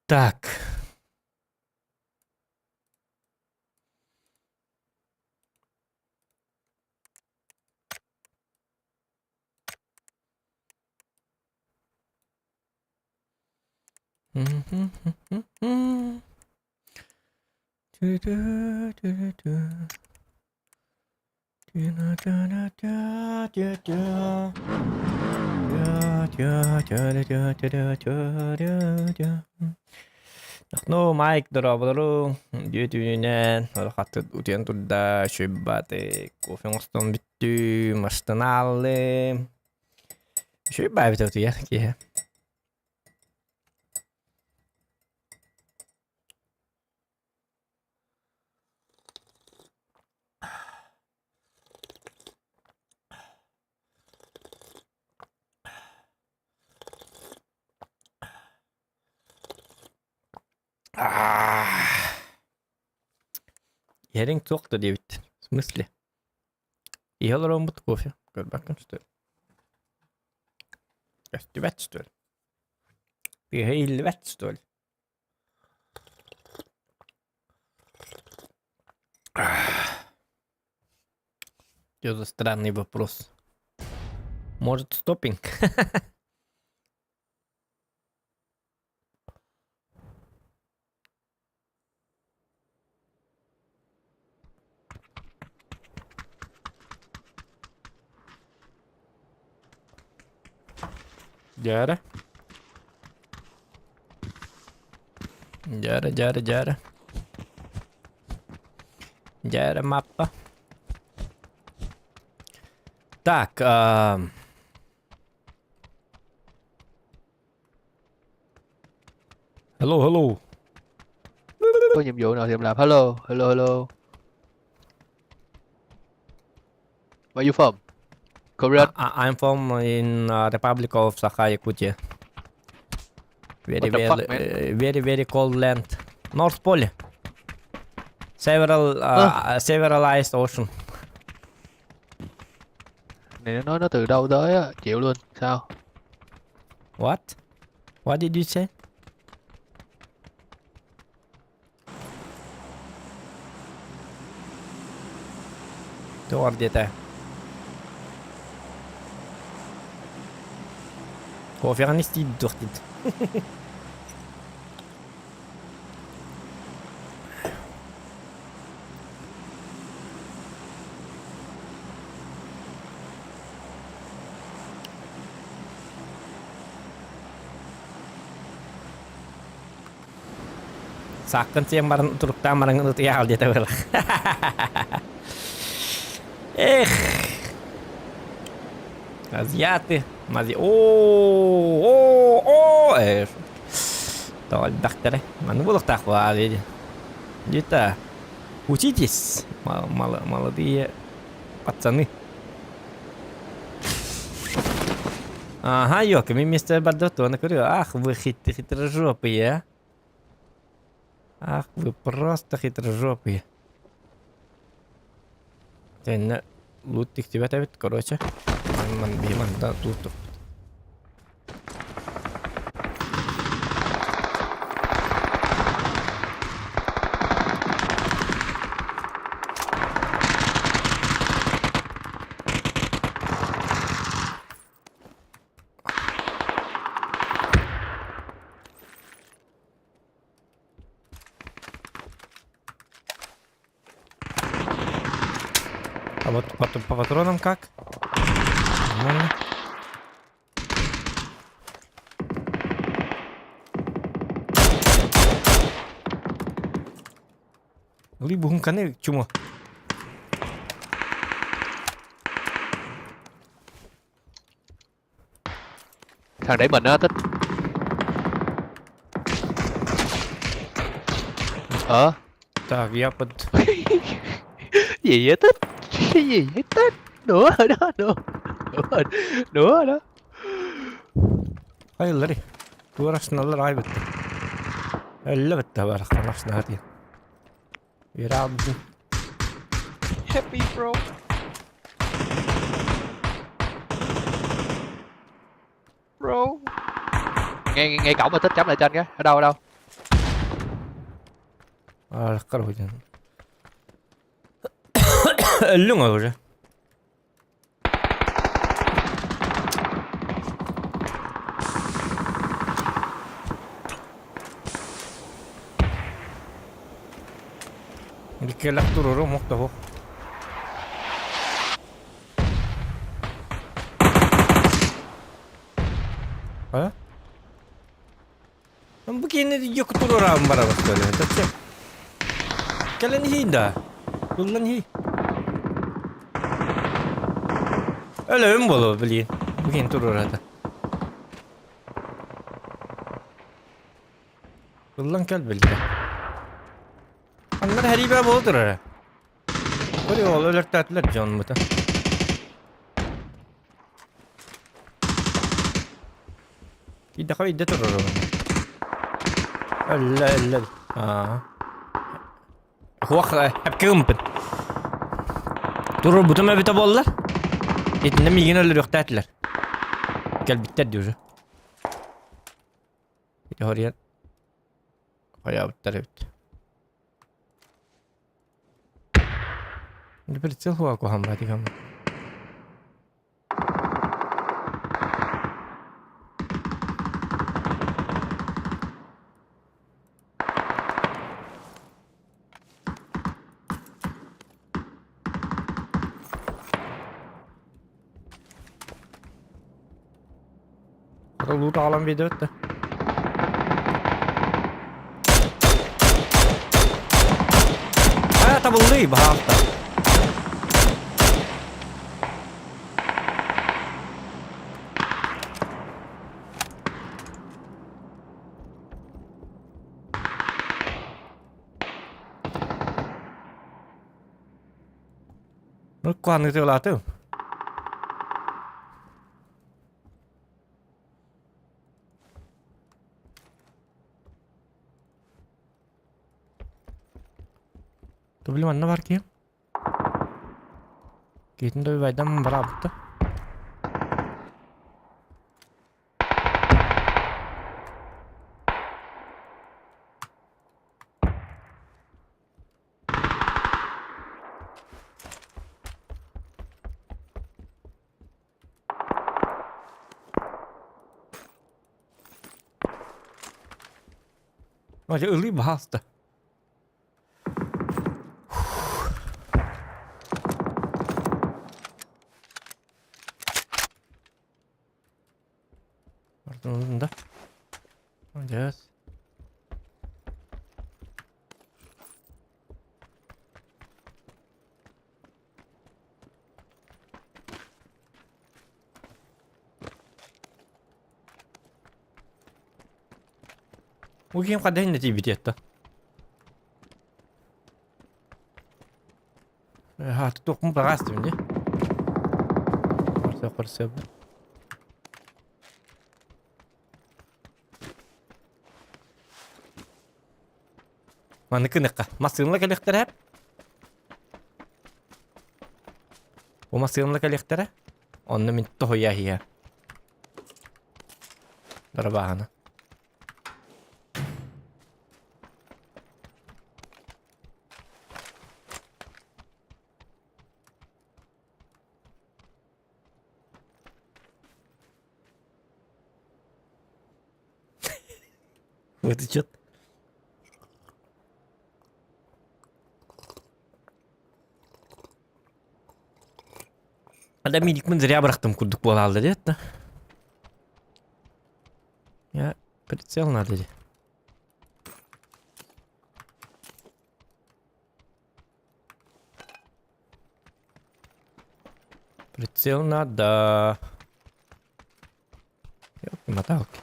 Так. Ну, Майк, дорооболору. Дьүө түүнүнэн хатыт утуйан турда, үчүгэй кофе оҥостон бүттүм, астынааллым. Үчүгэй баайбыт утуйар киһи. Иһэриҥ суох да диэбит. В смысле? Иһэ олороммут кофе. Көрбөккүн что ли? Көстүбэт что ли? Тыаһа иһиллибэт что ли? Что за странный вопрос? Может, стопинг? Дьээрэ. Дьээрэ, дьээрэ, дьээрэ. Дьээрэ маппа. Так, Hello, hello. Có nhiệm vụ nào thì em làm. Hello, hello, hello. Where you from? Korean. I'm from in Republic of Sakha, Yakutia. Very, What the very, fuck, man? Very, very cold land. North Pole. Several, several ice ocean. Này nó nói nó từ đâu tới á, chịu luôn. Sao? What? What did you say? Туох диэтэ? Кофеҕын истиир дуох диит. Сааккын сиэн баран туруктаан баран ытыйаал диэтэ быһыылаах. Эх! Азиаты, мази о о о э тоҕо элбэхтэрэ. Маннык буолуохтаах буолаа диэди. Где-то учитесь, молодые пацаны. Ага, ёлка, мен мистер Бардот, он говорю, ах, вы хитрожопые, а. Ах, вы просто хитрожопые. Тэннэ лут тиктибэт эбит, короче. Ман биһи манна лут. А вот по патронам как? Нормально. Либо чумо. Thằng đẩy mình á, Tích. Ờ. Так, я под... Gì vậy Tích? Cái gì vậy Tích? Nữa rồi đó, nữa. Nữa rồi, nữa rồi đó. Хайыллары. Туорасыналлар аайбытта. Өллөбүттэ барахтан диэн. Үөрэ Happy bro. Bro. Nghe nghe, nghe cổng mà Tích chấm lại trên cái. Ở đâu ở đâu? Араххар уһуйдан. Өллүҥ ол уже. Иккилэх туруору омук да суох. А? Бу киһини дьиэ туруораабын барабыт көрө. Зачем? Кэлэн иһиин да. Ыллан иһий. Өлөбүн буолуо билигин. Бу киһини туруораата. Ыллан кэл билдэ. Аннар хэриибэ буола турара. Көрү ол өлөртөөтүлэр дьонмута. Идэхэ идэ турар Өллө өллө. Аа. Хуох эпке гымпын. Турурбутум эбитэ буоллар. Итиннэ миигин өлөрүөхтээтилэр. Кэлбиттэр дии уже. Хоруйан хайаабыттар эбит. Прицел хуа куһаҕан баатыгам. Лут аҕалан биэрдибит да. Аа, табыллыы, баһаалта. Ну, куһаҕаннык тыалаатым. Тубили манна бар киһи. Киһитин да убайдан бараабытта. Дьэ ылыы баһаалыста. Да. Молодец. Бу киһим хайдах иннэ тиийбитий этта? Хааты туохпун баҕаастым дии. Көрсө көрсө. Маны кыныкка. Массыынала кэлиэхтэрэ. Бу массыынала кэлиэхтэрэ. Онно мин тоһуйа иһиэ. Дарабааһына. Вытечет. Адам миникмин зря бырахтым курдук буолаалла диэт да. Я прицел надо ди. Прицел надо. Ёлки-моталки.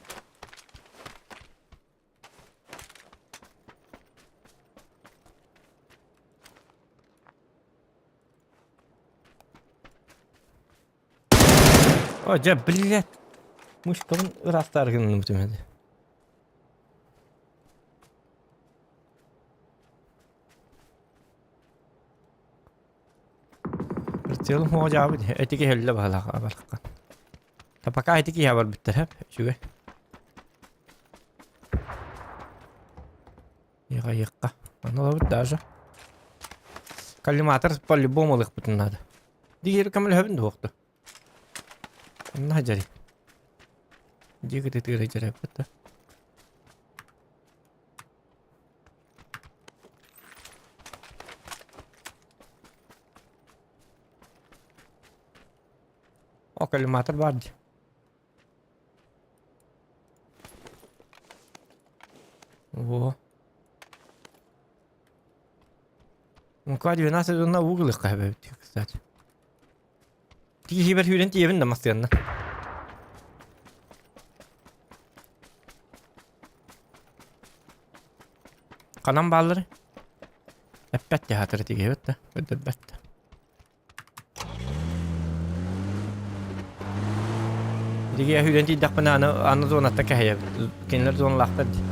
О, дьэ, блядь. Мышкабын ыраахтаары гынным түмэди. Прицелым хоҕо эти киһи баһылаах абархахан. Та пока ити киһи барбыттар хэп, үчүгэй. Иха иха. Аны даже. Коллиматор по-любому ылыахпытын наада. Диир көмөлөһөбүн дуохту. Онно дьари. Дьиэ кытытыыра дьарайбыт да. О, коллиматор баар дии. Во. МК-12 уонна уу гылыахха эбит, кстати. Тииһибэр сүүрэн тиийэбин да массыанна. Ханан бааллары? Эппэт театры тиийэбит да, көрдөрбөт да. Дигиэ сүүрэн тиийдэхпинэ аны аны зонаттан кэһэйэбит. Кинилэр зоналаахтар дии.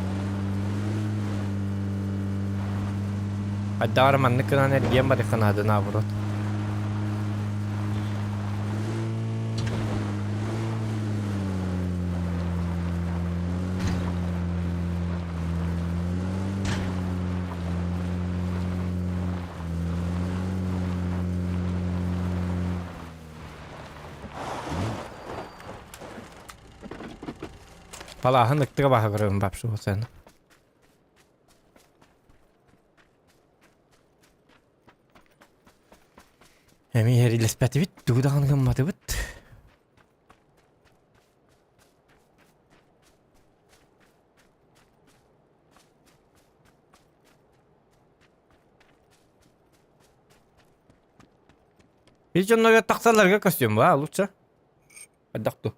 Хайдах эрэ маннык гынан эргийэн барыахха наада наоборот. Палааһын ыктыга баһыгырын бапшы sen. Эми эрилеспэтибит, тугу даҕаны гымматыбыт. Ис дьоннорго тахсалларга костюм ба, лучше. Хайдах ту.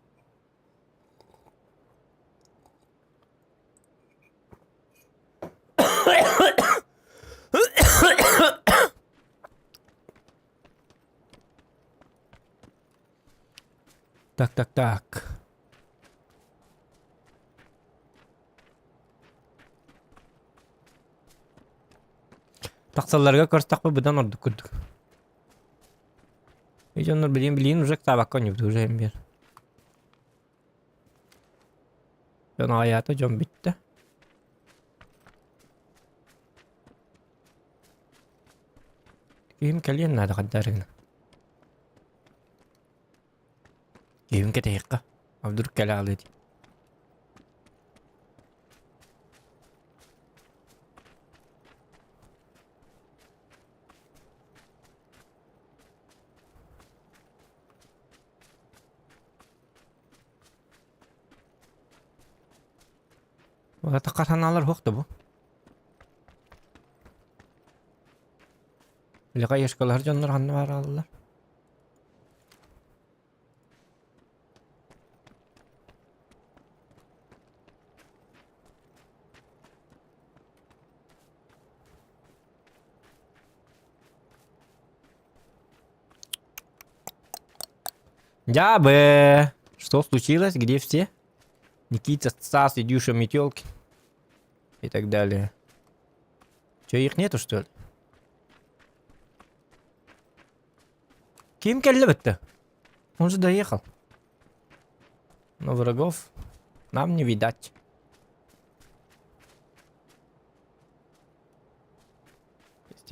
Так, так, так. Тахсалларга көрсөхпө быдан ордук курдук. И дьоннор билин билин уже табакка онньубут уже эмбиэр. Дьон аҕыйаата дьон бүттэ. Киһим кэлиэн наада хандарыгына. Киһим кэтэһиэххэ. А вдруг кэлэ аҕалыа дии. Атахха санаалар суох да бу. Леха ешкалар дьоннор ханна бараллар? Дябы! Что случилось? Где все? Никита, Стас, Идюша, Метелки и так далее. Че, их нету, что ли? Ким кэллэ Он же доехал. Но врагов нам не видать.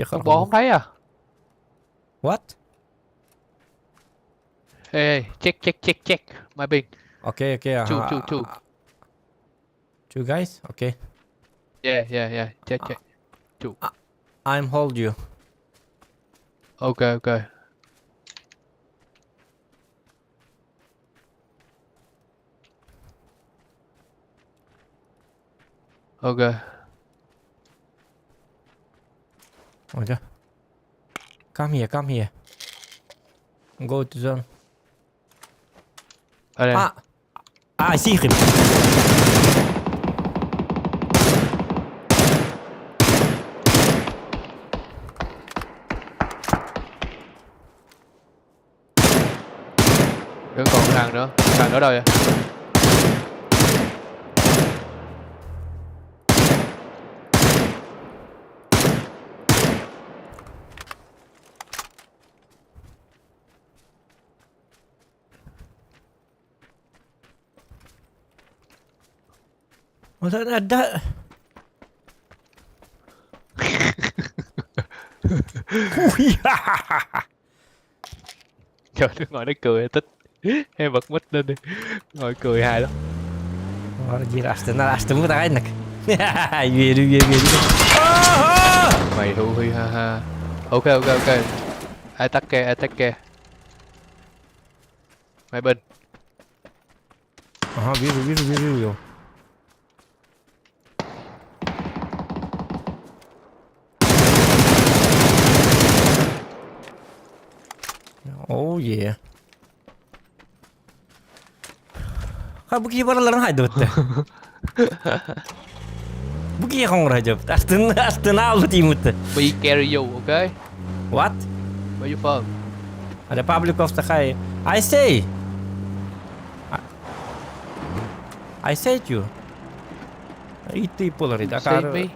Con bò không thấy à? What? Hey, hey, check, check, check, check. My ping. Okay. Two, two, two. Two guys? Okay. Yeah. Check, check. Two. I'm hold you. Okay. Okay. Ôi trời. Come here, come here. Go to zone. Ở đây. Ah! Ah, I see him. Vẫn còn thằng nữa. Thằng nữa đâu vậy? Ôi, that. Trời, nó ngồi nó cười thích. Em bật mic lên đi. Ngồi cười hài lắm. Диир астына астыммыт аҕайнак. Үөрүү үөрүү үөрүү. Mày hu hi ha ha. Ok ok ok. Attack attack. Mày bình. Ага, вижу, вижу, вижу его. Oh yeah. Ха бу киһи бараларын хайдыбытты. Бу киһи хоҥор хайдыбыт. Астын астына албыт ииммитти. We carry you, okay? What? Where you from? Republic of Sakha. I say. I said you. Ити полар Say me.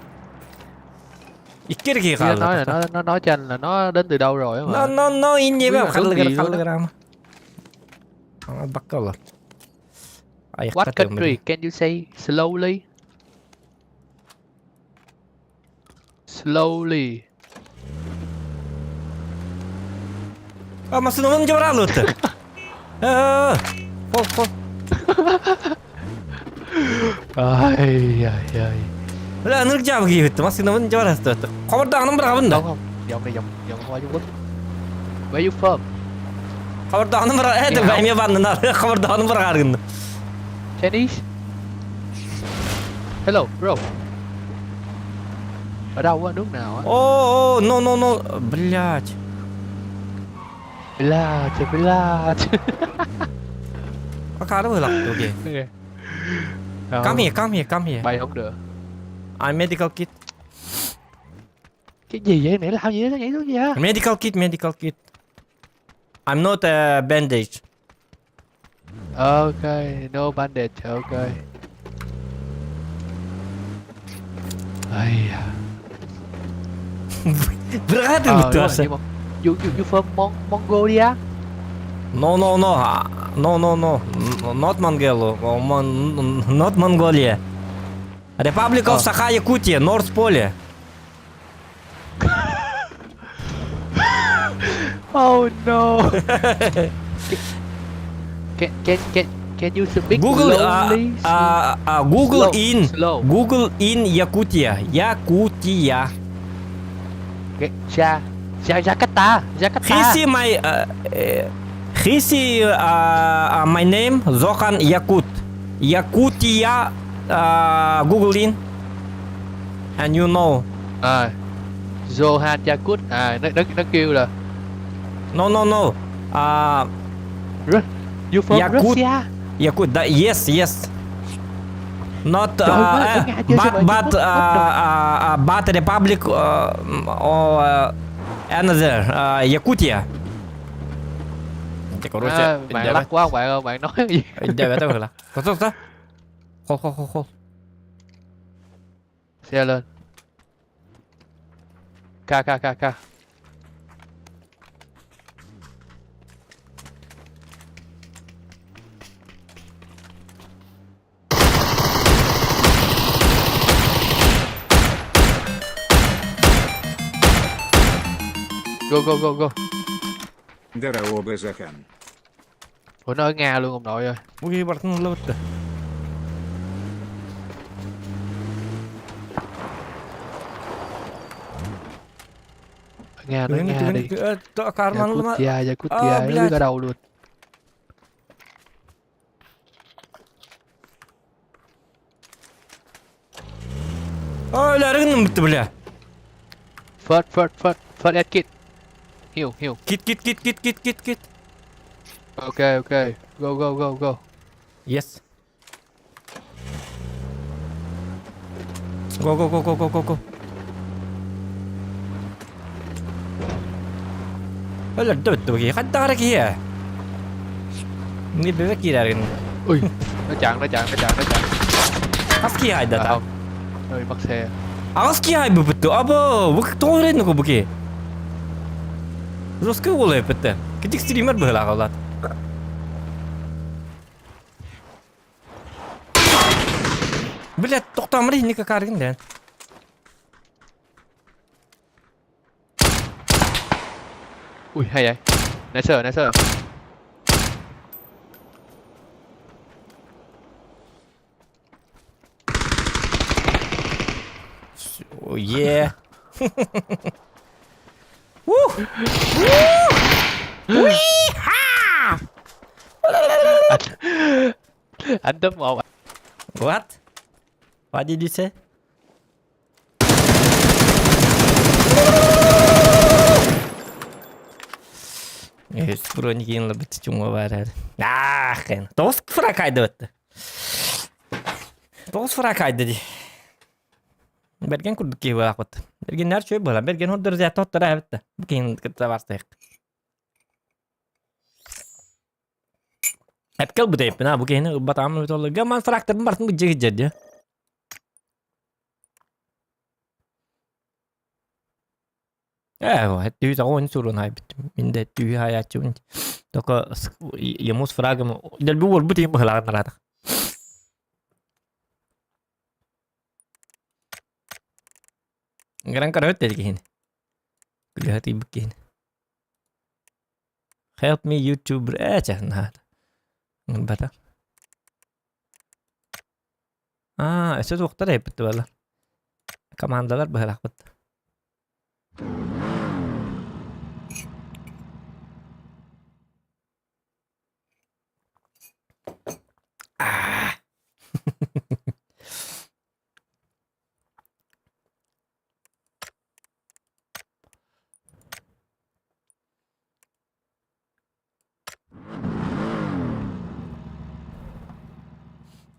Икки киһи Nó nói là хаалла. nó nói cho anh là nó đến từ đâu rồi á No mà. no no инне Biết бе là nước халлыгар gì luôn á. халлыгар Бакка олар. What country can you say slowly? Slowly. А массыынабын дьабараалыытты. Хол хол. Ai ai ai. Бля, ынырык дьаабы киһибитти. Массыынабын дьабараастыбытты. Хобордооҕунан быраҕабын да. Không không, dòng này dòng dòng qua Trung Quốc. Where you from? Хобордооҕунан быра... Это Ни хао. эмиэ баннынан. Хобордооҕунан быраҕааргынна. Chinese. Hello bro. Ở đâu á, nước nào á? О, о, no, no, no, блядь. Блядь, блядь. Акаары быһылаах окей. Come here, come here, come here. Bay không được. I'm medical kit. Cái gì vậy? Mẹ làm gì đó? Nó nhảy xuống gì hả? Medical kit, medical kit. I'm not a bandage. Ok, no bandage, ok. Ây da. Быраҕаатын Ờ, đúng rồi, бүттү nhưng mà you you you from Mongolia? No, no, no. No, no, no. Not Mongolo. Not Mongolia. Republic of Ờ. Sakha Yakutia, North Pole. Oh no. Can can can can you speak Google slowly? Google Slow, in slow. Google in Yakutia. Yakutia. Okay, Ja Ja Jakarta, Jakarta. He see my he see my name Zohan Yakut. Yakutia Google in and you know. À, Johan Jakut. À, nó kêu là No no no. You from Yakut. Russia? Yakut. Да, yes, yes. Not Trời ơi, ở Nga chưa sao but mà Trung but Quốc bắt được. but Republic or another Yakutia. Короче, À, bạn lắc quá bạn ơi, bạn nói cái gì? Девять было. Кто кто? Хол хол хол хол. Xe lên. K K K K. Go go go go. Дороба, Захан. Ủa nó ở Nga luôn ông nội ơi. Бу киһи бартын ыллабытты. Ở Nga nó ở Nga đi. Карманлыма. Yakutia, Yakutia, А, nó biết блядь. ở đâu luôn. Өлөрүн бітті бля. First, first, first, first aid kit. Heal, heal. Kit kit kit kit kit kit kit. Ok, ok. Go, go, go, go. Yes. Go go go go go go go. Өлөрдө бүттү бу киһи. Хантаҕара киһи ээ? Бэбэ киирэрин. Ui, nó chặn, nó chặn, nó chặn, nó chặn. Хас киһи À, айдата? không. Nó bị mất xe. Аҕыс киһи айбыппыт Або, бу тоҕо эрэн бу киһи? Жестко буолуо эппиттэ. Китик стример быһыылаах олаат. Блядь, тохтоомор иһинник акааргын дээн. Ui hay vậy. Nice nice. Oh yeah. Woo! Woo! Wee-ha! Anh anh top 1. What? What did you say? Броникин лабыт чуҥа баар эр. Аах, тоҕус фраг айдыбытты. Тоҕус фраг айды дии. Бэргэн курдук киһи буолаахпыт. Бэргэннэр үчүгэй буолар. Бэргэн хордор зята хоттор эбит да. Бу киһини кытта барсайык. Эпкел бутайыппын а бу киһини ылбатаҕым эбит олло. Гаман фрактарбын бартын бу дьиэ дьэ. Ээ, түһү тоҕо суруон хайбыт. Мин да түһү хайааччыбын. Только ему с фрагом дэлби уолбут иһин быһылаҕын нараатах. Гран көрөт деді киһини. Күлүһэ тыйбыт киһини. Help me YouTuber ээ чэ наада. Бата. Аа, өссө туохтар эппит буолла. Командалар быһылаахпыт. Аа.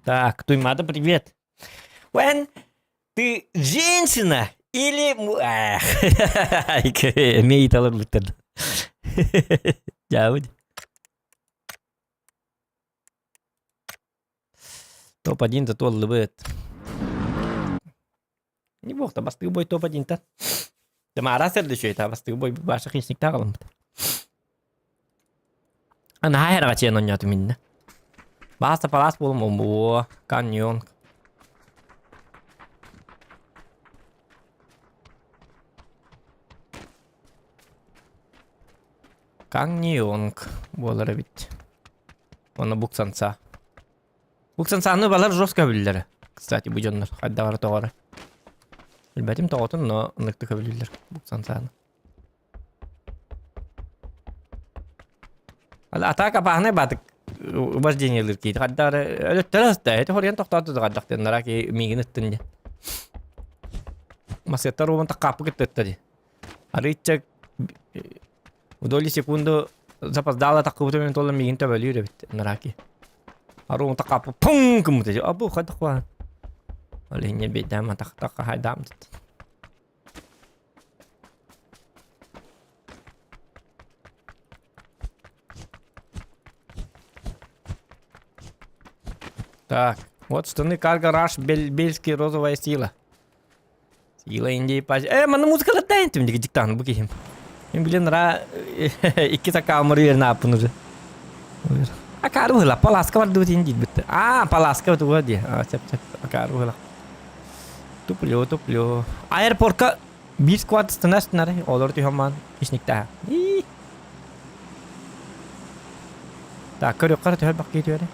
Так, Туймада, привет. When ты женщина или... Эх, Эмиэ ыйталар бүттэр. Дьаабыт. Топ-1 туоллубут. Не буохта бастыгы бой топ-1-тан. Тамара сэрдүчүөй бастыгы бой баша хищниктаах ылыммыт. Наһаа эрэҕэчиэн оонньоотум иннэ. Бааса палаас буолум омбуо, каньон. Каньонг буолар эбит. Уонна буксанса. Буксансааны балар жестко билэллэрэ. Кстати, бу дьоннор хайдаҕара тоҕоро. Билбэтим тоҕотун, но ынныктык көбүлүүллэр буксансааны. Атака бааһынай баатык вождениелыыр киһи хайдах эрэ өлөттөрө сыста эти хоруйан тохтооту да хайдах диэн нараки миигин ыттын диэн масыаттар уобан таккааппы кытта ытта дии арыычча в доли секунду запоздала таккыбытым мен туолан миигин төбөлүүр эбит нараки аруун таккааппы пуҥ гыммыта дии абу хайдах баан ол иһинньэ биэдэм тахтахха хайдаам Так, вот штаны Карго Раш, Бельский, розовая сила. Сила Индии пач. Манна музыкалар тим диктан бу киһим. Мен билен ра икки такаамыр үөрэн ааппын уже. Акаар быһыла, паласка бардыбыт иһин диирбит. Аа, паласка туга дии. Аа, чап чап, акаар быһыла. Туплю, туплю. Аэропортка биир сквад ыстана ыстынар, олор түһэн ишниктаа. Так, көрүөххэ түһэр бакки түһэрэ.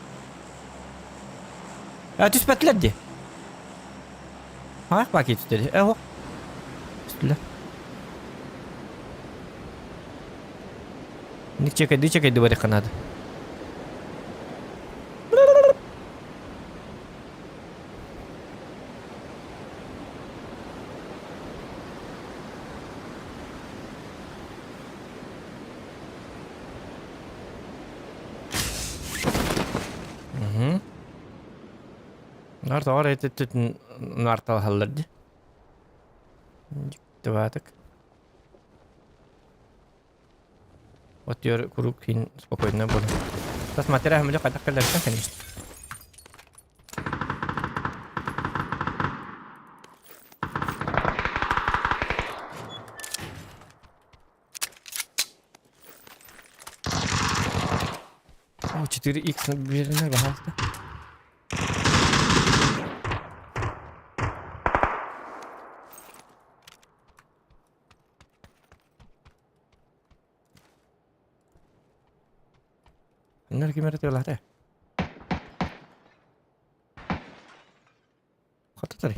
Э, түспэтилэр дии. Хаах баки түстэ Э, ох. Түстүлэр. Ник чекайды, чекайды барыхха надо. Мгм. Нартаҕар этиттитин нарталаһаллар дии. Дьиктибаатык. Вот я куруук киин спокойно буолан. Посмотри, мөлө хайдах кэлэртэн конечно. О, 4х биэринэ, пожалуйста. Иннэр ким эрэ тыалаата. Хататары.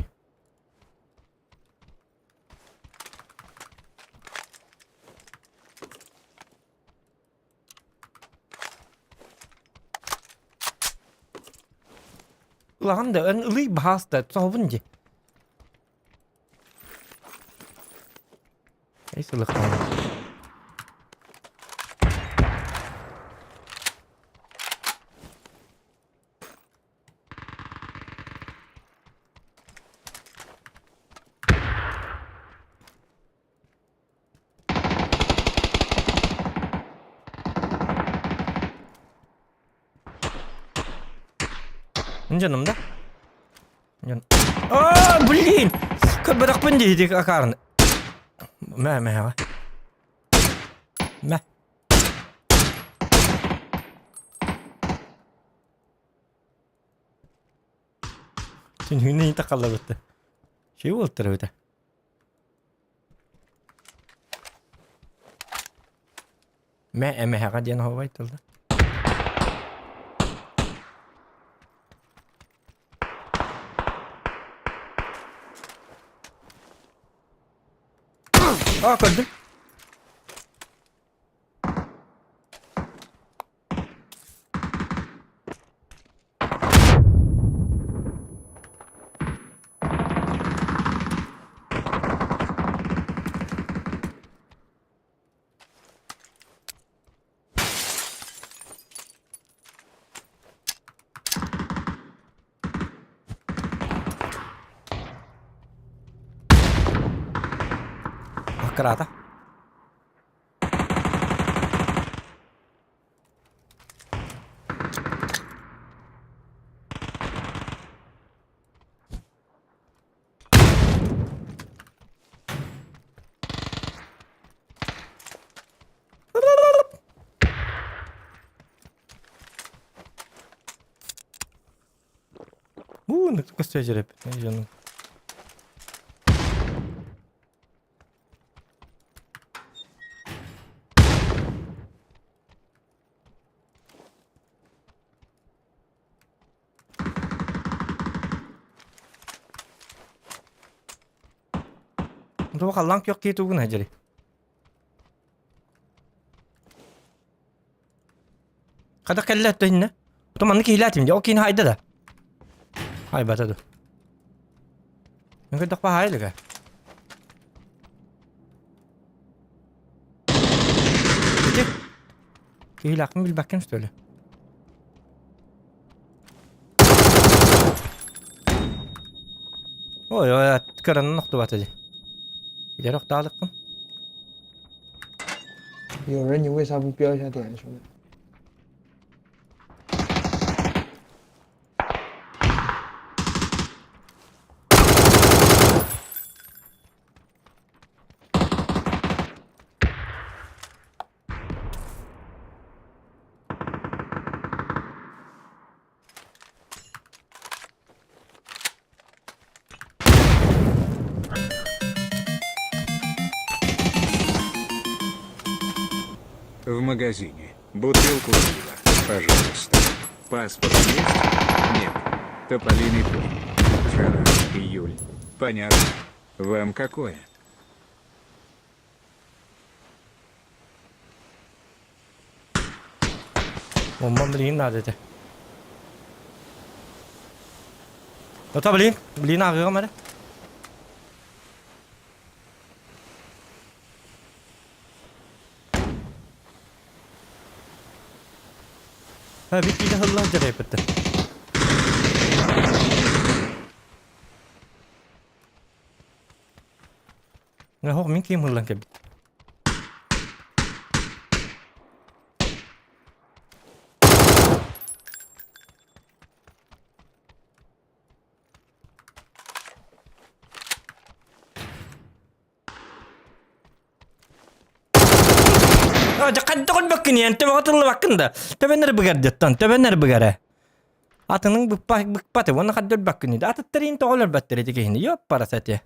Улахан да эн ылый баһааста соһобун дии. Эй сылыктаан. Дьоном да? Дьон. А, блин! Көрбөтөхпүн дии ити акаарыны. Мэ, мэ, мэ. Түнүгүнэ иитэ халлабытты. Шей буолтар эбитэ. Мэ эмэһэҕэ диэн оһуобай тылла. А, көрдүм. Аккырата. Уу, көстө жереп. Жаным. Туох халлаан күөх киһи тугун дьэри. Хата кэллэ өттө Потом маннык киһилээтим дьэ ол киһини хайда да. Хайбата ду. Мен көрдөхпө хаайа илигэ. Ити киһилээхпин билбэккин что ли? Ой, ой, кыранан охтубата дии. Илэр охтаалыкпын. 有人，你为啥不标一下点，兄弟？ В магазине. Бутылку пива, пожалуйста. Паспорт есть? Нет. Тополиный пух. Жара, июль. Понятно. Вам какое? Бомбам билигин наада этэ. Ото блин, блин ааҕыаҕым эрэ. Ha bir киһи хыллаах дьарайбыттар. Оһох мин киим ыллан кэлбит. Дьэ хайдах эн төбөҕө тыллыбаккын да төбөннөр быгар дьоттон төбөннөр быгара атының быкпа быкпаты уонна хадда өлбөккүн атыттарыын тоҕо өлөрбөттөр ити киһини ёппарас этэ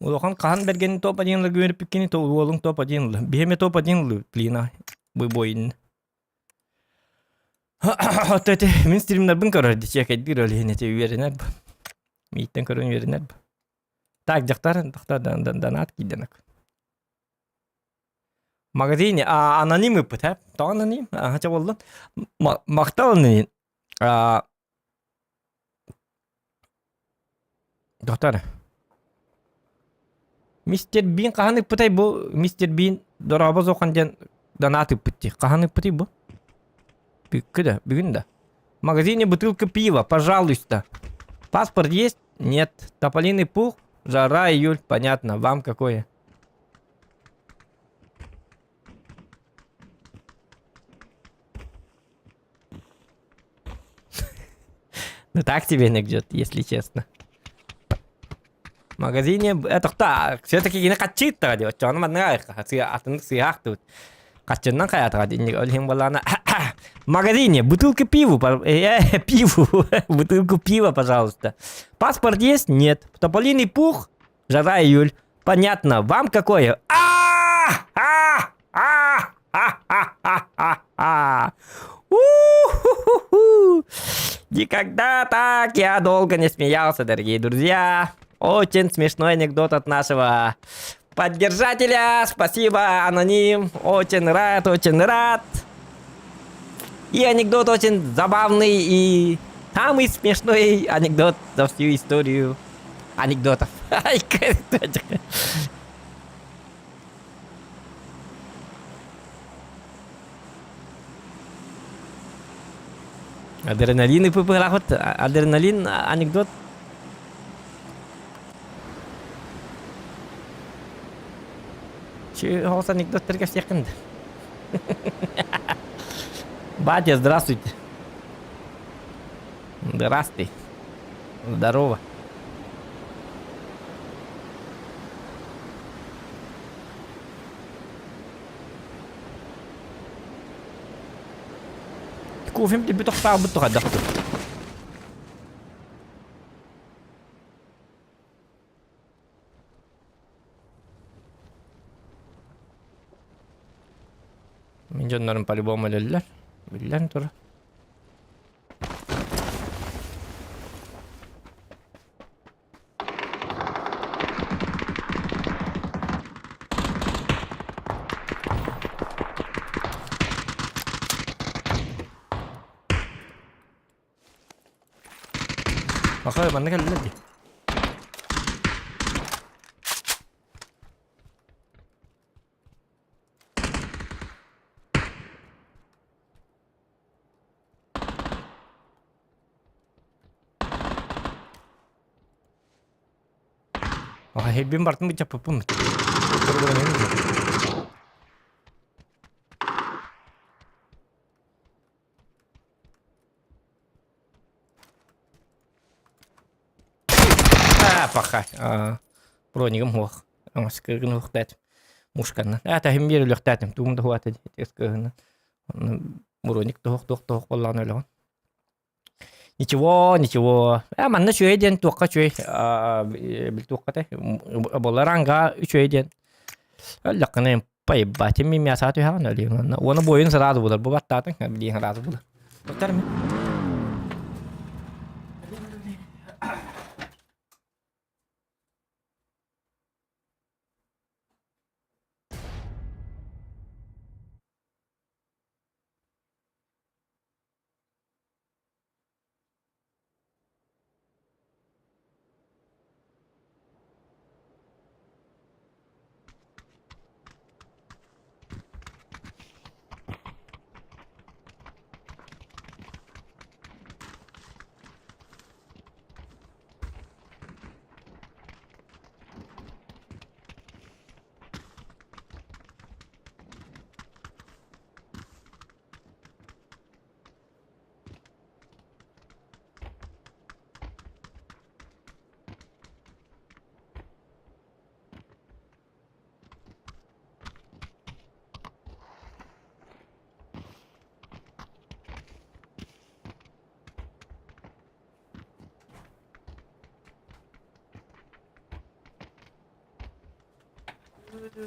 Улахан хаһан бэргэнин топ-1 ыларга үөрэппиккини то уолуҥ топ-1 ылла. Биһиэмэ топ-1 ыллыбыт, Лина бу бойын. Ити мин стримнарбын көрөр дичиэкэйдиир ол иһин ити үөрэнэр бу. Мииттэн көрөн үөрэнэр бу. Так, дьахтар, дьахтар донат киирдэнок. Магазине а, аноним ыппыт, э? Тоҕо аноним? Аха, буоллун. Махтал аноним. А, Доктор. Мистер Бин хаһан ыппытай бу? Мистер Бин дорообо зохан диэн донат ыппыт дии. Хаһан ыппытый бу? Бүккү да, бүгүн да. В магазине бутылка пива, пожалуйста. Паспорт есть? Нет. Тополиный пух? Жара, июль, понятно. Вам какое? Ну так тебе анекдот, если честно. В магазине это кто? Все-таки кини хаччыыттаҕа дии. Оччоҕуна манныга атын сыыһаахтыбыт. Хаччыннан хайаатаҕа дии. Ол иһин буоллаҕына в магазине бутылка пиву, пиву, бутылку пива, пожалуйста. Паспорт есть? Нет. Тополиный пух? Жара июль. Понятно. Вам какое? А! А! А! А! У-ху-ху-ху! Никогда так я долго не смеялся, дорогие друзья. Очень смешной анекдот от нашего поддержателя. Спасибо, аноним. Очень рад, очень рад. И анекдот очень забавный и самый смешной анекдот за всю историю анекдотов. Адреналин иппыраахыт адреналин анекдот Чего анекдоттар кэпсиэххин да. Батя, здравствуйте. Здравствуй. Здорово. Кофем тебе тохтаабыт тухайдахтыр. Мин дьоннорум по-любому өлөллөр. Биллэн турар. Баха манна кэллилэр дии. Аха, бартын бычаппыппын. А, паха. Бронигым хуох. Оҥоскыгын хуохтаат. Мушканна. А, таһым биэр өлөхтаатым. Тугум да хуата тескыгын. Броник тоһох туох тоһох боллаҕына өлөҕүн. Ничего, ничего. А, манна үчүгэй диэн туохха үчүгэй бил туохха тэ буолар анга үчүгэй диэн. Өллөххүнэ поебать ми мяса түһэҕин өлүөҥ. Уонна буойун сразу булар. Бу баттаатыҥ, билиэн сразу булар. Доктор ми? Мин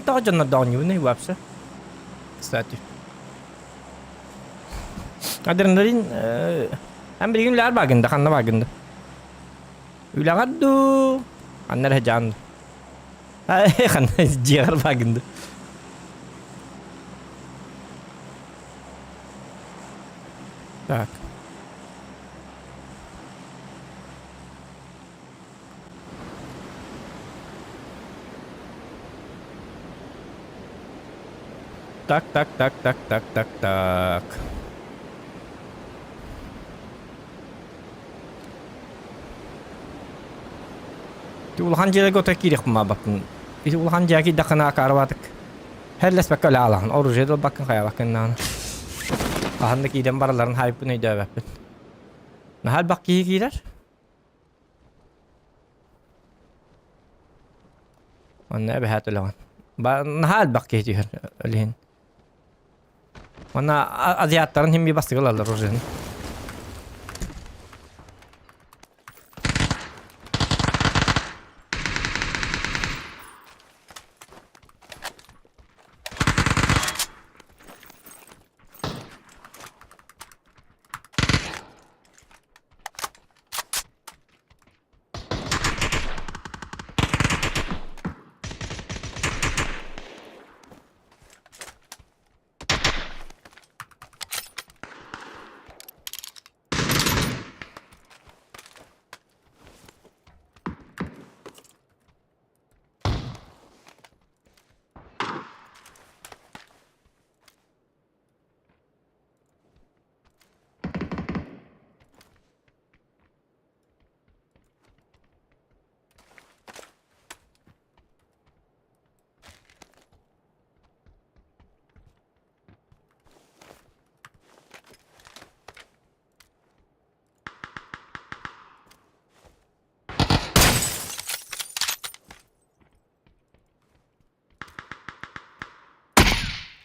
тоҕо дьоннордоох оонньуубунуй вообще? Кстати. Адреналин эн билигин үлэҕэр баагын да ханна баагын да? Үлэҕэр дуу? Ханна эрэ дьаан Ханна дьиэҕэр баагын да? Так. Так, так, так, так, так, так, так. Ти улахан дьиэлэргэ ото киириэхпин баабаппын. Ити улахан дьиэ киирдэххинэ акаарыбаатык. Херлеспэккэ үлэ алаһын, оружие да ылбаккын хайабаккын даҕаны. Хаһан да киирэн баралларын хаайыппын өйдөөбөппүн. Наһаа элбэх киһи киирэр. Онно эбэһээт өлөҕүн. Наһаа элбэх киһи түһэр өлүһүн. Уонна азиаттарын хим бастыгы ылаллар оружиены.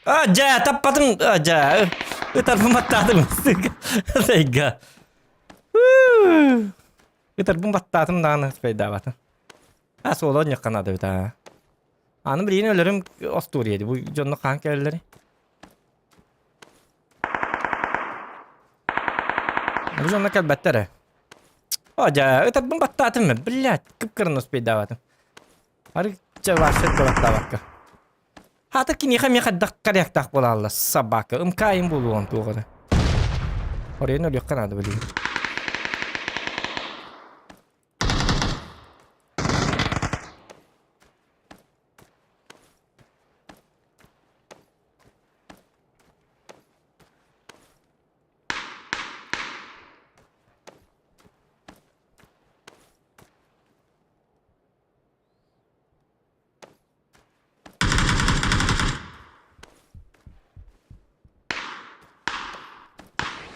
А, дьэ, таппатым, а, дьэ, ытарбын баттаатым, сайга. Ытарбын баттаатым даҕаны спайдаабатым. А, суола онньукка наада эбит аа. Аны билигин өлөрүм остуоруйа дии. Бу дьонно хаан кэлэллэрий? Бу дьонно кэлбэттэр ээ. О, дьэ, ытарбын баттаатым мен. Блядь, кып-кырын успейдаабатым. Арыычча вообще баттаабакка. Хата киниэхэ эмиэ хайдах корректаах буолааллар собака. Ымкаайым буолуон туох эрэ. Оройун өлүөххэ наада билигин.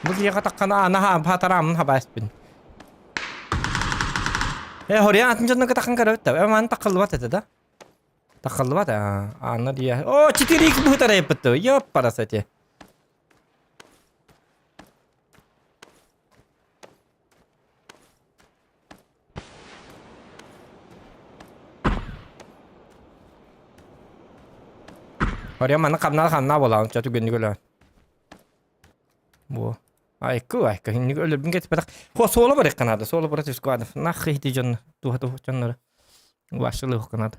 Бу киһиэхэ таххана анаһа хатараамын хабааспын. Э, хорьян атын дьонно кытаххан көрөбүт да. Э, маны таххаллыбат этэ да. Таххаллыбат аа. Анна дия. О, 4x быһытар эппит. Ёппарас эти. Ория манна хамнаа хамнаа буолаҕын чэ түгэнник өлөөн. Бу. Айку айку инник өлөрбүн кэтиппэтэх. Хо суола барыахха наада. Суола против сквадов. Нахуй ити дьонно. Туха туха дьоннору. Вашылыахха наада.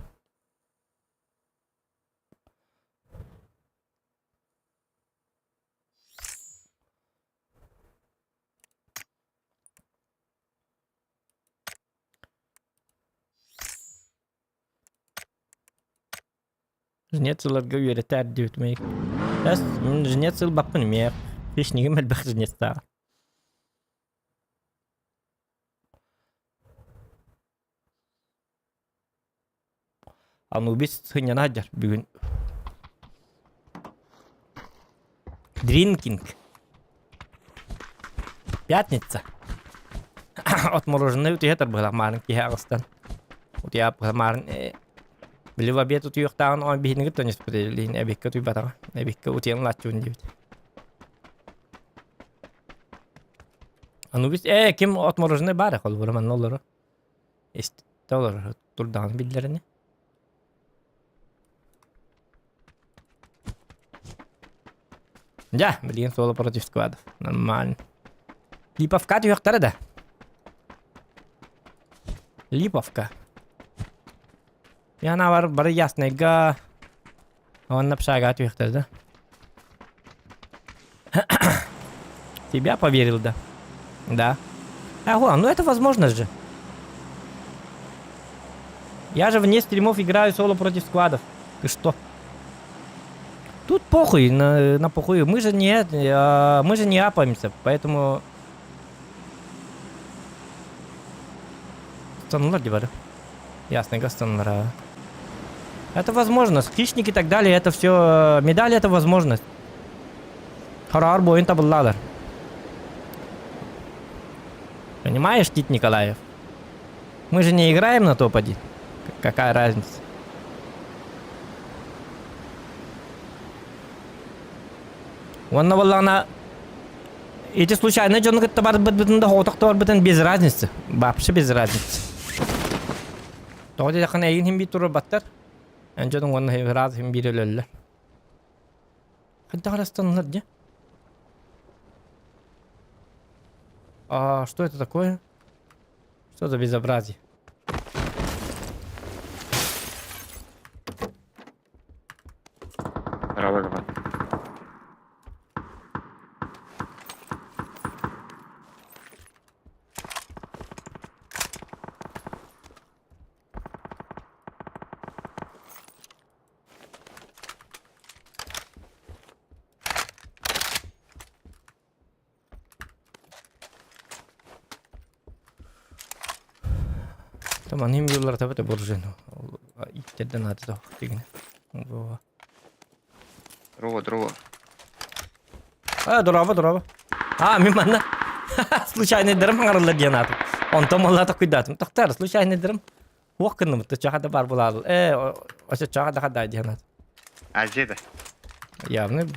Жнец ыларга үөрэтээр диэбитим Эс, жнец ылбаппын эмиэ. Хищнигим элбэх жнецтаах. Анубис сынньана сылдьар бүгүн. Дринкинг. Пятница. Отмороженный утуйа тарбыһалах маарын киһи аҕыстан. Утуйа маарын. Били в обед утуйуохтааҕын оон биһини кытта түспүт эбиккэ утуйбатаҕа. Эбиккэ утуйан лааччыбын диэбит. Анубис ээ ким отмороженный баар холобура манна олоро. Истэ олорор турдаҕын биллэрини. Дьэ, билигин соло против складов. Нормально. Липовка түһүөхтэрэ да. Липовка. Яна бар бары яснайга Онно пшага түһүөхтэрэ да. Тебя поверил, да? Да. Ага, ну это возможно же. Я же вне стримов играю соло против сквадов. Ты что? Тут похуй, на похуй. Мы же не апаемся, поэтому... Станулар дебары. Ясно, Гастанлара. Это возможность. Хищник и так далее, это все... Медали это возможность. Харар бойын табылладыр. Понимаешь, Тит Николаев? Мы же не играем на топ-1. Какая разница? Уонна буоллаҕына ити случайно дьону кытта барбытын да соҕотохто барбытын без разницы. Вообще без разницы. Тоҕо диэтэххинэ эйигин иһин биир туруорбаттар. Эн дьонуҥ уонна раз иһин биир өлөллөр. Хайдах арастанылар дьэ? А что это такое? Что за безобразие? Здорово, Таман им юллар табыта буржин. Иттерден аты да дигин. Во. Здорово, здорово. А, дороба, дороба. А, мин манна. Случайный дырым аңарылар диэн аатым. Онтон маллата куйдаатым. Тохтар, случайный дырым. Уох гынныбыт, чаха да бар булаал. Э, осе чаха да хадай диэн аат. Азия да. Явно.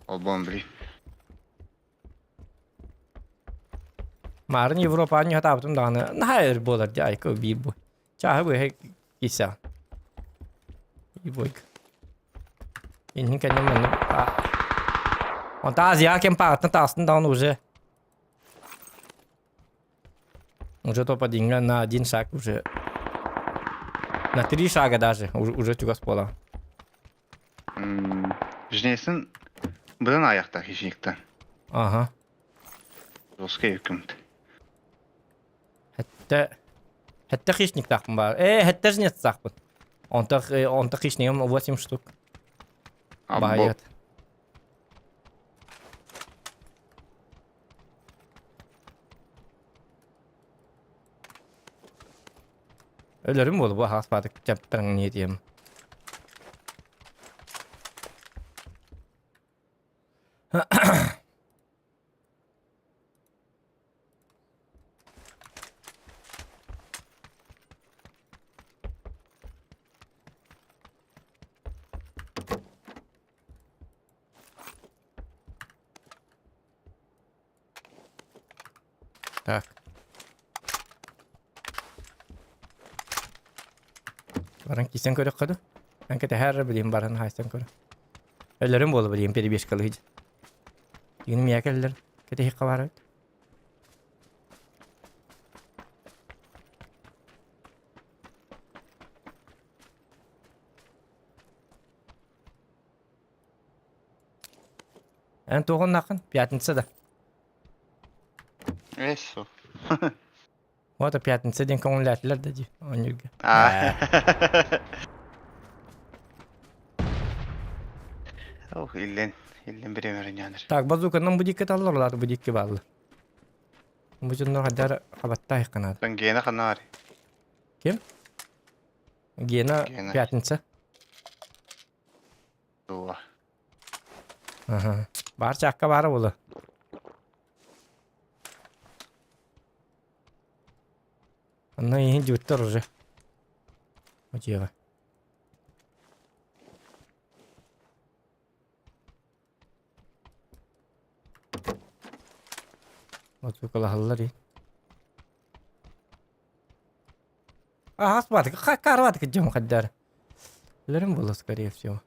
Олбон, блин. Марын Европаны хатаабытым даҕаны наһаа өр буолар дии айка биир бу. Чааһы быһа киса. Ибойк. Иннин кэннин манна Онта Азия кем паҕаттан таҕыстын даҕаны уже уже топ-1 на один шаг уже на три шага даже уже чугас буола. Жнесин быдан аяқта хищниктен. Ага. Жесткий үкімт. Хэтте хэтте хищниктаахпын баар. Э, хэтте жнецтаахпын. Онто онто хищнигым 8 штук. Баайат. Өлөрүм буолу бу аһаҕас чаптаҥ диэм. Так. Баран кисен көрөххө ду? Эн кэтэһэр билим баран хайсан көрө. Өлөрүм буола билим перебежкалыы. Дигин миэхэ кэллэр. Кэтэһиэххэ баар эбит. Эн туоҕуннааххын? Пятница да. Эссо. Вот пятница диэн көҥүллээтилэр да дии оонньуурга. Ох, иллен, иллен биремерин яныр. Так, базуканан бу дикки таллар, улааты бу дикки бааллар. Бу дьоннор хайдар хабаттаах канаат. Гена ханаар. Ким? Гена, Гена. пятница. Дуо. Аха. Баар чаакка баара буолуо. Онно иһин дьүттэр уже. Дьиэҕэ. Отукалаһаллар и. Аас баатык, карватык дьон хаддар. Лерим было, скорее всего.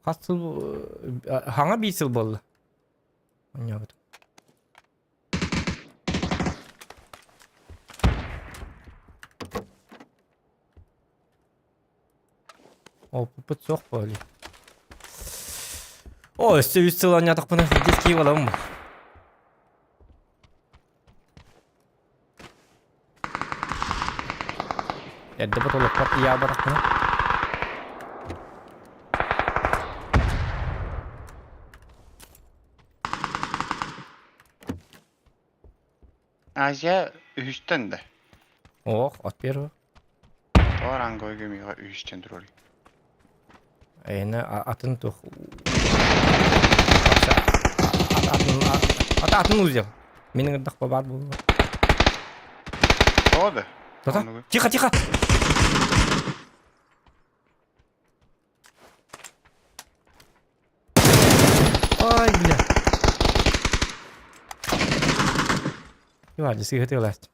Хас сыл хаҥа биир сыл буолла. Оонньообутум. Опыппыт суох буолли. О, өссө үс сыл оонньоотохпуна сирдьит киһи буолабын. Эрдэ потолокпар ыйаабатахпына. Азия үһүстэн да. Ох, от первого. Тоҕо ранговый миэхэ үһүстэн туруорий. Эйэнэ атын туох атын атын атын узел. Мин ыҥырдахпа баар буолуо. Тоҕо да? Тата. Тихо, тихо. Ай, бля. Иван, сыһытыылаат.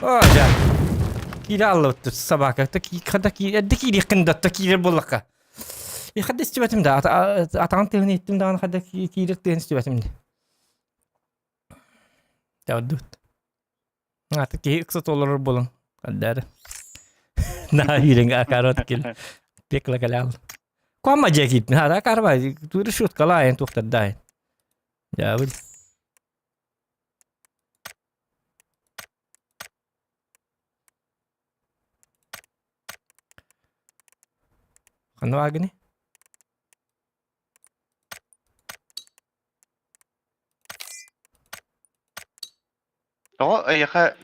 Оо, дьэ. Киирэ аллыбыт собака. Хада эрдэ киириэххин да киирэр буоллахха. Хада истибэтим да атаҕын тыаһын иһиттим даҕаны хада киирэр тыаһын истибэтим да. Дьэ, Аты киһи ыкса толорор буолан хаддары. Наһаа иириҥ акаарот кил. Пекло калял. Куамма дьэ киирдин. Хара акаарба тууру шуткалаайын туохтардаайын. Дьаабыл. Ханна баагыный? Тоҕо эйиэхэ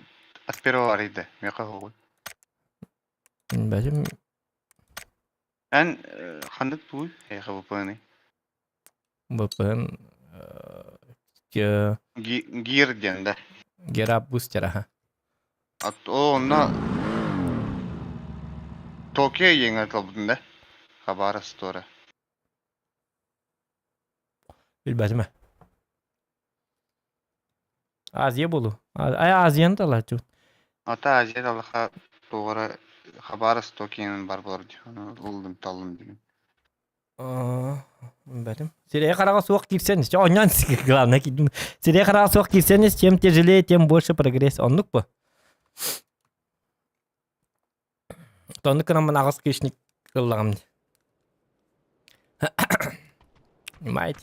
от первого арыйда, миэхэ уһугун. Бэдим Эн ханнык тууй эйиэхэ ВПН-ый? ВПН Гир диэн да. Герап бустер аха. От о онно Токио иэҥэ талбытын да. Хабаров туора. Билбэтим ээ. Азия буолуо. Ай Азияны талааччыбыт. Ата Азия талаха туора Хабаровск Токионун бар болор дии. Ону ыллым таллым дигин. Билбэтим. Сирэйэ хараҕа суох киирсэн ис. Оонньоон главное киирдим. Сирэйэ хараҕа суох киирсэн ис, чем тяжелее, тем больше прогресс. Оннук бу. Оннук гынан аҕыс хищник ыллаҕым дии. Понимаете?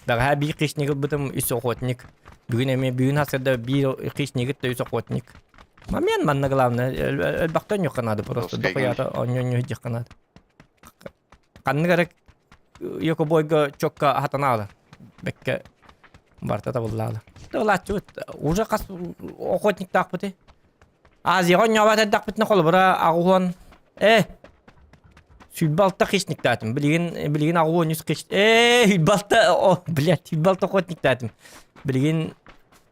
Бэҕэһээ биир хищник ылбытым үс охотник. Бүгүн эмиэ бүгүн сарсыарда биир хищнигит да үс охотник. Момент манна главное элбэхтэ оонньуохха наада просто дохуята оонньуу диэххэ наада. Ханнык эрэ якобойга чокка хатанаала. Бэккэ барта табыллаала. Тылааччыбыт уже хас охотниктаахпытый? Азияҕа оонньообот эрдэхпитинэ холобура аҕуһуон э сүүрбэ алта хищниктаатым билигин билигин аҕуһуон үс хищ э сүүрбэ алта о блядь сүүрбэ алта охотниктаатым билигин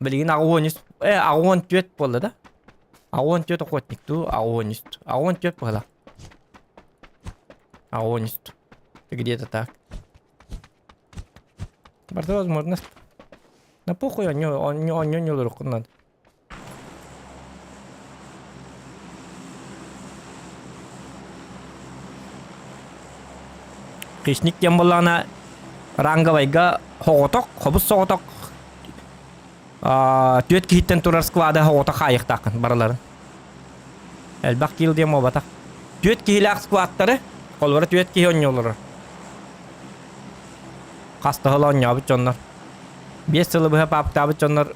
билигин аҕуһуон үс э аҕуһуон түөрт буолла да аҕуһуон түөрт охотник дуу аҕуһуон үс аҕуһуон түөрт буолла аҕуһуон үс. Где-то так. Барыта возможность. На похуй онньо олоруоххун надо. Хищник диэн буоллаҕына ранговайга соҕотох, хобус соҕотох түөрт киһиттэн турар склада соҕотох хаайыахтааххын барыларын. Элбэх киил диэн буолбатах. Түөрт киһилээх складтары, холобура түөрт киһи оонньуу олорор. Хас да сыл оонньообут дьоннор. 5 сылы быһа пааптаабыт дьоннор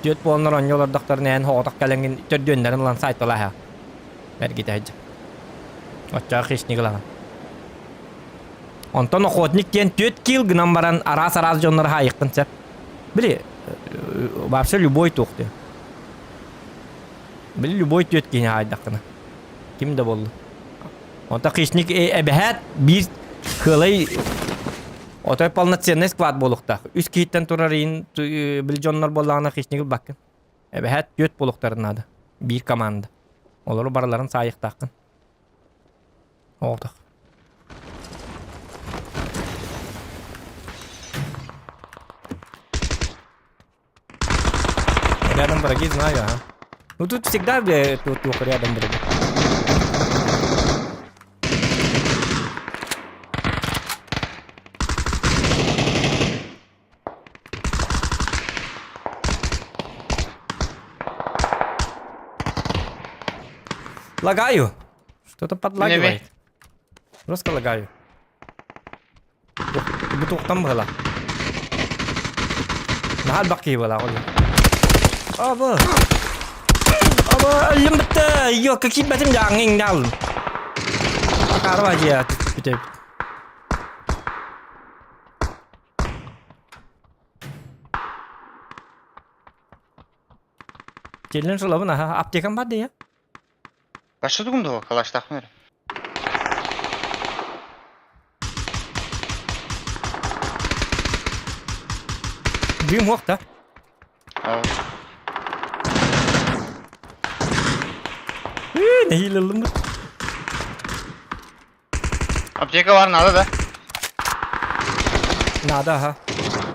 түөрт буоланнар оонньуу олордохторуна эн соҕотох кэлэҥҥин төрдүөннэрин ылан сайталааһа. Эргитэ сылдьар. Оччоҕо хищник ылаҕын. Онтон охотник диэн түөрт киил гынан баран араас-араас дьоннор хаайыаххын сөп. Били, вообще любой туох диэн. Били любой түөрт киһини хаайдаххына. Ким да буоллун. Онтон хищник эбэһээт биир кыалай отой полноценный склад буолуохтаах. Үс киһиттэн турар иин били дьоннор буоллаҕына хищник ылбаккын. Эбэһээт түөрт буолуохтарын наада. Биир команда. Олору барыларын саайыахтааххын. Оҕотох. Рядом враги, знаю, ага. Ну тут всегда бля, тут, тут рядом враги. Лагаю. Что-то подлагивает. Просто лагаю. Бу туохтан быһыла. Наһаа элбэх киһи буолаа ол. Аба. Аба, өллүм бітті. Йо, киирбэтим дьааҥҥа иҥнэ аллым. Акаарба дьиэ бүтэ. Челлен шылабын аха аптекам бар дия. Башы тугум дуо, калаштаахпын эрэ. Дым уох да. Нэһиилэ ыллым Аптека бар надо да? Надо, аха.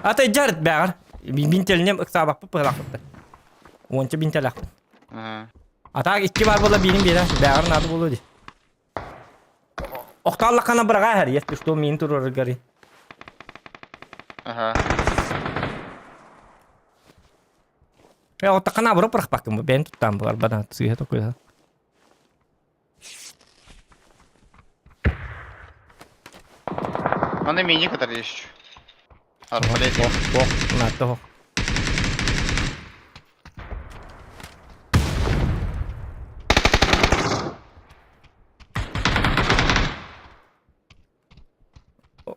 Ата жарыт бэҕэр. Бинтелинем ыксаабаппыт быһалаахпыт. Уонча бинтелаахпын. А так икки бар буола биирин биэрэ. Бэҕэр надо буолуо дии. Охтооллаххына быраҕаа иһэр, если что миин туруораргар. Аха. Э, оттаххына абыры бырахпаккын бу бэйэн туттаан булар бадан сыыһа токуйа. Аны мини кытары еще. Арбалет. Ох, ох, надо ох.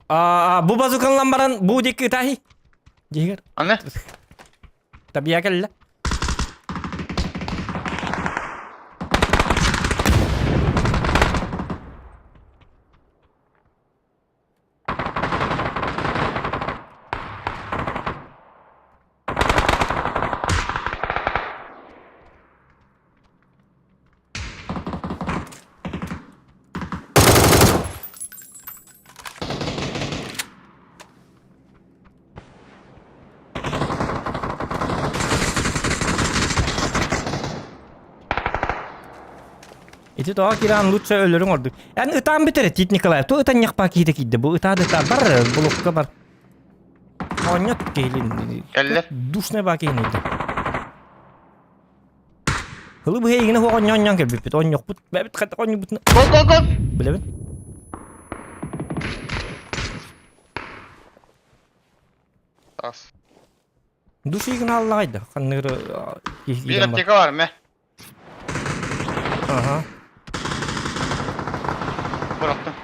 А, бу базуканлан баран бу диэки ытааһый. Дьиһигэр. Аны? Табия кэллэ. Ити тоҕо киирэн лучше өлөрүҥ ордук. Эн ытаан бүтэр Тит Николаев. Ту ытанньахпаа киһитэ киирдэ. Бу ытаа да ытаа бар булукка бар. Оонньот киһилин. Кэллэр. Душная баа киһини ыйда. Кылы быһа игинэ хуох онньоон кэлбиппит. Онньохпут. Бэбит хата онньубутун. Гол гол гол. Билэбин. Тас. Душ игин аллаҕайда. Ханныгыр киһи Биир киирэн бар. аптека бар мэ. Аха. Бырахтым.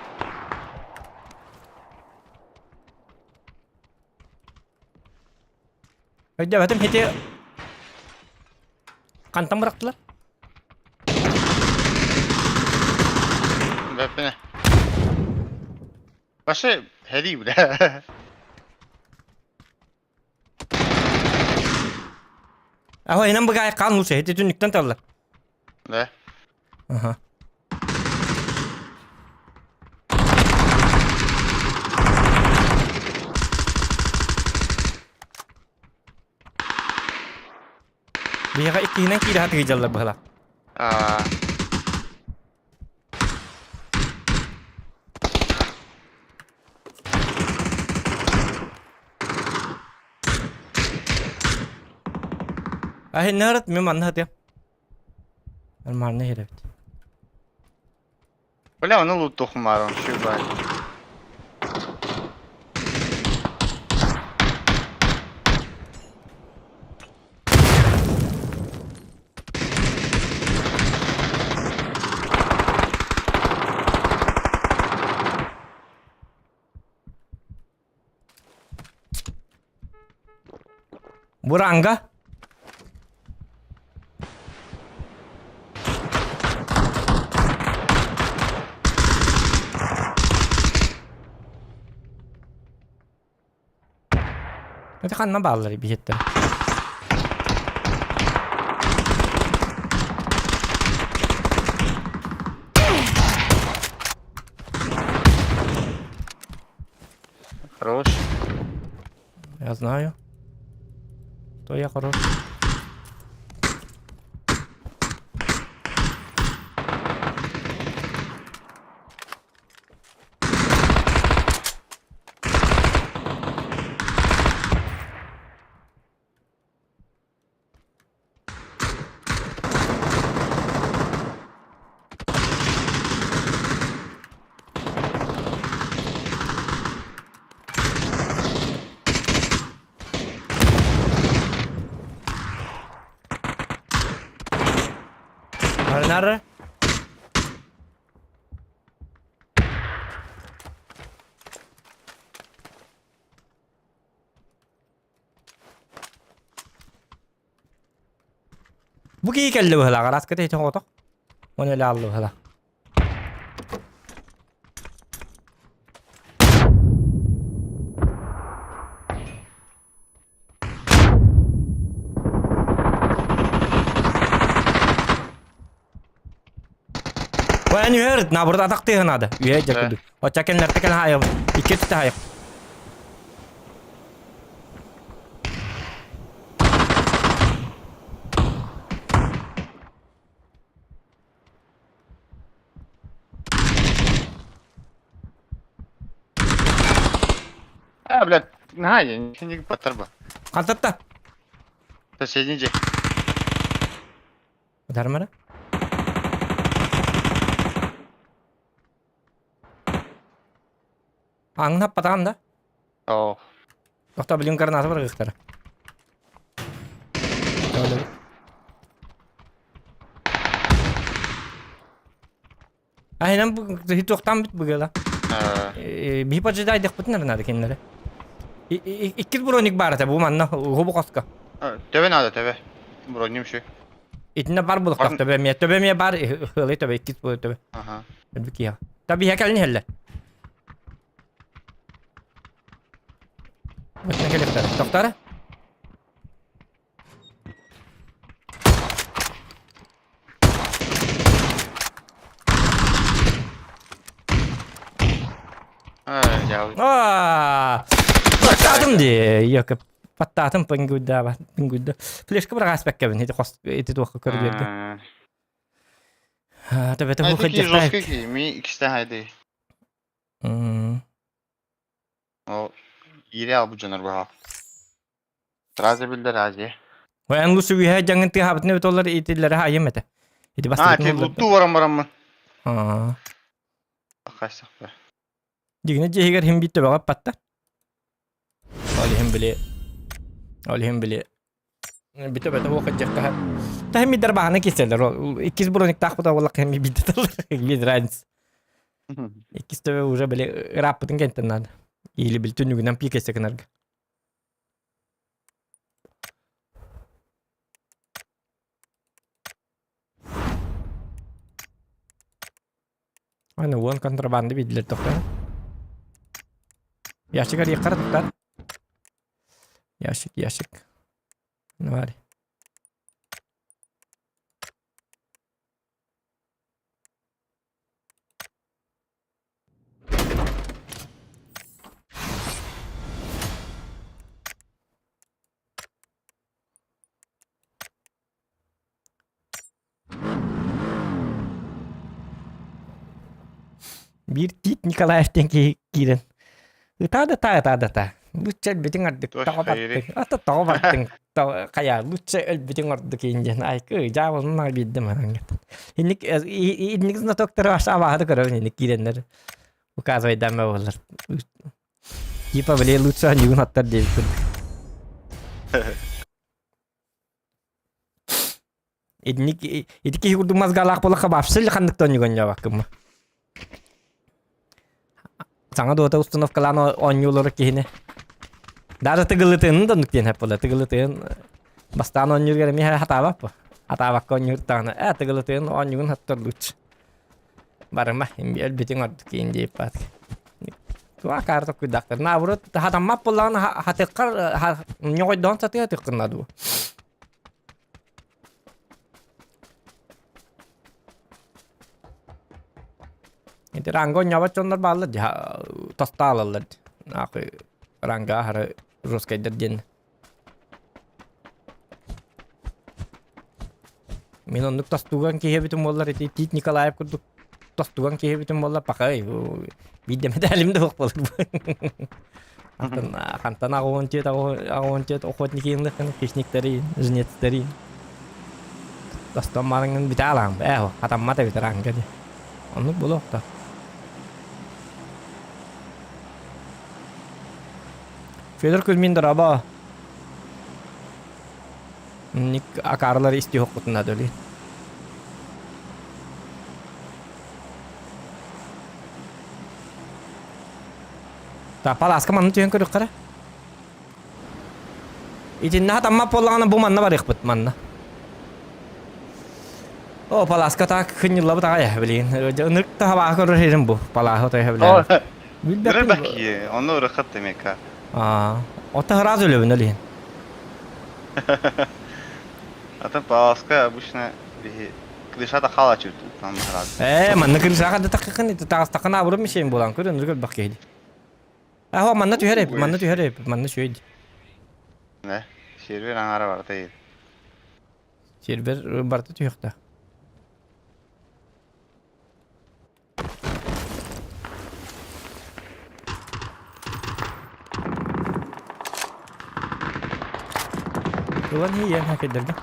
Өйдөөбөтүм ити хантан бырахтылар? Бэппинэ. Вообще, хери бля. Аһо инэн быгаай хаан лучше ити түннүктэн таллар. Да. Аха. Биһиэхэ иккиһинэн киирэ сатыы дьаллар быһыла. Аа. Аһин наарат мен манна хатыам. Нормально иһэрэбит. Бля, ону луттуохум баар, шибай. Буранга. Это ханна бааллар биһиттэр. Хорош. Я знаю. То я хорош. Нары? Бу киһи кэллэ быһылаах, араската ити оҕотох. Оны эле алла быһылаах. Эн үһэр, наоборот атахтыыһы надо. Үһэ дьэ курдук. Очча кэннэртэ кэлэн хаайып, икки өттүтэ хаайып. А, блядь, наһаа не батарба. Хантатта. Соседний же. Дармара. Аңнап батаҕын да? Оо. Тохто билим граната быргыктара. Айынан бу туохтаан бит быгыла. Биһи поджидайдыхпытын надо кинилэри. Иккис броник баар этэ бу манна хобу хоско. Төбө надо төбө. Броним şu. Итинне бар булуктах төбө эмиэ төбө эмиэ бар ыалы төбө иккис бу төбө. Аха. Өлбүт киһи. Таби кэлин иһэллэр. Өттүнэ кэлиэхтэрэ. Тохторо. Аа! Паттаатым дии. Йөкөп. Паттаатым пингуйдаба. Пингуйда. Флешка быраҕаспаккабын ити хос ити туохха көрүлүөргэ. Төбөтө бу хыдьахтай. Жесткий, ми иккисте хайды. О, ире албы дьонор баха. Разы билдер азия. Эн лучше үһэ дьаҥын тыаһаабытын эбит олар итиллэри хаайым этэ. Ити А, бастакытын ти луттуу баран бараммын. Аа. Хасахпа. Дигинэ дьиэһигэр иһин биир төбөҕө аппатта. Ол иһин били ол иһин били бүтэ бөтө буох дьахтаһа. Таһым мидер баһана киселлер. Иккис брониктаах бута буоллах кэми биирдэ талар. Без разницы. Иккис төбө уже били ырааппытын кэнтэн надо. Или били түннүгүнэн пиикэсэ гынарга. Аны уон контрабанда биирдилэр тохтоо. Ящик арыйаххара туттар. Ящик, ящик. Бар. Биир Тит Николаев диэн киһи киирэн ытаа да ытаа, ытаа да ытаа. Лучше өлбүтүҥ ордук, Туох тоҕо хайырый? бардыҥ, ата тоҕо бардыҥ, хайа, лучше өлбүтүҥ ордук иин диэн айкы дьаабылын биирдим анаҥҥыт. Инник инник знатоктары абааһы да көрөбүн инник киирэннэр указывайдаама буоллар. Типа, блин, лучше аньыгын аттар диэбит курдук. Итинник ити киһи курдук мозгалаах буоллахха вообще ли ханнык тонньуган дьаабаккын Саҥа дуота установкалаан оонньуулары киһини. Даже тыгылытыын да оннук диэн хэп буолар. Тыгылытыын бастаан оонньуур эмиэ хатаабаппы. Хатаабакка оонньуур даҕаны ээ тыгылытыын оонньугун хаттар лучше. Барыма, өлбүтүҥ ордук киин диэбит Туа карта куйдахтар. Наоборот, хатаммат буоллаҕына хатыккар ньоҕойдоон сатыа тыккынна дуу. Ити ранга оонньообот дьоннор бааллар дии, тоста аалаллар дии. Нахуй ранга аһары жесткайдар диэн. Мин оннук тостуган киһи эбитим буоллар ити Тит Николаев курдук тостуган киһи эбитим буоллар пахай биирдэ медалим да суох буолар. Антон хантан аҕуон түөт охотники ынлыхын хищниктары жнецтери тостон барыҥын бүтэ алаам ээ хатаммат эбит ранга ди оннук буолуохта Федор Кузьмин дорообо Ник акаарылар истиһоккутуна дөли Так, палааска манна түһэн көрүөххэ эрэ. Итиннэ хатаммат буоллаҕына бу манна барыахпыт манна. О, палааска так кынньыллабыт аҕай билигин. Ынырык да хабааһы көрөр иһирим бу. Палааһы отой хэбилээн. Билбэппин. Рыбаки, ону ырыхат эмека. Аа, ота сразу өлөбүн ол иһин. Атын палааска обычно биһи крышата хала чуть там сразу. Ээ, манна крышаға да таххын, таҕыстаххын абырым мишень буолан көр, ынырык элбэх киһи. Аһо, манна түһэр эбит, манна түһэр эбит, манна үчүгэй. Не, сервер аҥара барыта иһит. Сервер барыта түһүөхтээх. Ылан иһийэн хакердерге.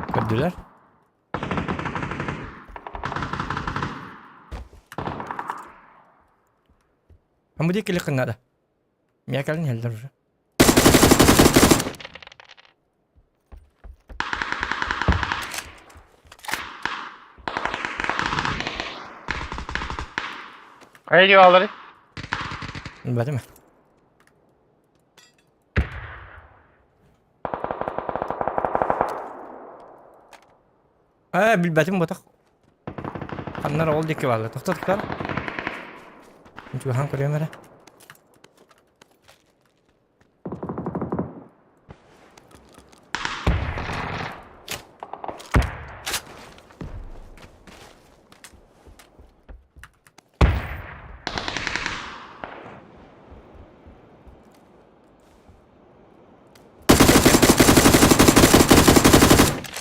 Көрдүлэр. Бу диэки илик надо. Миэхэ кэлин иһэллэр уже. Хайа дьиэ Билбэтим. Ээ, билбэтим ботах. Ханнар ол диэки бааллар. Тохто тохтор. Чугаһаан көрүөм эрэ.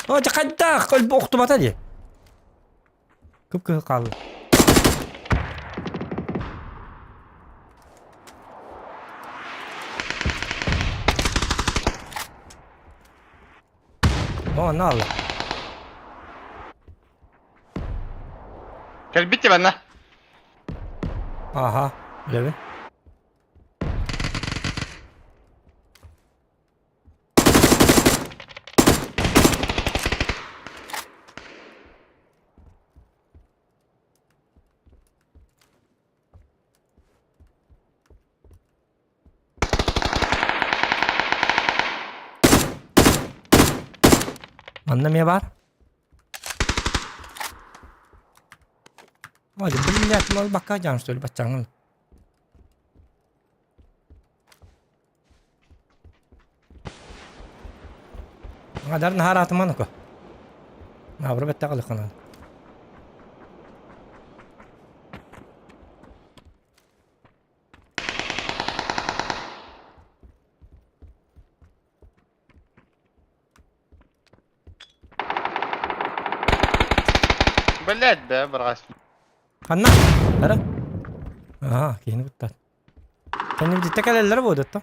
О, дьэ хайдах? Өлбө охтубата дии. Кып-кыһыл хаалла. О, на алла. Кэлбит ти манна. Аха, билэбин. Манна эмиэ баар. Ой, блядь, мал бакка дьаан что ли баччаҥын. Адар наһаар атыман око. Наабыра бэттэҕэ лыканан. Блять, да, бырҕас. Ханна? Ара? Аа, киһини куттаат. Кэннибититтэ кэлэллэр буодутта.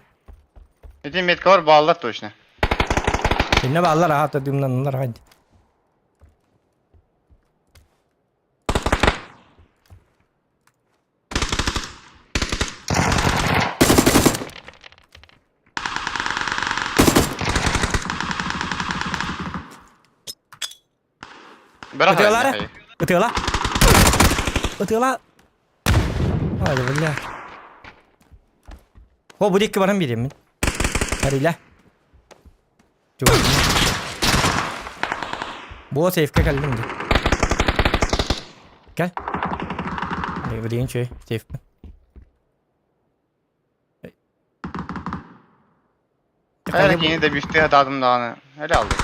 Ити меткалар бааллар точно. Инне бааллар аха дымнаннар хайды. Ытыалаары. Ытыала. Ытыала. Ай, бля. О, бу дикки баран биэриэммин. Харила. Бу сейфкэ кэллим дии. Кэл. Билигин үчүгэй сейфпин. Хайа кини да бүстүү сатаатым даҕаны. Эле алды.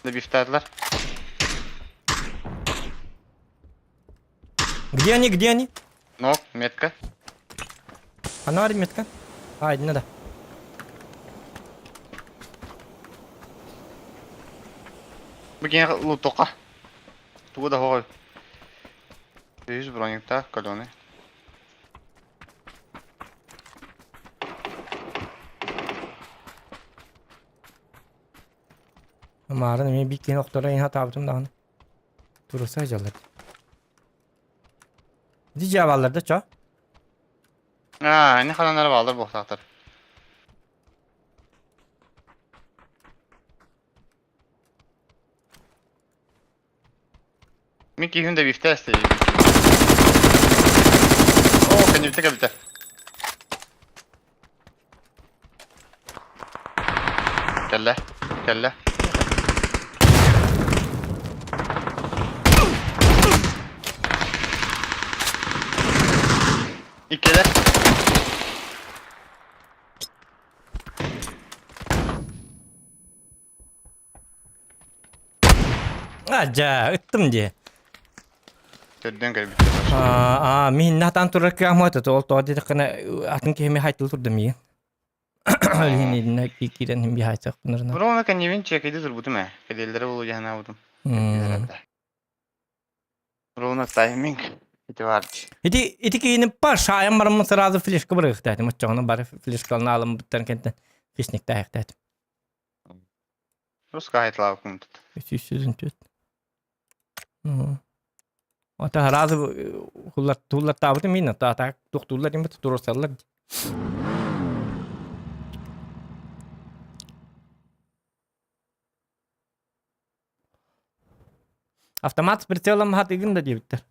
Добивтаатылар. Где они, где они? Нок, метка. Она метка. А, не надо. Бу кини лутока. Тугу да хоҕой. Үс брониктаах каленый. Маарын эмиэ биир киһини охторо иһин хатаабытым даҕаны. Туруса дьаллар. Ити дьаабаллар да чо? Аа, ини хананары бааллар буохтаахтар. Мин киһим да бифтэ эсте. Оо, кэннибитэ кэбитэ. Кэллэ, кэллэ. Иккилэр. Адьа, ыттым дии. Төрдүөн кэлбит. Аа, мин натан турар кыам это ол тоҕо диэтэххинэ атын киһими хайтыл турдум миигин. Илин киирэн иһин биһаайсахпынарына. Бро, кэннибин чекэйди турбутум ээ. Кэдиэллэрэ булу дьаһанаабытым. Ровно тайминг. Ити бар. Ити ити киһини па шаайан бараммын сразу флешка бырыахтаатым. Оччоҕуна бары флешкаларын аалым буттан кэнтэн фишниктээхтаатым. Руска айтылаабыккын тут. 304. Ата сразу туллартаабытым мин ата так тохтууллар дим туруорсаллар. Автомат с прицелом хатыгын да диэбиттэр.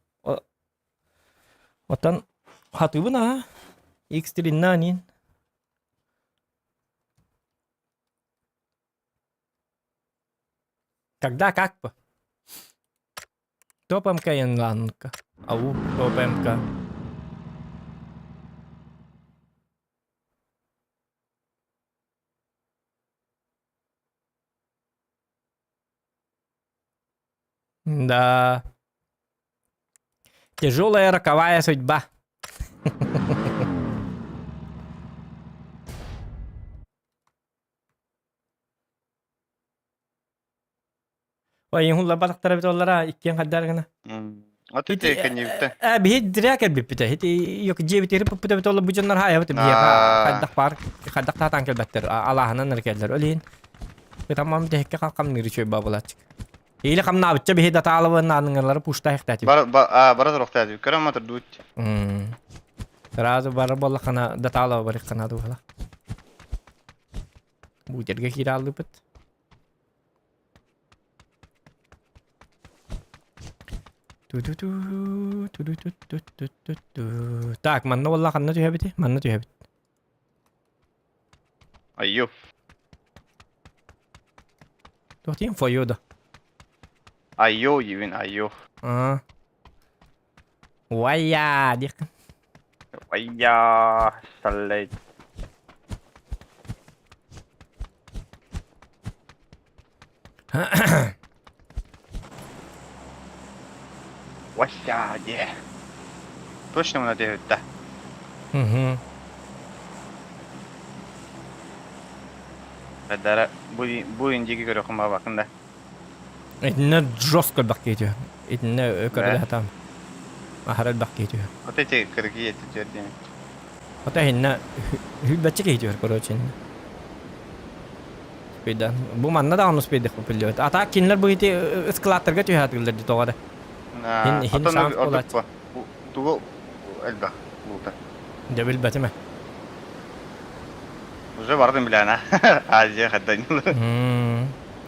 Оттон хатыыбын аа. X3 анин. Когда как бы. Топ МК Янланка. Ау, топ МК. Да. Тяжелая роковая судьба. Ой, иһин лабатахтара бит оллара иккиэн хайдар гына. Аты Ити кэннибиттэ. э биһи диря кэлбиппитэ. Ити yok дьиэбитигэр пуппута бит олла бу дьоннор хаайабыт биһиэхэ хайдах баар хайдах таатаан кэлбэттэр алааһынан эрэ кэллэр. Ол иһин ытаммам тэһиккэ хамныыр үчүгэй бабылааччык. Или хамнаабычча биһи датаалабын ааныңалары пуштаахтаатибит. Бар бара туруохтаатыбыт. Көрөн матырдуут. Сразу бары боллахана датаалаба барыххана дуһала. Бутерга киирэ аллыбыт. Ту-ту-ту, ту-ту-ту-ту-ту-ту. Так, манна буолла ханна түһэбити? Манна түһэбит. Айю. Туох диэн фойо да? Айю диибин, айю. Аа. Уайя диэххин. Айя, саллай. Вася диэ. Точно мына диэбиттэ. Угу. Дара бу бу индиги көрөхүм бабакын да. Итиннэ жестко элбэх киһи түһэ. Итиннэ көрө сатаан. Аһара элбэх киһи түһэ. Вот эти кыргые эти түөрдүн. Ата иһиннэ хүлбэччи киһи түһэр короче. Успейдан. Бу манна даҕаны успейдых биллибэт. А так кинилэр бу ити ыскылааттарга түһээтилэр дии тоҕо эрэ. Хин хин Атын шанс ордук буолааччы. бу. Тугу элбэх луута. Дьэ билбэтим ээ. Уже бардым билээн а. Азия хаддан.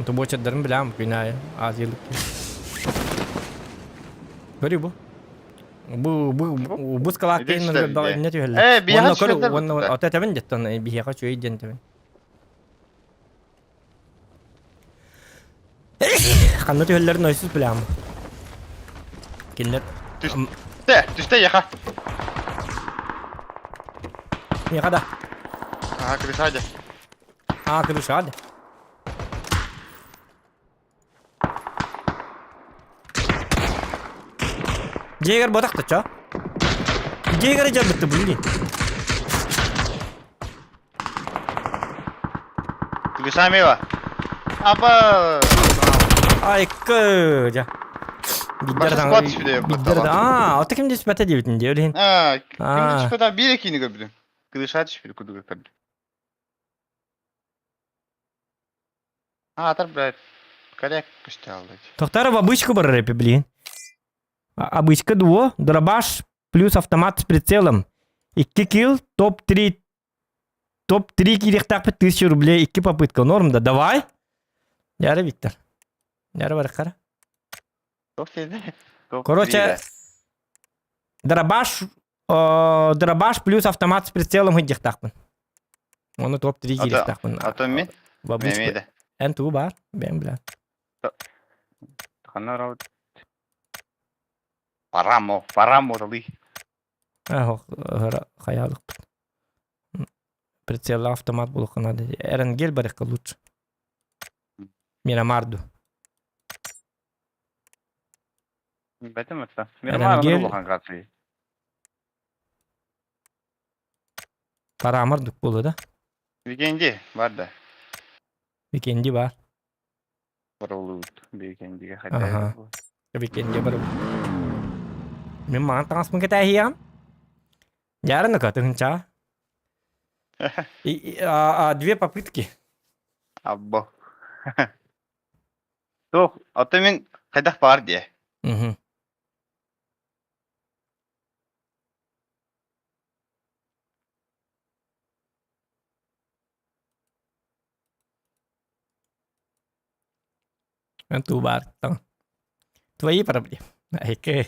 Тубуочардарын билэм күн аайы Азиялык. Көрү бу. Бу бу бу скалаак кейин инне түһэллэр. Э, биһиэхэ Уонна көр түһэллэр уонна бутта. ото этэбин деттон биһиэхэ үчүгэй диэн этэбин. Ханна түһэллэрин ойсус билэм. Кинилэр Түстэ, түстэ яха. Миэхэ да. Ага, крышадя. А, крышады. Дьиэгэр ботах да чо. Дьиэгэр дьарбытты блин. Крышамева. Аба. Айкы, дьэ. Биддер Баша склад түспүтэ Биддер аа, ото ким түспэтэ диэбитин дии олиһин. Аа, ким түспэтэ биир киини көрбүтүм. Крыша түспүт курдук көрдүм. Аатар, блядь, коряк көстө Тохтаров обычку бар рэпе, блин. Обычка дуо, дробаш плюс автомат с прицелом. 2 килл, топ-3 топ-3 киириэхтээхпит 1000 рублей, 2 попытка. Норм да, давай. Яра, Виктор. Яра барахара. Короче, дробаш Дробаш плюс автомат с прицелом ыдьахтаахпын. Оны топ-3 киириэхтаахпын. А то мин? Бабушка. Эн тугу баар? Бэм бля. Ханна Парамо, парамо дали. Ах, хаялыкпыт. Прицеллаах автомат булуохха надо. Эренгел барыхха лучше. Мирамарду. Бэтим это. Мирамар улахан грации. Парамар дук буолла да? Викенди бар да. Викенди бар. Баролуут Викендиге Ага. хотя. Викенди бар. Мин маан таҥаспын кэтээһиэҕим. Дьаарына катыһынчаа. И, а, а, две попытки. Аббо. Туох, ото мин хайдах баар дии. Мгм. Туу баартан. Твои проблемы. Айкы.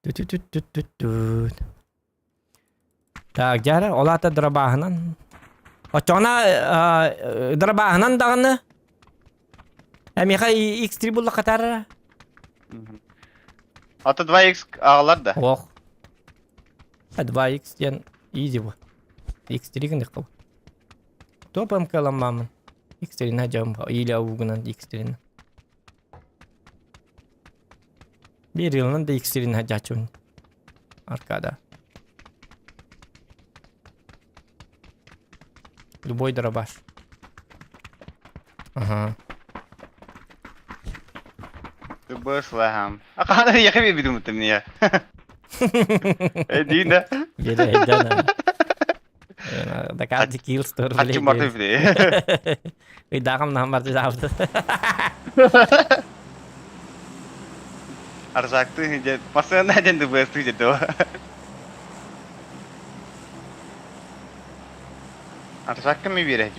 Тү-тү-тү-тү-тү. Так, дьэ ол аата дырабааһынан. Оччоҕуна дырабааһынан даҕаны Эмиэхэ X3 булла хатар. Ата 2X аҕалар да. Ох. 2X диэн изи бу. X3 гыныхха бу. Топ МК-ламмамын. X3-ни дьом или аугунан X3-ни. Биир ыалынан да иксирин садьааччыбын. Аркада. Любой дробаш. Ага. Любой слахам. А хана яхи би бидум мне. Э, да. Бире дана. Дакарди килс тур. Хачы мартып бile. Ыйдагам нам барды жабды. Аржактыы диэн массыына диэн ДБС-тыы диэн дуо? Аржакка ми биэрэ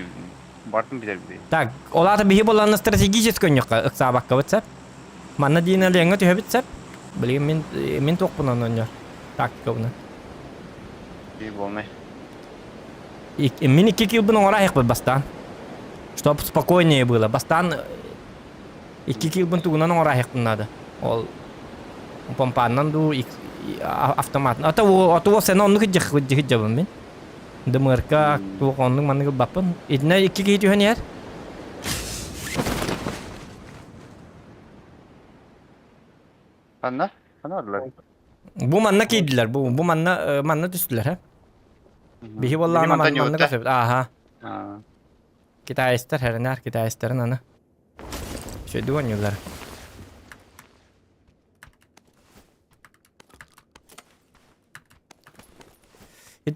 бартын билэр билэр. Так, ол аата биһи болланна стратегический өнньөххө ыксаабаккабыт сеп. Манна диин Ленга түһэбит сеп. Билигин мин мин туохпунан онньор тактикабынан. Би болнай. Мин икки килбын оҥоро айахпыт бастаан. Чтоб спокойнее было. Бастаан икки килбын тугунан оҥоро айахпын надо. Ол помпаннан дуу, автомат. Ата ото сен оннук дьабын мин. ДМРК туох оннук маннык ылбаппын. Итинэ икки киһи түһэн иһэр. Ханна? Ханна бардылар? Бу манна киирдилэр. Бу бу манна манна түстүлэр һэ. Биһи буоллаҕына манна көсөбүт. Ааха. Китайстар хэринээр китайстарын аны. Сөйдү оонньууллар.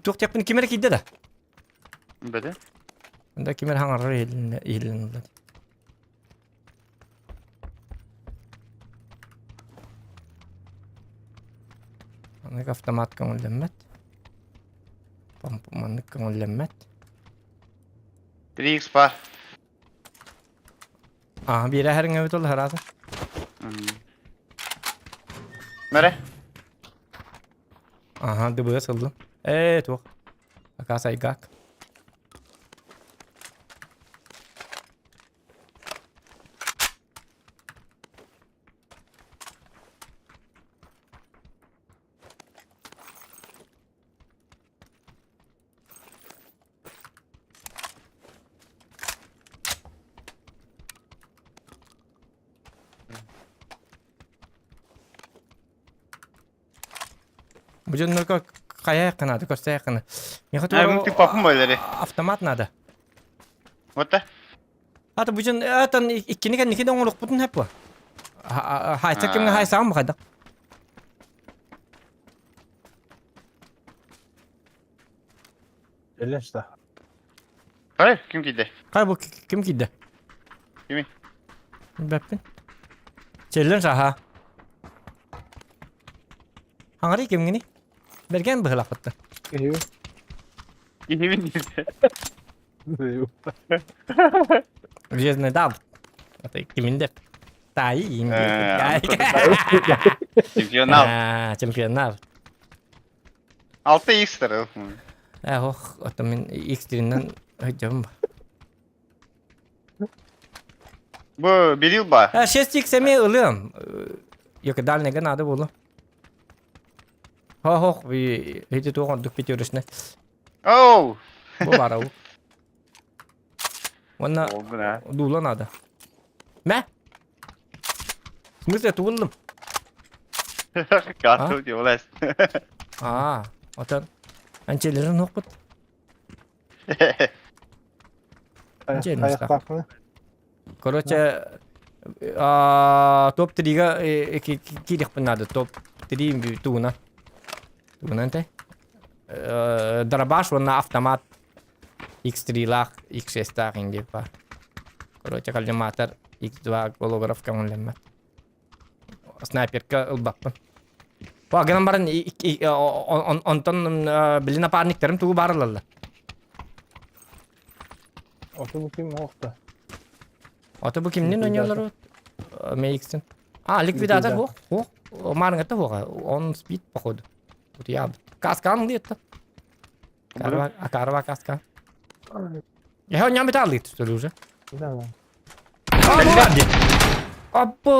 Туох диэхпин ким эрэ киирдэ да? Бэдэ. Да ким эрэ хаҥарар иһиллин иһиллин Маннык автомат көҥүллэммэт. Маннык көҥүллэммэт. 3x бар. Аа, биэрэ эһэриҥ эбит ол хараата. Мэре. Аха, ДБС ыллым. Ээ, туох. Акас айгак. Бу дьоннорго хайа надо, көрсөйөххө Миэхэ Папым байлары. Автомат надо. Вот да. Ата бу дьон атан иккини кэнники да оҥоруохпутун сөп буо. Хайса кимҥэ хайсаҕын бухайдах. Элэста. Хай, ким киирдэ? Хай бу ким киирдэ? Кими? Билбэппин. Челлен саха. Хаҥарый кимҥиний? Бэргэн быһылахпыттар. Киһи. Киһибин диирдэ. Звездный даб. Это кимин деп. Таи им. Чемпионат. Чемпионат. Алта X тарыл. Э, ох, ото мин X тиринен höjjabым ба. Бу бирил ба. 6X эми ылыам. Yok дальныйга надо было. Хо-хо, эти туох ордук пятерочный. Оу! Бу бара бу. Уонна дуула надо. Мэ? В смысле тугуллум? Карту диолес. Аа, отон анчелерин хоппут. Короче, топ-3-га киириэхпин наада. Топ-3 тугуна. Тугунан этэй? Дробаш уонна автомат X3-лаах, X6-таах индип баар. Короче, коллиматор X2 голограф көҥүллэммэт. Снайперка ылбаппын. По гынан баран онтон били напарниктарым тугу баар ылаллар. Ото бу ким оохто? Ото бу кимнин ойнолору? Мейксин. А, ликвидатор хуох, хуох. Марыңата хуоха. Он спит, походу. Тут я каскан диэтта. Акарва каска. Я не металл что ли уже? Да. Аппо,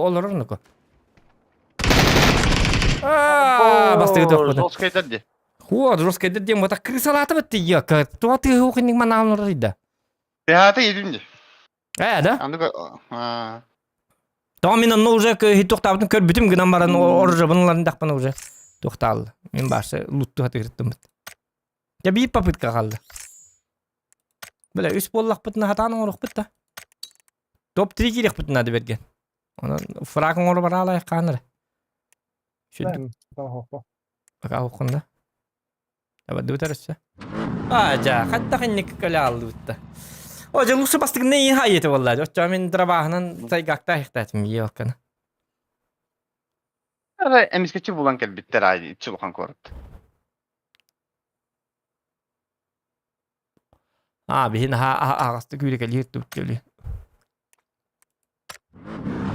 олорор нуку. Аа, бастыгы тохпут. Жесткайдар ди. Хуа, жесткайдар диэн бата крысалааты битти я. Туа ты хуохинник манаан олорор Теһаата идин ди. Ээ, да? Аны Тоҕо мин онно уже туохтаабытын көрбүтүм гынан баран оружабын ыларын уже туохтаалла. Мин баасы лутту хатыгырттыммыт. Дьэ биир попытка хаалла. Бля, үс буоллахпытына хатаан оҥоруохпут да. Топ-3 киириэхпитин наада бэргэн. Онон фраг оҥоро бараалайах хаанара. Сүрдүк. Пока да. Абадыбыт өссө. Аа, дьа, хаттах инник көлө ааллыбытта. О, дьэ, лучше бастыгына иин хайыты болла. Оччо мин драбааһынан сайгакта ахтаатым иоккана. Арай эмискэччи булан кэлбиттэр аайы иччи улахан куорат. Аа, биһи наһаа аһаҕастык күүрэкэлиир түбүккэлии.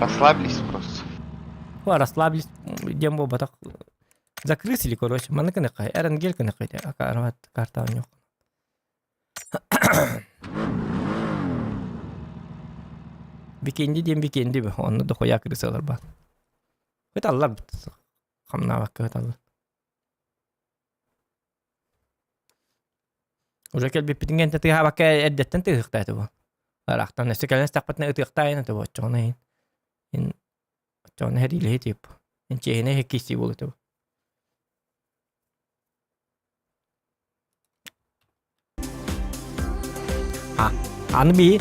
Расслабились просто. О, расслабились диэн буолбатах. Закрысили, короче. Манна кыныкай. РНГ кыныкай. Акарват карта у них. Бикенди диэн бикенди бу. Онно дохуя крысалар бар. Ыталлар хамнаабакка ыталлар. Уже кэлбиппитин кэнтэ тыаһаабакка эрдэттэн тыаһыахтаа этэ бу. Ыраахтан өссө кэлэн истэхпитинэ ытыахтаайын этэ бу оччоҕуна иһин. Ин оччоҕуна сэриилэһи тип. Ин чиэһинэй киирсии буолуо этэ бу. А, аны би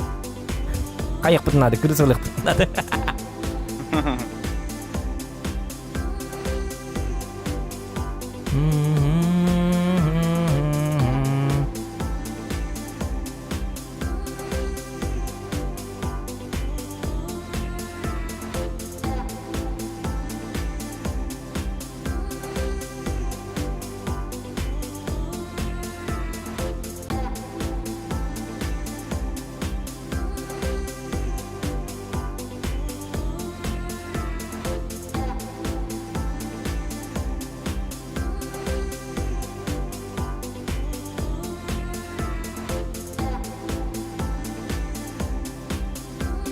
хайыахпытын наада, кырыс ылыахпытын наада.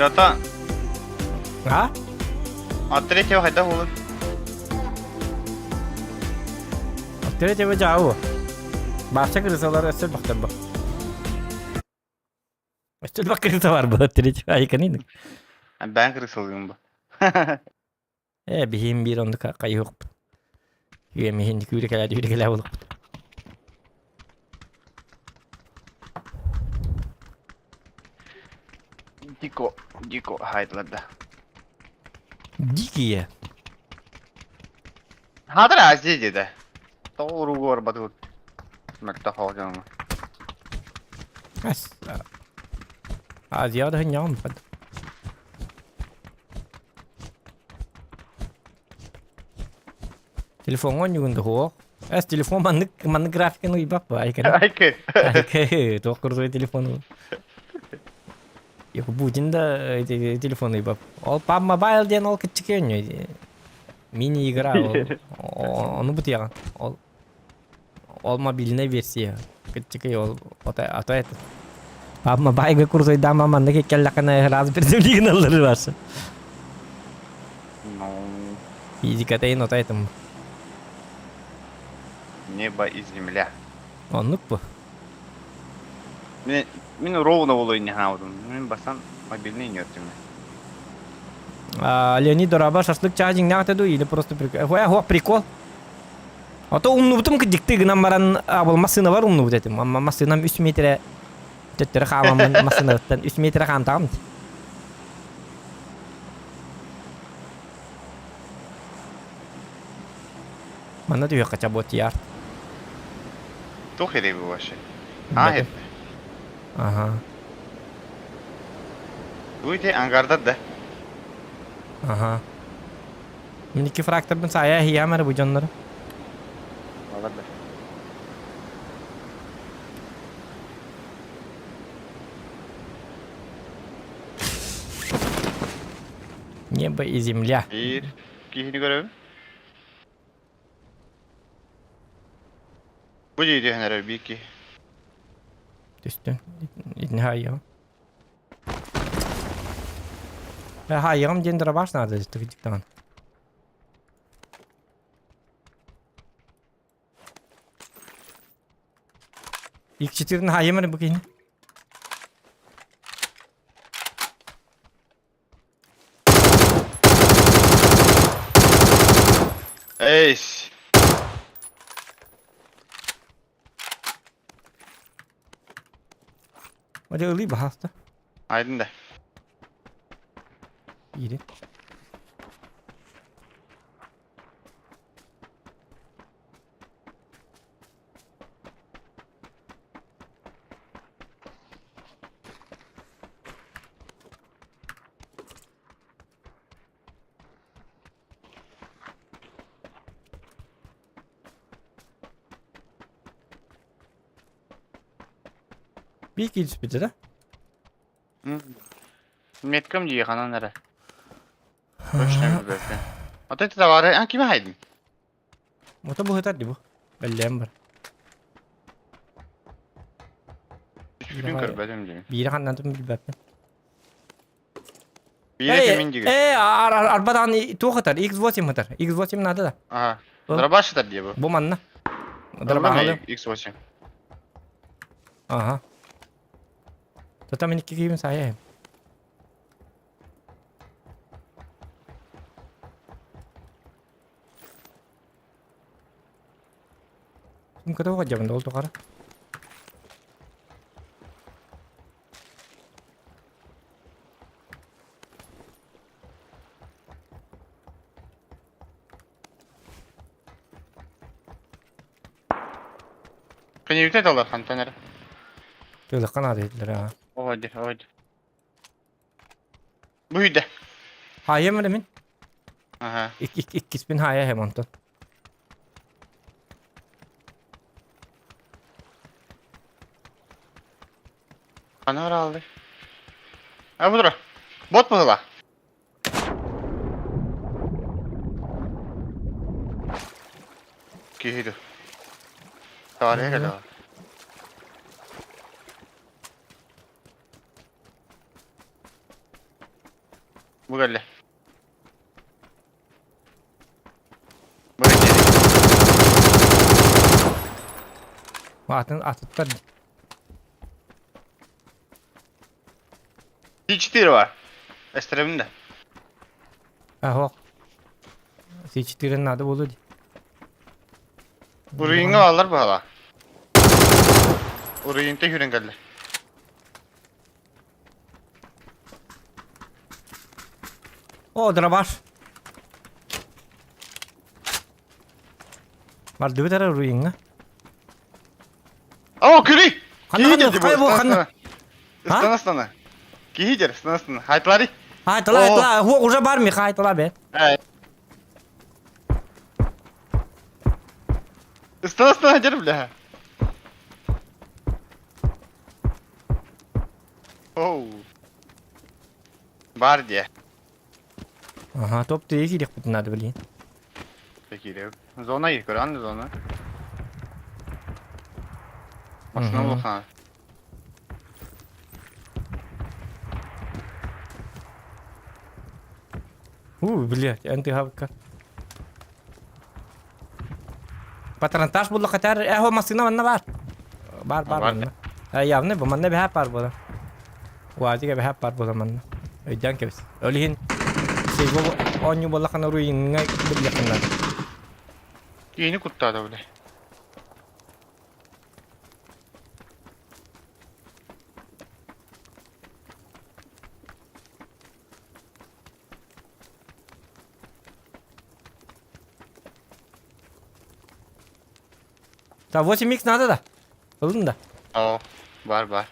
Дата, А? а третьего хайдах буолар? Третьего дьаабы. Баача крысалар өссө бахтар Өссө бак крыса бар бу третьего айканин. Бээн крысалыым бу. Э биһим биир оннук хайыһыахпыт. Үөмиһин күүрэ кэлээ кэлээ буолуохпут. Дико, дико хайдларда. Дикие. Хатыр Азия деді. Тоҕо уругу барбатыбыт. Мөлтөх оҕо Ас. Азия да хынньаҕым бад. Телефоҥҥа оонньуугун да суох. Эс телефон маннык маннык графиканы ыйбат бу айканы. Айкы. Айкы туох крутой телефон. Путин да телефон ыйбап. Ол PUBG Mobile диэн ол кыччык оонньуу. Мини-игра ол. Ону бутуйаҕын. Ол ол мобильная версия. Кыччыкый ол ото ото это. PUBG Mobile курсайдаама маннык кэллэххинэ раз приземлигин аллары барса. Ну, Физиката ин ото этим. небо и земля. Оннук бу. Мин мин ровно болу инне ханаабытым. Мин бастан мобильный ньөртүм. Леонид дорообо, шашлык чаа дьиҥнээх этэ дуу или просто прикол? Хуа, прикол. А то умнубутум кырдьыктыы гынан баран абыл массыына бар умнубут этим. Массыынам үс метрэ төттөрү хаамаммын массыынаттан үс метрэ хаамтаҕым. Манна түһүөххэ чабот ярд. Туох эрэ бу вообще? А, это. Ага. Бу ити ангардар да. Ага. Мин икки фракторбын саайа иһийэм эрэ бу дьоннору. Алар да. Небо и земля. Биир киһини көрөбүн. Бу дии түһэн эрэр биир киһи. Түстүн. Итини хаайыаҕым. Э, хаайыаҕым диэн дробаш наада дьиктаҕын. Икчитирин хаайым эрэ бу киһини. Эйс. Hadi ылыы баһааста. Айдын да. Ири. Биир киһи түспүтэ да? Меткам дии ханан эрэ. Точно билбэппин. Ото ити товары а кими хайдын? Ото быһытар ди бу. Бэллээн бар. Түспүтүн көрбөтүм дии. Биири ханнан тум билбэппин. Биири кимин дигин? Э, арбадан туох ытар? X8 ытар. X8 надо да. Ага. Дробаш ытар дии бу. Бу манна. Дробаш X8. Ага. Тота мен икки киһибин саайа. Ким көтө ходжабын ол тухары. Көнүбүтэ долар хантан эрэ. Тыылыкка наада диэтилэр аа. Оҕо оҕо Бу үйдэ. Хаайым эрэ мин. Аха. Иккиспин хаайа эһэм онтон. Хана араалды. А бу тура. Бот быһыла. Киһи ду. Товарищ кэлэ. Бу кэллэ. Бу кэллэ. Атын атыттар. Си-4 бар. Эстеребин да. Аһок. Си-4 надо болу ди. Уруйуҥҥа бааллар баһала. Уруйунта хүрэн кэллэ. О, дробаш. Бардыбыт эрэ уруйуҥҥа. О, күрүй! Ханна ханна, хай бу ханна. Ыстана ыстана. Киһи дер, ыстана ыстана. Хайтылари. Хайтыла, хайтыла, хуа уже бар ми, хайтыла бе. Ыстана ыстана дер, бля. Оу. Бар дие. Ага, топ ты кириэхпитин надо, блин. Киириэбит. Зона көрөн зона. Машина улахан. У, блядь, эн тыһабыкка. Патронтаж булла хатар, эхо машина манна бар. Бар, бар манна. Явно бу манна бэһэ бар була. Уазига бэһэ бар була манна. Өйдөөн кэбис. Ол иһин сейго оонньуу буоллаххына руиҥҥа билиэххин наада. Киһини куттаата бile. Так, 8 х надо да? Ылын да? О, бар бар.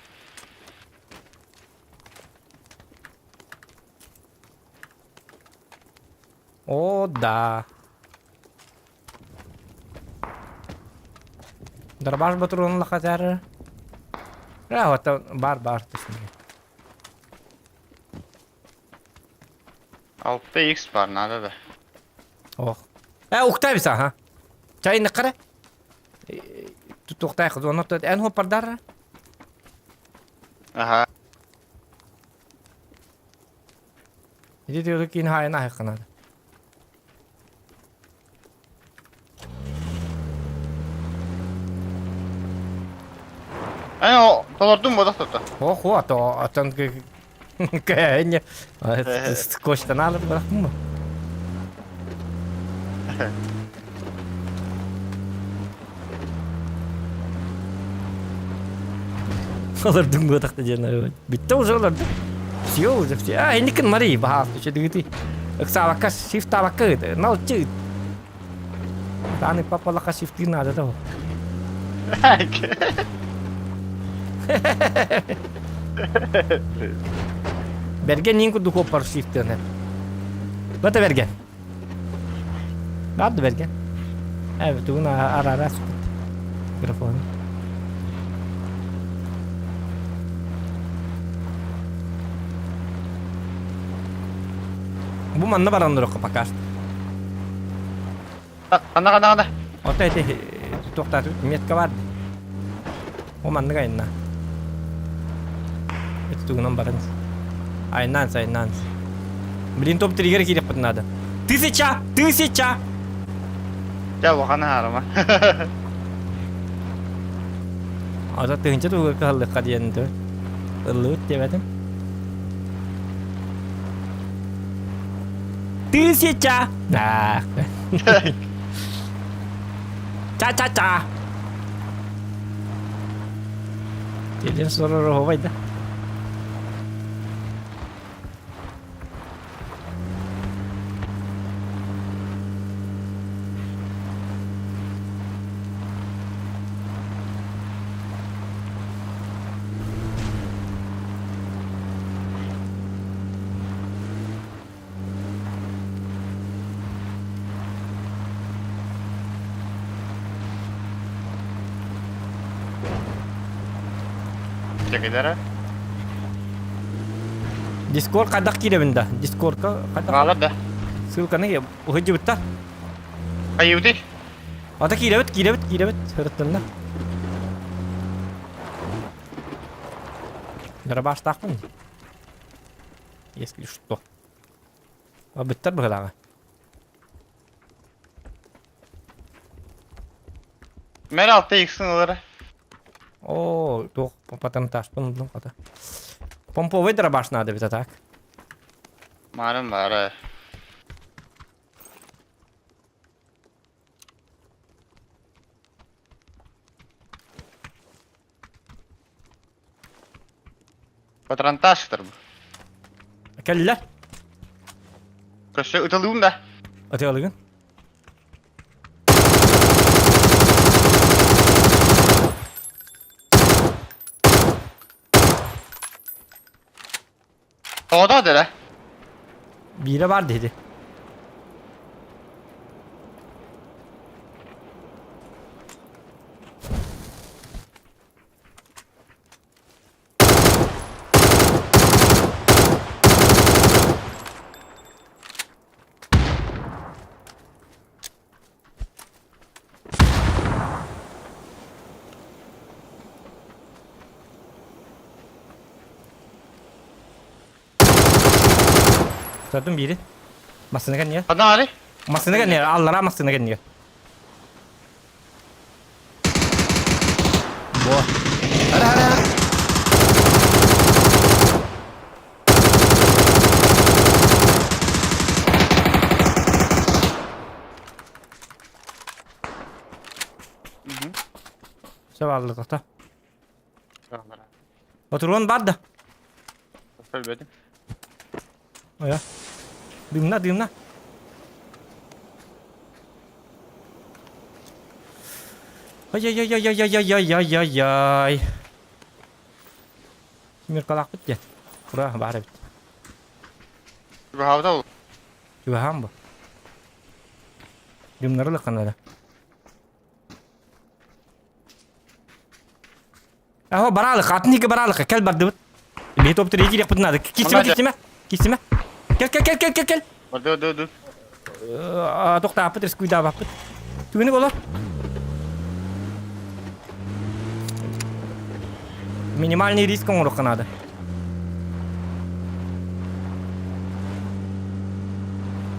О, да. Дробаш батрон лахатар. Ра, вот бар бар түсінген. 6x бар надо да. Ох. Э, уктайбыз аха. Чайны кара. Тутуктайх зона эн хопардар. Аха. Ити тыылы киин хаайын аһыхханады. Эн о толордум бодох тутта. Ох, а то аттан кээньэ скотчтан алып бырахтым бу. Олордум буотахта диэн Бүтте уже олордум. Все уже все. А, инникин Мари баһаас түчэ Ыксаабакка шифтаабакка ыт. Налчы ыт. Тааны папалаха шифтыы наада да Берген нин курдук оппар шифтыаны. Бата берген. Барды берген. Evet, тугун ара-ара супут. Микрофон. Бу манна баран турукка пока что. Ханна ханна ханна. Ото эти туохтаатыбыт метка бар. О маннык айанна. Эти тугунан баран. Айнаан айнаан. Блин, топ-3-гер киириэхпит надо. Тысяча! Тысяча! Дьэ улахан аарыма. Ата тыһынча тугу кыһаллыхха диэн тө. Ыллыбыт диэбэтим. Тысяча! Наах. Ча-ча-ча! Телен сорор да. Чекидара. Дискорд хайдах киирэбин да? Дискордка хайдах? Хаалар да. Ссылканы уһуйдубуттар. Хайыбытый? Ата киирэбит, киирэбит, киирэбит. Ырыттынна. Дырабаштаахпын. Если что. Быттар быһылааҕа. Мэр алта иксин ылара. Оо, туох патанташпын ыллым хата. Помповый дробаш надо бит, а так. Маарым баара. Патронтаж бу. Кэллилэр. Көссө ыталыым да. Атыалыгын. Тоҕото дere. Биирэ бар диэти. Tuttum биири. Массыына кэннигэр. Ханна ари? Массыына кэннигэр, аллараа массыына кэннигэр. Бо. Ара, ара, ара. Все бааллы тоқта. Отуруон бар да. Өлбөтүм. Оя. Дымна, дымна. Ай-яй-яй-яй-яй-яй-яй-яй. Миркалаахпыт диэн. Ура, баар эбит. Чугаһаабыта ол. Чугаһаан бу. Дымнары лыкканара. Аһо, бараалык, атын диэки бараалык, кэл бардыбыт. Биһи топ тириги киириэхпит наада. Киирсимэ, киирсимэ, киирсимэ. Кэл, кэл, кэл, кэл, кэл, кэл. Барды, ду, ду. Тохтааппыт, рискуйдаабаппыт. Түгэни болар. Минимальный риск оҥоруохха наада.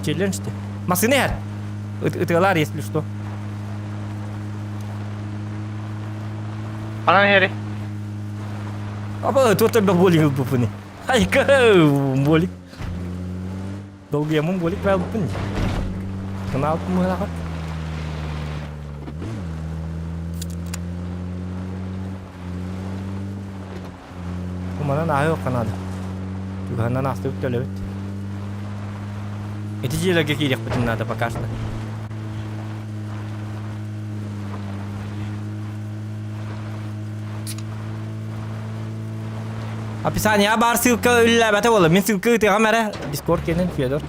Челлендж те. Массыына иһэр. Ытыалаар, если что. Анан иһэри. Апа, туох элбэх болик ылбыппыный. Айка, болик. Долгуйаммын болик баалбыппын. Кынаалпын мыһылаҕар. Манан ааһыахха наада. Чугаһынан аастыбыт төлөбүт. Ити дьиэлэргэ киириэхпитин наада пока что. Описание баар ссылка үллээбэтэ буолла. Мин ссылка ыытыаҕым эрэ. Дискорд киэнин Федор.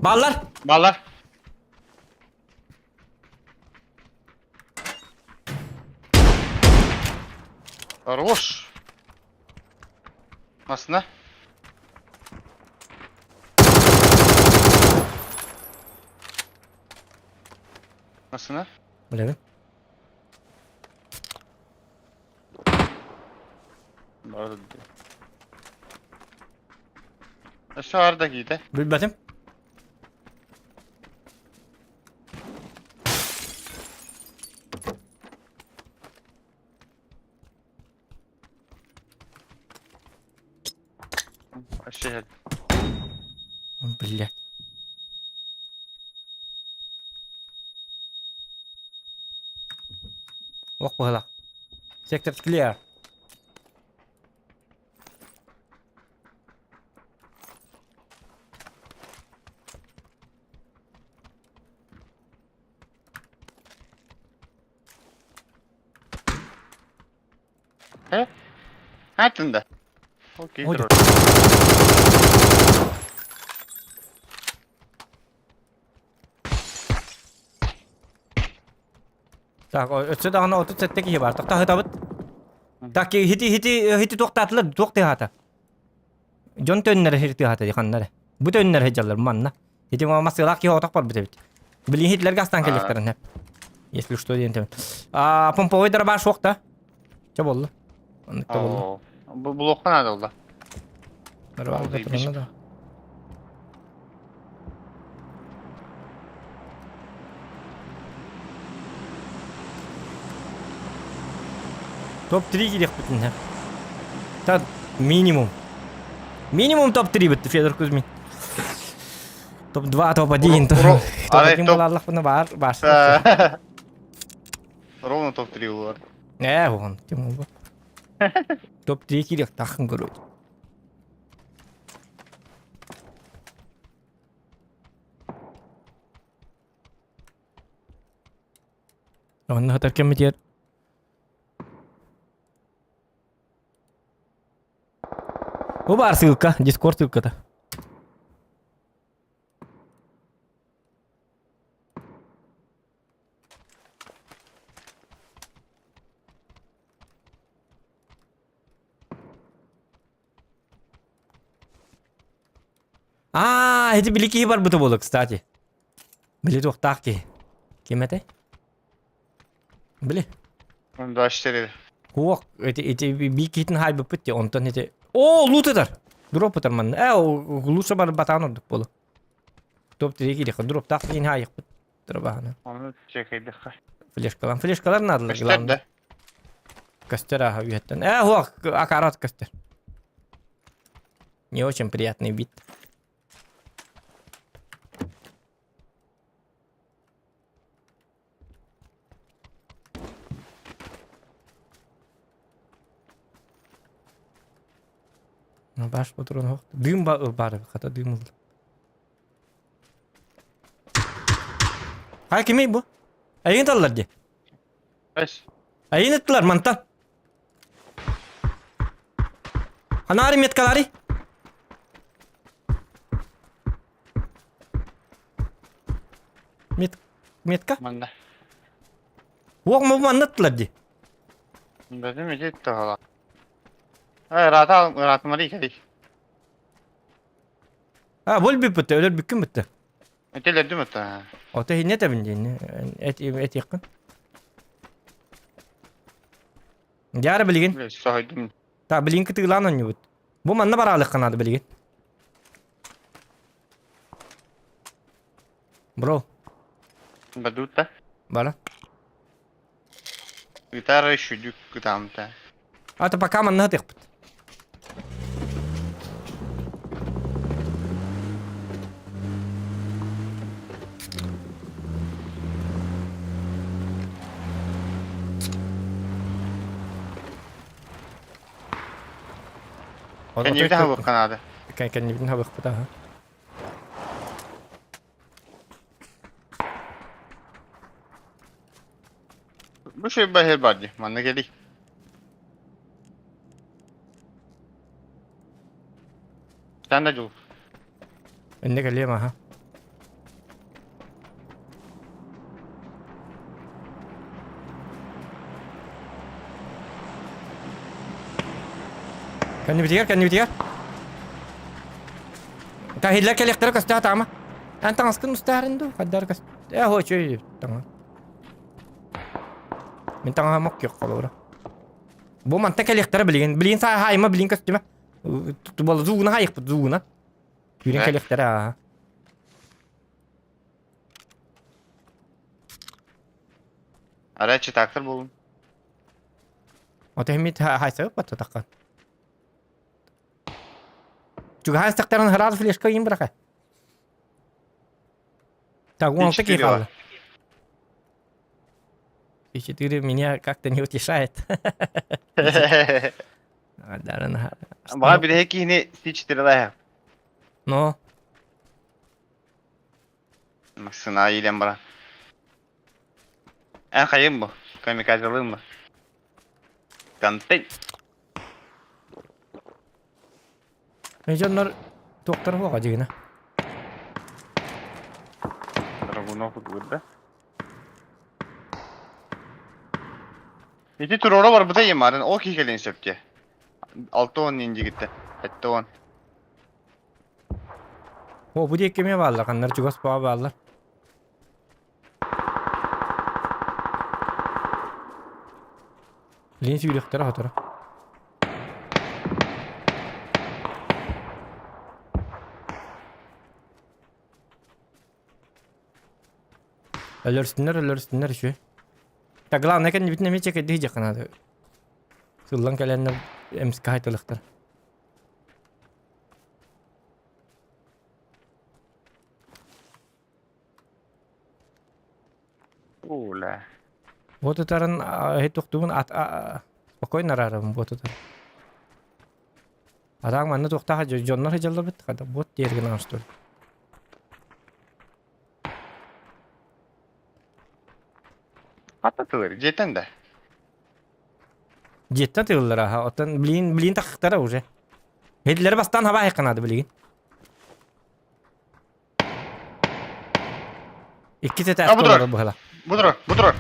Баллар! Баллар. Хорош. Масына. Масына. Билэбин. Бары. Өссө арда киитэ. Билбэтим. Вообще. Блять. Ох быһылах. Сектор clear. Хатында. Окей. Ой, Так, өссө даҕаны 37 киһи бар. Тохтоһутабыт. Так, хити хити хити туохтаатылар, туох тыаһаата. Дьон төннөрө хити тыаһаата ханнары. Бу төннөрө сылдьаллар манна. Ити массыылаах киһи отох барбыт эбит. Билин хитлерге астан кэлиэхтэрин сөп. Если что диэн тэбин. А, помповой дробаш суох да? Чэ болла. Оннук да болла. Бу блокка надо болла. Нормально турана да. Топ-3 кириэхпитин Та минимум. Минимум топ-3 битти Федор Кузьмин. Топ-2, топ-1, топ-1 булаллахпына бар, бар. Ровно топ-3 булар. Э, вон, тем более. Топ-3 кириэх тахын көрөт. Онно хатар кэммитигэр Бу баар ссылка, Дискорд ссылката. Аа, эти били киһи барбыта буолуо, кстати. Били туохтаах киһи. Ким этэй? Били. Да, четыре. Куок, эти, эти би киһитин хаайбыппыт ти, онтон эти... О, лут ытар! Дроп ытар манна. Э, лучше бар батаан ордук буолу. Топ тири кириэхэ, дроптаах киһини хаайыахпыт. Дробаһана. Оны чекайдыхха. Флешкалар, флешкалар наадалар, Көстөр главное. да. Көстөр ааһа үһэттэн. Э, хуох, акарат көстөр. Не очень приятный вид. Ну, баш патрон хох. Дым бар, хата дым ылла. Хай кимий бу? Айын таллар ди. Эс. Айын ыттылар мантан. Ханари меткалари. Мет метка? Манна. Уох му манна ыттылар ди. Бэдим ити тохола. Ай, рата ыраатымары икери. А, бол бүппүттэ, өлөр бүккүн бүттэ. Этелердим это. Ото хинне тэбин диэн эт эт якын. Дьаара билигин. Бля, соһойдум. Та билигин кытыылаан онньубут. Бу манна бараалыхха наада билигин. Бро. Бадутта. Бара. Гитара шүдүк кытаамта. Ата пока манна тыхпыт. Кэннибитин хабыхха наада. Кэннибитин хабыхпыт аха. Бу шүй баһыр бар дии. Манна кэлий. Сен да жул. Инне кэлиэм аха. Кэннибитигэр, кэннибитигэр. Таһиллар кэлиэхтэрэ көстөө таама. Эн таҥаскын устаарын дуу? Хайдаар көс... Э, хо, чөй, таҥа. Мин таҥаһым ок холобура. Бу манта кэлиэхтэрэ билигин. Билигин саа хаайма, билигин көстүмэ. Буолла зуугуна хаайыхпыт, зуугуна. Күүрэн кэлиэхтэрэ аа. Арай читактар буолун. Ото химит хайсабыт баттатахха. Чугаһаан истэхтэрин сразу флешка ыйын быраха. Так, он такие хаалла. И четыре меня как-то не утешает. Баҕа бириһэ киһини Си-4 Но. Массына иилэн баран. Эн хайым бу? Камикадзелыым бу? Контент. Дьоннор туохтара суоҕа дьигинэ. Драгунов да? Ити туруора барбыта емарын ол киһи кэлин сөп дии. 6-10 индигитте. 7-10. О, бу диэки эмиэ бааллар, ханнар чугас баҕа бааллар. Лин сүүрүөхтэрэ сотору. Өлөрсүннэр, өлөрсүннэр үчүгэй. Так, главное кэннибитин эмиэ чэкэйдии дьиэххэ наада. Сыллан кэлэннэр эмискэ хайталыхтар. Ула. Вот ытарын тохтугун ат спокойно араарабын вот ытар. Атаң манна туохтаах дьоннор сылдьаллар хата бот диэргин оҥостор. Хата тылыр, дьиэтэн да. Дьиэттэн тыыллар аха, оттон билигин билигин тахтара уже. Хедлери бастаан хаба айыкканаады билигин. Икки А, этээс бу турар. олорор быһыла. Бу турар, бу турар.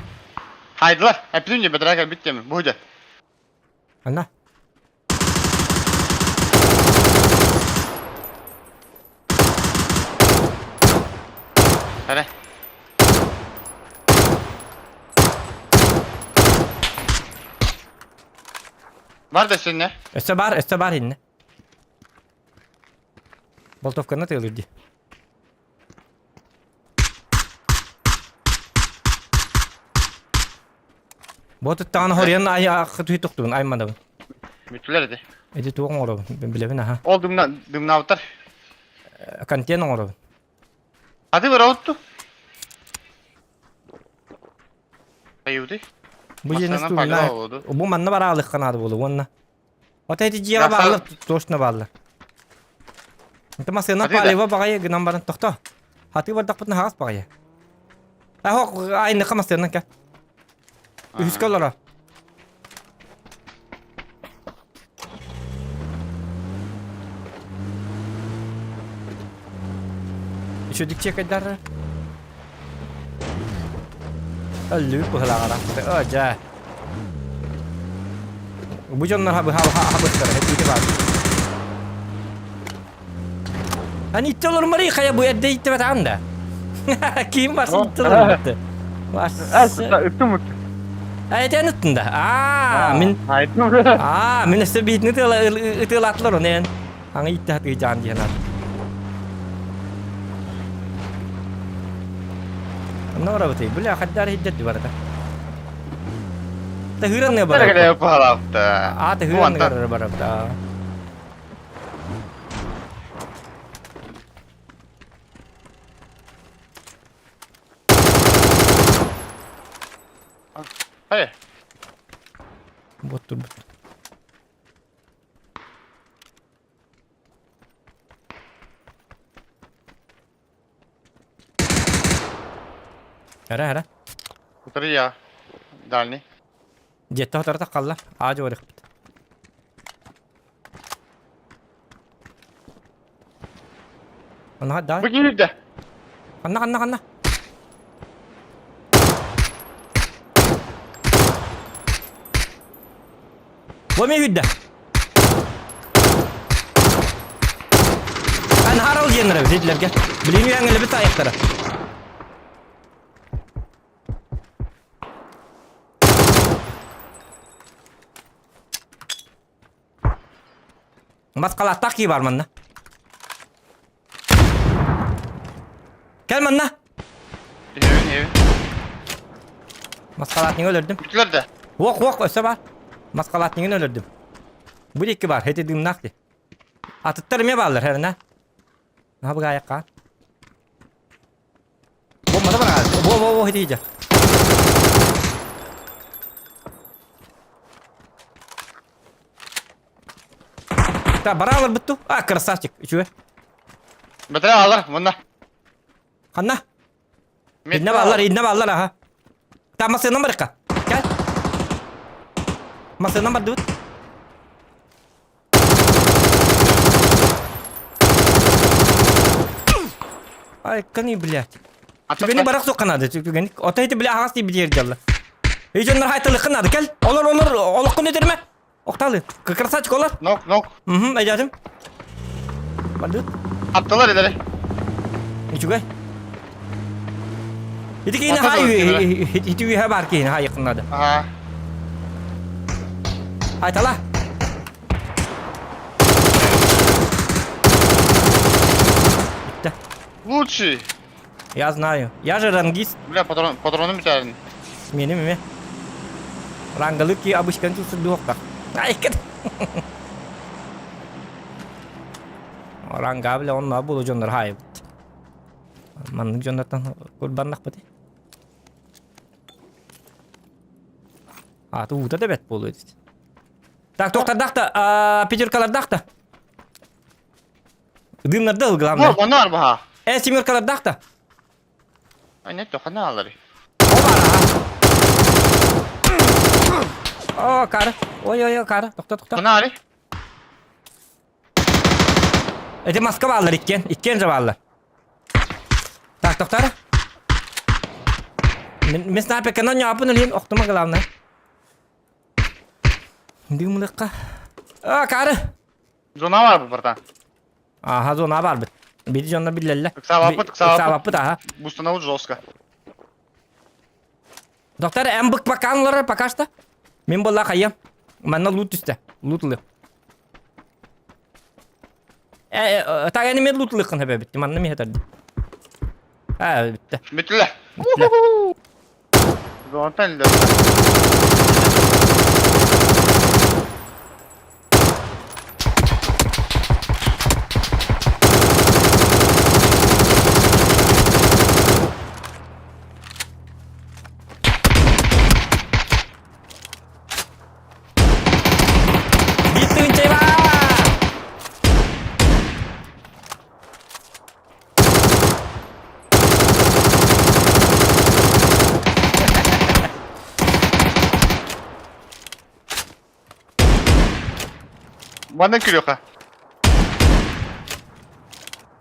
Хайдылар, эппитим дии, бэтэрээ кэлбит диэмин, бу дьэ. Анна. Эрэ. Бар да синне. Өссө бар, өссө бар инне. Болтовканы тыылыр дии. Ботуттаҕына хоруйан ай тохтубун аймадабын. Бүтүлэр ити. Ити туох оҥоробун билэбин аха. Ол дымна дымнаабыттар. Контент оҥоробун. Аты быраутtu. Айуды. Бу дьиэни Массыына стулна. пагла олуду. Бу манна бараалыхха наада буолуо уонна. Вот эти дьиэҕэ бааллар, точно бааллар. Это массыына палево баҕайы гынан баран тохто. Хатыы бардахпытына хаҕас баҕайы. Ахок айныха массыынан кэ. Үһүскэ олоро. Еще дикчекайдар. Өллүбүт быһылааҕара. О, дьэ. Бу дьоннор хабыттара, этиити баар. Ани итти олормары хайа бу эрдэ иттибэтаан да. Ким барсын итти олорматы. Ыттым ыттым. Этен ыттын да. Аа, мин Аа, мин өссө биитини ытыалаатылар оны эн. Аңа итти хатыы жаан диэн ат. Онно барабытый. Бля, хаддар хиддерди барыта. Тахыранны барабыта. Аа, тахыранны барабыта. Хайа. Вот тут. Эрэ, эрэ. Утары я. Дальний. Дьиэттэ утарыта халла. Аа дьуорихпит. Анна да. Бу киирдэ. Ханна, ханна, ханна. Бу эмиэ үрдэ. диэннэрэ битилерге. Билин үөҥэлэбит айахтара. Маскалааттаах кии бар манна. Кэл манна. Иһэбин, иһэбин. Маскалаатнигы өлөрдүм. Бүтүлэр да. Уох, уох, өссө бар. Маскалаатнигын өлөрдүм. Бу икки бар, эти дымнаах ди. Атыттар эмиэ бааллар, хэрнэ. Наха быгаайакка. Бомбата бараҕа. Во, во, во, хитиижэ. Так, бараалар бутту. А, красавчик. Үчүгэй. Бэтэрэ аалар, мунна. Ханна? Инна бааллар, инна бааллар, аха. Так, массыынан барыкка. Кэл. Массыынан бардыбыт. Ай, кани, блядь. Түгэни барах суққа надо, түгэни. Ото ити бля аҕас тиийбит ер дьалла. Эй дьоннор хайтылыкка надо, кэл. Олор, олор, олоххун өтөрмө. Охталы. Красавчик олор. Нок, нок. Угу, айдатым. Бардыт. Аттылар илери. Үчүгэй. Ити киһини хай ити үһэ бар киһини хай якыннады. Ага. Айтала. Bitti. Лучший. Я знаю. Я же рангист. Бля, патрон, патроным бүтәрин. Меним эме. Рангалык ки обычкан тусурдуохта. Ай, кет. Ранга бile онно булу дьоннор хайбыт. Маннык дьоннортон курбаннахпыт. Аты уута да бэт буолуо эбит. Так, тохтардахта, пятеркалардахта. Дымнарда ыл главное. Бу, онно арбаха. Э, семеркалардахта. Ай, нет, хана алары. О, кара. Ой-ой-ой, кара. Тохто, тохто. Хана ары. Эти маска бааллар иккен. Иккен же бааллар. Так, тохтар. Мен снайперканан ньоопун ылыйын охтума главное. Дымлыкка. А, кары. Зона бар бу братан. Аха, зона бар бит. Бири дьонно биллэллэ. Ыксаабаппыт, ыксаабаппыт. Ыксаабаппыт, аха. Бустанабыт жестко. Доктор, эн бык бакаанлары пока что. Мин буолла хайым. Манна лут түстэ. Лут ылы. Э, так эни мен лут ылыххын хөбө бүттү. Манна ми хэтэрди. Аа, бүттэ. Бүтүлэ. Бүттүлэ. Зонтан илдэ. Биир тыһыынча Манна күрүөххэ.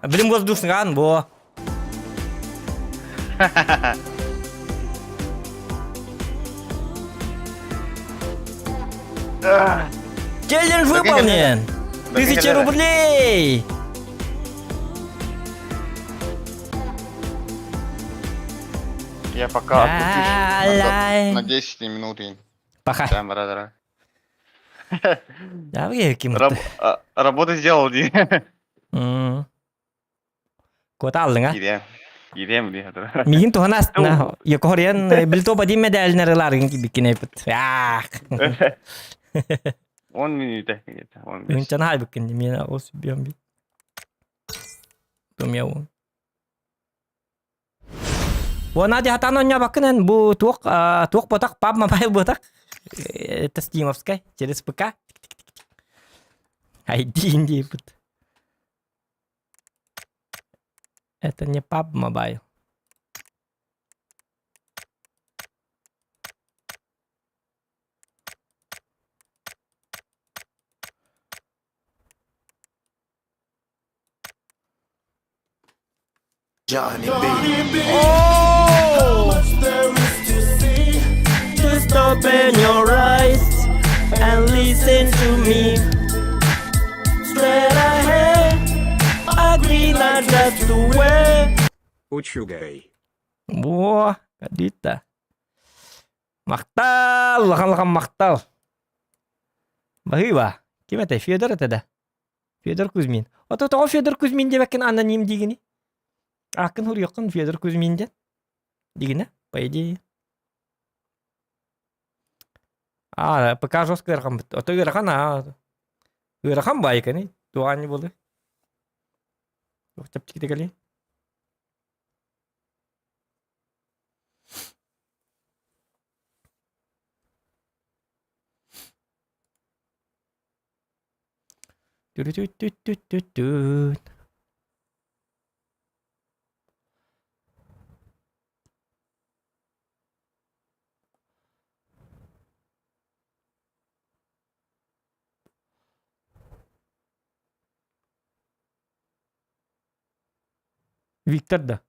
Билим воздушныган бо. Челлендж выполнен! Тысяча рублей! Я пока отключусь Ла-лай. на 10 минут. Пока. Там, бра Да, вы ким Работу сделал, ди. Куотааллыҥ а? Кириэм. Кириэм дии хатыр. Миигин туһана астына. Якориан билто бадим медалинер ылааргын кибиккин эпит. Ах. 10 минута где-то. 15. Ынчана хайбыккин мен ос биом би. Тумяун. Бу Надя хатан оння бакынын бу туох туох ботак паб мобайл ботак. Это стимовская через ПК. ID индейбит. Это не паб мобайл. Oh! Just open your eyes and listen to me. Straight ahead, a green light. Учугэй. Во, кадита. Махтал, улахан-улахан махтал. Баһыыба. Ким этэй? Федор этэ да? Федор Кузьмин. Ото тоҕо Федор Кузьмин диэбэккин аноним диигини? Ааккын суруйуоххун Федор Кузьмин диэн. Дигинэ, по идее. А, ПК жестко ыарахан Ото ыарахан аа. Ыарахан баайканы. Туаани буолуй. Чэпчэкитэ кэлий. Тү-тү-тү-тү-тү-түт. Виктор да?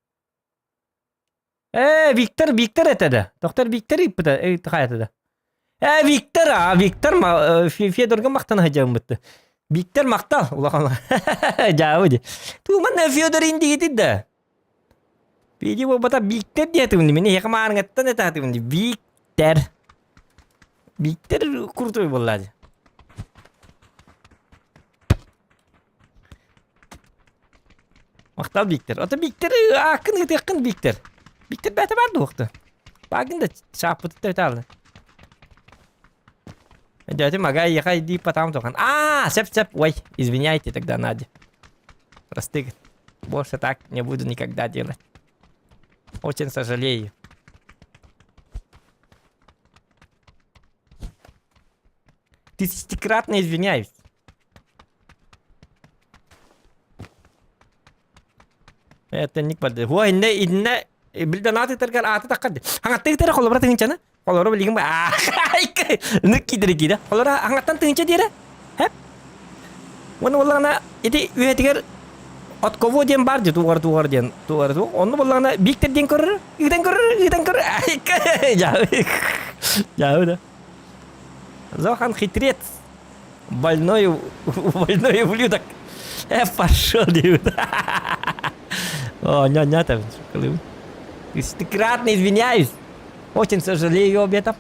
Э, Виктор, Виктор этэ да. Доктор Виктор ыыппыта, хайата да. Э, Виктор, а, Виктор Федорга махтана сылдьабын Виктор махтал, улахан. Дьаабы ди. Туман Федор индигитит да. Види буолбата Виктор диэтим мин эһиэхэ маарыҥаттан этаатым ди. Виктор. Виктор крутой буолла ди. Махтал Виктор. Ото Виктор ааккын ыытыаххын Виктор. Виктор бэйэтэ баар дуохта. Баагын да сааппытытта өтаалла. Дядя мага ехай иди потом тохан. А, сеп сеп, ой, извиняйте тогда, Надя. Просты. Больше так не буду никогда делать. Очень сожалею. Тысячекратно извиняюсь. Это ник барды. Ой, инне инне билден ааты тергер ааты таккар. Хаңаттык тера холобра тыгынчаны. Холобра билигин ба. Нык кидер киде. Холобра хаңаттан тыгынча диэре. Хеп. Оны боллаҕына ити үһэтигэр от кого диэн бар дии тугар тугар диэн тугар ту онну боллаҕына Виктор диэн көрөр ыытан көрөр ыытан көрөр дьаабы да Зохан хитрец больной больной ублюдок пошел диэбит о ня там Тысячекратно извиняюсь очень сожалею об этом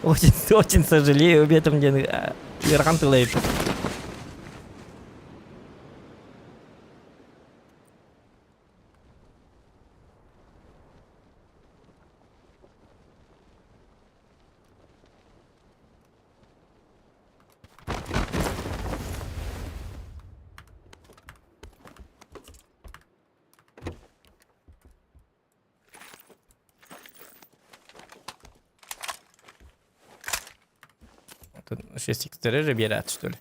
Очень, очень сожалею об этом диэн ыарахан тыл эбит. Тут 6x же биэрээт что ли?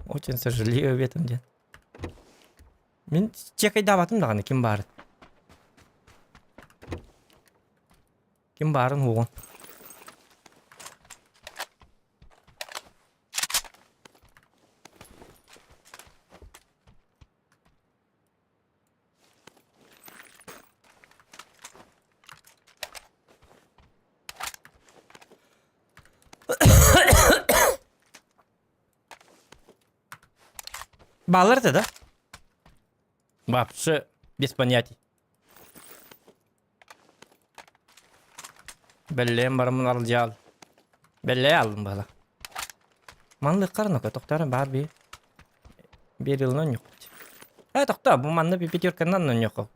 Очень сожалею об этом диэн. Мин чекайдаабатым даҕаны ким баарын. Ким баарын уоҕун. Баалар этэ да? Вообще без понятий. Бэллээн бараммын аралдьаал. Бэллээ аллым баала. Маннык карнака тохтоорон баар би. Биир ылынан ньуккут. Э тохтоо бу манна би пятерканан ньокко.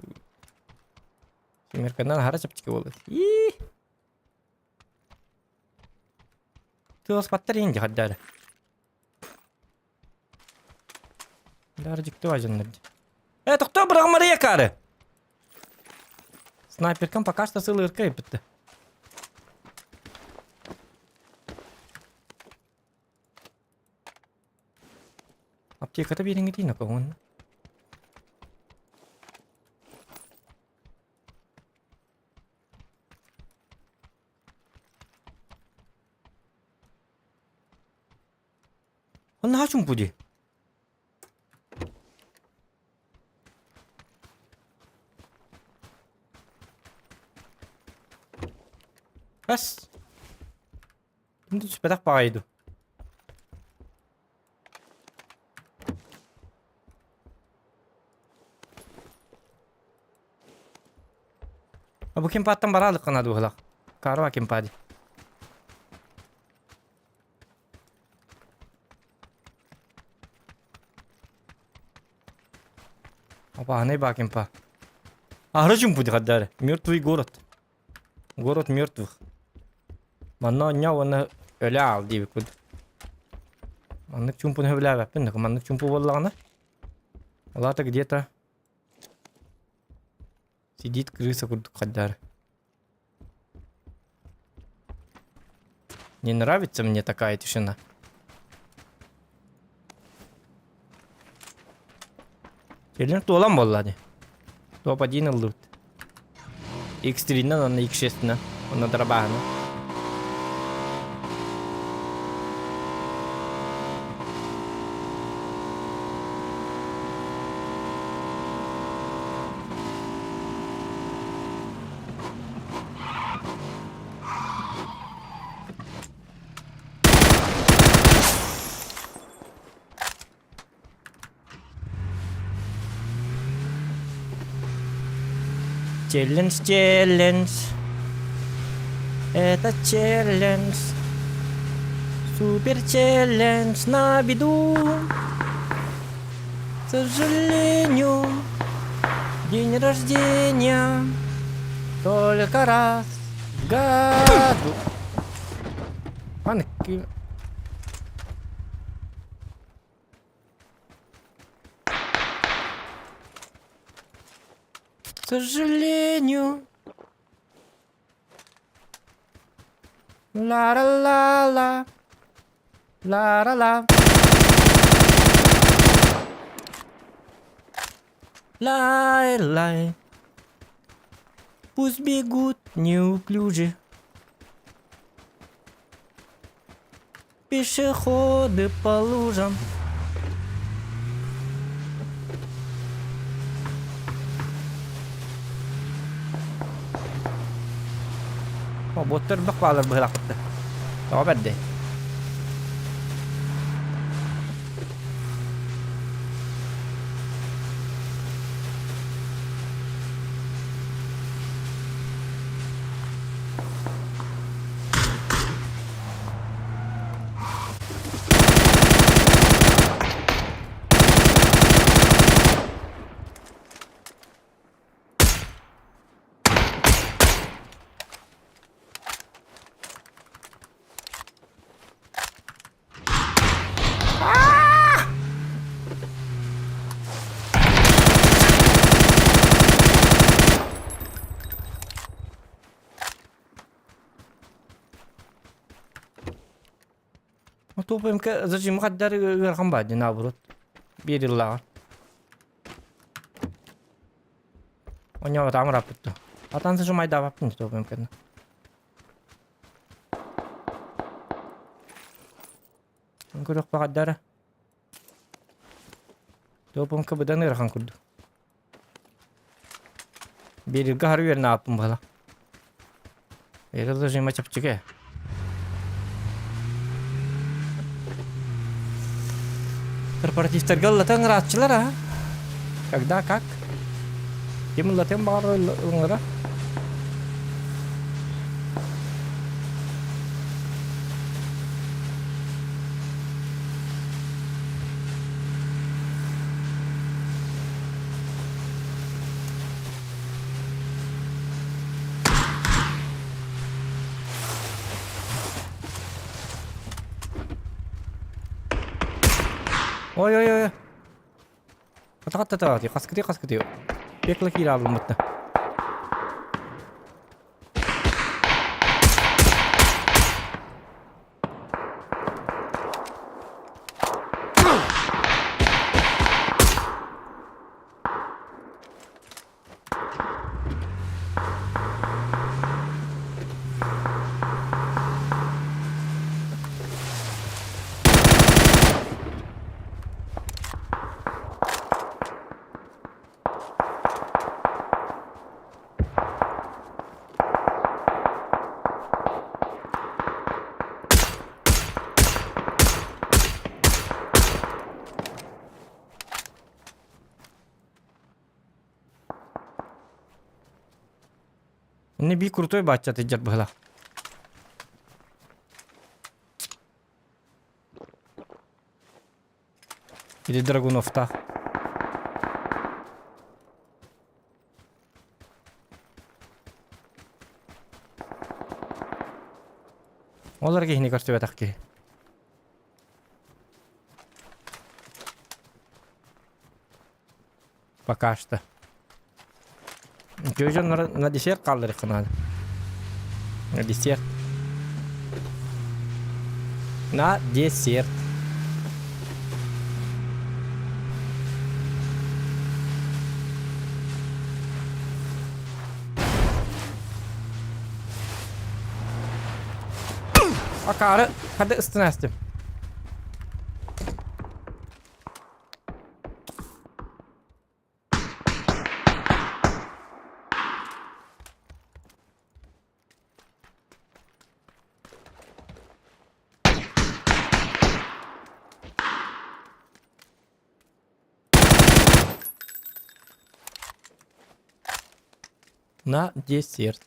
Семерканан хара чэпчэки буолуо. Ии. Тыаспаттар иһин дьахардаары. Дары дьикти баажаннар дии. Э, тохтоо быраҕымарыйа акаары! Снайперкам пока что сылырка ыппытты. Аптеката биэриҥҥитиин окоҕун. Наһаа чуҥпу дии. Хас? Ким да түспэтэх баҕайы дуу? А бу кимпаттан бараалык гына дууһалах. Карва кимпади. Опа, ба кимпа. Аһара чумпу дихаддары. Мертвый город. Город мертвых. Манна онньоо уонна өлө аал диэбит курдук. Маннык чуумпуну сөбүлээбэппин да маннык чуумпу буоллаҕына ол аата где-то сидит крыса курдук хайдары. Не нравится мне такая тишина. Кэлин туолан буолла дии. Топ один ыллыбыт. X3-нэн уонна X6-нэн уонна дробааһынан. Челлендж, челлендж. Это челлендж. Супер челлендж на беду. К сожалению, день рождения только раз в году. Аны К сожалению. Ла-ла-ла-ла. Ла-ла-ла. Лай-лай. Пусть бегут неуклюже. Пешеходы по лужам. О, буоттар бах баалар быһылаахпытта. Тоҕо бэрдэй. Тупо зачем хаддар ыарахан баар дии наоборот. Биир ыллаҕар. Онньоҕо таамырааппыт дуо? Атан сышымайдаабаппын топ МК-ны. Көрөх баҕардара. Топ МК быдан ыарахан курдук. Биэрилгэ хары үөрэнэ ааппын быһала. Эрэл режима чэпчэки. Корпоративтарга ыллатан ырааччылар а? Когда, как? Ким ыллатыан баҕарар ылыҥыра? Ой ой ой. Хата-хата хаскытыы хаскытыы. Пекло киирэ аалыммытта. Инне бии крутой баачча тыдьар быһылаах. Или Драгуновтаах. Ол эрэ киһини көрсүбэтэх киһи. Пока что. Үтүө дьоннор на десерт хаалларыахха наада. На десерт. На десерт. Акаары хады ыстын На десерт.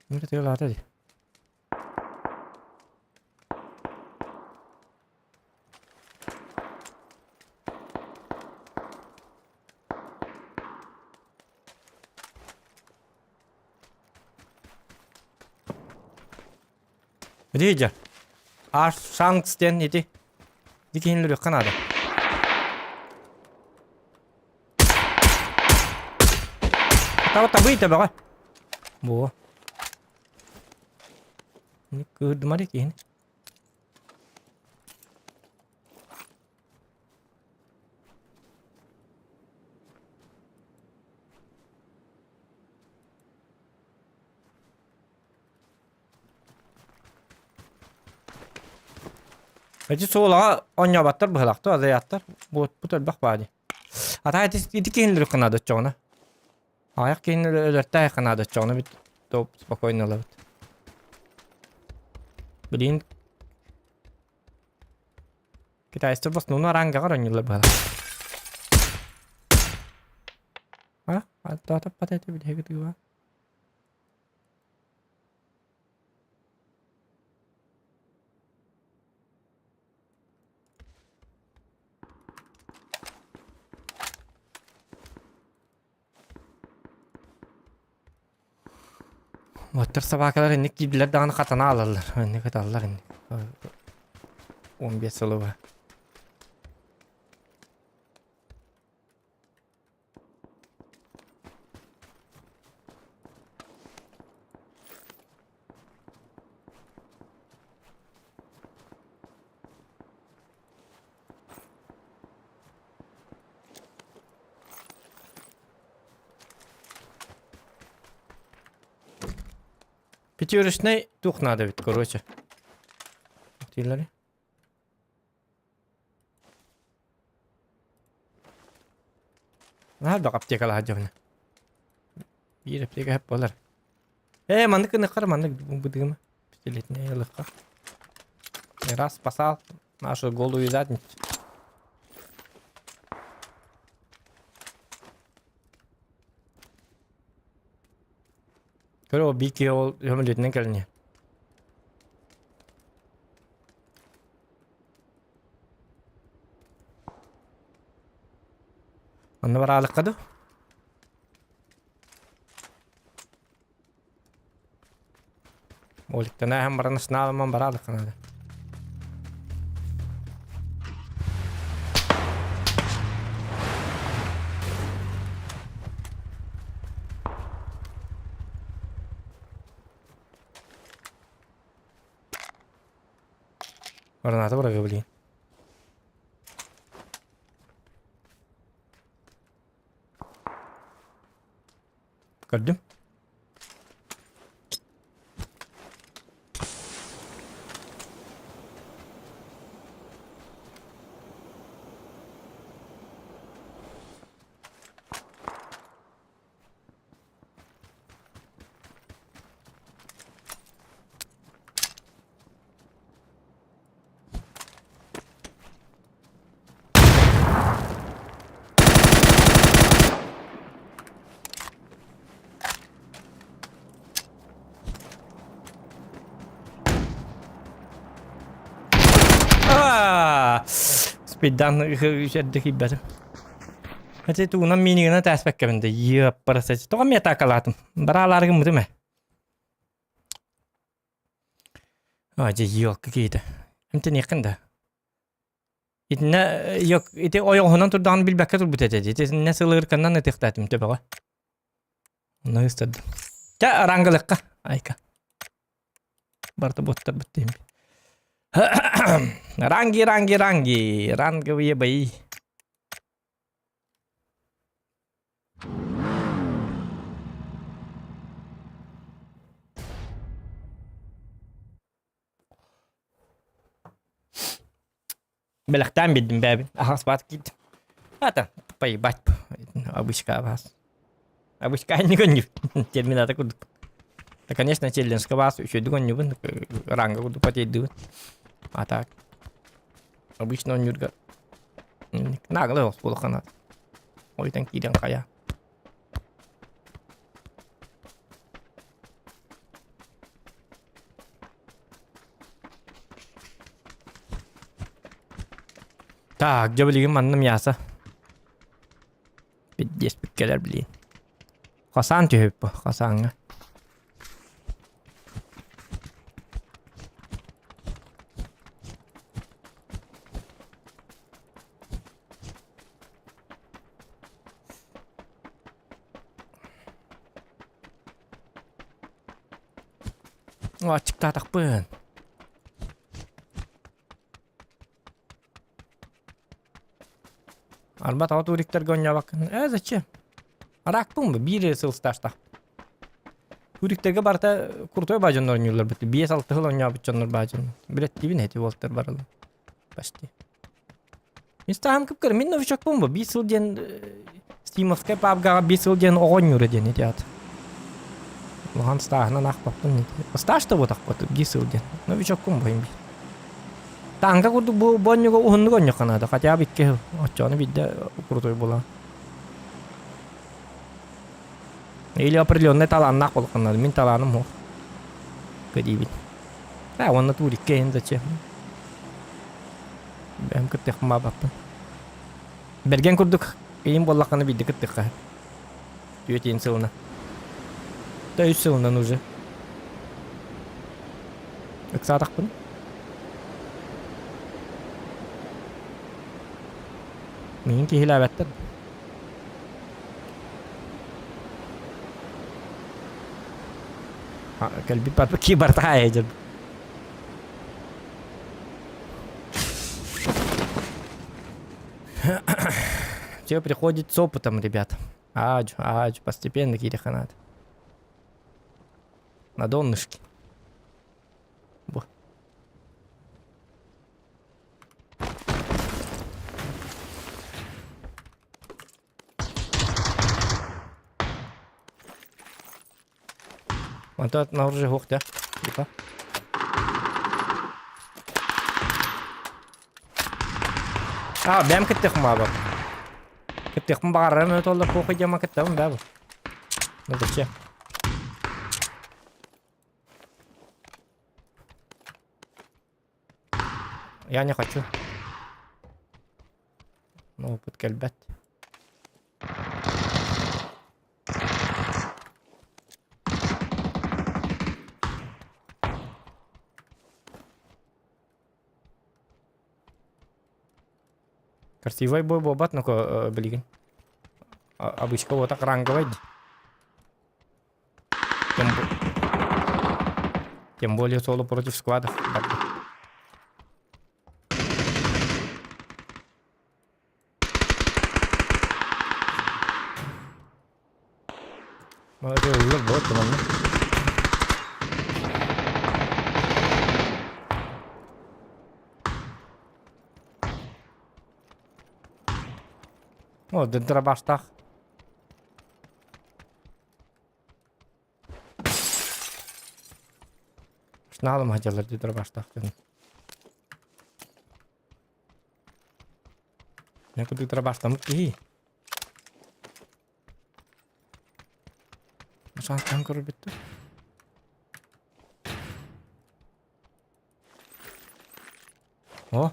Мир тыалаата дии. Ридя. Аш шанс диэн ити. Ити киһини наада. Таба табый табаҕа. Буо. Кыырдымар киһини. Эти суолаҕа оонньооботтор быһылаахтар, азыйааттар. Буотпут элбэх баа дии. Ата ити ити киһини өлөрүөххэ наада оччоҕуна. Аҕыйах киһини өлөртөөйөххө наада оччоҕуна бүт топ спокойно ылабыт. Билигин китайстар в основном арангаҕа оонньууллар быһалар. А? Аттаатаппат этэ билиһигит ыыба. Оттор собакалар инник киирдилэр даҕаны хатана аалаллар. Инник ыталлар инник. 15 сылы быһа. Пятерочный тух надо ведь, короче. Дииллэри. Наһаа элбэх аптекалаах дьоно. Биир аптека сөп буолар. Ээ, маннык гыныаххар маннык быдыгыма. Пятилетняя ылыахха. Раз спасал нашу голую задницу. Көрө ол биир киһи ол сөмөлүөтүнэн кэлин иһэр. Онно бараалыкка дуу? Оликтан ааһан баран снаалыман бараалыкка наада. Граната быраҕыы блин. Көрдүм. Спиддан үсэрдик киирбэтим. Хотя тугунан минигынан тээспэккэбин да иэппараса. Тоҕо эмиэ атаакалаатым? Бараалаары гыммытым ээ. А, дьэ, елка киһитэ. Эмтэниэххин да. Итиннэ ити ойоҕоһунан турдаҕын билбэккэ турбут этэ. Итиннэ сылыырканнан ытыахтаатым төбөҕө. Онно ыстардым. Чэ, арангалыкка. Айка. Барыта буоттарбыт диим. Ранги, ранги, ранги. Ранговые бои. Бэлэхтээн биэрдим бээбин. Аһаҕас баат киирдим. Ата, поебать. Обычка абаас. Обычка анньык онньук. Терминатор курдук. Да, конечно, челленджка баас үчүгэйдик онньубун. Ранга курдук потейдыбын. А так. Обычно онньуурга наглый олох буолуххана. Ойтан киирэн хайа. Так, дьэ билигин манна мясо. Пиздец кэлэр блин. Хасан түһүп бу, хасааҥҥа. Аччыктаатахпын. Арба тоҕо туриктарга оонньообоккун? Э, зачем? Араакпын бу, биир сыл стажтаах. Туриктарга барыта крутой баа дьоннор оонньууллар бит. 5-6 сыл оонньообут дьоннор баа дьон. Билэттиибин эти уолаттар барылар. Почти. Мин стаһым кып-кыра, мин новичокпун бу. Биир сыл диэн Стимовскай пабгаҕа биир сыл диэн оҕо оонньуура диэн ити аат. Улахан стааһынан аахпаппын. Стаж да буотахпыт биир сыл диэн. Новичоккун бу биир. Танка курдук бу бу оонньууга уһуннук оонньуохха наада. Хотя бы икки сыл. Оччоҕуна биирдэ крутой буолан. Или определенный талааннаах буолуохха наада. Мин талааным суох. Көрдиибин. А, уонна турикка иһин зачем? Бэйэм кыттыахпын баҕарбаппын. Бэргэн курдук ыйым буоллаххына биирдэ кыттыахха сөп. Түөрт сылынан. Да үс сылынан уже. Ыксаатахпын. Миигин киһилээбэттэр. Кэлбит барбыт кии барыта хаайа Все приходит с опытом, ребят. Адж, адж, постепенно кириханат. На донышке. Бу. Онтон оружие суох да? Типа. А, бэм кыттыахпын баҕарбат. Кыттыахпын баҕарарым эбит буоллар похуй диэмэ кыттабын бээ бу. Ну зачем? Я не хочу. Ну, опыт кэлбэт. Красивай бой буолбат ну-ка билигин. Обычка вот так ранговай. Тем, Тем более соло против сквадов. Ыллар вот манна. О, дробаштаах. Снаалым хадьалар дии дробаштаах дьон. Мен курдук дробаштаммыт киһи. Шанстан көрбүттэр. О!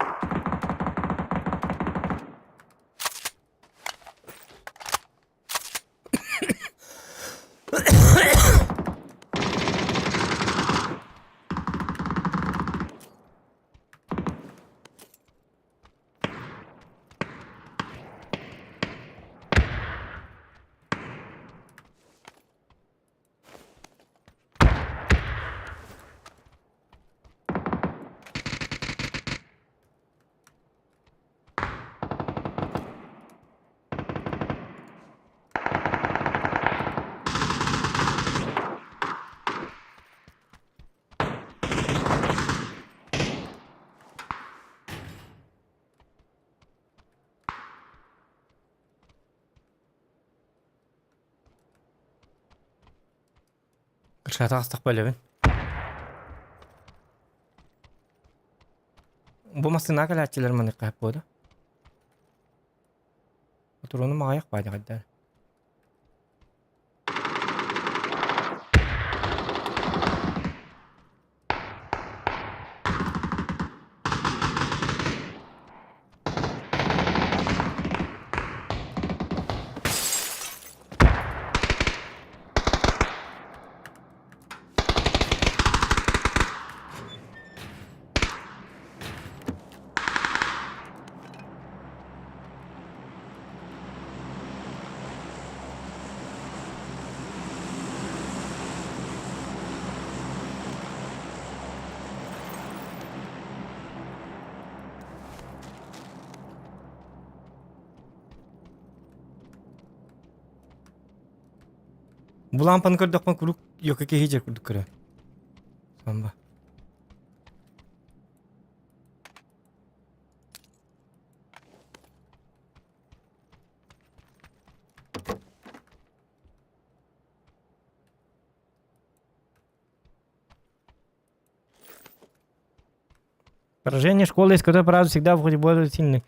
Кыршата астах бөлөбүн. Бу массыына кэлээччилэр маныхха сөп буолуо. Отуруну маҕайах баадьаҕайдар. Бу лампаны көрдөхпүнэ куруук йока киһи дьэ курдук көрө. Самба. Поражение школы, из которой, правда, всегда вроде более сильный.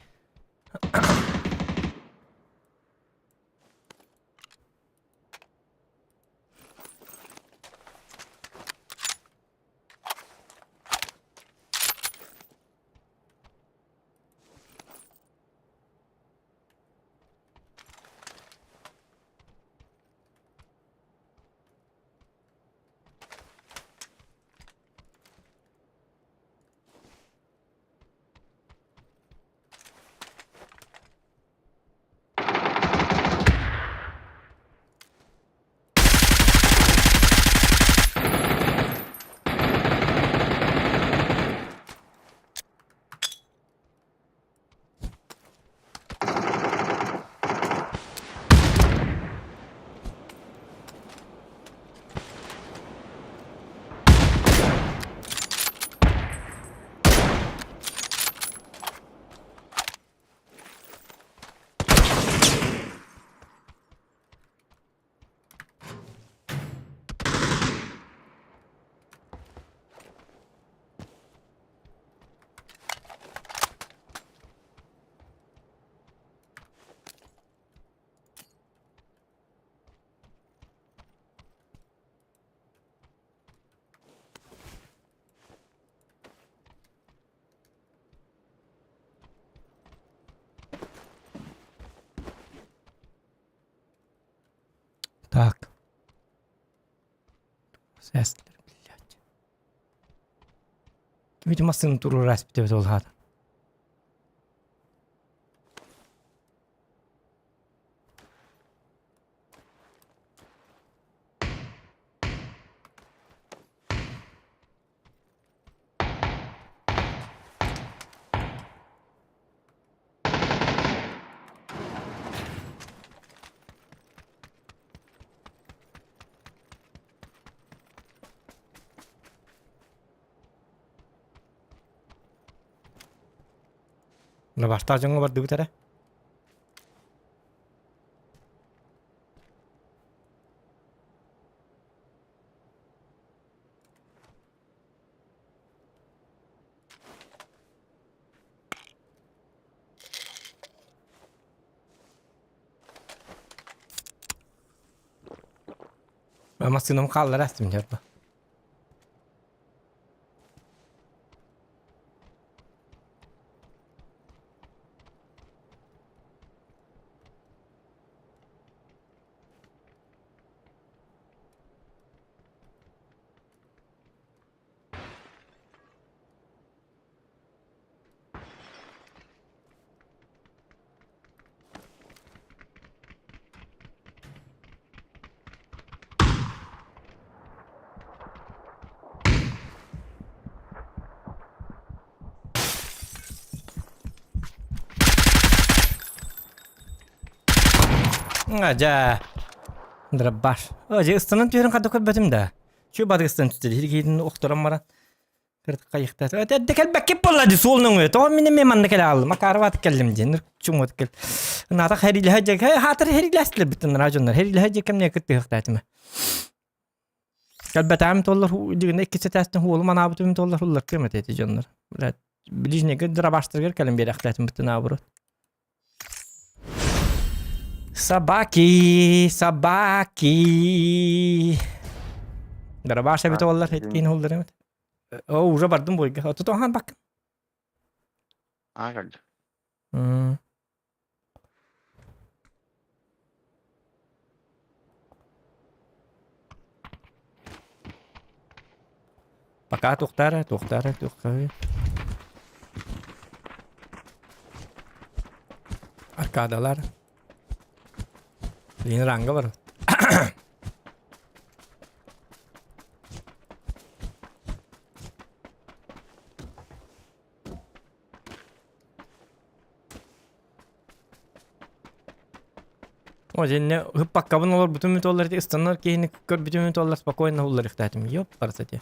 Так. Сестры, блядь. Ким массыына туруораспыт эбит ол хаата. Бастаах дьоҥҥо бардыбыт эрэ. Массыынам хааллара астым дьарба. Дьэ, дробаш. Дьэ, ыстанан түһэрин хата көрбөтүм да. Чү бадыгыстан түстэ. Хиргиитин охторон баран. Кыртыкайыхта. Эрдэ кэлбэккит буолла дии суол нөҥүө. Тоҕо мин эмиэ манна кэлэ хааллым. Макарова кэллим диэн. Чуҥут кэл. Наата хэрилэһэ дьэ. Хаатыр хэрилэстилэр бүтүн дьоннор. Хэрилэһэ дьэ кэмне кыттыһыахтаатыма. Кэлбэтэҕим туоллар дигинэ иккис этээстэн уолум анаабытым туоллар улларкыам этэ ити дьоннор. Блядь, ближнийгэ дробаштарыгар кэлэн биэрэхтээтим быттын наоборот. Собаки, собаки. Дробаш эбит оллар, эткин уллар эбит. О, уже бардым бойга. Оту тохан бак. Аа кэлдим. Пока туохтаара, туохтаара, туохтаара. Аркадалар. Блин, ранга бар. О, дьэннэ ыппаккабын олорбутум үтүоллар ити ыстанар киһини көрбүтүм үтүоллар спокойно улларыхтаатым. Ёп, барсати.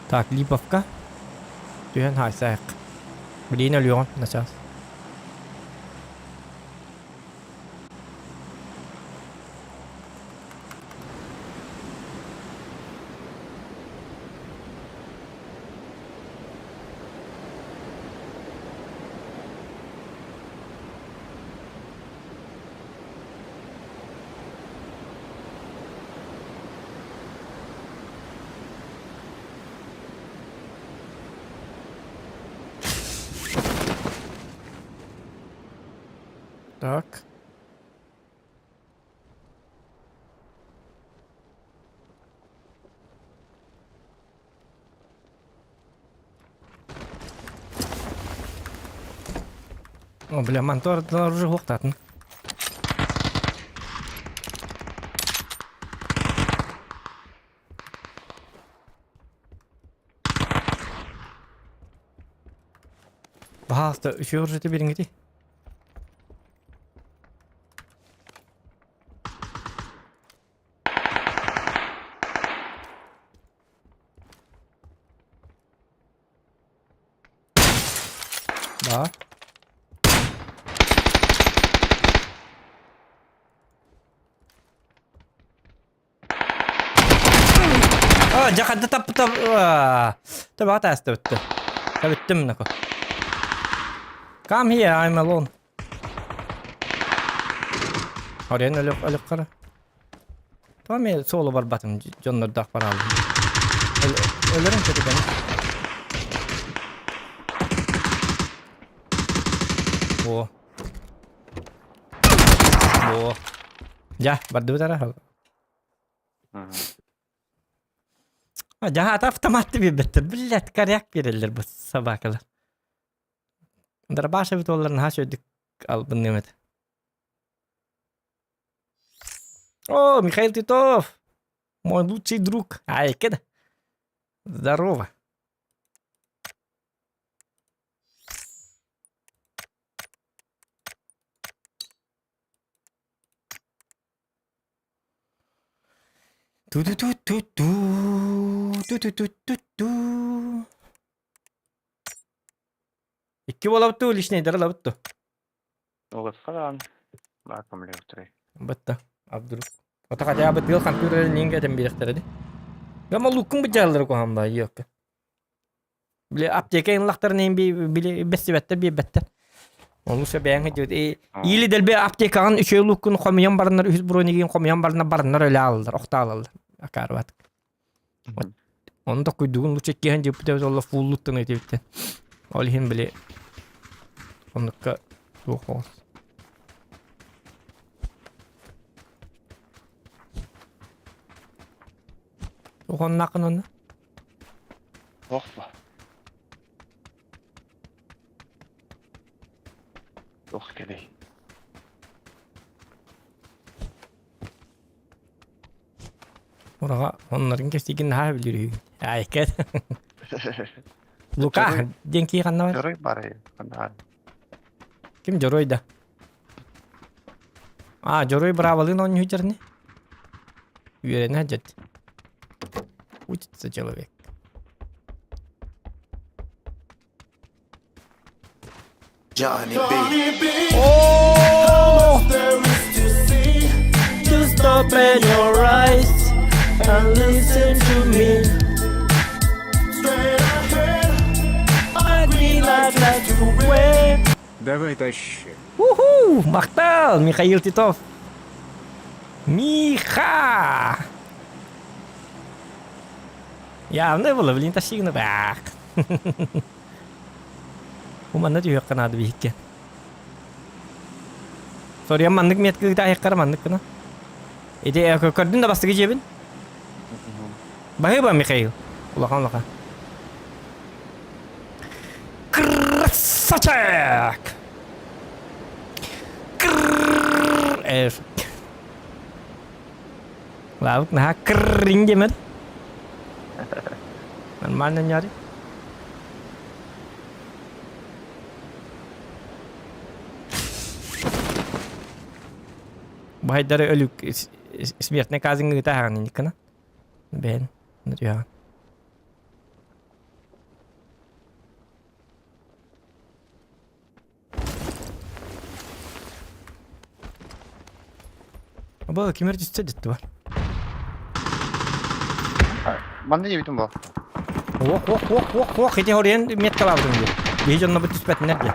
Так, Липовка. Түһэн хаайсаайык. Билигин өлүөҕүм, начаас. Так. О, бля, монтор уже уохтатын. Пожалуйста, еще уже ты бериңити. Да. А, дьэ таппыта Табаҕа тааста бүттэ. Бүттүм нако. Come here, I'm alone. Орен өлөк өлөк кара. Тоҕо эмиэ суолу барбатым дьоннордоох бараалым. Өлөрүм көтүгэн. О. О. Дьэ, бардыбыт ара. Дьаһаата автоматты биэрбэттэр. Блядь, коряк биэрэллэр бу собакалар. Дробаш эбит уоллар наһаа үчүгэйдик албынныам этэ. О, Михаил Титов! Мой лучший друг. Айка да. Здорово. Ту-ту-ту-ту-ту, ту-ту-ту-ту-ту. Икки буолабыт дуу, личнэйдэр ылабыт дуу? Олоххо даҕаны баар көмөлөһүөхтэрэй. Бытта, Абдур. Ото хотя бы тыал компьютер нинге этэн биэрэхтэрэ дии. Гама луккун быдьааллары куһаан баа йокка. Били аптека инлахтарын иһин били бэстибэттэр биэрбэттэр. Ону сө бэйэҥ сылдьыбыт. Или дэлби аптекаҕын үчүгэй луккун хомуйан бараннар үһүс бронигин хомуйан бараннар бараннар өлө аалаллар, охтаалаллар. Акаарбат. Ону токуйдугун лучше киһэн дьыппыт эбит олла фуллуттан этибиттен. Ол иһин били оннукка туох оҕус. Туохоннааххын онно? Туох ба? Туох кэлэй? Ураҕа оннорун кэстиигин наһаа билир үһү. Айкет. Лука диэн кии ханна бар? Дьоруой барай ханна Ким дьоруой да? А, Дьоруой быраабалыын оонньуу дьэрни. Үөрэнэ дьэт. Учится человек. Johnny B. Oh! Just open your eyes and listen to me. A green light light to way. Давай тащи. Уху! Махтал, Михаил Титов. Миха! Явно было, блин, тащигна бак. Бу манна түһүөххэ наада биһикки. Соруйан маннык метка ыытаайаххара маннык гына. Ити көрдүн да бастакы дьиэбин? Баһыыба, Михаил. Улахан улахан. Красавчик! Крррр. Лавык наһаа крррин диэмэр. Нормально няри. Баһайдары өлүк смертный казнь ыыта аһаҕын инниккана. Бэйэн түһэҕин. Бу кимер түстэ дитти бар. Манна диэбитим бу. Ох, ох, ох, ох, ох, ити хоруйан меткалаабытым дии. Биһи дьонно бу түспэтиннэр дии.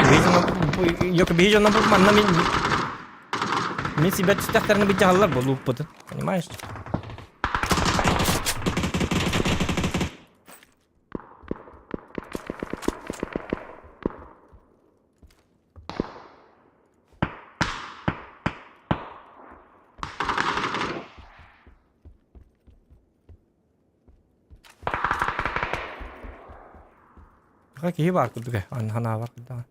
Биһи дьонно Йок, биһи дьонно бу манна мин мин сибэт түстэхтэринэ быдьаһаллар бу лууппутун. Понимаешь? Киһи баар курдук ээ, ханаабар курдук.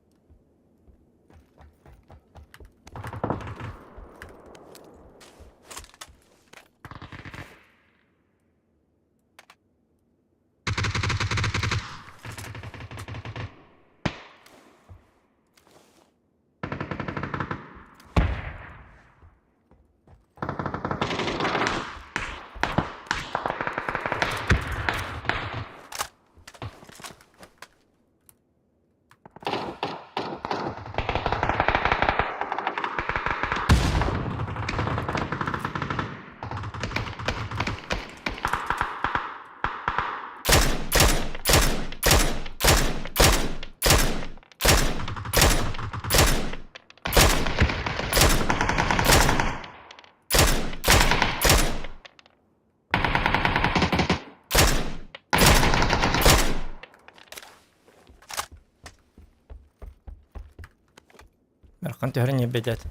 Дархан түһэрин ньирбэйдээтэ.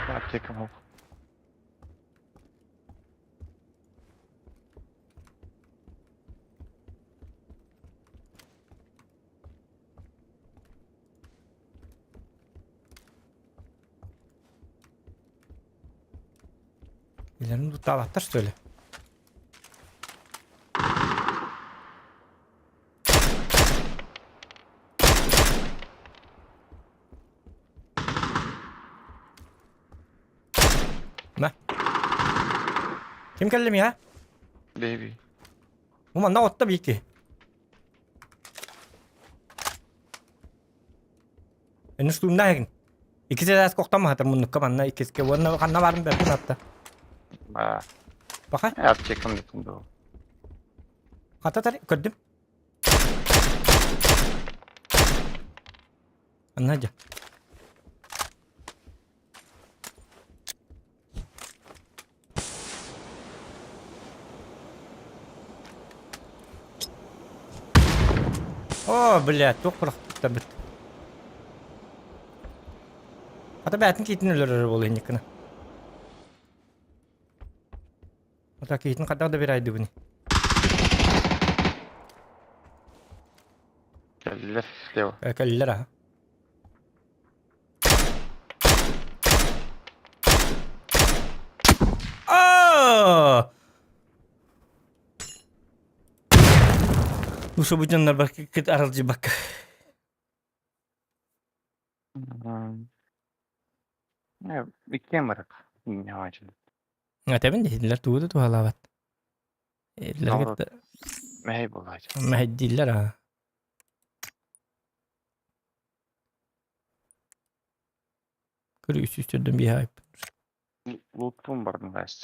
Аптекам хоп. Билэрин туттаабаттар что ли? На. Ким кэллим я? Baby. Бу манна отта бики. Эн устуумна эһигин. Иккис этээс кохтамаһатар муннукка манна иккискэ уонна ханна баарын бэрдин атта. Ба. Баха. Аптекам бүтүн доо. Хата тар көрдүм. Анна дьэ. О, блядь, туох бырахтарбыт. Хата бээтин киитин өлөрөр буолуо инниккина. Ата киитин хайдах да биэрээйдибиний? Кэллилэр слева. Кэллилэр аха. Ну, бу дьоннор кыт аралдьыйбакка. Иккиэн барык. Ньаҕачын. Этэбин диһиллэр тугу да туһалаабат. Этилэр кытта Мэһэй буолааччы. мэһэйдииллэр аа. Көрү үс үс төрдөн биэһэ айппыт. Луутпун бардым гаас.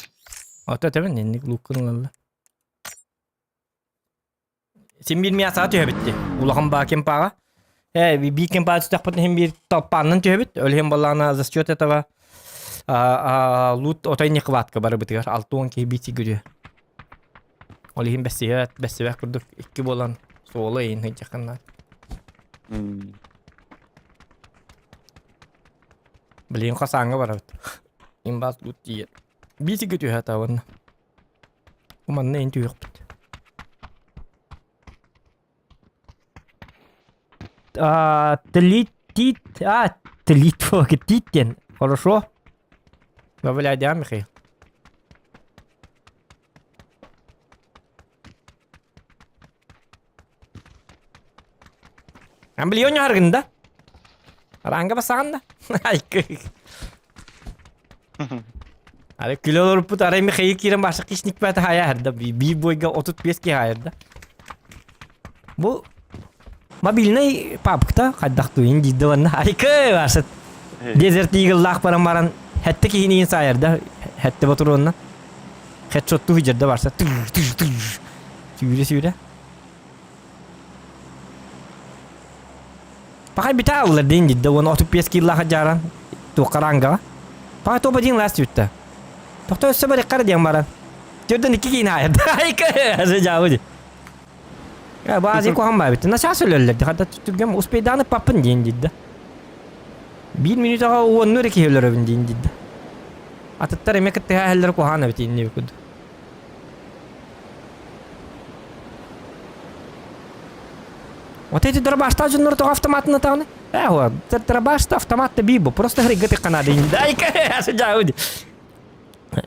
Ото этэбин инник лууккун ылаллар. Син биир мясаҕа түһэбит дии. Улахан баа кемпаҕа. Э, биир кемпаҕа түстэхпитинэ иһин биир толпааннан түһэбит. Ол иһин буоллаҕына за счет этого лут отой нехватка барыбытыгар 60 киһи биир сигүрүө. Ол иһин бэссиһэт, бэссибэх курдук икки буолан суола иһин сылдьаххын Билигин хасааҥҥа барабыт. Имбаас лут тиийэр. Биир сиргэ түһэ атабын. Манна ин түһүөхпүт. А, тлит, а, тлит, тит диэн. Хорошо. Добавляй, Михаил. Амблион аргын да? Аранга басаҕын да? Ары күлэ олоруппут арай Михаил киирэн баша кишник бата хайаарда биир бойга 35 киһи хайарда. Бу мобильный папкта хайдах туйун диидэ уонна айкы башат Desert Eagle-лаах баран баран хэтте киһини саайарда хэтте ботуруонна хедшотту хыдьарда барса сүүрэ сүүрэ Пахай бүтэ аллар диэн дидде уонна 35 кииллаах дьааран туохха рангаҕа. Пахай тоба диэн лаас түттэ. Тохто өссө барыххара диэн баран. Төрдөн икки киин аайырда. Айка асы жаабы ди. Баазы куһан баабыт. Начаас өлөллөр ди. Хата түргэн успейдааны паппын диэн дидде. Биир минутаҕа уонну эрэ киһи өлөрөбүн диэн дидде. Атыттар эмэ кыттыһа эһэллэр куһаан эбит инни курдук. Вот эти дробашта дьоннор тоҕо автоматын атаҕыны? Э, вот, дробашта автомат да бибо, просто хрыгы тыкканады. Дай-ка, сыдьаауди.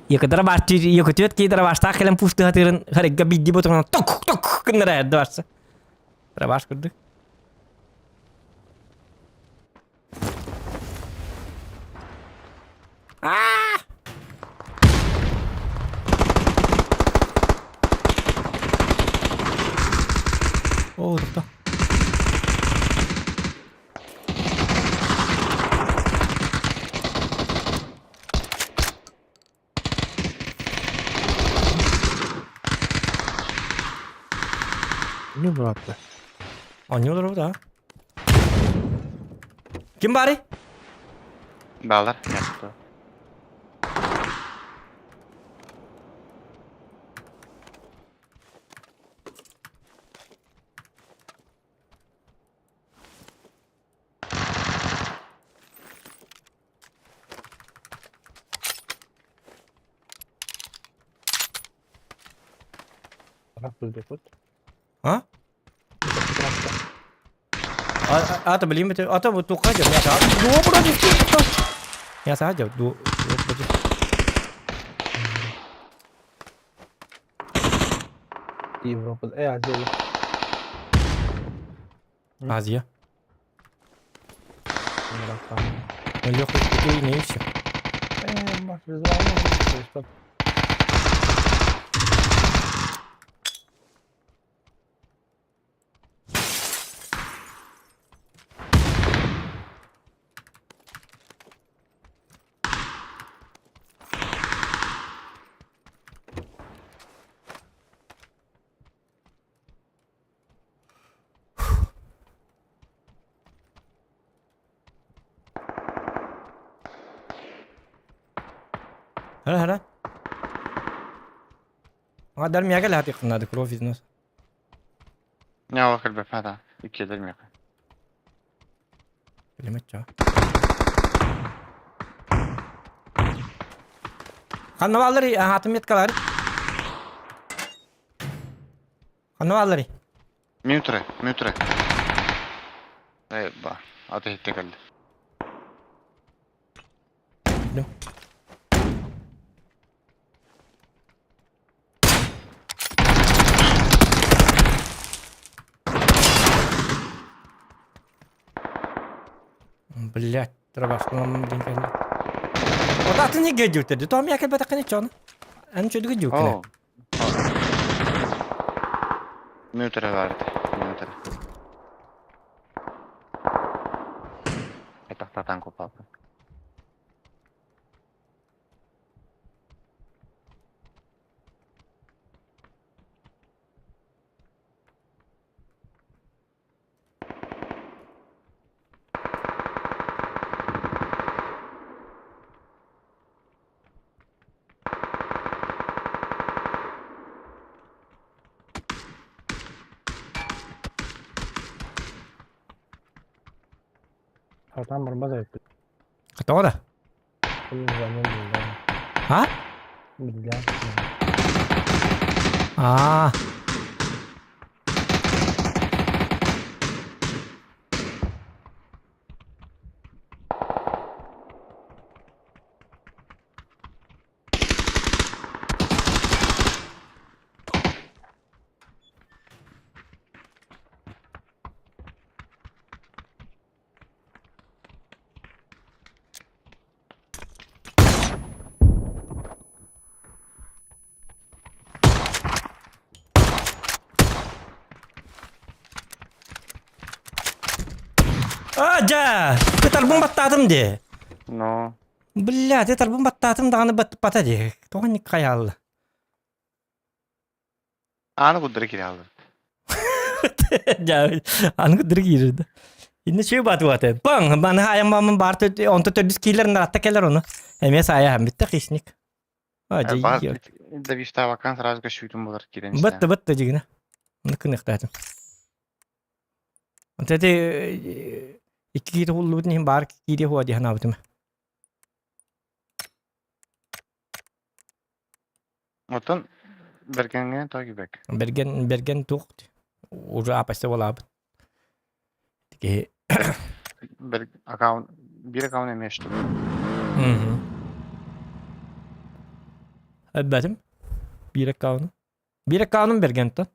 Екі дробаш, екі төт кей дробаштаах кэлэн пустыһатырын харыгга бидди ботугунан ток ток гыннара дыбарса. Дробаш курдук. Аа! Оо, тохто. Не братты. Оонньуулар да. Ким баарый? Баалар. А? Ата блин, ата вот туха дьэ, мяса. Дуо против Мяса дьэ, дуо против. Европа. Азия. Азия. Легкий не ищет. هلا هلا هذا المياه قال هاتي قلنا كروف نص. Не кэлбэп хата. Иккиэлэр миэхэ. Билимэччэ. Ханна бааллар аһаатым меткалар. Ханна бааллар? Мютре, мютре. Э, ба. Ата хитте кэллэ. Блять, дробашкалам диэн кэллэ. Вот атын иге дьүтэрди. Тоом я кэлбэтэххин иччону. Эн чөдүгү дьүккүнэ. Оо. Мүтөрө барды. Мүтөрө. Этахтатан купапы. Хатан барбат эбиппит. Тоҕо да? А? Биллээн. Аа. А, дьэ! Кытарбын баттаатым дии. Но. Бля, тытарбын баттаатым даҕаны баттаппата дии. Тоҕо инник хайаалла? Ааны курдары кире алыр. Дьэ, аны курдары киирэрdi. Инне чүй батыбаты. Паң, маны айан мамын бар онто төрдүс киилер наратта келер оны. Эмиэ саайа битте хищник. А, дьэ, Давишта вакан сразу шүтүн болар кирен. Бытты, бытты дьигинэ. Оны кыныктаатым. Онто эти икки киити хуллубутун иһин баар киири хуа дии санаабытым. Оттон Бэргэҥҥэ тоҕо киирбэккэ? Бэргэн Бэргэн туох уже апаста буолаабыт. Киһи Бэр аккаунт биир аккаунт эмиэ что Мгм. Эббэтим. Биир аккаунум. Биир аккаунум Бэргэнтэн.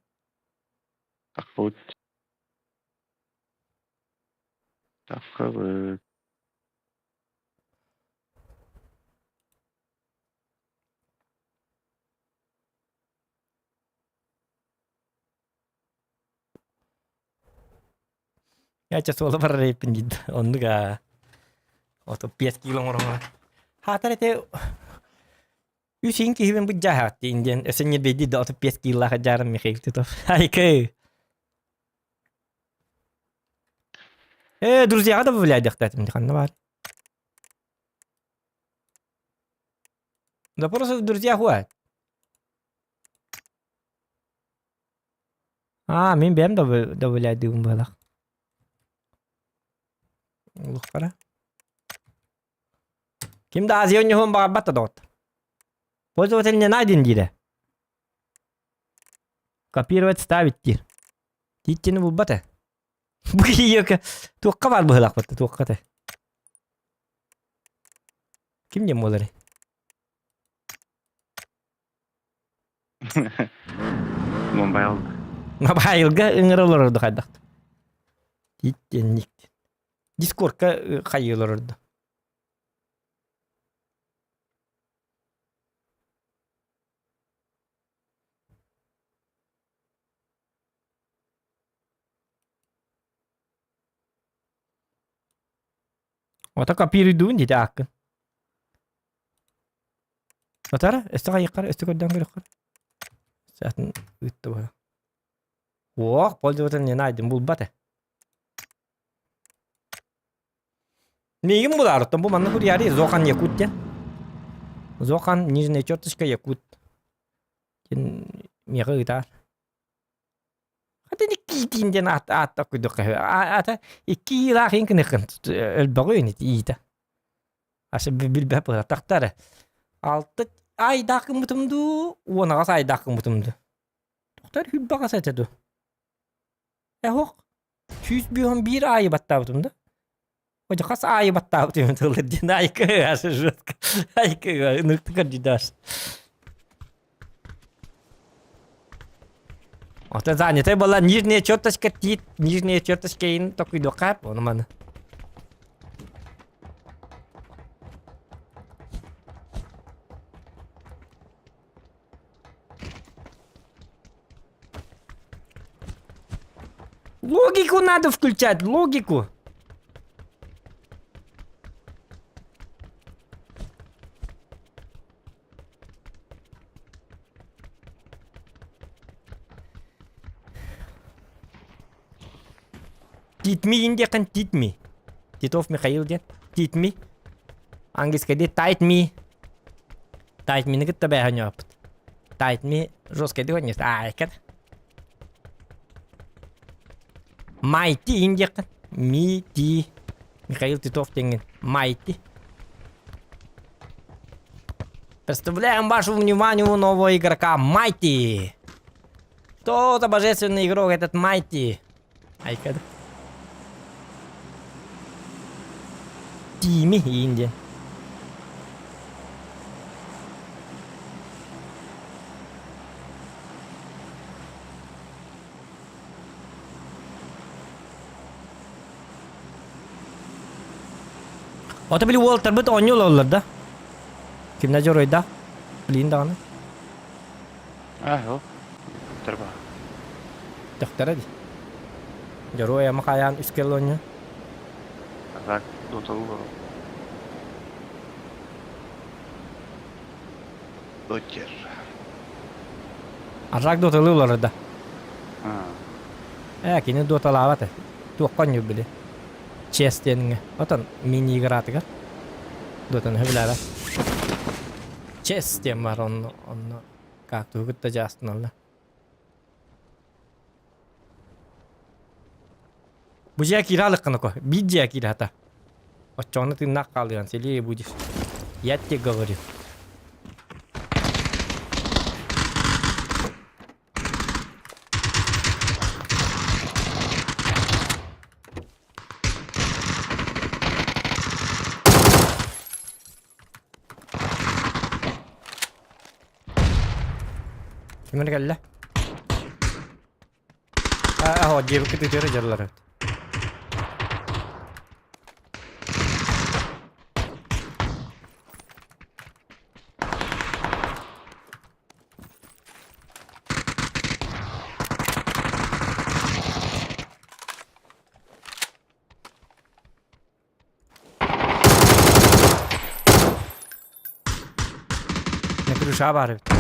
Тахпыт. Таххыбыт. Я суола барар эбиппин диид. Оннук аа. Ото 5 кило оҥороҥҥо. Хаатар ити үс иин киһибин быдьааһаат диин диэн өссө ньирбэйдии да 35 килолаах дьаарым Михаил Титов. Айкы. Э, друзьяға добавляйдыхтаатым ханна баар. Да просто в друзьях уа. А, мин бэйэм добавляйдыыбын быһалаах. Улухпара. Ким да Азия оонньоһуон баҕарбат да доҕоттор. Пользователь не найден диирэ. Копировать ставить диир. Тииттини булбат ээ. Бу киһиэхэ туохха баар быһыылаахпыт туохха этэ. Ким диэн буоларый? Мобайл. Мобайлга ыҥыра олорорду хайдах. Тииттиэнник. Дискордка хайыы олорорду. Ото копируйдуун диэтэ ааккын. Отара, өстө хайыххар, өстө көрдөөн көрөххөр. Атын ыытты бара. Ох, пользователь не найден булбат э. Миигин булаар, оттон бу манна суруйаары Зохан Якут диэн. Зохан, нижняя черточка Якут. Диэн миэхэ ыытаар. Хата икки диэн аат аатта курдук аата икки иилаах иин кыныххын өлбөҕү ини иитэ. Асы билбэт буолар тахтар. Алты айдаах гыммытым дуу, уонаҕас айдаах гыммытым дуу. Тохтор хүлбэҕэс этэ дуу. Эһох 151 аайы баттаабытым да. Хоть хас аайы баттаабытым тылыр диэн айка асы жестко. Айка ынырыктык көрдүдас. Оттон занятай была нижняя черточка тиит, нижняя черточка ин токуйдуохха ону маны. Логику надо включать, логику. Титми индиэххин титми. Титов Михаил диэн. Титми. Английскайдыы tight me. Tight me-ни кытта бээһэ Tight me жесткайдыы онньута. Аа, Майти индиэххин. Ми ти. Михаил Титов диэҥҥин. Майти. Представляем вашему вниманию нового игрока Майти. Кто за божественный игрок этот Майти? Айка. Тими Индия. Ото били уолтарбыт оонньуу олороллор да? Кимнэ дьоруойдаах? Билигин даҕаны. Аа, ол. Тарба. Төхтөрө дии. Дьоруой ама хайаан үс кэл оонньуу. Рак доталуу Дотер. Арак доталыы олорор да. Ээ, кини доталаабат ээ. Туохха оонньуур били. Чес диэҥҥэ. Отон мини-игратыгар. Дотаны сөбүлээбэт. Чес диэн бар онно онно как тугу кытта дьаастыналлар. Бу дьиэ киирэ алыккын око. Биир дьиэ киирэ хата. Оччоҕуна тыыннаах хаалыан силиэ будешь. Я тебе говорю. Ким эрэ кэллэ? Аа, диэбиккэ тытыары дьарылар эбит. Крыша баар эбит.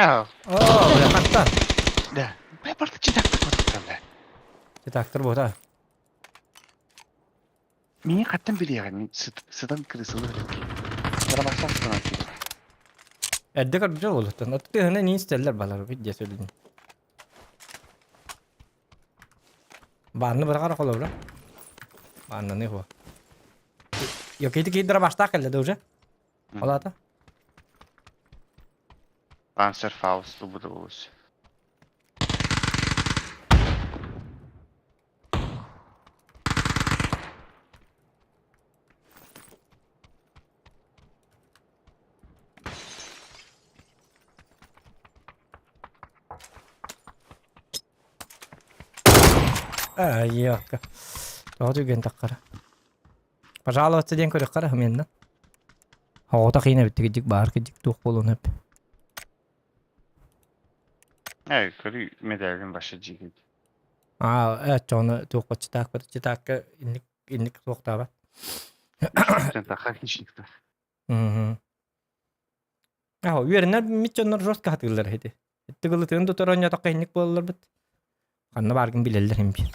Аа. Оо, бля, хатта. Да. Бля, барда читактыр да. Читактыр буота. Мини хаттан билиэҕин сытан крысалар. Барабахсан сытан Эрдэ көрбүтэ буолуттан. Оту тыһына нин истэллэр балар бит диэ сөбүн. Баанны быраҕар холобура. Бааннаны хуа. Йокити кииддара баштаах кэллэ да уже. Ол аата? Панцер Фауст ылбыта буолуус. Айыакка. Тоҕо түргэн таххара. Пожалуйста диэн көрүөххэ эрэ менна. Оҕото киин эбит кидик баар кидик туох буолуон сөп. Ээ, көрүү медалин баша дьиигит. Аа, э, чону туохха читаакка читаакка инник инник туохтаабат. Таха хищниктар. Мгм. Аа, үөрэнэр мит дьоннор жестко хатыыллар эти. Тыгылытыын тутар оонньоотоххо инник буолалларбыт. Ханна бааргын билэллэр им биир.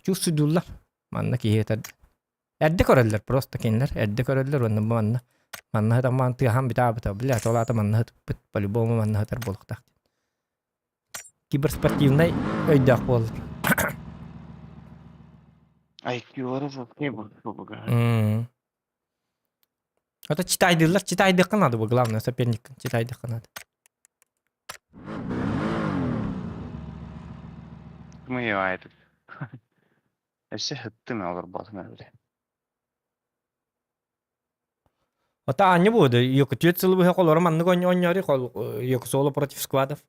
Чувствуйдууллар. Манна киһи этэр. Эрдэ көрөллөр просто кинилэр. Эрдэ көрөллөр уонна бу манна манна сытан тыаһаан бүтэ бля ол аата манна сытыппыт по-любому манна сытар буолуохтаах. Киберспортивнай өйдөөх буоллар. IQ-лара жесткий буолуга. Это читайдыыллар, читайдыахха надо было, главное, соперник читайдыахха надо. Мы этот. Өссө хыттым олорботум эбит. Ата аанньа буолуо, Якутия сылы быһа холоро маннык оонньоору хол Якусола против сквадов.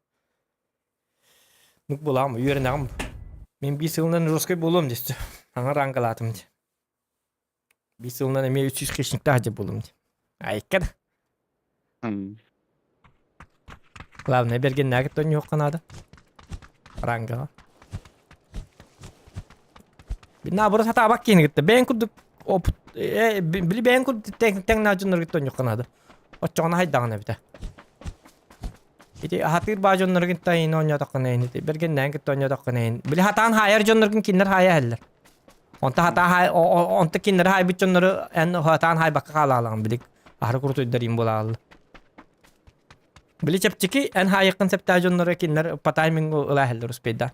Ну булаам, үөрэнэҕим. Мин биир сылынан жесткой буолуом десте. Аңа рангалаатым дии. Биир сылынан эмиэ 300 хищниктаах дьэ буолуом дии. Айка да. Главное, бергеннээги тонньуохха наада. Рангаҕа. Наоборот сатаабак киһини кытта бэйэҥ курдук опыт били бэйэҥ курдук тэҥнээх дьоннору кытта оонньуохха наада. Оччоҕуна хайдаҕына эбитэ. Ити хатыыр баа дьонноргун кытта эйин оонньоотоххуна эйин ити бэргэннээн кытта оонньоотоххуна эйин. Били хатаан хаайар дьонноргун кинилэр хаайа иһэллэр. Онто хатаан хаай онто кинилэри хаайбыт дьоннору эн хатаан хаайбакка хаалаалаҕын били аһары курутуйдарыым буолааллар. Били чэпчэки эн хаайыаххын сөптөөх дьоннору кинилэр по таймингу ыла иһэллэр успейдаан.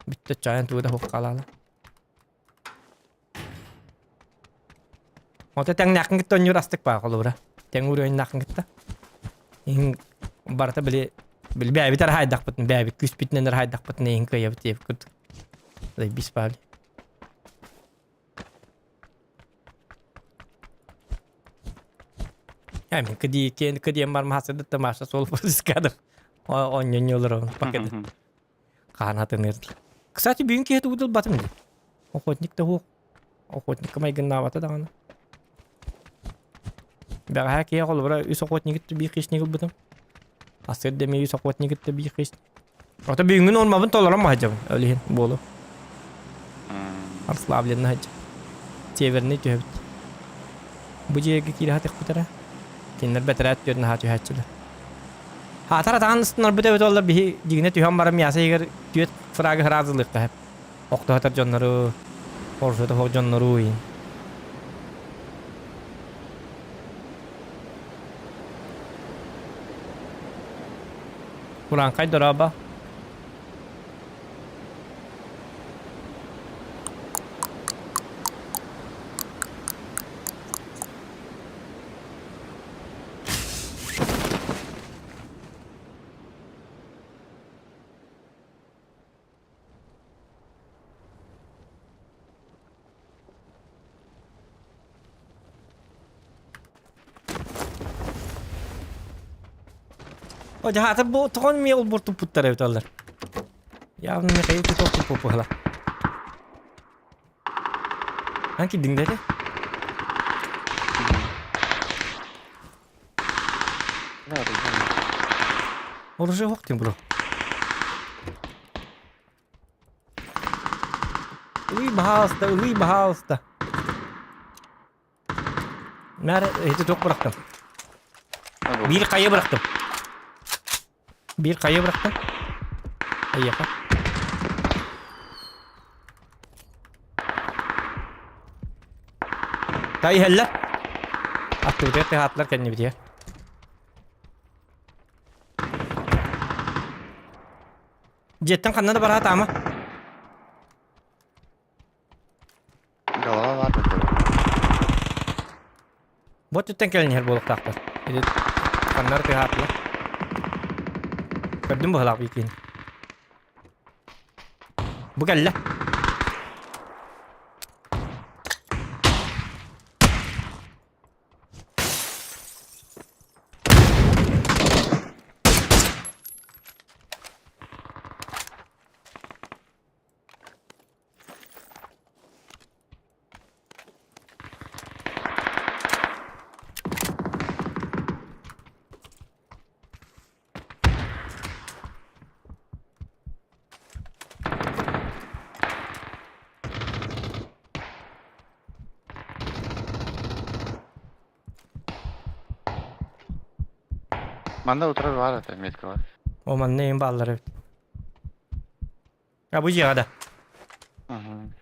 Бүттэ чайан тугу да суох хаалаала. Ото тэҥнээххин кытта оонньуур астык баа холобура. Тэҥ уровеннааххын кытта. Иһин барыта били били бэйэбит эрэ хаайдахпытын, бэйэбит күүспүтүнэн эрэ хаайдахпытын иһин кыайабыт диэбит курдук. Заебись баали. Мин кыдии кыдиэн бар маһасыдытта Маша сол подыскадыр. Онньонньолор пакет. Хаан хатыныыр. Кстати, бүгүн киһи тугу дылбатым дии. Охотник да суох. Охотникка майгыннаабата даҕаны. Бэҕэһээ киһи холобура үс охотнигытты биир хищник ылбытым. Асыр дэмэ үс охотнигытты биир хищник. Ото бүгүҥҥү нуормабын толорон маһадьабын. Ол иһин буолу. Расслабленно сылдьа. Северный түһэбит. Бу дьиэгэ киирэ сатыахпыт эрэ. Кинилэр бэтэрээт түөрт наһаа түһээччилэр. Хаатар атаҕын ыстынарбыт эбит буоллар биһи дьигинэ түһэн баран мясо иһигэр түөрт фрагы сразу ылыахха сөп. Охтоһотор дьоннору, орсута суох дьоннору иһин. Урааҥхай дорообо. О, дьаһаатар бу тоҕон эмиэ олбуор туппуттар эбит олор. Явно Михаил Титов туппут быһыла. Ан киддиҥ дэтэ? Оружие суох дим бро. Ылый, баһаалыста, ылый, баһаалыста. Мэр, ити туох бырахтым? Биир хайа бырахтым. Биир хайа бырахтым. Айыаха. Тай иһэллэр. Аттыбытыгар тыһаатылар кэннибитигэр. Дьиэттэн ханна да бараат ама. Голова баар да Бот үттэн кэлэн иһэр буолуохтаахтар. Ити ханнары тыаһаатылар. Көрдүм быһалаах биикин. Бу кэллэ. Манна утарар баар этэ меткалар. О, манна эҥин бааллар эбит. А бу дьиэҕэ да?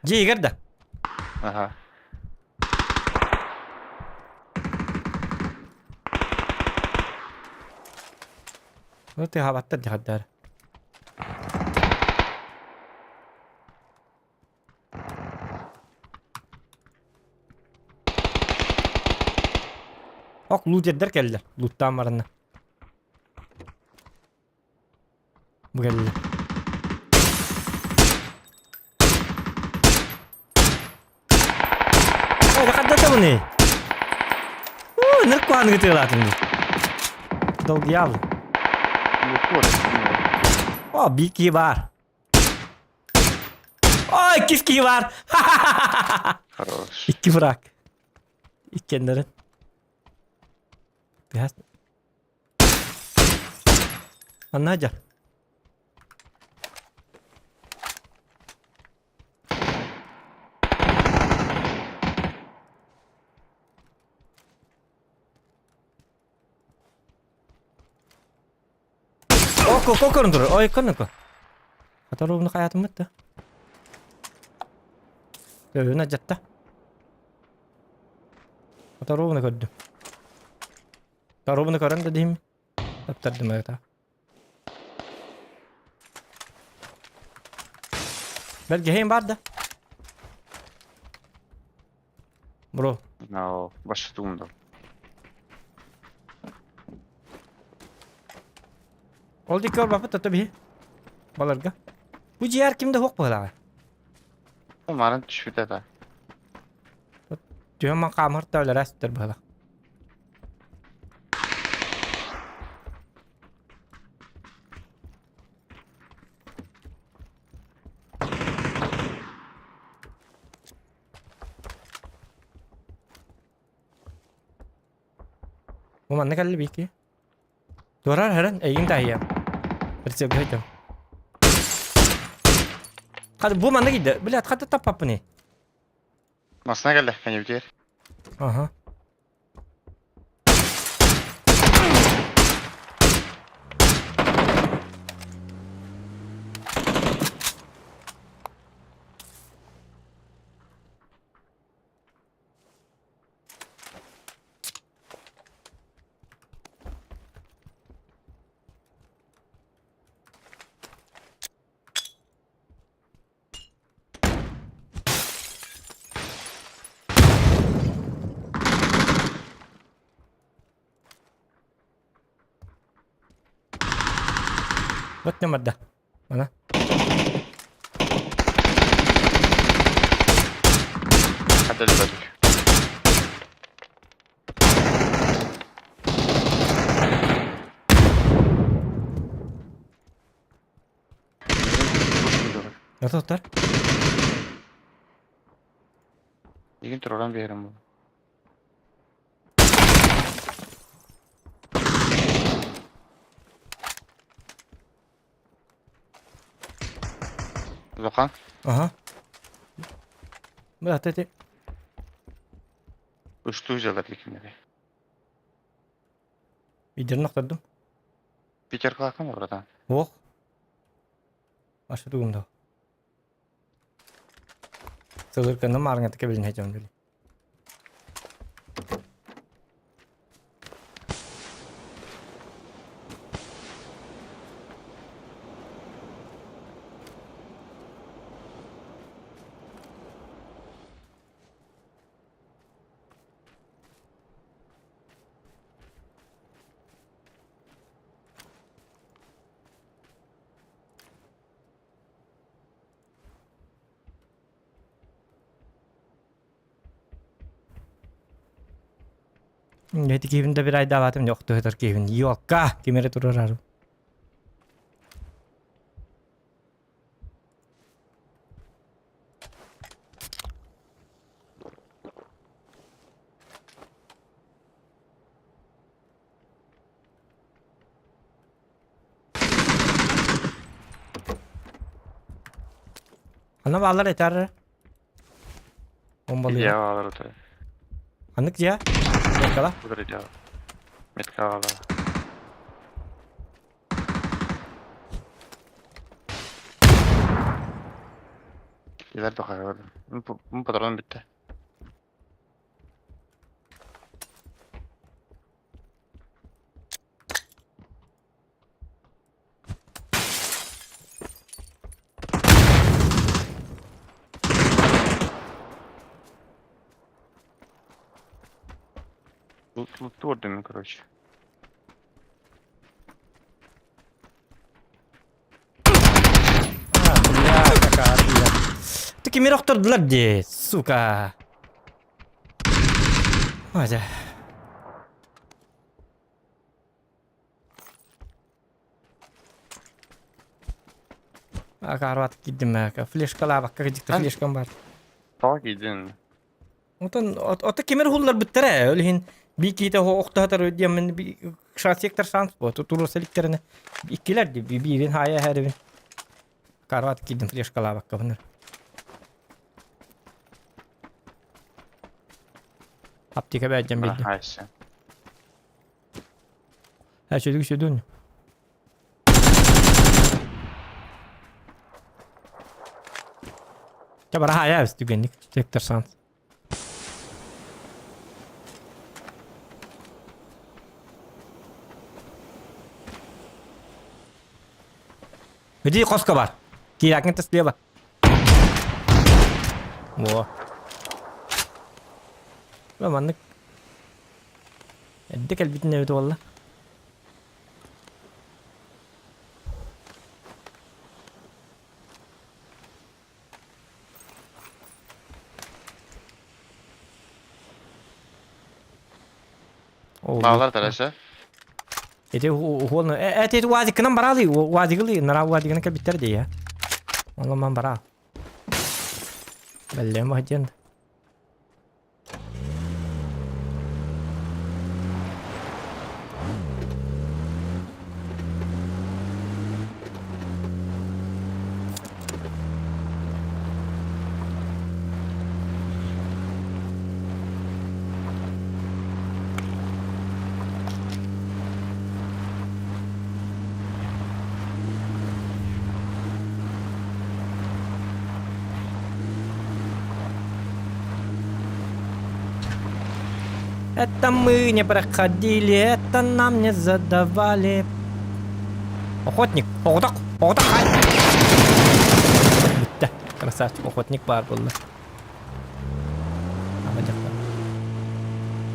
Дьиэ иһигэр да? Аха. Ну тыаһаабаттар дьахардар. Ок, лутердер кэллэ. Луттаан баранна. Бу кэллэ. Ой, хардата буны. Уу, ныр куһааны гытыалаатым дии. Долгуйаабын. О, биир киһи баар. Ой, иккис киһи баар. Хорош. Икки враг. Иккиэннэрин. Тыһас. Манна дьа. Ко, ко көрөн турар. Ой, көннө ко. Хата ровно хайатыммыт да. Төбүн адьатта. Хата ровно көрдүм. Ровно көрөн да дейм. Таптардым это. Бэлгэһиэн бар да. Бро. No, башытуым да. Ол диэки барбаппыт тото биһи. Баларга. Бу дьиэр ким да суох быһылааҕа. Марын түспүтэ да. Түһэн ман хаамар да өлөрө сытар быһылаах. Бу манна кэлли биики. Туорар хэрэн эйигин таһыйам. Прицелга хайтам. Хады бу манна киирдэ. Блядь, хата таппаппыный. Масына кэллэ, кэннибитигэр. Аха. Вот ньамарда. Мана. Хата өлбөтүк. Ята Игин тураран биэрим бу. Улахан. Аха. Бля, ты Үстүү жалар дикиннери. Видерин охтордум. Питер клакан братан. Ох. Ашы тугум да. Сылырканна маарыңа тыка билин хэтем били. Эти киһибин да бир айдаабатым охтуһутар киһибин. Йокка кимере турарарым. Ана баалар этэр. Бомбалыыр. Идея алар отыр. Ханнык дьиэ? Меткала. Бұдыр идея. Метка алар. Илер тоқай Бұл патрон бітті. Лут, лут орден, короче. А, бля, какая бля. Таки мирок тордулар дии, сука. Ой, Акаарбат киирдим ээ, флешкалаабакка дьикти флешкам баар. Тоҕо киирдин? Отон ото кимер хулларбыттара ээ, ол иһин бии киһитэ охтоһотор диэммин сектор шанс буо туруорса иликтэринэ иккилэр дии биирин хаайа эһэрибин. Акаарбат киирдим флешкалаабаккабын. Аптека бээдьэн биэрдим. Хайсы. Ээ сүдүг сүдүн. Чэ бараһаайа түгэнник сектор шанс. Иди хоско бар. Киирээкин слева. Во. Маннык эрдэ кэлбитин эбит буолла. Баалар тараша. Эти уолну эти уазикынан баралы уазигылы нара уазигынан кэлбиттэр дии. Онон бара. Бэллэм баһдьан. Это мы не проходили, это нам не задавали. Охотник, оҕотох, оҕотох, ай! Бүттэ, красавчик, охотник баар буолла.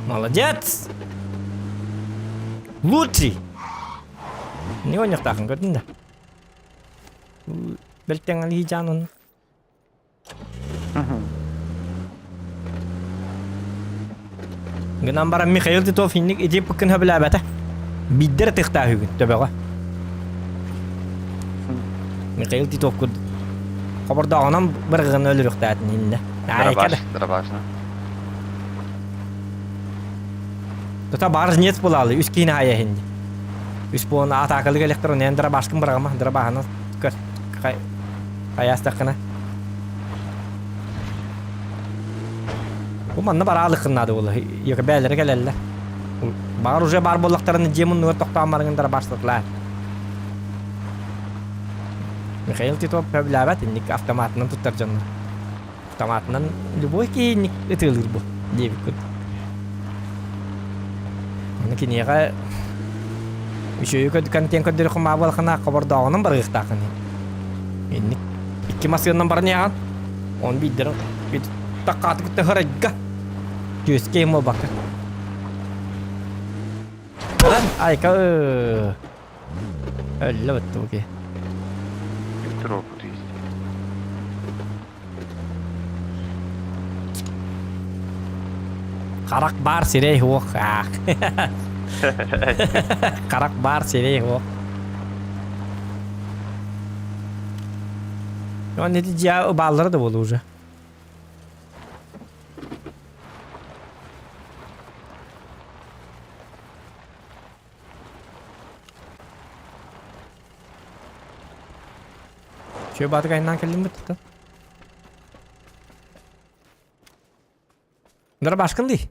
Молодец! Лучший! Не ойнохтаахын көрдүн да. Бэлтэҥ алиһи оны. Гынан баран Михаил Титов инник ити пыккын хөбүлээбэтэ. Биирдэр тыхтаа үгүн төбөҕө. Михаил Титов курдук. Хобордооҕунан быргыгын өлөрүөхтээтин иннэ. Дробаш, дробашна. Тута бар нет булалы, үс киһини хайа иһинди. Үс буон атаакалык электрон эн дробашкын бырагама, дробаһынан көр. Хайаастаххына. Бу манна бараалыккын наада буолла. Якобээлere кэлэллэр. Баҕар уже баар буоллахтарына дьиэ муннугар тохтоон барыҥын барсатлаа. Михаил Титов сөбүлээбэт инник автоматынан туттар дьоннор. Автоматынан любой киһи инник ытыалыыр бу диэбиккин. Аны киниэхэ үчүгэй контент көрдөрөххө маа буолахына хобордооҕунан барыахтааххын. Инник икки массыыннан баран иһэҕин. Он биирдэрин таккааты кытта хырайга. Түөскэ им буолбакка. Айка өллө бытты бу киһи. Тропут есть. Харах баар сирэй суох. Харах баар сирэй суох. Он эти дьиэ бааллара да буолуо уже. Чүө баатык айнаан кэллим быттыттан. Дара башкын дии.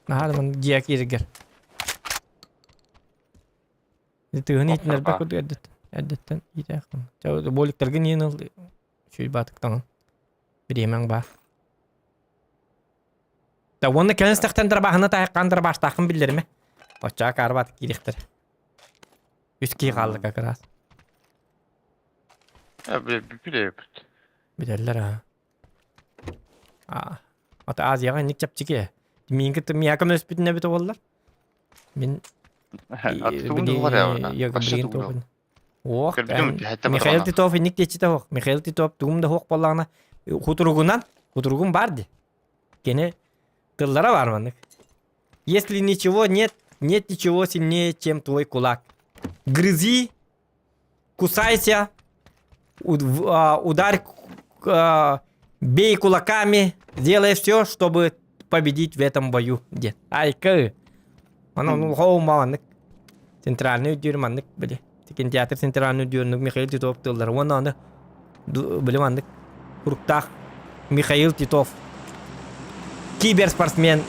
Наһаа да дьиэ кииригэр. Тыһын иитинэрбэк курдук эрдэттэн эрдэттэн иитээхпин. Боликтаргын иин ыл чүй баатыктаҥын. Бириэмэҥ баар. Да уонна кэлэн истэхтэн дарабааһына таайыккаан дарабаастааххын биллэримэ. Оччоҕо каарбаат киириэхтэрэ. Үс киһи хаалла как раз. Билэбит. Билэллэр аа. Аа. Ата Азияҕа инник чэпчэки. Миин кытта миэхэ көмөлөспүтүн эбитэ буоллар. Мин Ох, Михаил Титов инник диэччитэ суох. Михаил Титов тугум да суох буоллаҕына хутуругунан хутуругум баар дии. Кини тыллара бар маннык. Если ничего нет, нет ничего сильнее, чем твой кулак. Грызи, кусайся, ударь, бей кулаками, делай все, чтобы победить в этом бою. Диэн. Айка. Онон хоу маннык центральный өйдүүр маннык били. Кинотеатр центральный өйдүүр Михаил Титов тыллар. Уонна аны били маннык куруктаах Михаил Титов киберспортсмен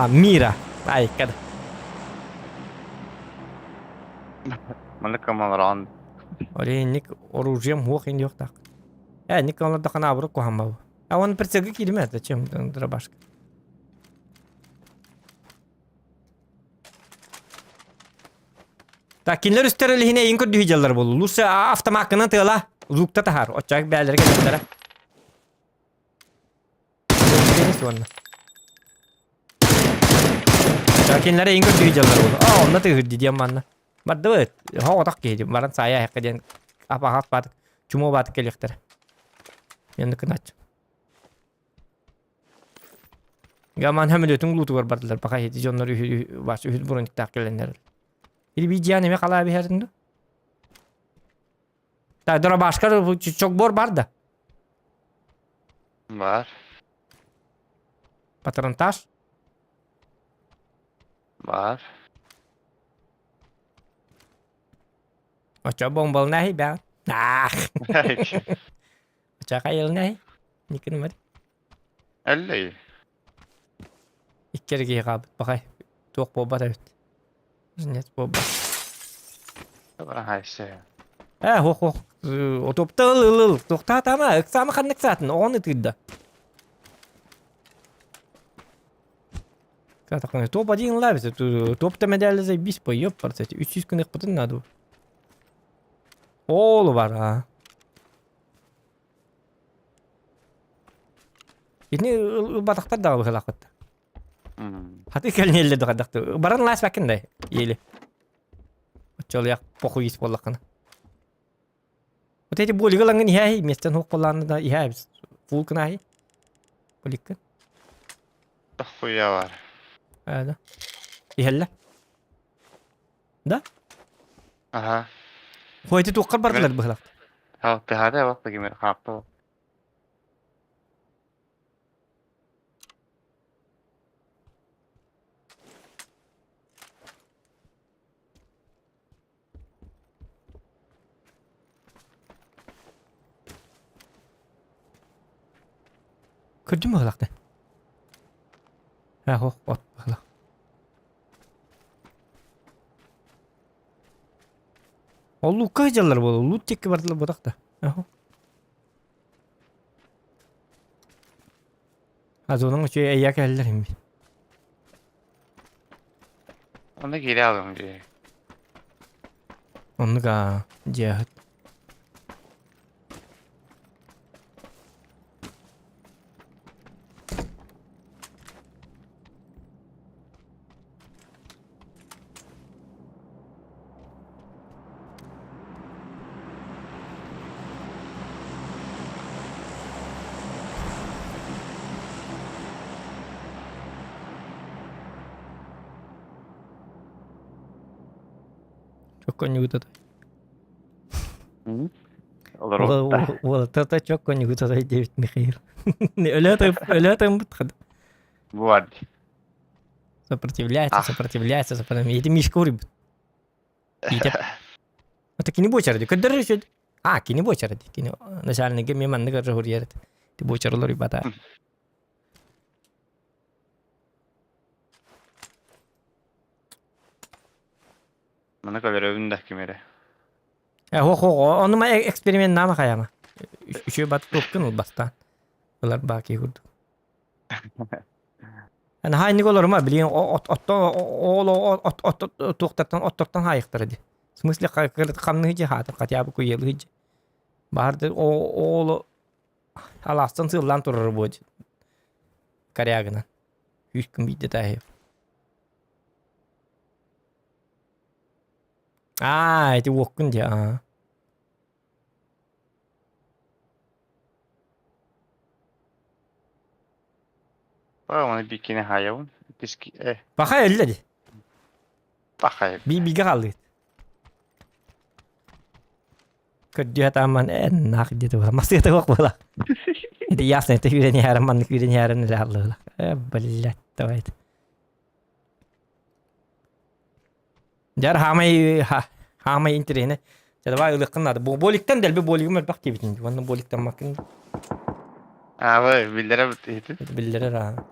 мира. Айка. Маннык камаларан. Олейник оружием хуох ин так. Э, Николай Даханабры куһаммабы. А он прицелга киирмэ, зачем дробашка? Так, кинилэр үстэр илиһине эйин көрдүһү дьаллар болу. Лучше автомаккынан тыала, лукта тахар. Оччак бээлерге кэлбиттэрэ. Уонна. Так, кинилэр эйин көрдүһү дьаллар болу. А, онно тыһырди диэн манна. Бардыбыт. Хоҕотох киһи баран саайа эһэккэ диэн апаһат баатык, чумуо баатык кэлиэхтэрэ. Менны кынач. Гаман хөмөлөтүн луутугар бардылар. Баха хити дьоннор үһү бас үһүс бронниктаах кэлэннэр. Или видео неме халаа биһэрин ду? Та дробашка чокбор бар да. Бар. Патронтаж. Бар. Очо бомбалнай бя. Ах. Очо хайылнай. Никин бар. Эллей. Иккер киһи хаалбыт бахай. Туох буолбат эбит. Нет буолбат. Хайсы. Э, хох хох. Отопта ыл ыл ыл. Туохтаатама, ыксаама ханнык саатын, оҕону ытыырда. Топ один лавится, топ-то медали заебись по, ёпарс, 300 күн надо. Оолу бар, а. Итини ылбатахтар даҕа быһылаахпыт. Хаты кэлниэллэ дохадахты. Баран лаас бакын да ели. Оччолуях похуй ис буоллаххына. Вот эти болига лангын иһээһи местен хук боллааны да иһээбис. Фул кынааһи. Боликка. Хуя бар. Ээ да. Иһэллэ. Да? Ага. Хуайты туоххар бардылар быһылах. Хал тыһаада бак кимер хааппа. Көрдүм быһылахты. Ха, хох, от быһылах. Ол лукка дьаллар буолу, лут текки бардылар ботах да. Ахо. Азоның үчү эйя кэллэр химми. Онно киирэ алым дии. Оннук аа, дьиэһит. Чокконньугута Олорбутта. Уолаттата чокконньугута диэбит Михаил. Өлө тыммыт Буар. Сопротивляется, Ах. сопротивляется, сопротивляется. Ити Мишка урбит. Ити. Это кини буочар ди. Көддөр үчүд. А, кини буочар ди. Кини начальниги мен маннык ыры хурьерит. Ти буочарлар бата. Маны көлөрөбүн да ким эрэ. Э, хо хо, ону ма эксперимент нама хаяма. Үчү бат топкун ул бастан. Булар баки курдук. Аны хайник олорума билин отто ол от от туохтартан оттортон хайыктара ди. В смысле хамны хижи хаатыр хотя бы куелы хижи. Барды ол аластан сыллан турар будет. Корягына. Үч күн бийде тахи. А, эти уоккун ди, а. Ба оны бикини хайабын. Диски э Баха өллө ди. бахай. Би биге қалды. Көрдү таман эн нах диде була. Масыта бак була. Это ясно, это үйрен ярым, маннык үйрен ярым эле алды. Э, блядь, давай. Жар хамай хамай интересно. Давай ылыккын надо. Бу боликтен делби болигим элбак дебитин. Онны боликтен макын. Абы биллере бит. Биллерер а.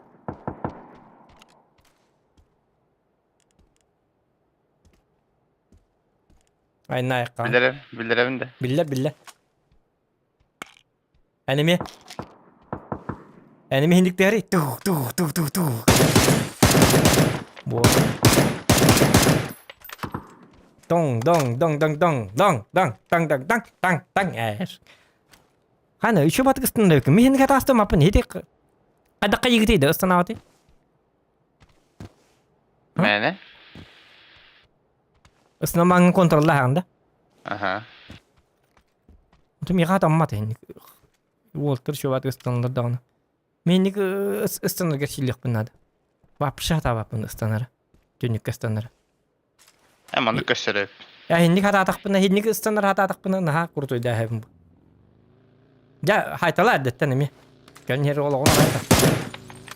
Айна айка. Биллере, биллеребин да. Биллер биллер. Энеми. Энеми хиндиктери. Тух, тух, тух, тух, тух. Вот. Дong, dong, dong, dong, dong, dong, dong, dong, dong, dong, dong, dong, эш. Хана, еще батгыстын да Мин хатастым апын хити Адакка йигити да ыстанаати. Мэне? Ыстанамаңын контролла да. Аха. Тум яга таммат инник. Уолтар шуабат ыстаналар даҕаны. Менник ыстанарга сиилиэхпин наада. Вообще хатаабаппын ыстанара. Түннүккэ ыстанара. Э маннык көстөрөп. Я инник хатаатахпына, инник ыстанар хатаатахпына наһаа курутуйдааһыбын бу. Дьэ, хайтала эрдэттэн эмиэ. Кэлин иһэр олоҕун хайта.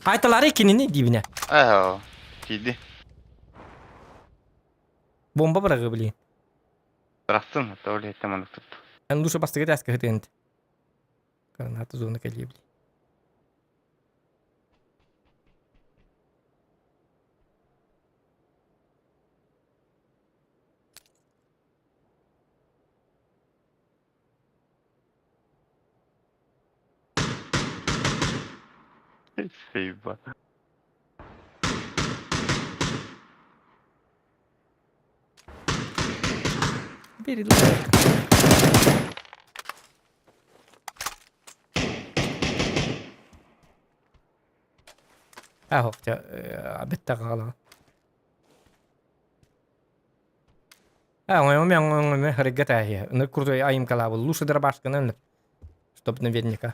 Хайталары кинини диибинэ. Ээ, киирди. Бомба быраҕыы билигин. Бырахтын, то үлэһиттэн маннык тутту. Эн душа бастыгы тээскэ хытыант. Граната зона кэлиэ били. Сейба. Бери лайк. Аһох, биттэҕэ А, харыгга Ну, крутой аимкалаабыл. Лучше дробашканы чтоб наверняка.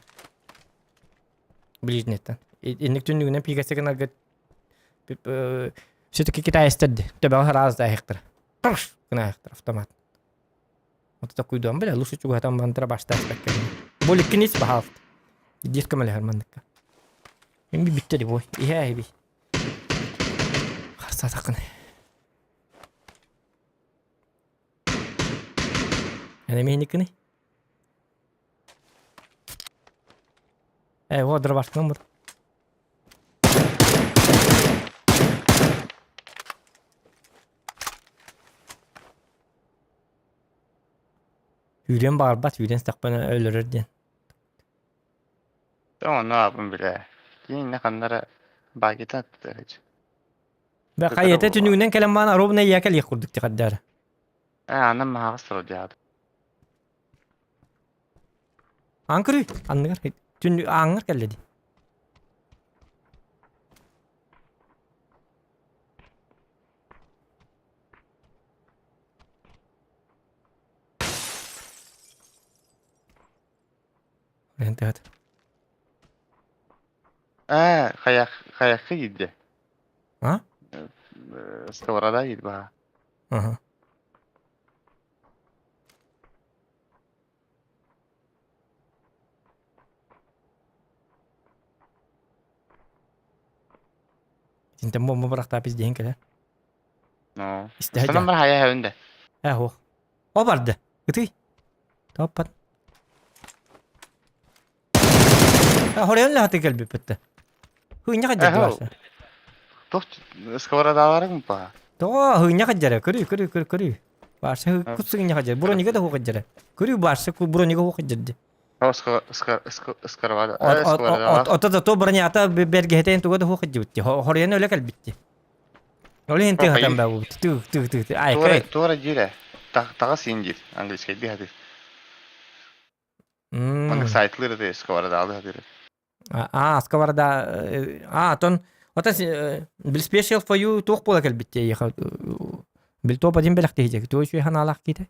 Ближнеттен. Инник түннүгүнэн пигэсэ гынарга все-таки китайстар төбөҕө хараас да Пш гына автомат. Вот такой дом, бля, лучше чугатан бантра баштаспакка. Боликкинис бахалт. Диск мэлэхэр манныкка. Мен би бүттэ бой. Иһэ би. Харсатакын. Эне мейникини? Э, вот дробашкан бар. Үүрэн баҕарбат, үүрэн сытахпына өлөрөр диэн. Онно аапын билээ. Кииннэ ханнара баагита аттыч. Бэ хайата түнүгүнэн кэлэн маан ровно ийэ кэлиэх курдук тихаддар. Ээ, анан маһаҕас сылдьаат. Аан көрүй, анныгар түн ааҥҥар кэллэ дии. Эн тыат. Ээ, хайах хайахха киирдэ. А? Сковорода киирдэ баҕа. Аха. Итинтэн бомба бырахтаа пиздиһин кэлэр. Ну, Истэһэ Санам бар хайа хэвинде. Э, хуох. О барды. Ытый. Топпат. Хоройон лаһаты кэлбиппит. Хыынньа хаддьар Э, барса. Туох сковородаларың ба? Тоҕо хыынньа хаддьара. Көрүү, көрүү, көрүү, көрүү. Барса кут сыгынньа хаддьар. Бронига да хуохаддьара. Көрүү барса бронига хуохаддьар. О, сковородалар. Ото зато бронята бергетен туга да хуохаддьыбытти. Хоройон өлө кэлбитти. Ол иһин тыһатан бабут. Тых, тых, тых. Ай, кэй. Туора дире. Таҕас иин диир. Английский хатыр. Маннык сайтлыр да сковородалы хатыр. А, сковорода. А, тон Ота бил special for you туох буола кэлбит яха бил топ один белэх тиһijек туой сүе ханаалаах киите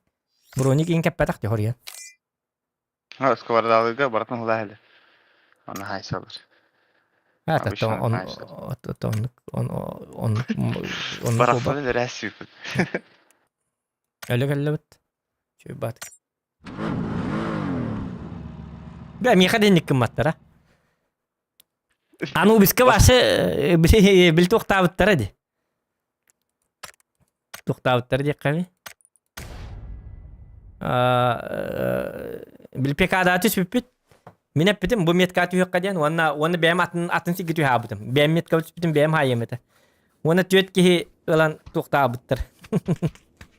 броник ин кэппэтэх ти хоруйан А, сковородалыга барытын хулаһылы. Оны хайсалар. А, та он он он он он Барахсаны верәсипит. Өлө кэллэбит. Чуйбат. Бә, миэхэ дэнник кымматтара. Анубиска башы бил туохтаабыттара ди. Туохтаабыттара диэххэ Бил ПК-да түспүппүт. Мин эппитим бу метка түһүөххэ диэн уонна уонна бэйэм атын атын сиргэ түһаабытым. Бэйэм метка түспүтүм бэйэм хаайыам этэ. Уонна түөрт киһи ылан туохтаабыттар.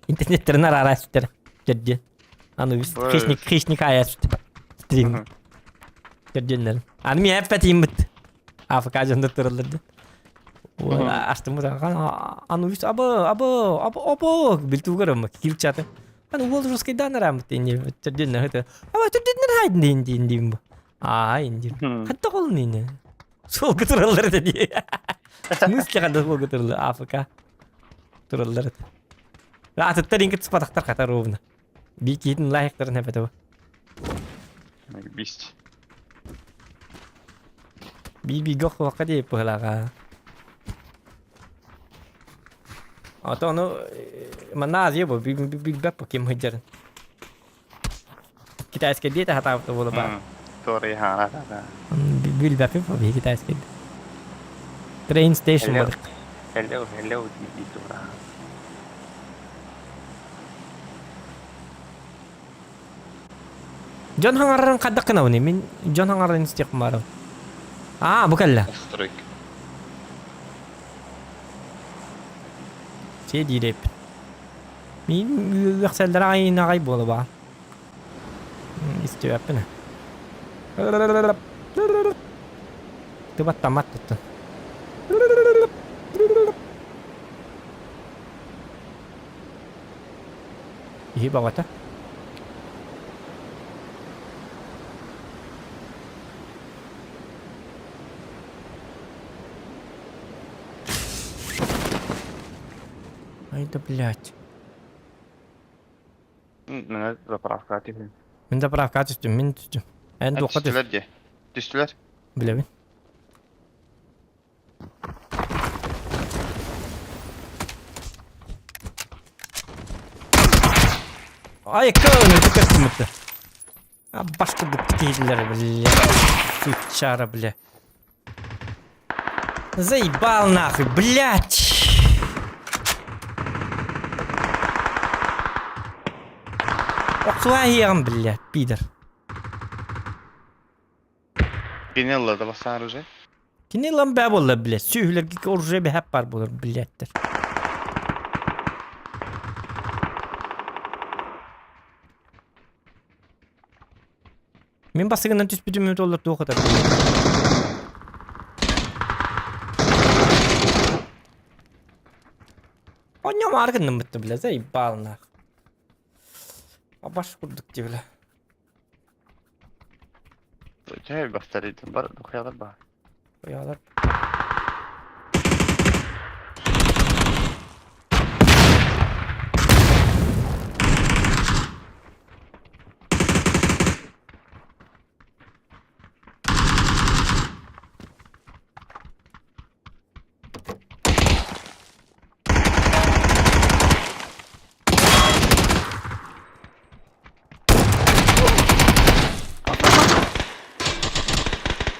Интернеттерин араара сүттэр. Төрдү. Анубис хищник хищник аайа сүттэ. Стрим. Көрдүннэрим. Аны мин эппэтииммит. АФК дьоннор тураллар дии. Астыммыт аны үс абы абы абы абы билтугар ыммыт килчаты. Аны уол русскайдаан араамыт инни төрдүннэр хыты. Аба төрдүннэр хайдын дин дин дин бу. Аа инди. Хатта колун инни. Суолга тураллар этэ дии. Смысле ханда суолга тураллар АФК тураллар этэ. Атыттар инки тыспатахтар хата ровно. Би киһитин лайктарын эбэтэ бу. Бист. Би бигэ охуохха диэп быһылаҕа. Ото ону манна Азия бу билбэт бу ким сылдьарын. Китайскай диэтэ хатаабыта буола баар. Туорай хаара да. Билбэппин бу биһи китайскай. Train station Hello. барык. Hello, hello дии тура. Дьон хаҥарарын хайдах гынабыный? Мин дьон хаҥарарын истиэхпин баарым. Аа, бу кэллэ. Настройка. Сиэ диир эппит. Мин үөхсэллэрэ аҕай аҕай буола баар. Истибэппин. Тыбаттаммат туттун. Киһи баҕата. Ай да блядь. Мына заправка түһүн. Мин заправка түстүм, мин түстүм. Эн дуохха түс. Түстүлэр дии. Түстүлэр. Билэбин. Ай, көнө көстүмүттэ. А башка киһилэр, бля. Сучара, бля. Заебал нахуй, блядь! Охсуа блядь, пидор. Кини ылла да бастаан оружие. Кини ылан бээ буолла, блядь. Сүөһүлэргэ оружие бэһэп бар буолар, блядьтэр. Мин бастыгынан түспүтүм үмүт оллар туох ытар. Онньом аар гынным бытты, бля, заебал нах. Абаш курдук дии, бля. Чэ бастарыйтын бар, духуялар бар. Оялар.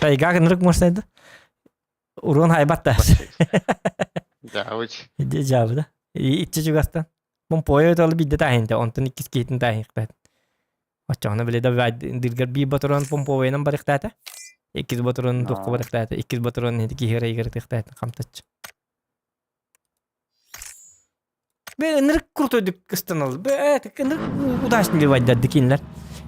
Тайга гынырык мостайды. Урон хайбат да. Дьаабыч. Иди жабы да. Иччи чугастан. Помпойо толы бидде таһинте, онтон иккис киһитин таһиктат. Оччоҕуна били да дыргар биир ботурон помповойынан барыктаата. Иккис ботурон туохха барыктаата. Иккис ботурон ити киһи эрэ тыхтаата хамтаччы. Бе ынырык крутойдук кыстанал. Бе ынырык удачный вайдарды кинилер.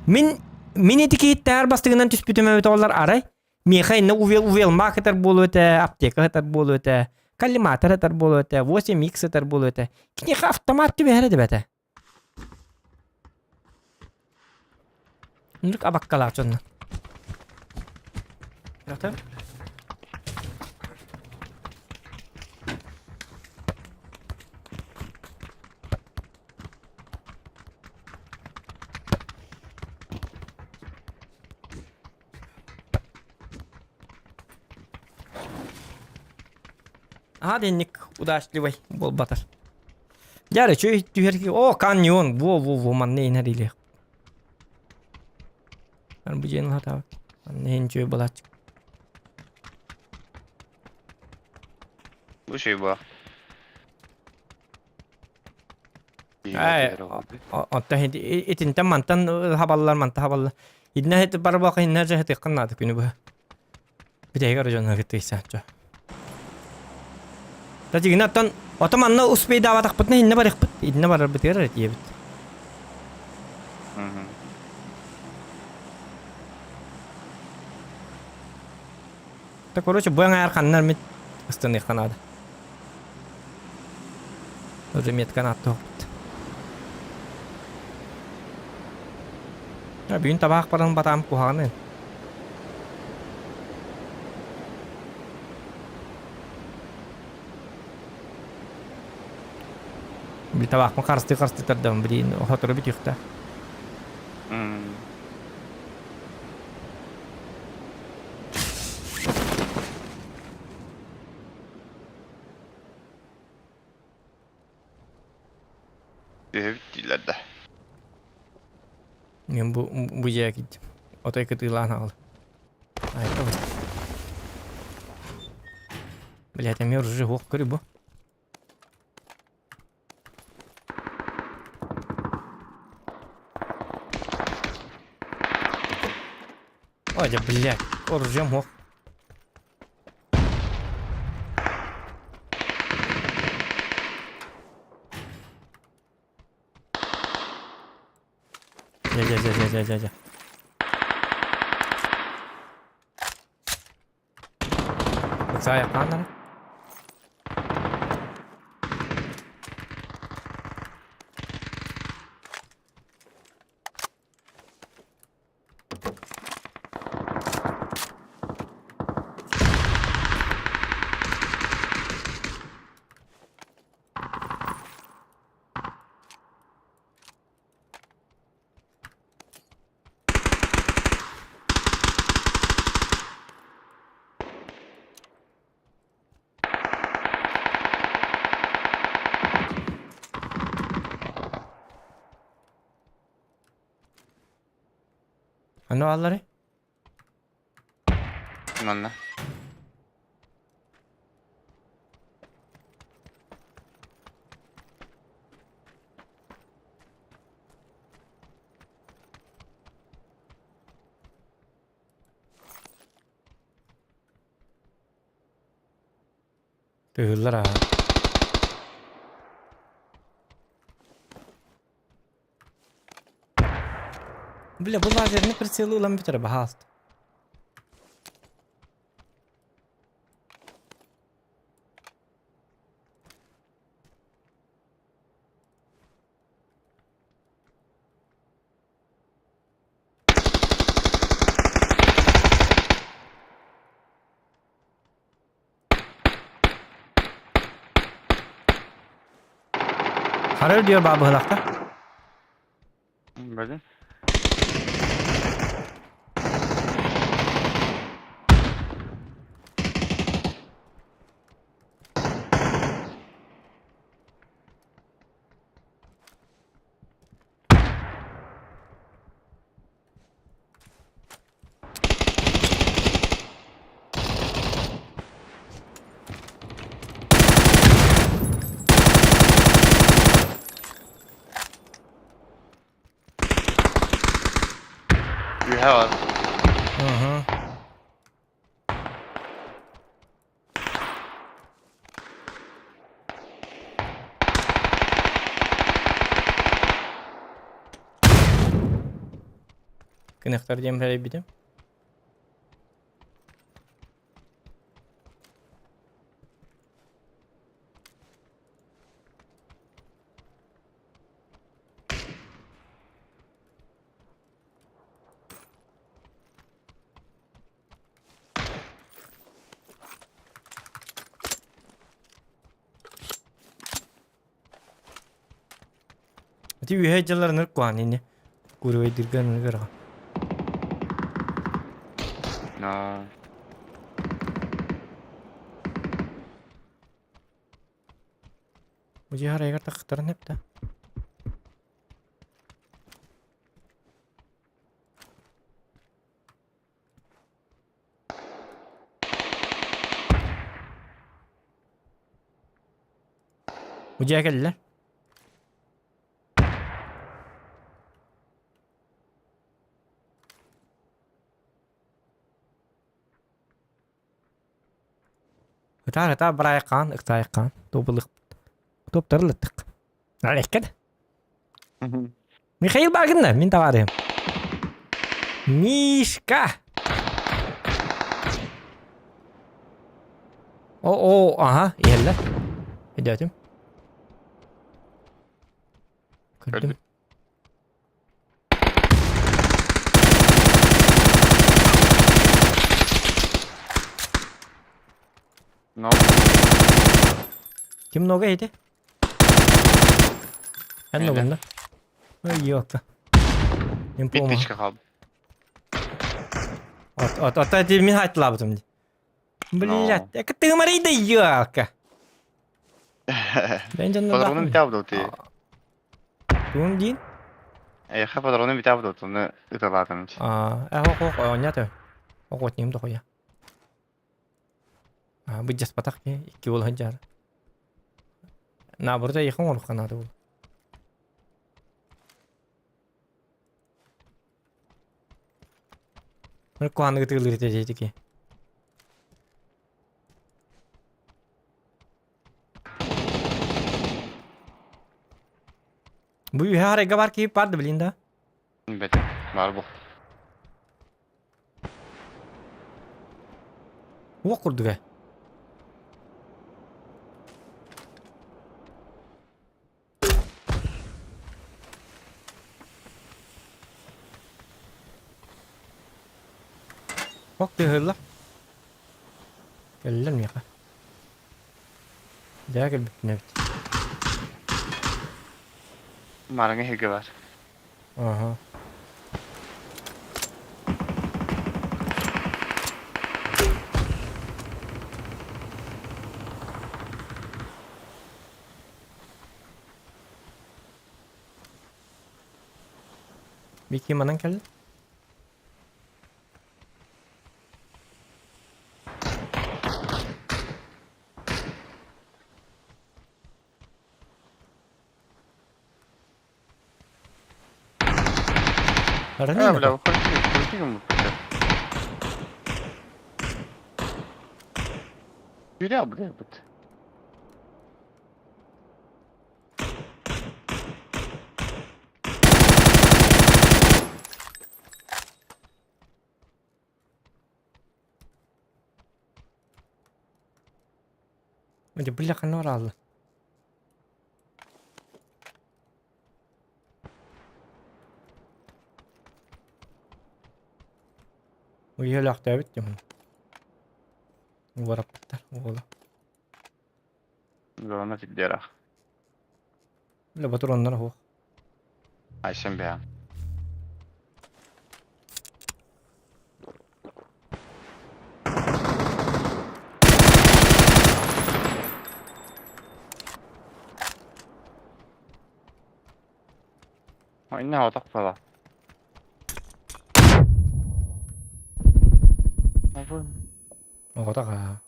Мин мин ити киһиттээр бастыгынан түспүтүм эбит олар арай. Миэхэ инне увел увел мак этэр буолуо этэ, аптека этэр буолуо этэ, коллиматор этэр буолуо этэ, 8X этэр буолуо этэ. Киниэхэ автомат түбэһэр эдибэтэ. Ынырык абаккалаах дьонно. Ята. Аа денник удачливый буолбатар. Дьэ үчүгэй түһэр О, каньон! Во-во-во, манна иһин эрилиэх. Бу дьиэни хатаабыт. Манна иһин үчүгэй буолааччы. Бу үчүгэй буолар. Ээ, оттон итинтэн мантан хабаллар, мантан хабаллар. Итиннэ ити барбаха иннэ дьэ наада күнү быһа. Бүтэһигэр дьону кытта Татигина оттон ото манна успейдаабатахпытына иннэ барыахпыт. Иннэ барарбытыгар эрэ тиийэбит. Да, короче, бу эҥээр ханна эмит ыстаныахха наада. Уже метканы аттыахпыт. Бүгүн табаах баран батаам куһаҕаны. Били табаахпын харыстыы-харыстыы тардабын, блин, хотору бүтүөхтээх. Түһэбит дииллэр да. Мен бу бу дьиэ киирдим. Отой кытыылаан аҕал. Айта бу. Блядь, эмиэ оружие суох көрү бу. Ой, да, блядь, оружием суох. Дьэ, дьэ, дьэ, дьэ, дьэ, дьэ, дьэ. Ыксаайаххаан Ханна баалларый? Манна. Тыһыыллар аа. Бля, бу лазерный прицелы ылан бүтэрэ баһаалт. Хара үрдүгэр баа быһылахта. Блин. Үһэ бар. Угу. Кынахтар диэн бэрийбитим. Ити үөһэ дьыллар ынырык куһаҕан ини. Куруойдуурга ынырык ыраҕа. No. Бу дьиэ харайыгар тахтарын эптэ. Бу дьиэ кэллэ. Ытаар ытаар бараайаххаан, ыксаайаххаан, туопулук туоптарылыттык. Налеккет. Михаил Багинна, мин товарищем. Мишка! О, о, ага, иһэллэр. Өйдөөтүм. Көрдүм. Но. Ким много ити? Эн ногунна. Ой, ёпта. Не Бит помню. тычка қалды. От, от, от, от, мин хайтылабытым ди. Блядь, эка ты марий да ёлка. Бен жанна Патронун битабыт ты. Туун диин? Эйха патронун битабыт оны ыталаатым. Аа, э хох хох оонньото. Охотним дохуя. Аа, быдьаспатах ки икки уол сылдьар. Наоборот, эйиэхэ оҥоруохха наада буолуо. Куһаҕаннык ытыалыыр этэ дии Бу үһэ арайга бар киһи бар да блин да. Бэт, бар бу. Уох курдук ээ. Ок тыаһыыллар. Кэллилэр миэхэ. Дьээ кэлбиппин эбит. Марыҥа иһиргэ бар. Аха. Вики манан кэллэ. А, бля, выходи, выходи, Бля, бля, бут. Дьэ, бля, ханна бараалла? Үйэлээхтээбит дьоммун. Уораппыттар уола. Зона тиддерах. Бля, ботуруоннара суох. Айсен бэйэм. Инна отох буола. Оҕото аа.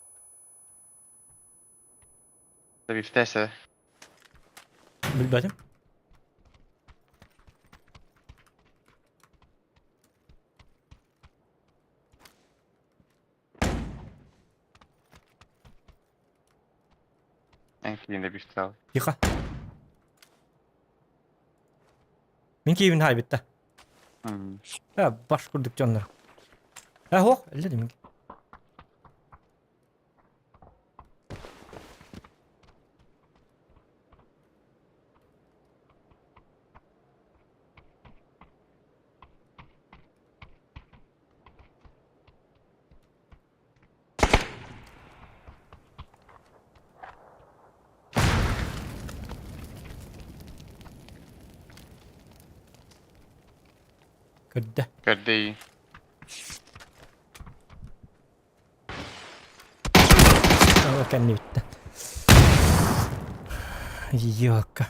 Бифтээсэ. Билбэтим. Эн киинэ бифтал. Тихо. Мин киһибин хаайбытта. Э, баш курдук дьоннор. Э, һуох, эллэ димин. Көрдө. Көрдө iyi. Кэннибиттэн. Йокка.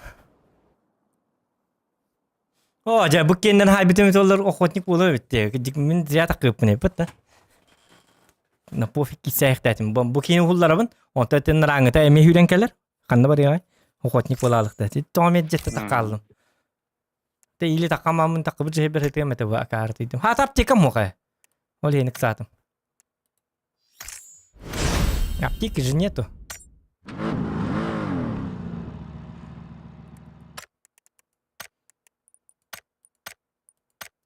О, дьэ, бу киэннэн хаайбытым этоллар охотник буолар эбит дии. Мин зря такыыппын эбит да. На пофиг кисээхтээтим. Бу киин уһулларабын, онто этин рааҥыта эмиэ сүүрэн кэлэр. Ханна барыаҕай? Охотник буолаалыкта. Тоҕо эмиэ дьэтте такааллым. Те или такамамын такыбыт жэбэр этиэм этэ бу акаарытыйдым. Хаата аптекам муха. Ол иһин ыксаатым. Аптеки же нету.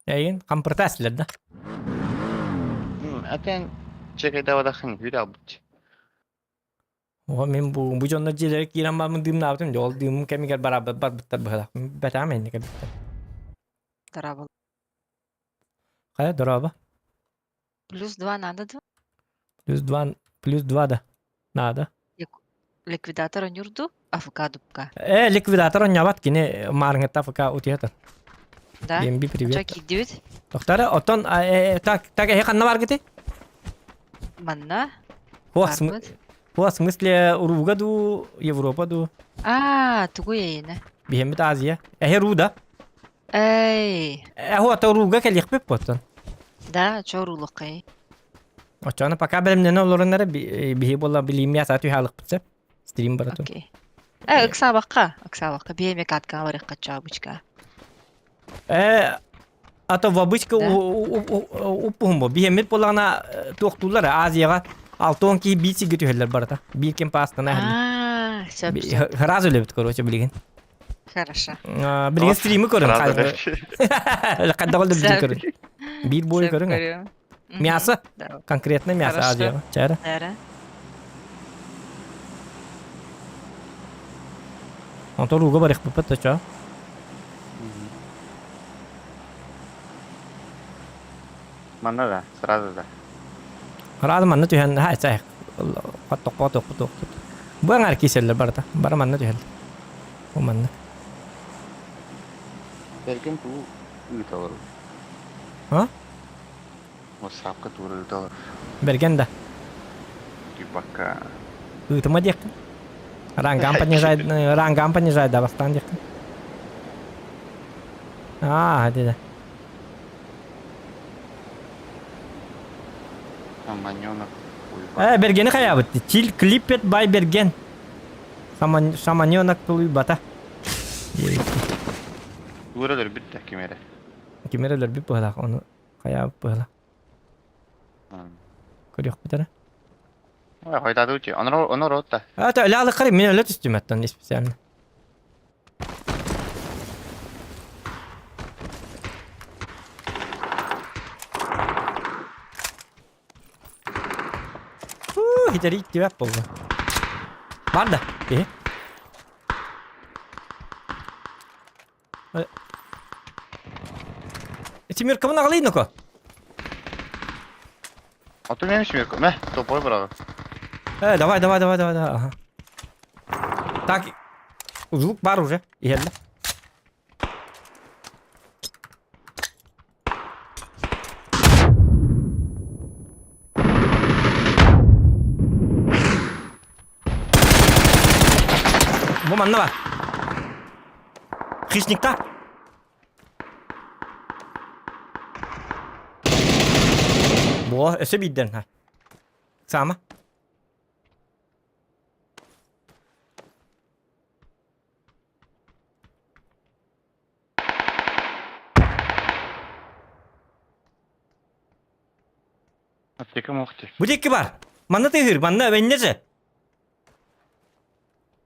Эйин хампыртаасылар да? Атен чекайдавадахын хүрэ албыт. О, мин бу, бу дьоннор дьиэлэрэ киирэн бармын дыымнаабытым, дьэ ол дыымым кэмигэр бараабыт барбыттар быһалаах. Бэтээм инники кэлбиттэр. Дорообо. Хайа, дорообо. Плюс два надо два? Плюс два да. Надо. Ликвидатор онюрду, АФК дубка. Э, ликвидатор онньообот, кини маарыҥҥытта АФК утуйатар. Да? Бемби, привет. Чо киирдибит? Тохтара, оттон, так, так, эһи ханна баргыты? Манна. О, в смысле, Урууга дуу, Европа дуу? А, тугу эйине? Биһэммит Азия. Эһи Руда. Эй. Эһу ата Урууга кэлиэхпит буоттан. Да, чо уруулуккай. Оччоҕуна пока бэлэмнэнэ олорон эрэ биһи буолла билииммэ саа түһэ сөп. Стрим барытын. Окей. Э, ыксаабакка, ыксаабакка, биэме каткаҕа барыахха чаабычка. Э, а то вабычка уппуһум бу. Биһэммит буоллаҕына туохтууллар Азияҕа алтон киһи биир сиргэ түһэллэр барыта. Биир ким паастана Аа, сөп, сөп. Сразу өлөбүт, короче, билигин. Хорошо. Билигин стримы көрүн. Хадда голды билигин көрүн. Биир бой көрүн. Мясо. Конкретно мясо Азияҕа. Чара. Онтон ууга барыахпыппыт да чоо. Манна да, сразу да. Сразу манна түһэн, ха, сай, тохпо тохпо тохпо. Бу аҥаар кииселлэр барыта. Бары манна түһэллэр. Бу манна. Бэргэн туу ыыталар. А? Ватсапка тура ыыталар. Бэргэн да. Типа Ыытыма диэххин. Рангам понижай, рангам понижай да бастаан диэххин. Аа, диде. Аманёнок. Э, Бергени хайаабыт. Тил клиппет бай Берген. Шаманёнок тулуйбата. Тура өлөрбүт да ким эрэ. Ким эрэ өлөрбүт быһалаах, ону хайаабыт быһалаах. Көрүөхпүт эрэ. Ой, хойдадучи. Онор онор отта. А, то өлө алыккары мен өлө түстүм аттан специально. Фу, хитери иттибэт болду. Бар да, киһи. Тимиркабын аҕалый ноко. А то мен Тимирка. Мэ, топой быраҕы. Э, давай, давай, давай, давай, давай. Ага. Так, звук бар уже. Иһэллэ. Бу манна бар. Хищникта. Бо, өссө биирдэн ха. Саама. Аптека мохти. Бу диэки бар. Манна тыһыыр, манна эннэ же.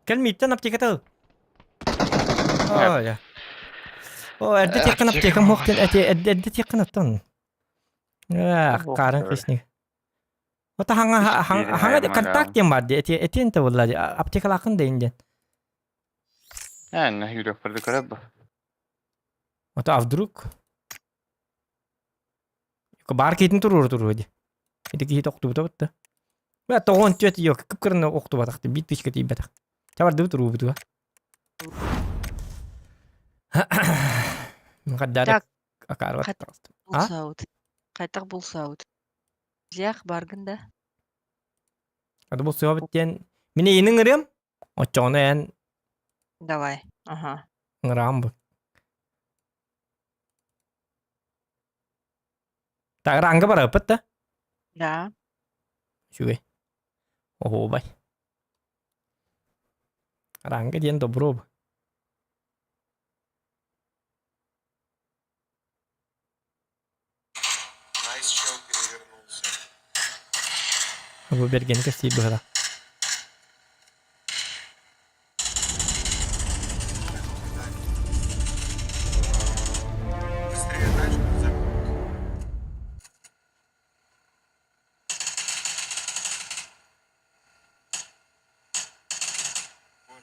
Кэл мииттэн аптеката ыл. Ой. О, эрдэ тиэххин аптекам суох диэн эти эрдэ эрдэ тиэххин оттон. Эх, Карын хищник. Ота хаҥа хаҥа контакт диэн бар дии. Эти этиэн те буолла дии. Аптекалааххын да диэн. Ээ, жүрөкпөрдө көрөп бу. Ото а вдруг Баар киһитин туруору туруо дии. Ити киһи тохтубута бытта. Бля, тоҕон түөт yok. Кып-кыраны охтубатах биир тысячка тиийбэтэх. Чабардыбыт уруубутуга. Хаддары Так, акаарбат хат таҕыстым. А? булсаут. Хайтах булсаут. Зях баргын да. Ады бұл сыйабыт диэн мин эйини ыҥырыам, оччоҕуна эн Давай. Ага. ыҥыраҕын бу. Так, ранга барыппыт да? Да. Үчүгэй. Оһуобай. Ранга диэн добро бу. Бу бэргэни кэстиир быһыла.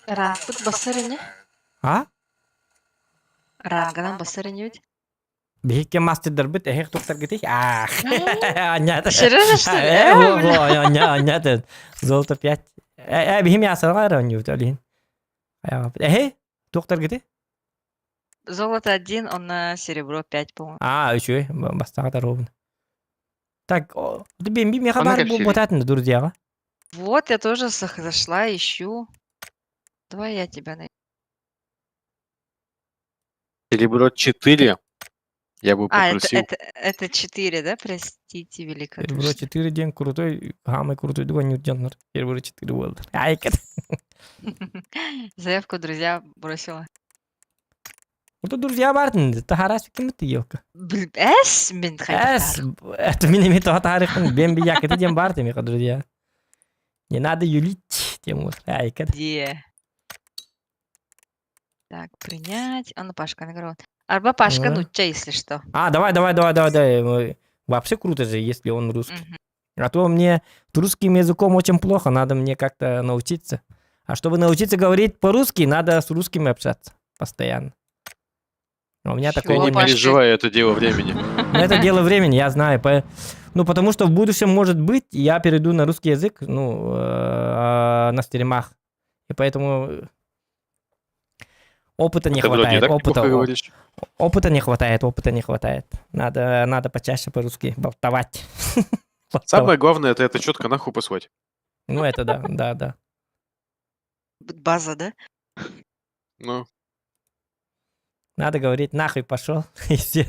Рангпыт бассар ини. А? Ранганан бассар инибит. Биһикки мастердарбыт эһэх туттаргытый? Аах. Аннята. Серьезно, что ли? Э, во, во, ання, аннята. Золото 5. Э, э, биһим ясалга эрэ оонньуубут олиһин. Эһи, туохтаргыты? Золото 1, он на серебро 5, по-моему. А, үчүгэй, бастаҕа ровно. Так, бим бим меха Аны бар кэпсиибин. буотаатын друзьяға. Вот, я тоже зашла, ищу. Давай я тебя найду. Серебро 4 я бы А, это, попросил. это, это 4, да? Простите Серебро великодушно. 4 день крутой, самый крутой дуга не удержнер. Серебро 4 болды. Айкет. Заявку, друзья, бросила. Вот друзья бардын, тахарас кимит елка. Блин, эс, мин Эс, это меня ми того тарихын, бен би якыты дем барды, миха, друзья. Не надо юлить, тему. Айкет. Где? Так, принять. А ну, Пашка, нагород. Арба Пашка, Ну. ну, чай, если что. А, давай, давай, давай, давай, давай. Вообще круто же, если он русский. Мгм. А то мне с русским языком очень плохо, надо мне как-то научиться. А чтобы научиться говорить по-русски, надо с русскими общаться постоянно. А у меня Чё, такого Ты не нет. Пашка? переживай, это дело времени. Но это дело времени, я знаю. Ну, потому что в будущем, может быть, я перейду на русский язык, ну, на стримах. И поэтому опыта не Ты вроде и хватает. так Опыта, неплохо говоришь. опыта не хватает, опыта не хватает. Надо почаще по-русски болтовать. Болтовать. Самое главное, это четко нахуй послать. Ну, это да, да, да. База, да? Ну, Надо говорить, нахуй пошел. И все.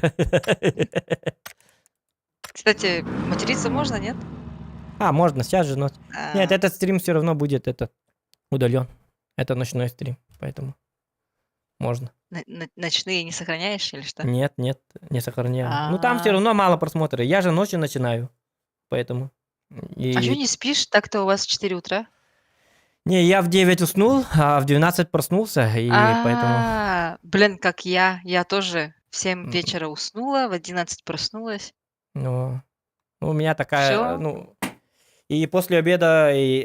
Кстати, материться можно, нет? А, можно, сейчас же ночь. Нет, А, этот стрим все равно будет этот удален. Это ночной стрим, поэтому можно. Ночные не сохраняешь или что? Нет, нет, не сохраняю. Ну там все А. равно мало просмотров. Я же ночью начинаю, поэтому. И... А что не спишь? Так-то у вас 4 утра. Не, я в 9 уснул, а в 12 проснулся, и поэтому... А, блин, как я. Я тоже в 7 М. вечера уснула, в 11 проснулась. Ну, у меня такая, Всё? ну... И после обеда и,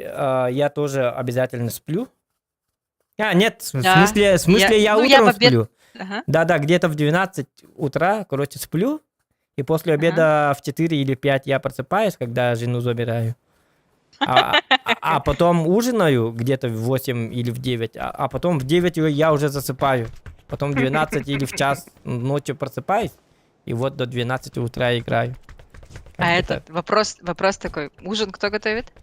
я тоже обязательно сплю. А, нет, в Да. смысле я, ну, я утром в обед- сплю. Ага. Да-да, где-то в 12 утра, короче, сплю. И после Ага. обеда в 4 или 5 я просыпаюсь, когда жену забираю. А потом ужинаю где-то в 8 или в 9, а потом в 9 я уже засыпаю. Потом в 12 или в час ночью просыпаюсь, и вот до 12 утра играю. Как А бы этот так. вопрос такой. Ужин кто готовит?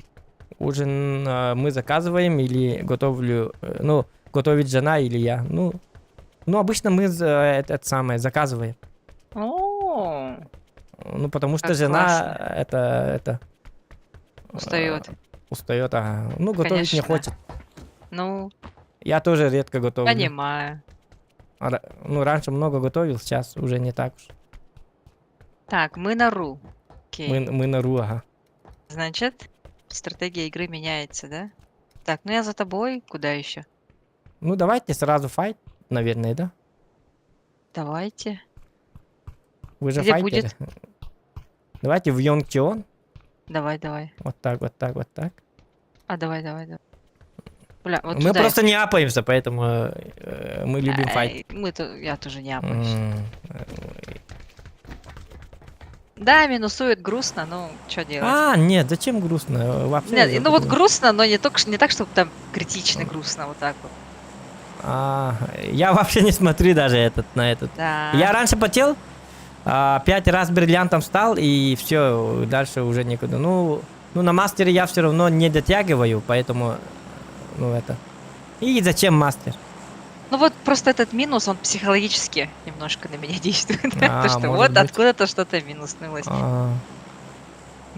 Ужин мы заказываем или готовлю, ну, готовит жена или я. Ну, обычно мы это самое заказываем. О, Ну, потому что Как жена классно. это устает. устает, ага. Ну, готовить не Конечно. хочет. Ну, Я тоже редко готовлю. понимаю. Ну, раньше много готовил, сейчас уже не так уж. Так, мы на ру. Окей. Мы на ру, ага. Значит, стратегия игры меняется, да? Так, ну я за тобой. Куда еще? Ну, давайте сразу fight, наверное, да? Давайте. Вы же Где файтеры. будет? Давайте в Йонгчион. Давай, давай. Вот так, вот так, вот так. А, давай, давай, давай. Бля, вот мы сюда я просто не апаемся, поэтому мы любим fight. Ай, Мы-то, я тоже не апаюсь. М, Да, минусует грустно, но что делать? А, нет, зачем грустно? Вообще Нет, ну вот забыл. грустно, но не, только, не так, чтобы там критично грустно, вот так вот. А, я вообще не смотрю даже этот на этот. Да. Я раньше потел, 5 раз бриллиантом стал, и все, дальше уже некуда. Ну, на мастере я все равно не дотягиваю, поэтому, ну, это... И зачем мастер? Ну вот просто этот минус, он психологически немножко на меня действует. А, То, что может вот быть. откуда-то что-то минуснулось. А.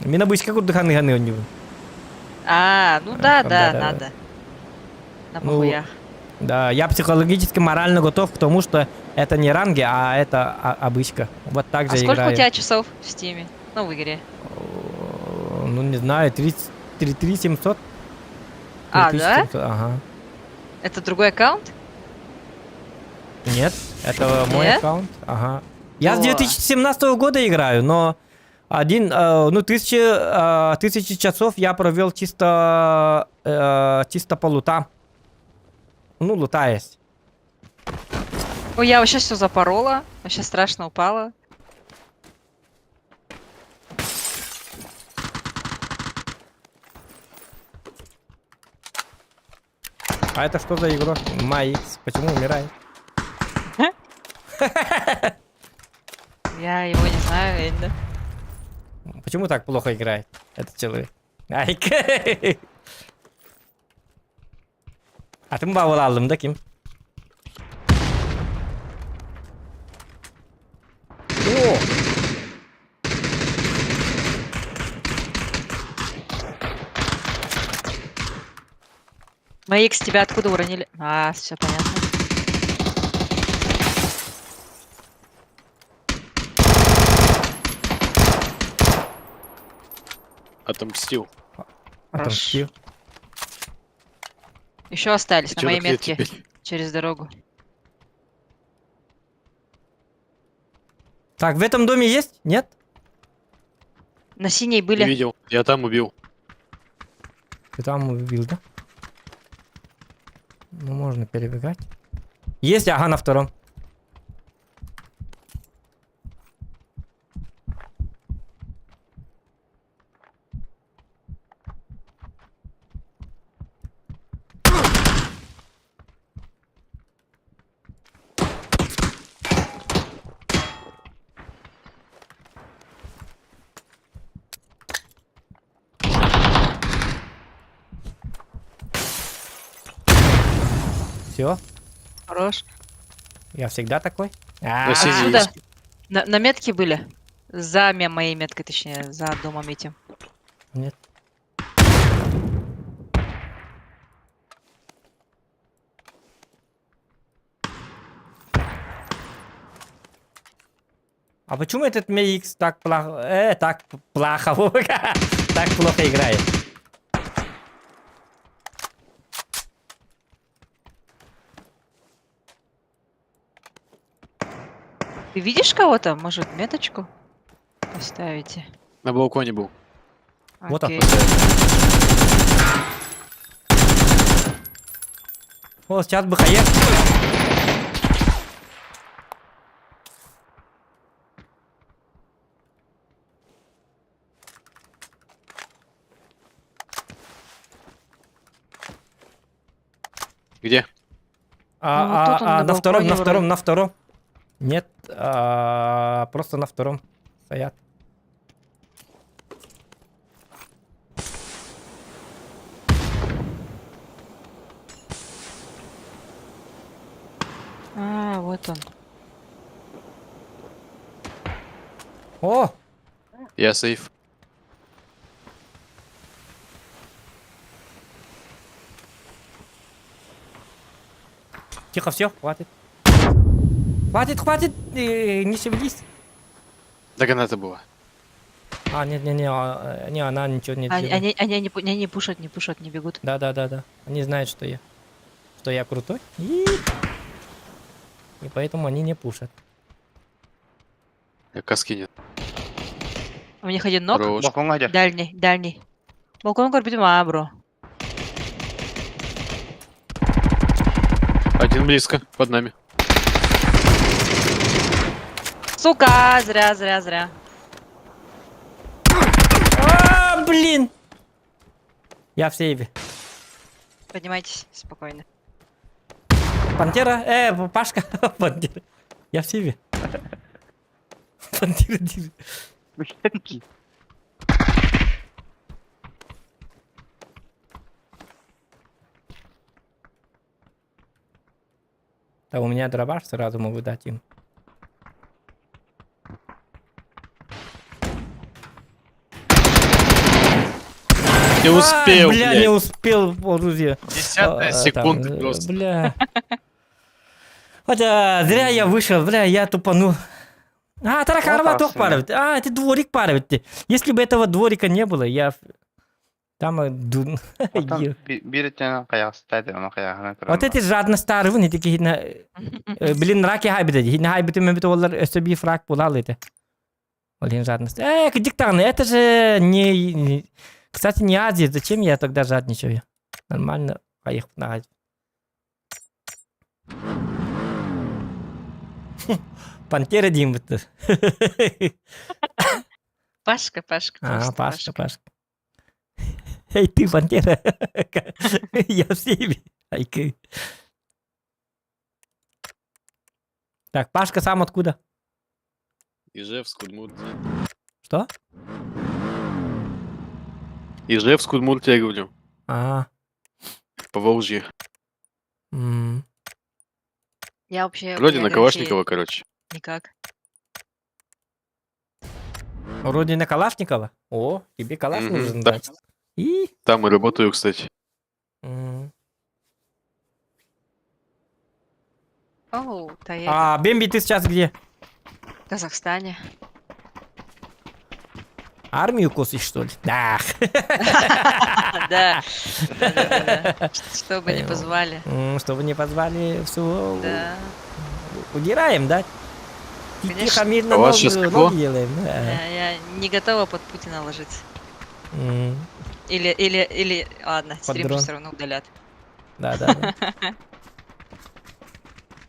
Мин обычно курдук ханы у него. А, ну да, да, да, да. надо. На Ну, похуях. Да, я психологически, морально готов к тому, что это не ранги, а это обычка. Вот так А же сколько играю. у тебя часов в Стиме? Ну, в игре. Ну, не знаю, 33 700. А, да? 3700, Ага. Это другой аккаунт? Нет, это мой Нет? аккаунт. Ага. Я с О. 2017 года играю, но один, ну, 1000 часов я провел чисто по лутам. Ну, лутаясь. Ой, я вообще все запорола. Вообще страшно упала. А это что за игрок? Майкс, почему умирает? Я его не знаю, Энда. Почему так плохо играет этот человек? Айк. Атын бавыл алдым да ким? О! Мои X тебя откуда уронили? А, все понятно. Отомстил. Отомстил. Еще остались И на чё, моей где метке теперь? через дорогу. Так, в этом доме есть? Нет? На синей Не были. видел. Я там убил. Ты там убил, да? Ну, можно перебегать. Есть, ага, на втором. Все, Хорош. я всегда такой. А, На синей Отсюда. есть. На метке были. За моей меткой, точнее, за домом этим. Нет. А почему этот MX так плохо, так плохо, так плохо играет? Ты видишь кого-то? Может, меточку поставите? На балконе был. Вот Окей. О, сейчас бы хаек. Где? А, Ну, вот тут он а, на на втором, балконе на втором, вроде. на втором. Нет, просто на втором стоят. А, вот он. О, Я сейф. тихо, все, хватит. Хватит, хватит, не шевелись. Да граната была. А, нет, не, не, не, она ничего не Они, делает. они не пушат, не пушат, не бегут. Да, да, да, да. Они знают, что я крутой. И поэтому они не пушат. Я каски нет. У них один ног. Хорош. Балконга дер. Дальний, дальний. Балкон горбит бро. Один близко, под нами. Сука, зря, зря, зря. А, блин! Я в сейве. Поднимайтесь спокойно. Пантера, Пашка, Пантера. Я в сейве. Пантера, держи. Да у меня дробаш сразу могу дать им. Не успел, А, бля, блядь. не успел, оружие. Десятая А, секунда там, просто. Бля. Хотя зря я вышел, бля, я тупанул. А, таракарва Вот тох арсенал. паровит. А, это дворик паровит. Если бы этого дворика не было, я... Там... Оттон биир өттүнэн хайаҕастаай да, ону хайаҕаһынан көрөн Вот эти жадность старые, такие, блин, раки хайбит, хин хайбит, мы бит олар өсө фрак булал это. Блин, жадность. Диктан, это же не... Кстати, не Азия, зачем я тогда жадничаю? Нормально, поехал на Азию. Пантера диэн бытты. Пашка, Пашка, А, просто Пашка, Пашка. Эй, ты, Пантера. Я в себе. Айкы. Так, Пашка сам откуда? Ижевск, Удмуртия. Что? Ижевск, Удмуртия, я говорю. А, Поволжье. м. Я вообще Родина географии Калашникова, короче. Никак. Родина Калашникова? О, тебе калаш Мгм, нужен, да. значит. И? Там и работаю, кстати. М. Оу, да я А, Бемби, ты сейчас где? в Казахстане. Армию косишь, что ли? Ах. Да. Да-да-да. Чтобы не Понял. позвали. Чтобы не позвали всю... Да. Удираем, да? Конечно. Тихо, мирно А у вас ноги, щас тепло? ноги делаем. Да. Я не готова под Путина ложиться. М, Или, ладно, стрим дрон. все равно удалят. Да, да, да.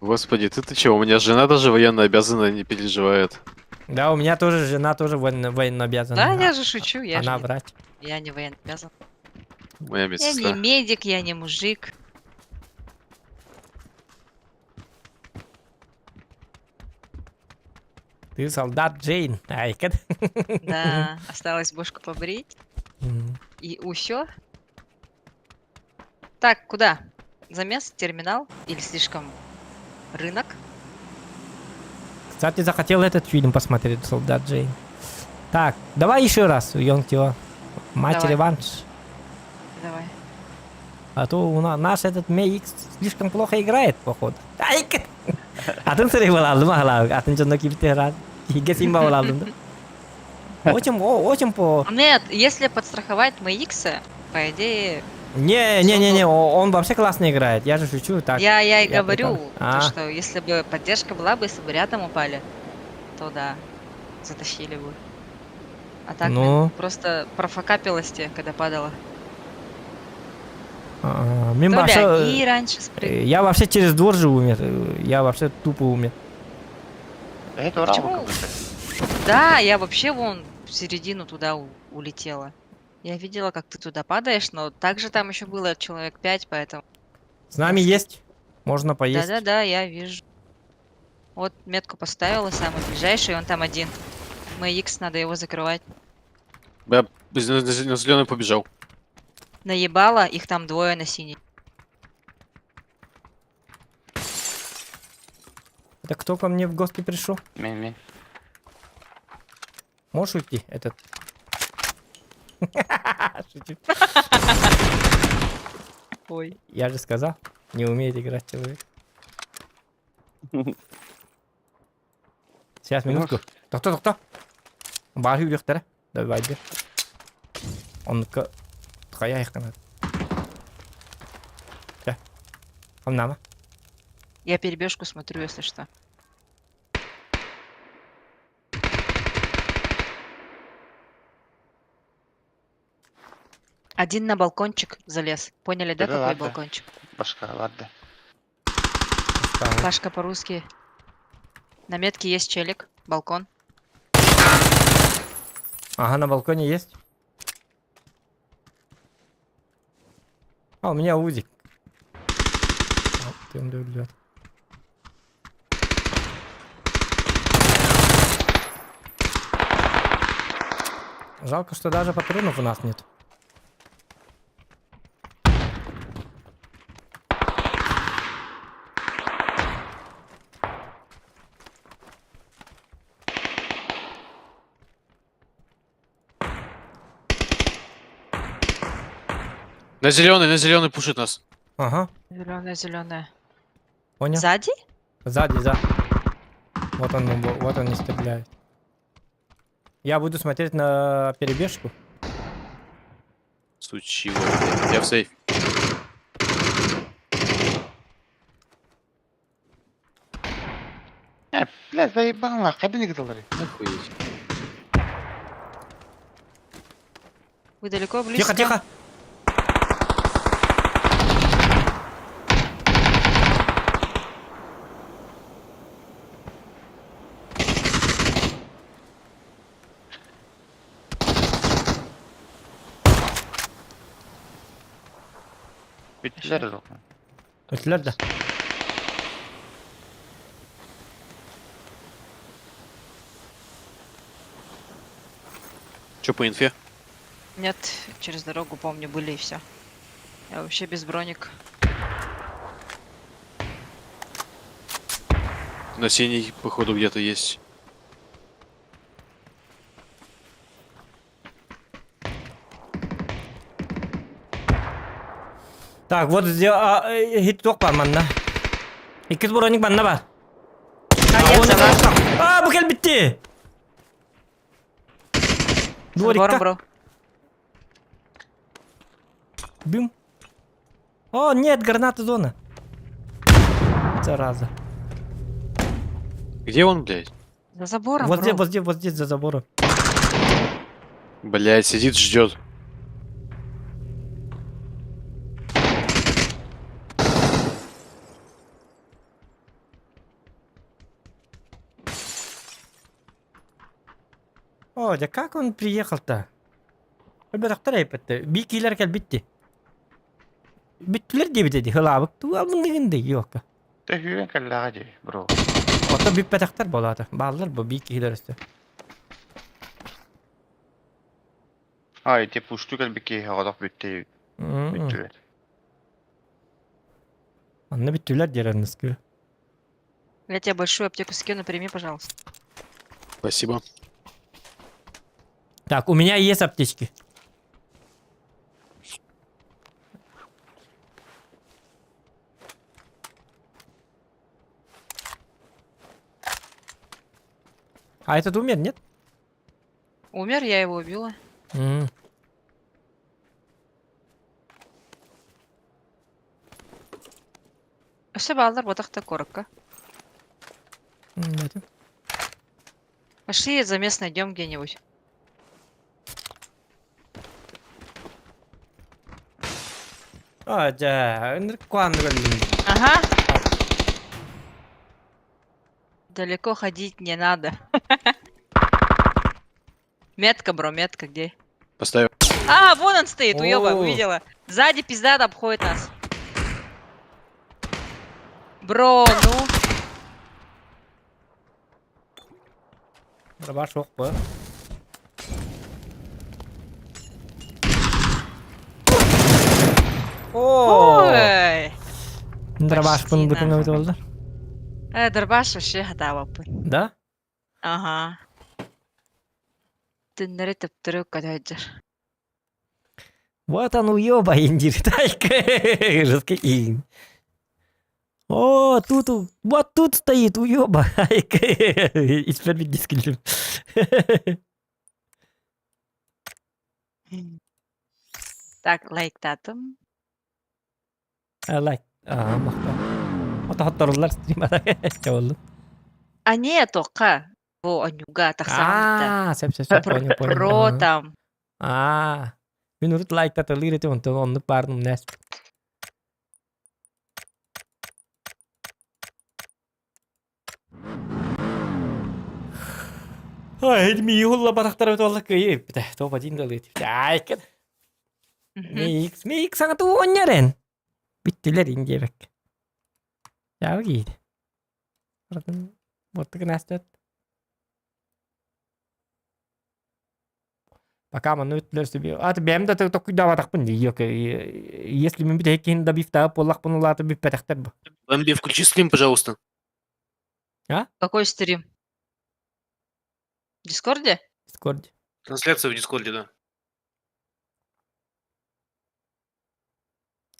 Господи, ты-то чего? У меня жена даже военно обязана, не переживает. Да, у меня тоже жена тоже военно обязана. Да, я же шучу, я же Она не, врач. я не военно обязан. Моя Я не медсестра. медик, я не мужик. Ты солдат Джейн. Ай, как. Да, осталось бошку побрить. М. И усё. Так, куда? Замес, терминал или слишком рынок? Кстати, захотел этот фильм посмотреть, Солдат Джейн. Так, давай еще раз, Йонг Тио. Матч Давай. реванш. Давай. А то у нас наш этот Мей Икс слишком плохо играет, походу. Ай, Атын сыры буолалым ахлаа. Атын дьонно кибитер. Киге симба буолалым да. Очень, очень по... Нет, если подстраховать MX, по идее, Не, не, не, не, он вообще классно играет. Я же шучу, так. я и я говорю, прикол. то, А. что если бы поддержка была бы, если бы рядом упали, то да, затащили бы. А так Ну. блин, просто профокапилась те, когда падала. А, Мин То ли вообще, они раньше спрыгнули. я вообще через двор же умер. Я вообще тупо умер. Это Почему? Да, я вообще вон в середину туда улетела. Я видела, как ты туда падаешь, но также там еще было человек 5, поэтому... С нами есть. Можно поесть. Да-да-да, я вижу. Вот метку поставила, самый ближайший, он там один. MX, надо его закрывать. Я на зеленый побежал. Наебала, их там двое на синий. Это кто ко мне в гости пришел? Ми-ми. Можешь уйти? Этот. Шучу. Ой. Я же сказал, не умеет играть человек. Сейчас, минутку. Тохто, тохто. Баһы үрөхтәрэ. Давай, бер. Он хайа ихкана. Да. Хамнама. Я перебежку смотрю, если что. Один на балкончик залез. Поняли, да, Да какой ладно. балкончик? Башка, ладно. Пашка по-русски. На метке есть челик. Балкон. Ага, на балконе есть. А, у меня узик. А, ты он люблю. Жалко, что даже патронов у нас нет. На зеленый пушит нас. Ага, Зеленая, зеленая. понял. Сзади? Сзади, за. Вот он, вот он не стреляет. Я буду смотреть на перебежку. Сучила, блядь. Я в сейф. Бля, заебал нахуй, хабиник доллары. Охуеть. Вы далеко, близко? Тихо, тихо! Бүттүлэр да. Өтүлэр да. Че по инфе? Нет, через дорогу, помню, были и все. Я вообще без броник. На синий, походу, где-то есть. Так, вот хит туох бар манна. Иккис броник манна бар. А, нет, за вами. А, бу кэлбитти! За забором, Дворикка. бро. Бим. О, нет, граната зона. Зараза. Где он, блядь? За забором, Вот здесь, бро. вот здесь, вот здесь за забором. Блядь, сидит, ждет. О, да как он приехал-то? Өлбөтөхтөр эпетте. Би киилер кэлбитти. Бүттүлэр диэбит эди. Хылаабык туамындыгынды юокка. Тэһүүрэн кэллэҕэ дии, бро. Ото бүппэтэхтэр буолаата. Бааллар бу би киилер өстө. Ай, те пушту кэлбит киһи оҕотох бүттэ бүттүлэр. Анна бүттүлэр диэр анныскы. Я тебе большую аптеку скину, прими, пожалуйста. Спасибо. Так, у меня есть аптечки. А этот умер, нет? Умер, я его убила. М. Все, балдар, вот так коротко. Это. Пошли замес найдем где-нибудь. А, да, Ага. Далеко ходить не надо. Метка, бро, метка где? Поставил. А, вон он стоит, уёба, О. увидела. Сзади пизда обходит нас. Бро, ну. Рабаш ох бы. О! Ой. Дробашпын Почти бүтін нахуй. өтіп алды. Дробаш вообще хатаабаппын. Да? Ага. Түннэри төптөрү көтөйдөр. Вот он уёба индир. Жесткий ин. О, тут, вот тут стоит уёба. Испер бит дискилим. Так, лайктаатым. Лайк. А, махта. Ото хотторулар стримада. Чаволду. А не, тока. Бу онньууга тахсаҕын А, сөп, сөп, сөп, понял, понял. Про Ага. там. А, мин урут лайктаталыыр этим, онтон оннук баарын умнас. Ай, ми хуlla барахтар өтө алла кыйы. Бите, топ один далы. Ай, кет. Микс, микс саңа туоннярен. Биттилер индиебек. Яа кийди. Боттыгын астат. Пока манны өттүлөр сүбү. Аты бэм да токуйдаабатахпын дии. Yok, если мен бит кин да бифта поллахпын улааты бүппэтахтар бу. Бэмби, включи стрим, пожалуйста. А? Какой стрим? В Дискорде? Дискорде. Трансляция в Дискорде, да.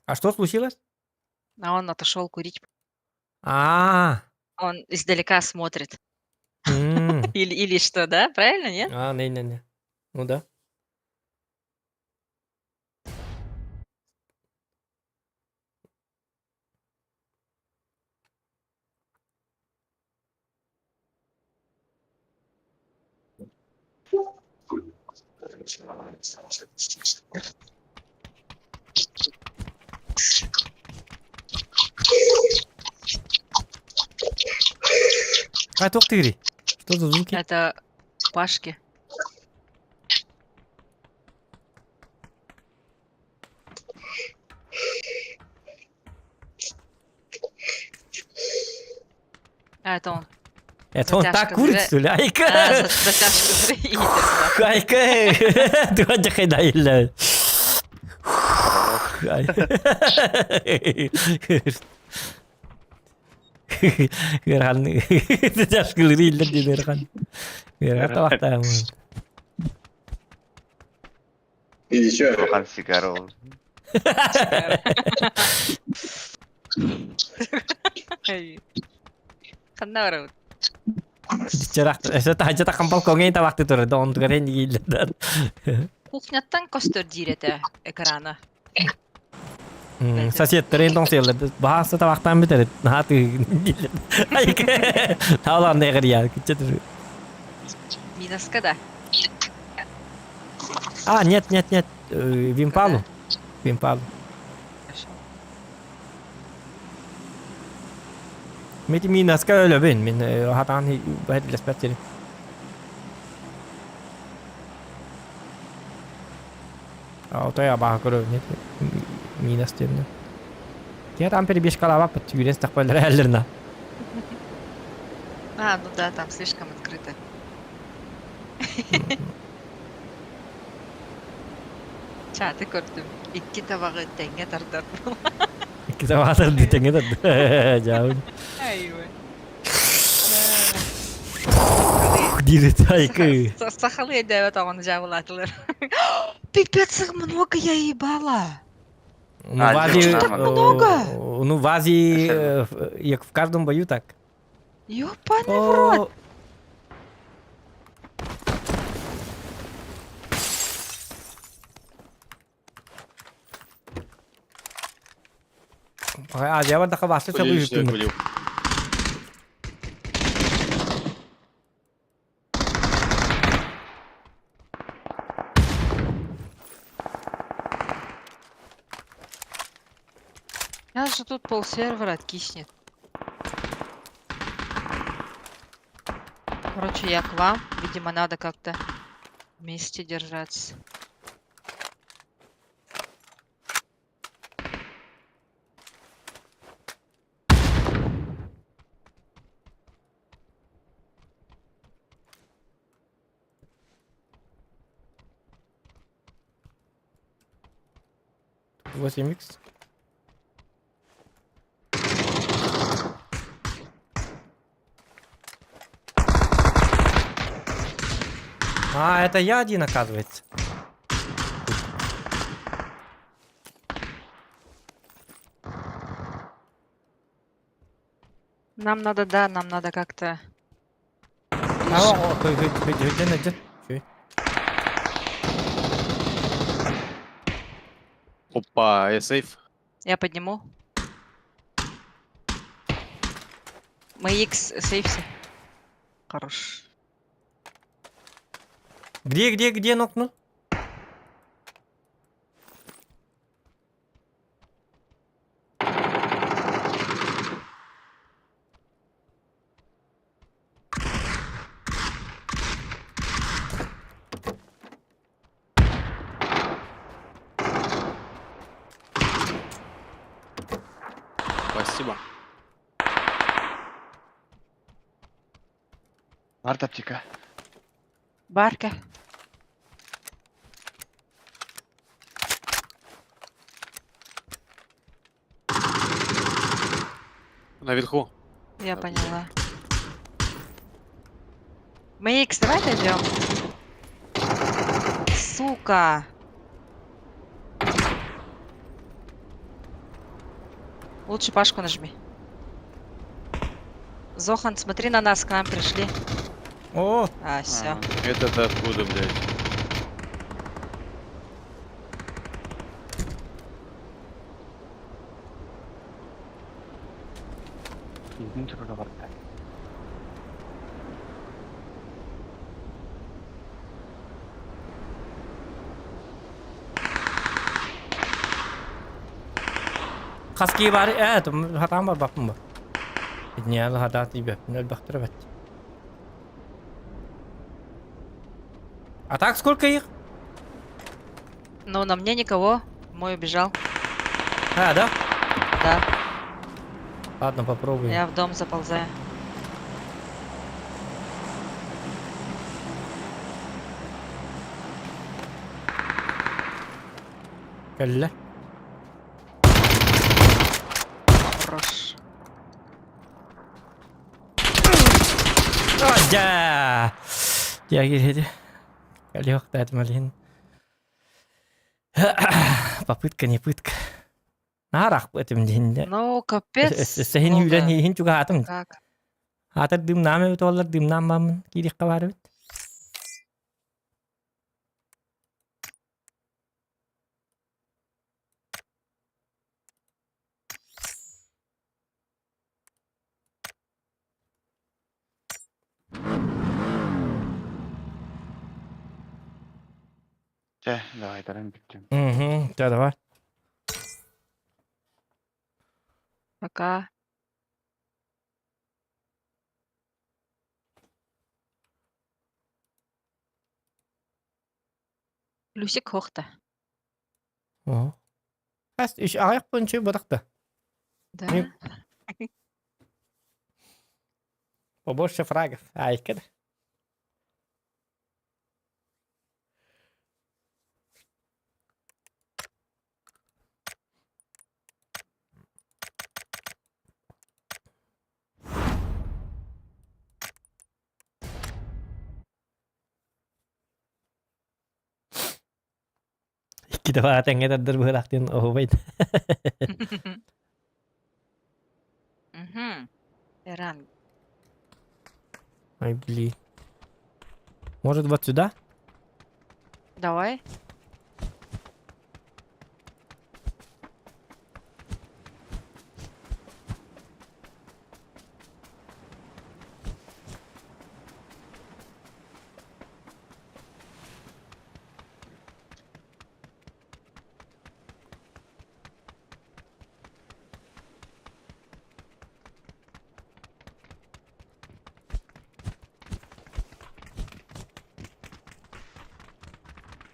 А что случилось? А он отошел курить. А. Он издалека смотрит. М. Или что, да? Правильно, нет? А, не-не-не. Ну да. А, туох тыырый? Что за звуки? Это Пашки. А, это он. Это он так Затяжка курит, зря. что ли? А, Айка! затяжка зря иитэр. Айка! Туга дьахайда Ыарахан тяжкылыр ииллэр диэн ыарахан. Ыарахан табахтаамын. Улахан сигара ол. Ханна барабыт? Чарах, таһдьа таххан балкоҥҥа табахты турар, да онтугар эн ииллэр. Кухняттан көстөр диир этэ экрана. Соседтарын тоҥсуйаллар. Баһааса табахтаан бүтэр. Наһаа тыһы Таалаан я. Минаска да. А, нет, нет, нет. Вимпалу. Вимпалу. Хорошо. Мити минаска өлөбүн. Мин хатаан бэт билэспэт Отой абааһы көрөбүн минас диэннэ. Киһи там перебежкалаабаппыт үүрэн сытахпаллара эллэрна. А, ну да, там слишком открыто. Чаты көрдүм. Икки табаҕы тэҥҥэ тардар. Икки табаҕы тарды тэҥҥэ тардар. Дьаабын. Айвы. Диир тайкы. Сахалыы өйдөөбөт оҕону дьаабылаатылар. Пипец, их много я ебала. Ну, А, в Азии, так много? Ну, в Азии, як в каждом бою так. Ёбаный в рот. Азия бардаха басы Хули чабы лишнее курил. Сейчас же тут полсервера откиснет. Короче, я к вам. Видимо, надо как-то вместе держаться. 8 икс. А, это я один, оказывается. Нам надо, да, нам надо как-то... А, о, о, где, где, где? Опа, я сейф. Я подниму. Мы X сейфся. Хорош. Где, где, где нокнул? Спасибо. Арт аптека. Барка. Наверху. Я поняла. Мы X, давай дойдем. Сука. Лучше Пашку нажми. Зохан, смотри на нас, к нам пришли. О, А, все. Это-то откуда, блядь? Изнутри барда. Хаски бар, хатаан бар баппын ба. Итиньяла хатаа тиибэппин өлбөхтөрө бэт. А так сколько их? Ну, на мне никого. Мой убежал. А, да? Да. Ладно, попробуем. Я в дом заползаю. Кэллэ. Хорош. Дьэ! Дьэ, киһи. Кэлиэх тэтмэлин. Попытка не пытка. Наар этим диһинде. Ну, капец. Сэһин много. үүрэн иһин чугаһаатым. Как? Аатар дымнаам эбит оллар дымнаам баамын киириэххэ баар эбит. Чэ, давай, бүттүм. Угу, да, давай. Пока. Люсик хохта. О. Хас үш аяқ бойынша бадақта. Да. Побольше фрагов. Айка. Икки да тэҥҥэ тардар быһыылаахтыын оһуобайд. Угу. Иран. Ай, блин. Может, вот сюда? Давай.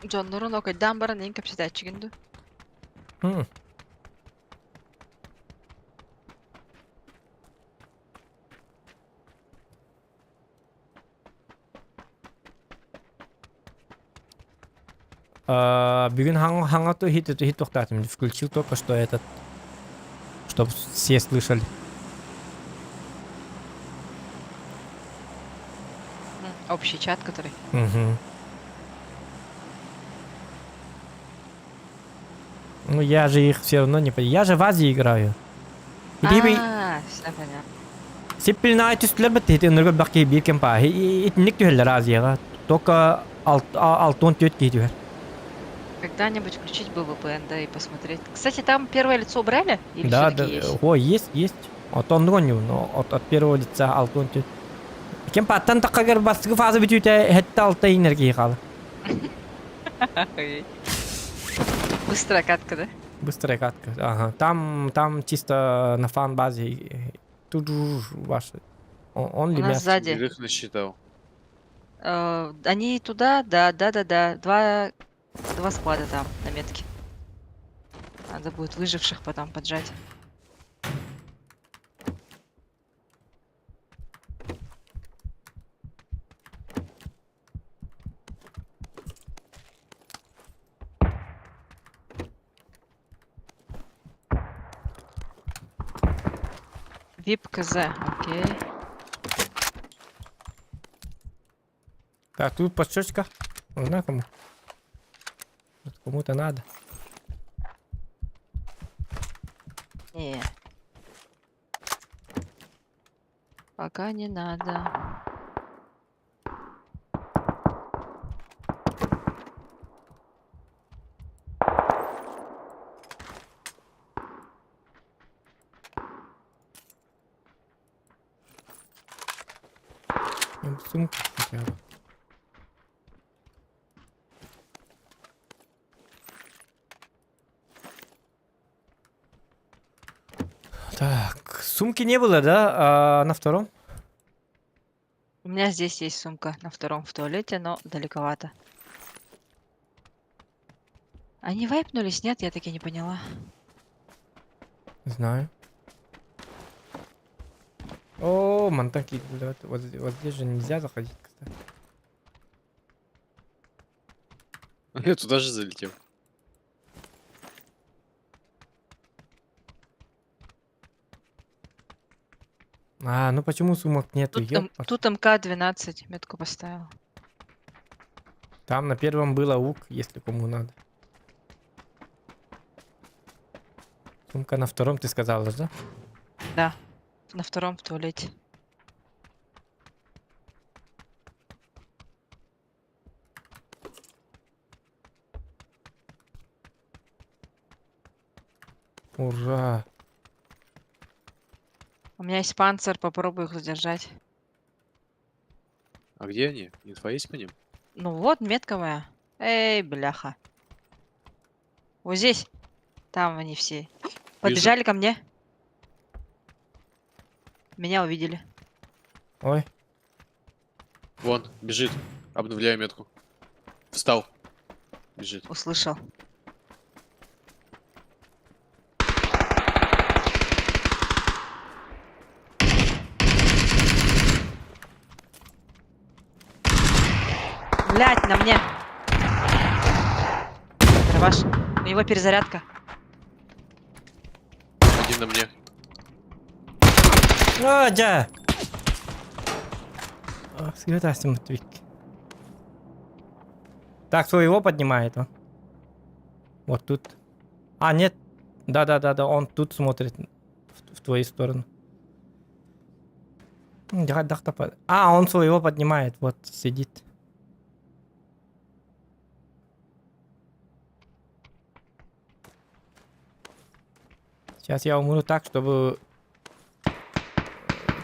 Дьоннорун окайдаан баран эҥ кэпсэтээччигин дуу? А, Бүгүн хаҥа хит хит тохтаатым. Включил только что этот, чтобы все слышали. Общий чат, который. Мгм. Ну я же их все равно не Я же в Азии играю. А, все понятно. Сиппилна түстүлэр бит хит ыныргы бакки биир кем паа. Итинник түһэллэр Азияга. Только алтон төт киһи түһэр. Когда-нибудь включить бы VPN, да, и посмотреть. Кстати, там первое лицо убрали? Или Да, да. всё-таки есть? О, есть, есть. От он но от первого лица алтон төт. Кем паттан таккагар бастыгы фаза бүтүтэ хетте алта энергии хала. Ой. Быстрая катка, да? Быстрая катка. Ага. Там чисто на фан-базе. Тут ваш. Он ли У нас мясо? сзади. Их насчитал. Они туда, да. Два склада там на метке. Надо будет выживших потом поджать. ВИП КЗ, окей. Так, тут подсечка. Нужна кому? Кому-то надо. Не. Пока не надо. Сумку хотя бы. Так, сумки не было, да, а, на втором? У меня здесь есть сумка на втором в туалете, но далековато. Они вайпнулись? Нет, я таки не поняла. Не знаю. О, мантаки, вот, вот здесь же нельзя заходить, кстати. Я туда же залетел. А, ну почему сумок нету, Тут, М- ёпарс. тут МК-12 метку поставила. Там на первом было УК, если кому надо. Сумка на втором, ты сказала, да? Да. На втором в туалете. Ура! У меня есть панцир, попробую их задержать. А где они? Инфа есть по ним? Ну вот, метка моя. Эй, бляха. Вот здесь. Там они все. Подбежали ко мне. Меня увидели. Ой, Вон, бежит. Обновляю метку. Встал. Бежит. Услышал. Блять, на мне. Дробаш. У него перезарядка. Один на мне. А, дьэ! Сыгытасым твик. Так, своего поднимает он. Вот тут. А, нет. Да-да-да-да, он тут смотрит в, в твою сторону. А, он своего поднимает, вот сидит. Сейчас я умру так, чтобы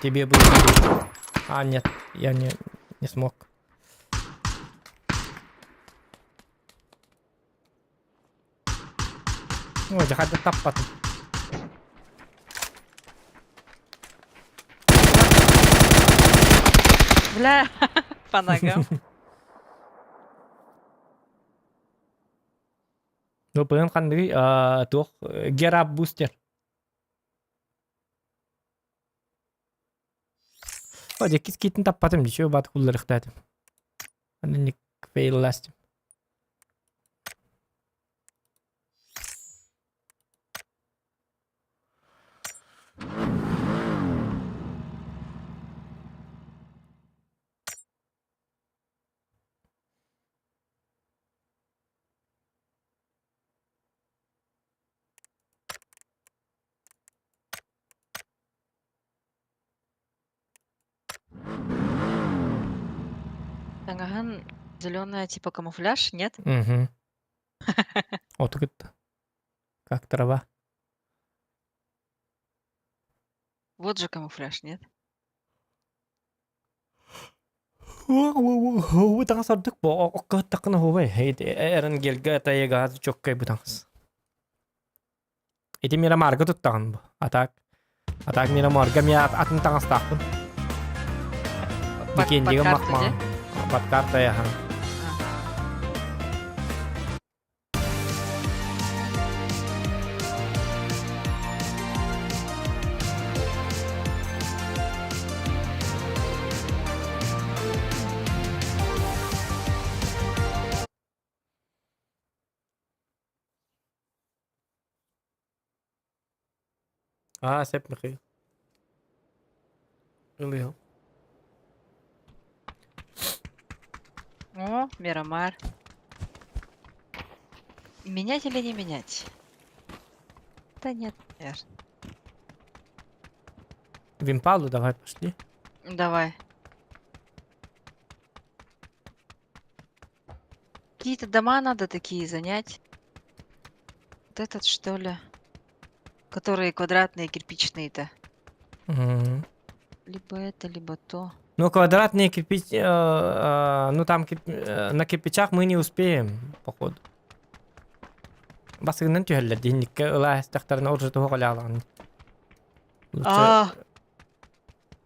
тебе было видно. А, нет, я не, не смог. Ой, дьэ хата таппатым. Бля, по ногам. Ну, быһын ханныгый, туох, Gear Up Booster. О, дьэ, кис киитин таппатым, ничего бат кулларыхтаатым. Аны фейлластым. Ага, зеленая типа камуфляж, нет? Угу. Вот это как трава. Вот же камуфляж, нет? Бу таҥас ордук бу окко такына хубай эрен гелга тайга чоккай бу таҥас. Ити Мирамарга туттаҕын бу. А так а так Мирамарга ми атын таҥастаахпын. Под, под Бикендигэ карту, махма. де? Под картой, ага. А, сөп Михаил. Ылыал. О, Мирамар. Менять или не менять? Да нет, наверное. В Импалу давай пошли. Давай. Какие-то дома надо такие занять. Вот этот, что ли? Которые квадратные, кирпичные-то. Мгм. Либо это, либо то. Ну, квадратные кирпич... ну, там на кирпичах мы не успеем, походу. Басыгынан түһэллэр диһинниккэ ылаа уже того қаляалаҕын. Лучше... А,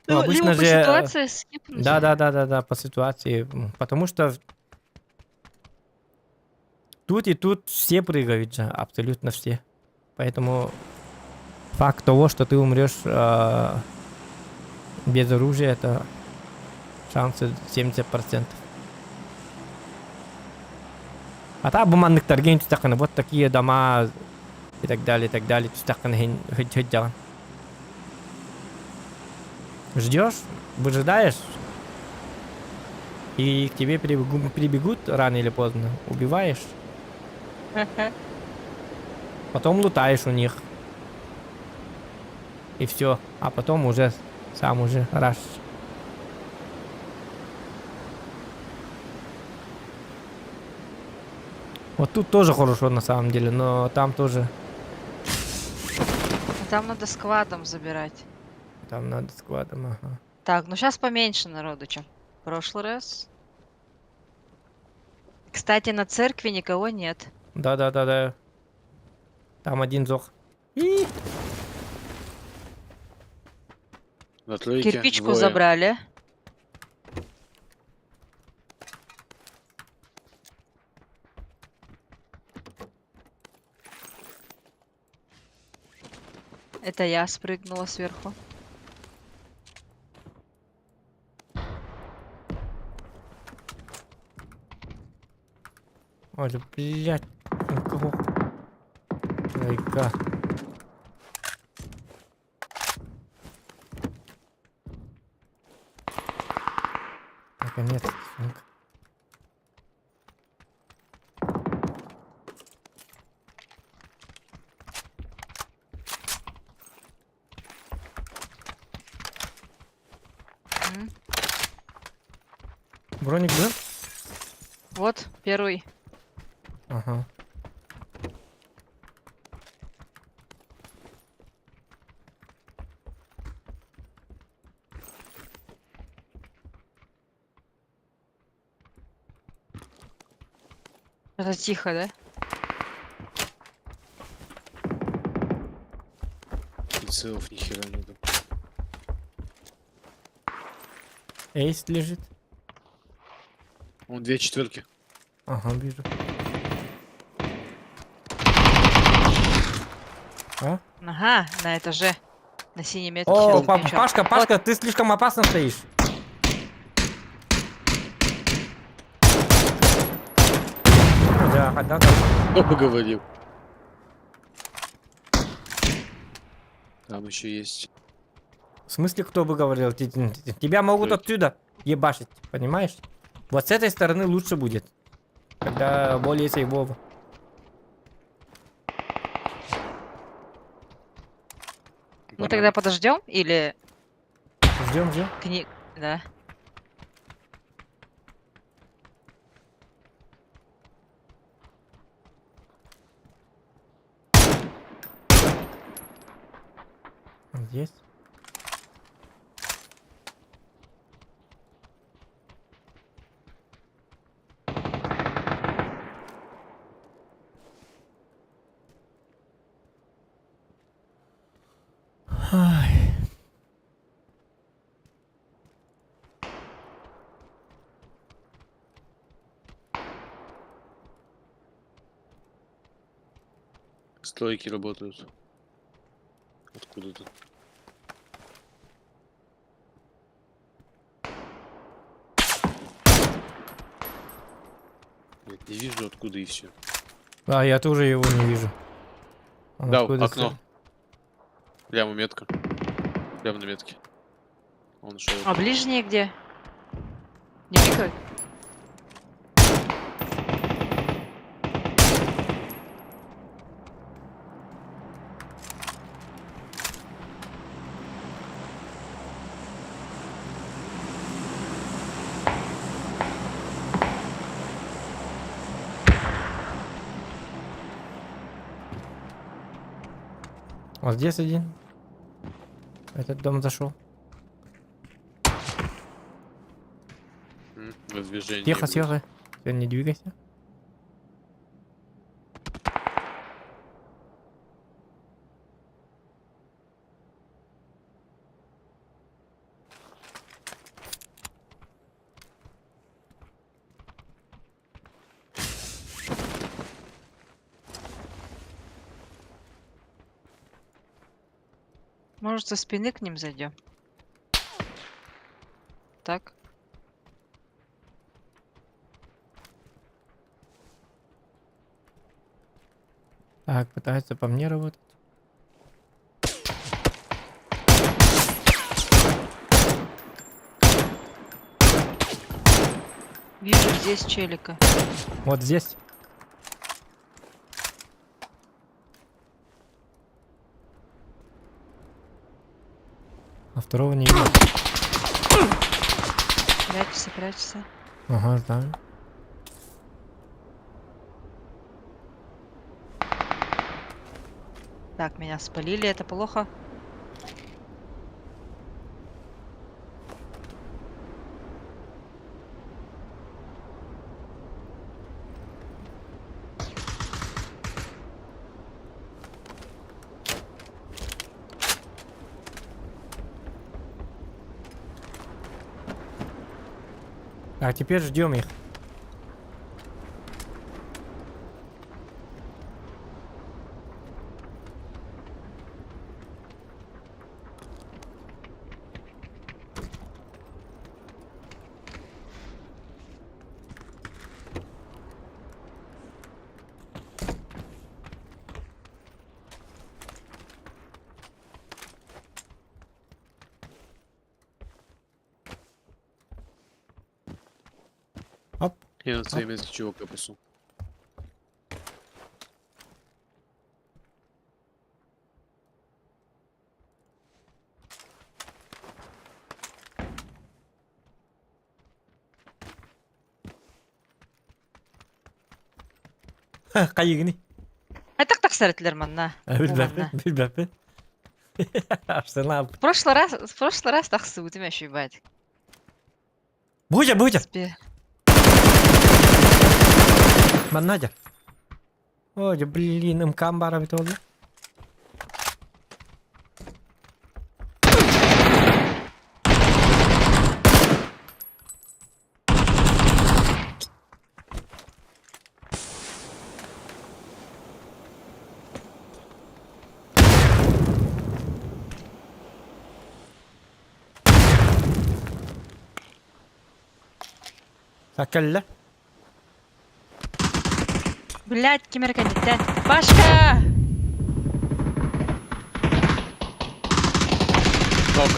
Ну, ну, обычно либо по же... ситуации скипнуть. Да, да, да, да, да, по ситуации. Потому что тут и тут все прыгают же, абсолютно все. Поэтому факт того, что ты умрешь без оружия, это шансы 70%. А так бу манныктарга түстэххинэ вот такие дома и так далее, и так далее, түстэххинэ сылдьаҕын. Ждешь, выжидаешь, и к тебе прибегут рано или поздно, убиваешь. Потом лутаешь у них. И все. А потом уже сам уже раш. Вот тут тоже хорошо на самом деле, но там тоже. А там надо сквадом забирать. Там надо сквадом, ага. Так, ну сейчас поменьше народу, чем в прошлый раз. Кстати, на церкви никого нет. Да-да-да-да. Там один зох. И На тройке Кирпичку двое. забрали. Это я спрыгнула сверху. Ой, блядь. Кого? Айка. Наконец, сумка. М. Броник был? Вот, первый. Ага. Это тихо, да? Прицелов нихера нету. Эйс лежит. Вон две четверки. Ага, вижу. А? Ага, на этаже. На синей метке. О, щас Па- отмечу. Пашка, Вот. Пашка, ты слишком опасно стоишь. Да, да, да. Кто поговорил? Там еще есть. В смысле, кто бы говорил? Тебя могут Тройки. отсюда ебашить, понимаешь? Вот с этой стороны лучше будет. Когда более сейвово. Мы тогда подождем или Ждем, ждем. кни... Да. Здесь. Ай. Стройки работают. Откуда-то. Нет, не вижу откуда и все. А, я тоже его не вижу. Он Да, откуда окно. Прямо метка. Прямо на метке. Он шел. А ближние где? Не пикают? Вот здесь один. Этот дом зашел. В движении. Тихо, блядь. тихо. Всё, не двигайся. Может, со спины к ним зайдем? Так. Так, пытается по мне работать. здесь челика. Вот здесь. А второго не видно. Прячься, прячься. Ага, знаю. Так, меня спалили, это плохо. А теперь ждем их. Оп. Я на своей метке чувака пасу. Хайыгыный. Хайдах тахсар этилэр манна? Билбэппин, билбэппин. Арсенал. В прошлый раз, в прошлый раз тахсыбытым ебать. Буя, буя. Спе. Манна дьэ. Ой, блин, МК баар эбит буолла. Так, кэллэ. Блять, ким эрэ кэнниттэн. Пашка! Нок.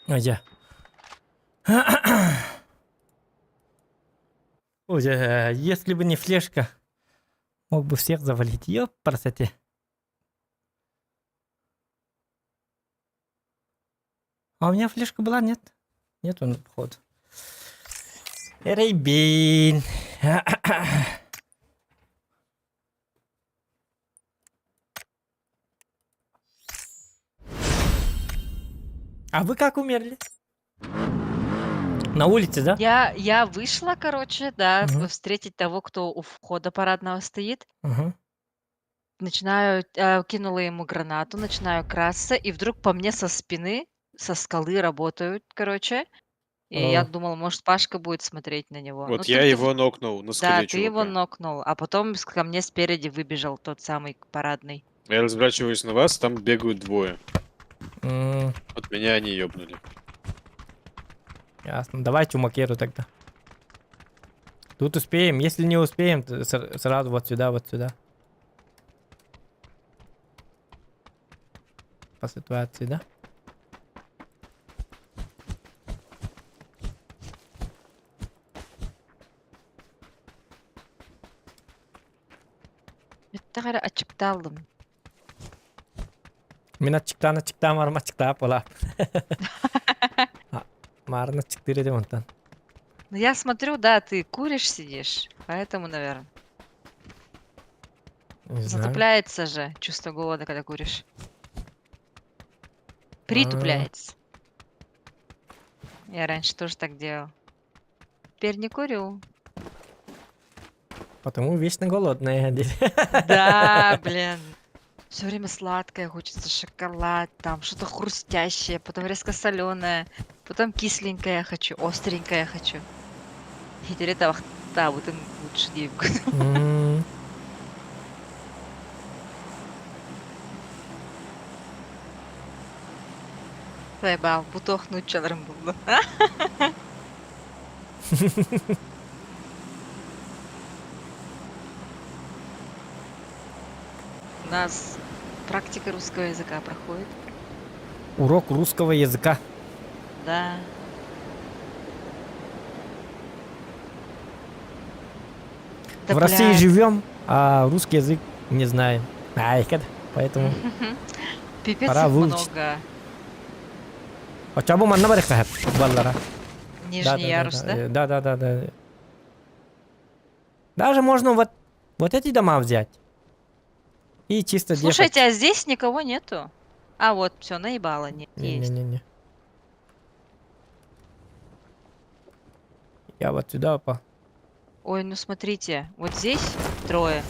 Дьэ. Ой, если бы не флешка, мог бы всех завалить. Ёпарасоте. А у меня флешка была, нет? Нет, он походу. Рейбин. А вы как умерли? На улице, да? Я вышла, короче, да, Мгм. встретить того, кто у входа парадного стоит. Мгм. Начинаю, кинула ему гранату, начинаю красться, и вдруг по мне со спины, со скалы работают, короче. И я О. думала, может, Пашка будет смотреть на него. Вот Ну, я ты, ты его нокнул на Да, скале ты его чувака. нокнул, а потом ко мне спереди выбежал тот самый парадный. Я разворачиваюсь на вас, там бегают двое. М, Вот меня они ёбнули. Ясно. Давайте у Макеру тогда. Тут успеем. Если не успеем, то сразу вот сюда, вот сюда. По ситуации, да? Бүттэҕэ эрэ аччыктааллым. Мин аччыктаан аччыктаан барым аччыктаап буолаа. Маарына аччыктыыр этим онтон. Ну я смотрю, да, ты куришь, сидишь, поэтому, наверное. Не знаю. Затупляется же чувство голода, когда куришь. Притупляется. Я раньше тоже так делал. Теперь не курю. Потому вечно голодная. Да, блин. Все время сладкое хочется, шоколад, там что-то хрустящее, потом резко соленое, потом кисленькое хочу, остренькое хочу. И теперь это да, вот им лучше девку. Заебал, бутох нучаларым булду. У нас практика русского языка проходит. Урок русского языка. Да. Да, В России блядь. живем, а русский язык не знаем. Ай, поэтому Пипец пора их выучить. много. А чабу манна барыхта баллара. Нижний ярус, да? Да, да, да, да. Даже можно вот, вот эти дома взять. И чисто Слушайте, а здесь никого нету? А вот, все, наебало, нет, есть. Не-не-не. Я вот сюда по. Ой, ну смотрите, вот здесь трое.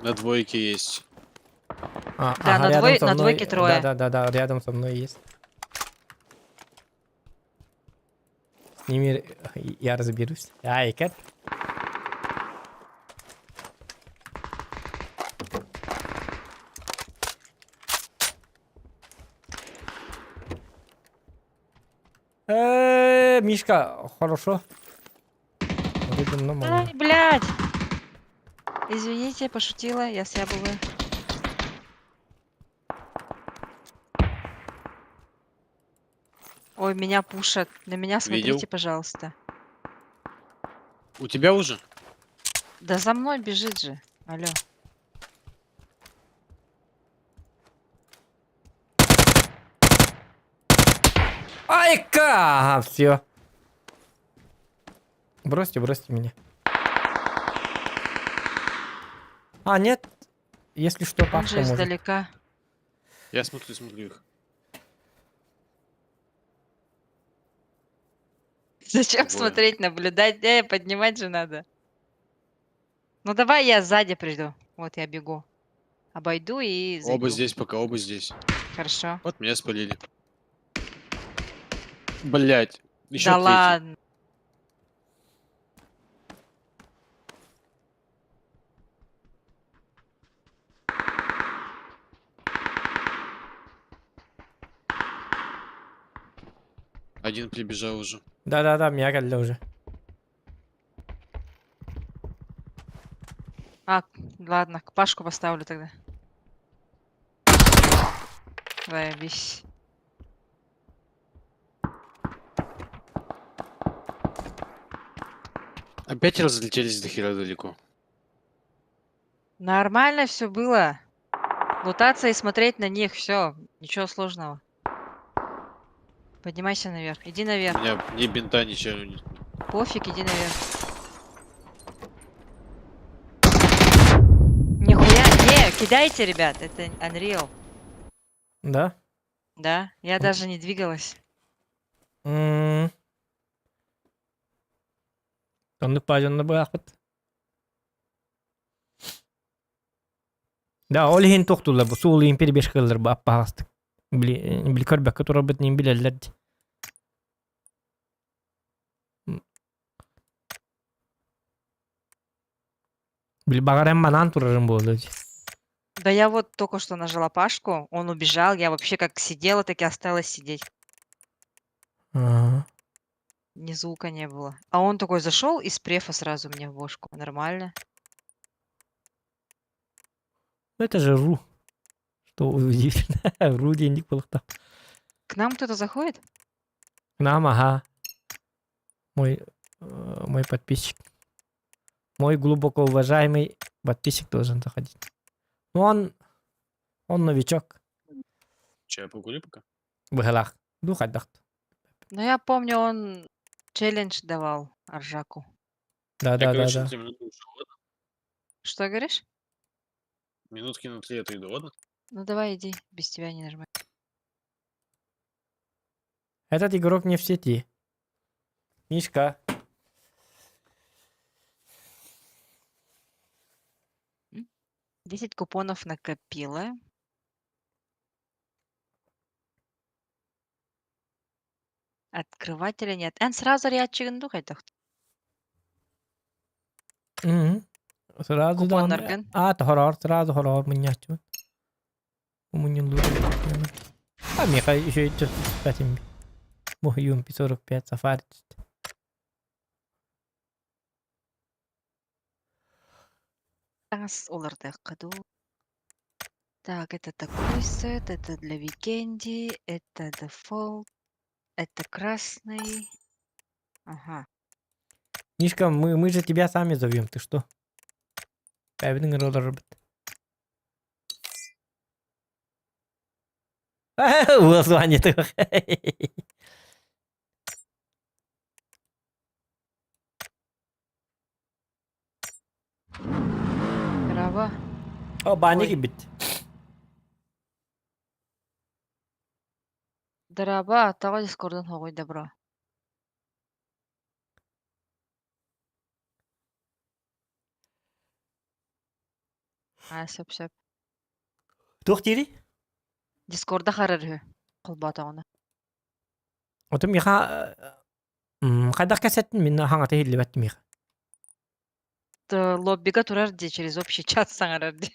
На двойке есть. А, Да, ага, на рядом со на мной- двойке трое. Да, да, да, да, рядом со мной есть. С ними я разберусь. Ай, как? Мишка, хорошо. Вот это нормально. Ай, блядь! Извините, пошутила, я съябываю. Ой, меня пушат. На меня смотрите, Видел? пожалуйста. У тебя уже? Да за мной бежит же. Алло. Айка! Ага, все. Бросьте, бросьте меня. А, нет. Если что, Он Пашка же может. издалека. Я смотрю, смотрю их. Зачем Двое. смотреть, наблюдать? Поднимать же надо. Ну давай я сзади приду. Вот я бегу. Обойду и зайду. Оба здесь пока, оба здесь. Хорошо. Вот меня спалили. Блять. Еще да третий. ладно. Один прибежал уже. Да-да-да, меня калли уже. А, ладно, к Пашку поставлю тогда. Заебись. Опять разлетелись до хера далеко. Нормально все было. Лутаться и смотреть на них, все. Ничего сложного. Поднимайся наверх. Иди наверх. У меня ни бинта, ничего. не- Пофиг, иди наверх. Нихуя. Не, кидайте, ребят. Это Unreal. Да? Да? Я даже не двигалась. Оннук пажонна быахпыт. Да, ол иһин тохтулар бу суул иһин перебежкалар бу аппаҕастык. Били били көрбөккө турарбыт ним билэллэр ди. Били баҕаран манан турарым буолла ди. Да я вот только что нажала Пашку, он убежал, я вообще как сидела, так и осталась сидеть. Ага. Ни звука не было. А он такой зашел из префа сразу мне в бошку. Нормально. Ну это же ру. Что удивительно. Ру денег был-то. К нам кто-то заходит? К нам, ага. Мой подписчик. Мой глубоко уважаемый подписчик должен заходить. Ну он новичок. Че, я покурю пока? Быһалаах. Ду хайдах. Ну, я помню, он челлендж давал Аржаку. Да, Я, да, да, короче, да. на 3 минуты ушел. Что говоришь? Минутки на три отойду, ладно? Ну давай иди, без тебя не нажимай. Этот игрок не в сети. Мишка. 10 купонов накопила. Открывать или нет? Эн сразу рядчигин духайтах. Мгм. Сразу да. Купоннаргын. А, хороор, сразу хороор мунньааччыбын. Мунньуллуур. А, миэхэ еще 5 Муһуйум 45 сафари. Таҥас улардыахха дуу. Так, это такой сет, это для Викенди, это дефолт, это красный. Ага. Мишка, мы, мы же тебя сами зовем, ты что? Бэйбитин ырыларбыт. Название Браво. О, баня Ой. кибит. Драба, тоҕо дискордун хоҕуй добро. Аа, сөп сөп. Туох диирий? Дискорда харар үһү. Холбоотоҕуна. Ото миэхэ хайдах кэсэттин мин хаҥата иһиллибэт миэхэ. Лоббига турар дии, через общий чат саҥарар дии.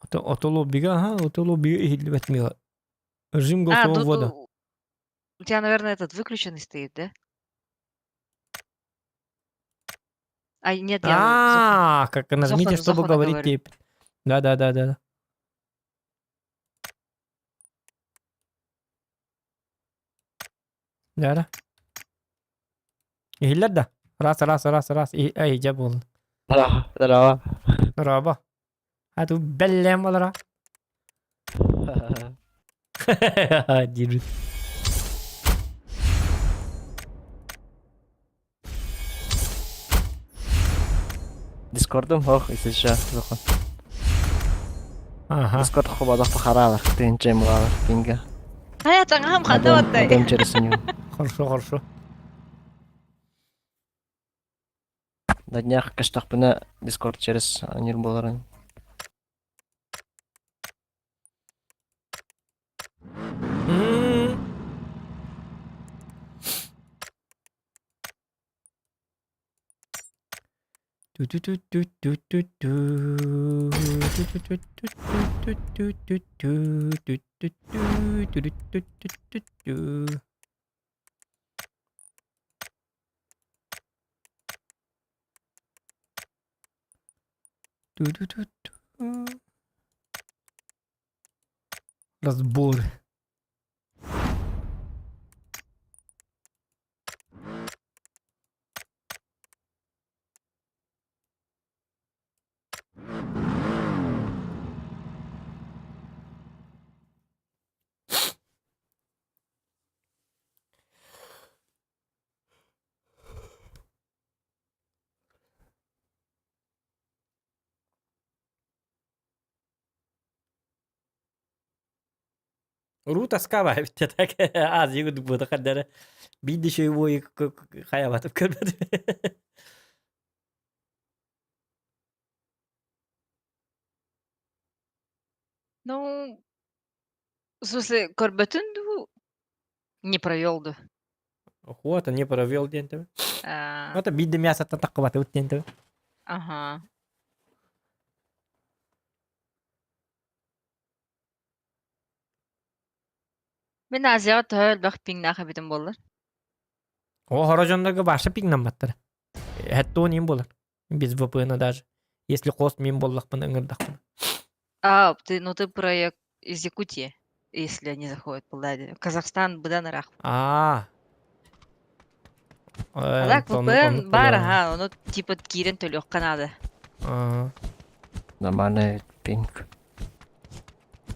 Ото ото лоббига, аха, ото лоббига иһиллибэт миэхэ. Режим А, голосового тут ввода. у тебя, наверное, этот выключенный стоит, да? А, нет, я А, как нажмите, Зохану, чтобы Зохану говорить говорю. теперь. Да, да, да, да. Да, да. Иһиллэр да. Раз, раз, раз, раз. И, эй, дьэ буолла. Здорово. Дорообо. А ту бэллэм олоро. Диир. Дискордум хох, если что, зохон. Ага. Дискорд хобадах пахаралар, тыынча мулалар, пинга. Хайа, таҥаһым ханна бардай? Модем через нью. Хорошо, хорошо. На днях каштахпына Дискорд через анир боларын. М. Ту-ту-ту-ту-ту-ту-ту. Ту-ту-ту-ту-ту-ту-ту-ту. Ту-ту-ту-ту-ту-ту-ту. Ту-ту-ту-ту. Разбор. Уруу таскаба эбит так Азия курдук буолла хардара биир да үчүгэй хайабатып көрбөтүм. Ну, в смысле, көрбөтүн дуу? Не провел дуу? Вот, не провел диэн тэбэ. А, Это биир да мясоттан таххыбатыбыт диэн тэбэ. Ага. Мин Азияҕа төһө элбэх пиҥнээх эбитим буоллар? О, хоро дьоннорго баша пиҥнамматтара. Хэттуон им буолар. Без VPN даже. Если хост мин буоллахпына ыҥырдахпына. А, ты, ну ты проект из Якутии, если они заходят по Казахстан быдан ыраах. Аа. А так VPN баар аха, ону типа киирэн төлүөххэ наада. Аа. Нормальный пинг.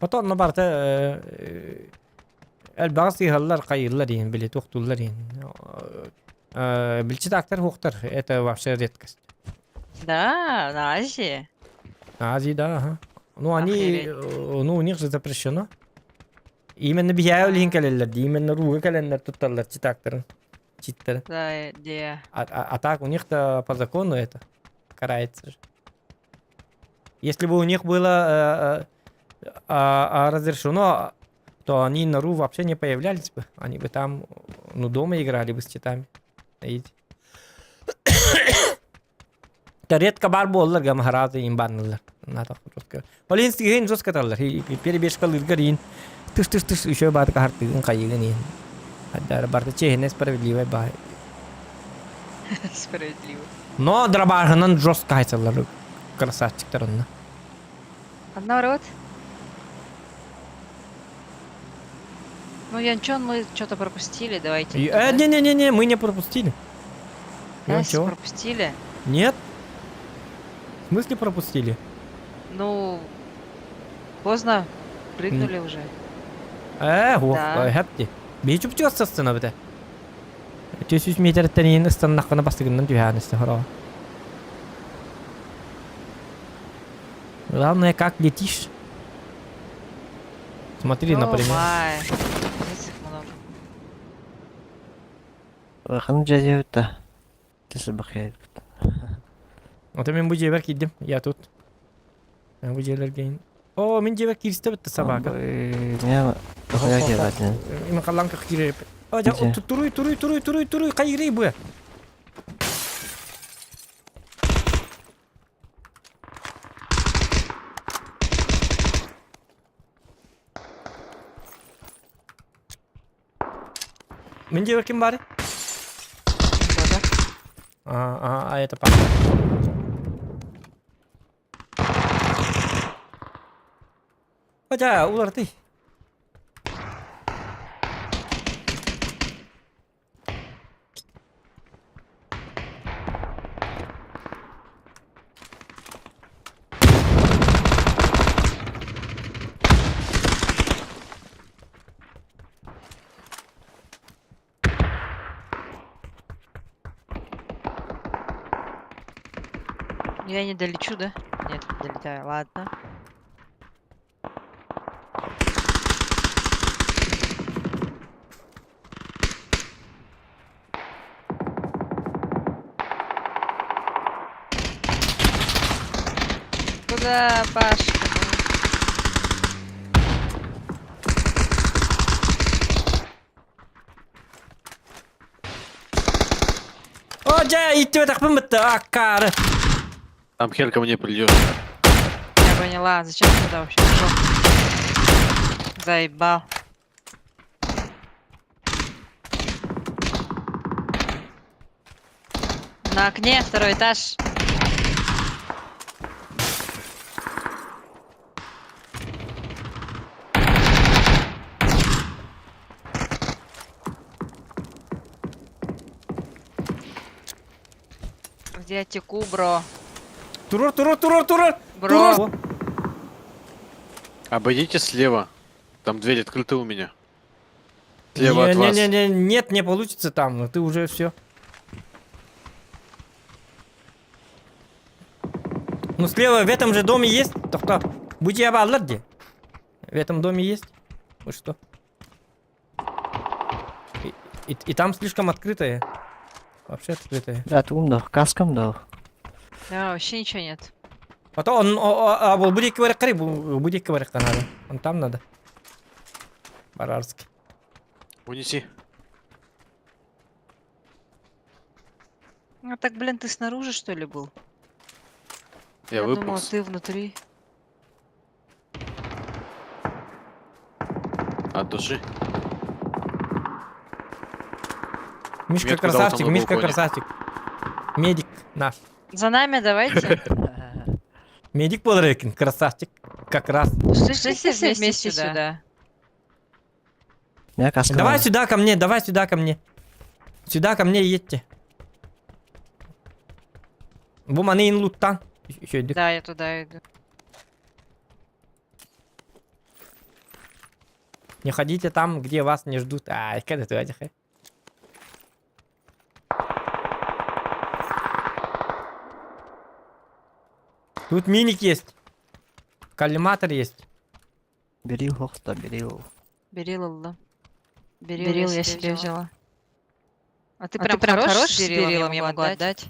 Потом на барта элбэҕи сыыһаллар, хайыыллар иһин, били туохтууллар иһин. Билчит актар хуохтар, это вообще редкость. Да, на Азии. Азии, да, ага. Ну, они, Охереть. ну, у них же запрещено. Именно биһиэхэ ол иһин кэлэллэр дии, именно рууга кэлэннэр тутталлар читактарын, читтары. Да, где? А так у них-то по закону это карается же. Если бы у них было разрешено, то они на РУ вообще не появлялись бы. Они бы там, ну, дома играли бы с читами. Видите? Да редко бар буоллар гамахарааты им баннылар. Ол иһин сиһин жестко таллар. Перебежкалыыргар иин тыш тыш тыш еще баатыка хартыгын хайыгын иин. Хаддара барта чиэһинэ справедливай баай. Справедливо. Но дробашынан жестко хайсаллар красавчиктар онно. Наоборот. Ну, Янчон мы что-то пропустили, давайте. Не-не-не-не, мы не пропустили. Да, пропустили. Нет. В смысле пропустили? Ну, поздно прыгнули уже. Да. Хэпти. Биһи чупчуга састына бите. 300 метртен иин ыстаннаххына бастыгыннан түһээн истэ хороҕо. Главное, как летишь. Смотри, О, например. май. Здесь их много. Улахан дьиэ да. Тесебэхиэбит. Вот мин бу дьиэбэр киирдим. Я тут. Бу дьиэлэргэ О, мин дьиэбэр кииристэ битте собака. Меня дохуя киирбэтин. Мен халланка киирер. О, жа, туруй, туруй, туруй, туруй, туруй, хайырый бу. Мин дьиэбэр ким баар? А, это папа. Хотя, улар ты. Я не долечу, да? Нет, не долетаю. Ладно. Куда, Пашка? О, дьэ, иттибэтэхпин бытта, аккаары. Там хер ко мне придешь. Я поняла, зачем ты туда вообще пошел? Заебал. На окне, второй этаж. Где я теку, бро? Турур, турур, турур, турур! Бро. Турур! Обойдите слева. Там дверь открыта у меня. Слева от вас. Не, не, не, нет, не получится там, ты уже все. Ну слева в этом же доме есть, только будь я где? В этом доме есть? Вы что? И там слишком открытое. Вообще открытое. Да, тугум да, каскам да. Да, вообще ничего нет. Потом он, а, будет говорить, будет говорить надо. Он там надо. Барарский. Унеси. Ну так, блин, ты снаружи, что ли, был? Я, думала, выполз. ты внутри. От души. Мишка Метку дал красавчик, там на Мишка балконе. красавчик. Медик наш. За нами давайте. Медик Подрыкин, красавчик. Как раз. Слышите, все вместе сюда. Меня каска. Давай сюда ко мне, давай сюда ко мне. Сюда ко мне едьте. Бу маны луттан. Еще иди. Да, я туда иду. Не ходите там, где вас не ждут. Ай, когда ты этих. Тут миник есть. Коллиматор есть. Бери хохта, бери. Берил ыллым. Берил я себе взяла. А ты прям хорош с берилом, я могу отдать.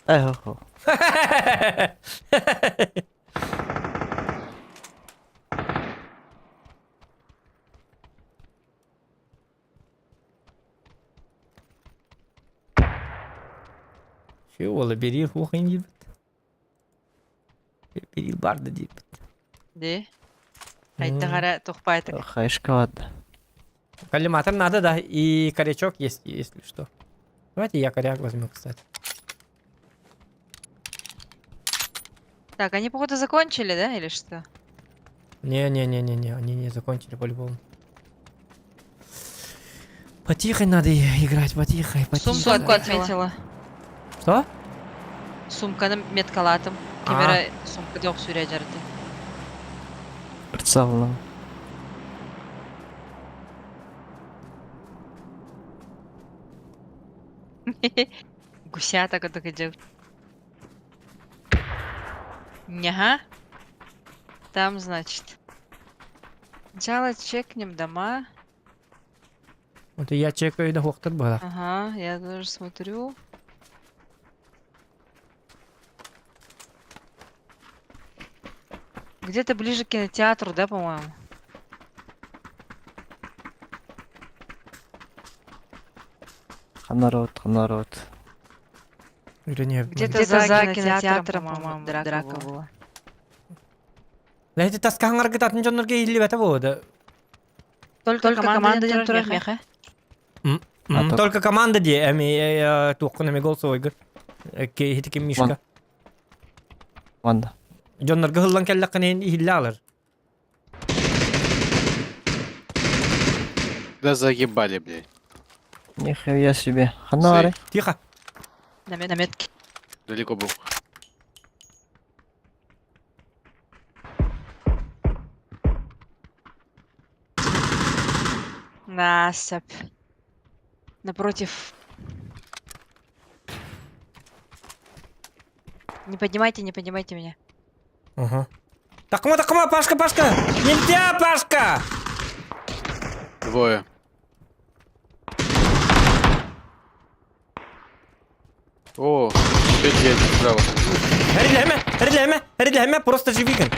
Ай хохо. Чего, бери хух диэбит. Берил барды диэбит. Ди. Хайдах эрэ тухпаятык. Хайшка ладно. Коллиматор надо, да. И корячок есть, если что. Давайте я коряк возьму, кстати. Так, они, походу, закончили, да, или что? Не-не-не-не-не, они не закончили по-любому. Потихо надо играть, потихо, потихо. Сумку отметила. Что? Сумканы меткалатым. Камера сумка жоқ сүрә жарды. Прицелно. Гусята кытык дьыл. Ага. Там, значит. Сначала чекнем дома. Вот я чекаю да хуохтар быһалаах. Ага, я тоже смотрю. Где-то ближе к кинотеатру, да, по-моему? Ханарот, ханарот. Или не? Где-то за кинотеатром, по-моему, драка была. Эти таскаһаҥаргыт атын дьоннорго иһиллибэтэ буолуо Только команда диэн турар миэхэ. Только команда дии эми туоххун эми голосовойгар. Киһитикин Мишка. Команда. Дьоннорго ыһыллан кэллэххинэ иһиллэ алар. Да заебали, блядь. Нихуя себе. Ханары. Тихо. На метке. Далеко был. Насып. Напротив. Не поднимайте, не поднимайте меня. Ага. Такма, такма, Пашка, Пашка! Нельзя, Пашка! Двое. О, опять я один справа. Эрилэһимэ, эрилэһимэ, эрилэһимэ, просто живигин.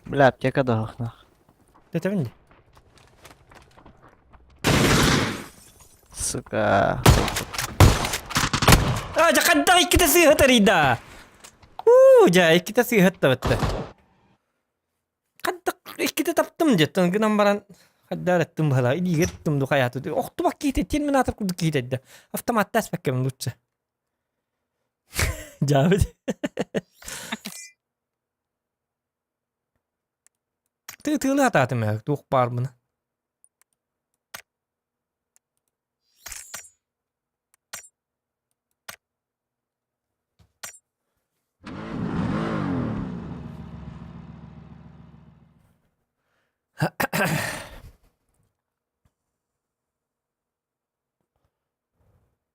Бля, аптека да нах. Тэтэбин дии. Сука. А, дьэ хайдах иккитэ сыыһа тарыйда? Уу, дьэ, иккитэ сыыһаттабытта. Хайдах иккитэ таптым дьэ, гынан баран хайдаар эттим быһалаа, илиигэ туттум ду хайаату. Охтубак киһитэ, терминатор курдук киһитэ Автоматтаас бэккэбин лучше. Дьаабыт. Тыы-тыылыы сатаатым ээ, туох баарбына.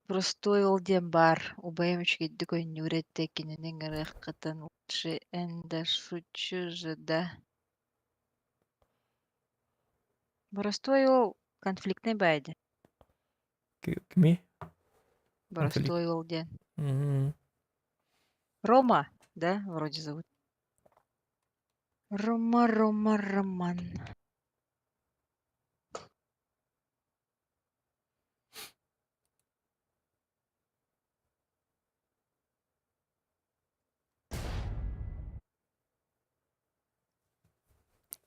Простой ол диэн баар, убайым үчүгэйдик оонньуур этэ, кинини ыҥырыаххытын лучше эн да шучу же да. Боростуой ол конфликтнай баайа дии. Кими? Боростуой ол диэн. Рома, да, вроде зовут. Рома, Рома, Роман.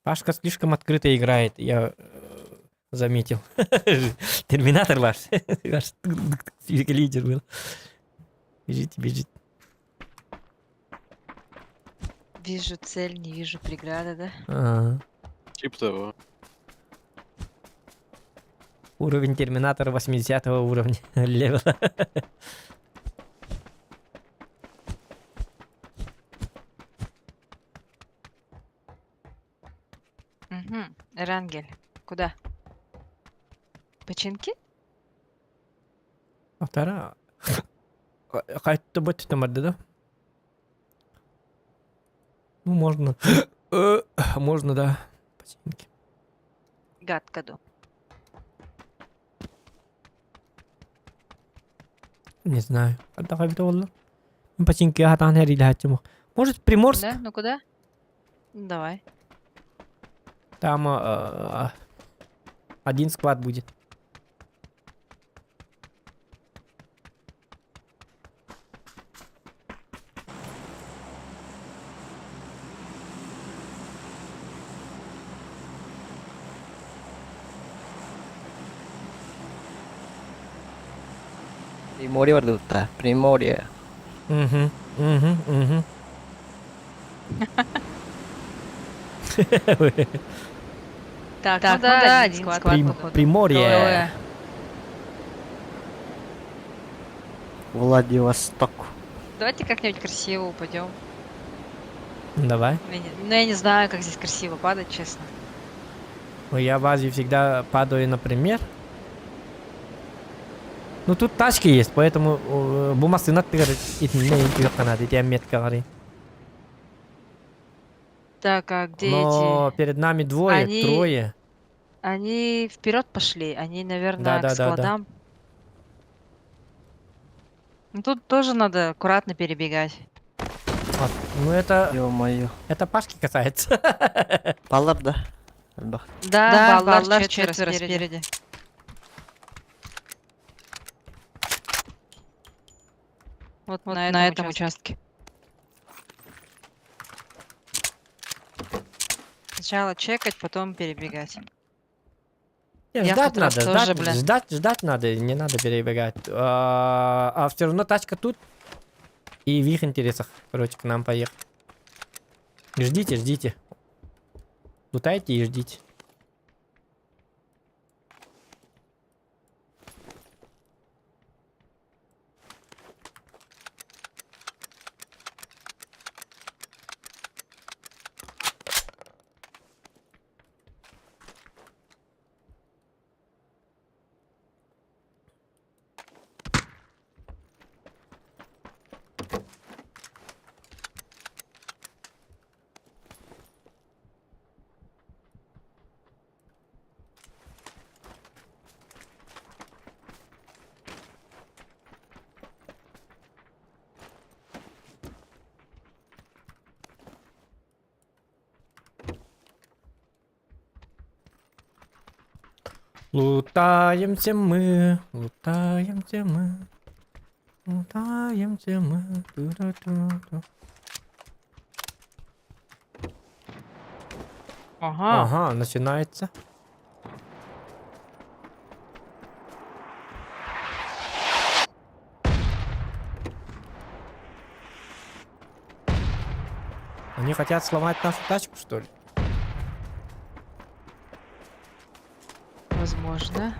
Пашка слишком открыто играет, я заметил. Терминатор ваш. Ваш лидер был. Бежите, бежит. Вижу цель, не вижу преграды, да? Ага. Типа того. Уровень Терминатора 80 уровня левела. Угу. Эрангель. Куда? Починки? Вторая. Хайта бут тамарды да? Ну, можно. Можно, да. Починки. Гадко ду. Не знаю. Хайдах эбитэ буолла? Починки хатаан хэриилэһээччим. Может, Приморск? Да? Ну куда? Ну, давай. Там один склад будет. Приморье барда. Приморье. Угу. Так, ну да, один склад, походу. Приморье. Трое. Владивосток. Давайте как-нибудь красиво упадем. Давай. Ну, я не знаю, как здесь красиво падать, честно. Ну, я в Азии всегда падаю, например. Ну, тут тачки есть, поэтому бу массыына метка говори. Так, а где Но эти? перед нами двое, трое. Они вперед пошли, они, наверное, Да, к да, да, да. складам. Ну, тут тоже надо аккуратно перебегать. Вот. Ну, это, Ё-моё. это Пашки касается. Бааллар да. Элбэх. Да, Да, бааллар бааллар четверо четверо спереди. Вот, Вот на этом участке. Сначала чекать, потом перебегать. Не, Я в ждать тот раз надо, тоже, ждать, блин. ждать, ждать надо, не надо перебегать. А все равно тачка тут. И в их интересах, короче, к нам поехать. Ждите, ждите. Лутайте и ждите. Лутаемся мы, лутаемся мы, лутаемся мы. Ту-ду-ду-ду. Ага. Ага, начинается. Они хотят сломать нашу тачку, что ли? Возможно.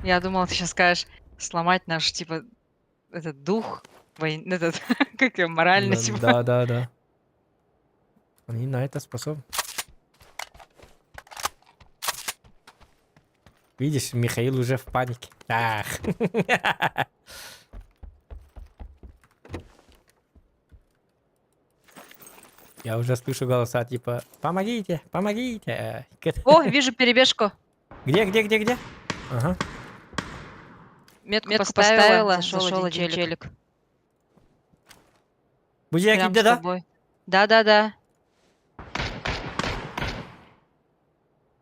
Я думала, ты сейчас скажешь сломать наш, типа, этот дух, войн... этот, как его, моральный, Да, типа. да. Они на это способны. Видишь, Михаил уже в панике. Ах. Я уже слышу голоса типа «Помогите, помогите!» О, вижу перебежку. Где, где, где, где? Ага. Метку, Метку поставила, поставила, зашел зашел один один челик. Будь Прям где, с да? тобой. Да-да-да.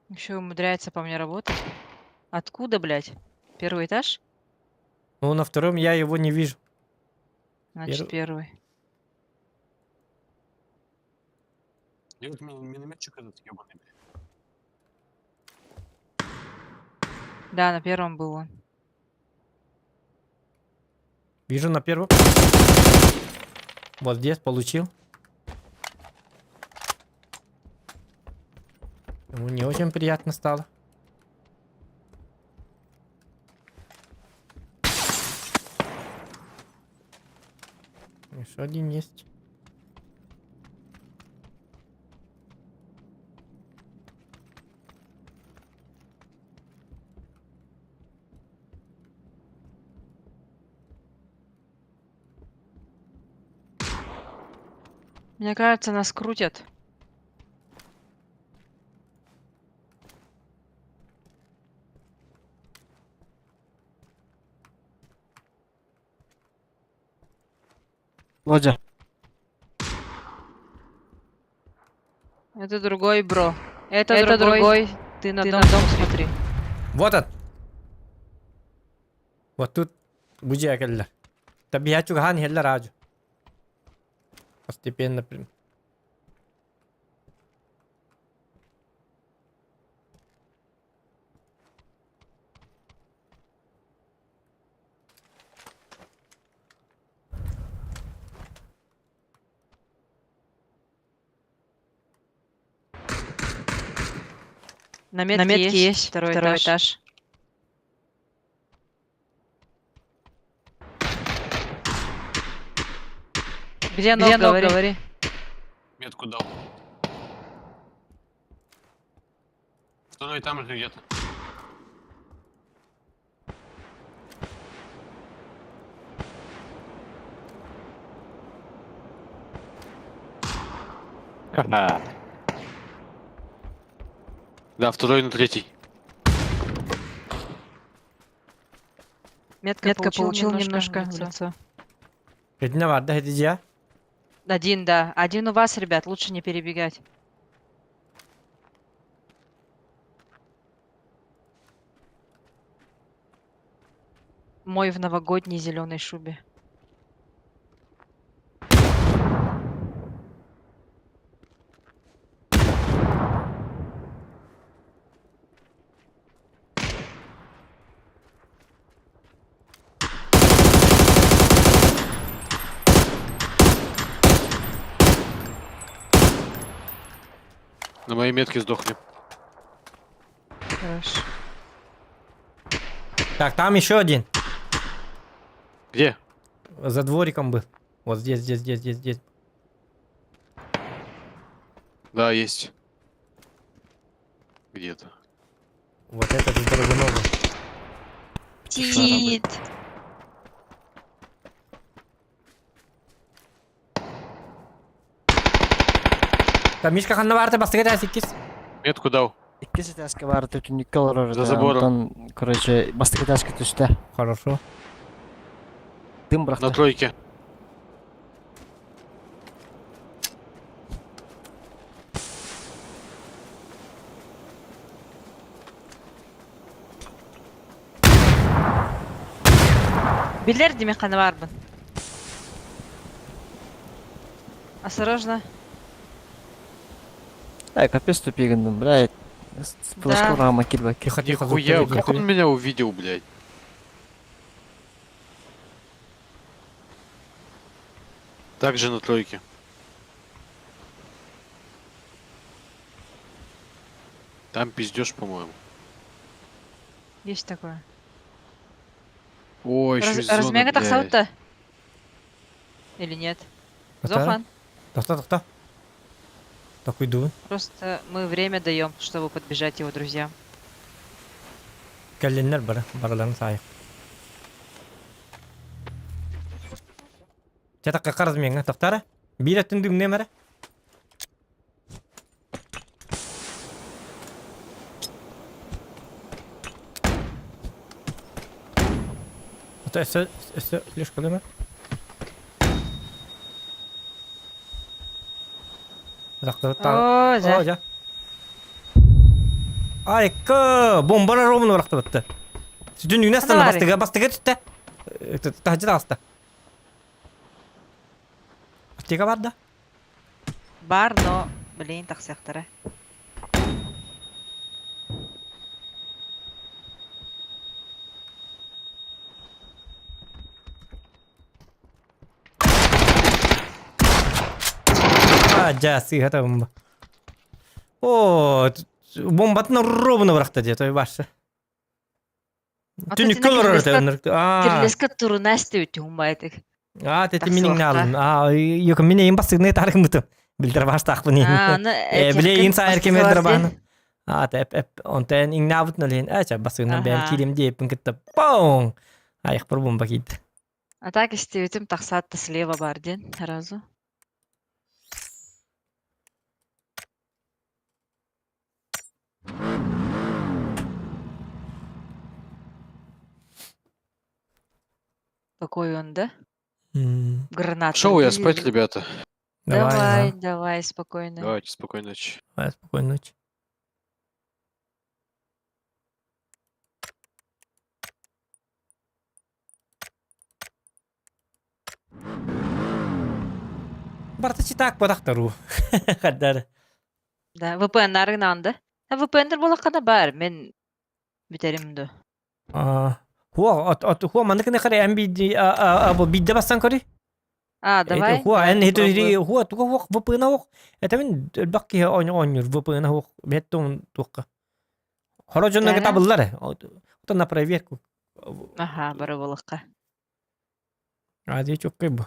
Еще умудряется по мне работать. Откуда, блядь? Первый этаж? Ну, на втором я его не вижу. Значит, первый. Где вот минометчик этот ебаный, блядь? Да, на первом был он. Вижу на первом. Вот здесь получил. Ему не очень приятно стало. Еще один есть. Мне кажется, нас крутят. Лодя. Это другой, бро. Это, Это другой. Ты на дом, дом смотри. Вот он. Вот тут бу дьиэ кэллэ. Табиһа чугаһаан иһэллэр аадьу. Постепенно прям. На метке, На метке есть, второй, второй этаж. этаж. Где ног, Где ног говори. говори. Метку дал. Второй там же где-то. Да, второй на третий. Метка, Метка получил, получил немножко, немножко в лицо. Итиннэ барда ити дьиэ. Один, да. Один у вас, ребят, лучше не перебегать. Мой в новогодней зеленой шубе. На моей метке сдохли. Хорошо. Так, там еще один. Где? За двориком был. Вот здесь, здесь, здесь, здесь, здесь. Да, есть. Где-то. Вот этот с Драгуновым. Тит. Там Мишка ханна баарта бастыгы этээс иккис. Метку дал. Иккис этээскэ баар түннүккэ олорор. За забором. Онтон, короче, бастакы этээскэ түстэ. Хорошо. Дым На бырахта. тройке. Билэр дии ханна баарбын. Осторожно. Ай, капец тупик гынным, блядь. Флешка рама килбэк. Тихо, тихо, Нихуя, как он меня увидел, блядь? Также на тройке. Там пиздеж, по-моему. Есть такое. Ой, еще из зоны, Размега блядь. тахсаута? Или нет? Зохан. Тохто, тохто. Такой ду. Просто мы время даем, чтобы подбежать его друзьям. Кэллиннэр бары, барыларын саайык. Чэ такка размеҥҥа тохтара. Биир өттүн дүҥнүөм эрэ. Ото өссө өссө флешка О, за. Айка, бомбара ровно бырахтыбытты. Сүтүн үүнэ астана бастыга, бастыга түттэ. Таһдьа таҕыста. Аптека бар да? Бар, но, блин, тахсыахтара. А, дьэ, сыыһата бомба. О, бомбатын ровно бырахта дии, той барсы. Түнүккэ олорор Кирилеска туруна истибит умбайтык. Аа, тети минин алын. Аа, юк мин эйин бастыгны тарыгмытым. Билдер баштаакпын ин. Э, биле ин саайр кемедер бааны. Аа, тэп эп онтен иңнаабыт нолин. Э, ча бастыгны бэм киирим диэппин кытта. Поң! Айах бір бомба киирди. А так истибитим тахсаатта слева бар диэн сразу. Какой он, да? Граната. Шел я спать, ребята. Давай, Давай, да. давай, спокойно. Давайте, спокойной ночи. Давай, спокойной ночи. Барта читак бодахтару. Хаддар. Да, VPN нарыгнаанда. А VPN-дер болаққана бар, мен бүтерим ду. Хуа, от от хуа маннык не харе эм би а бу бидде бастан кори. А, давай. Хуа давай эн хиту попробую. хуа туга хуа VPN хуа. Это мен элбак ки оньор VPN хуа беттон туққа. Хоро жонно Да. табыллар. Ото на проверку. Аха, бары болаққа. Ади чоккай бу.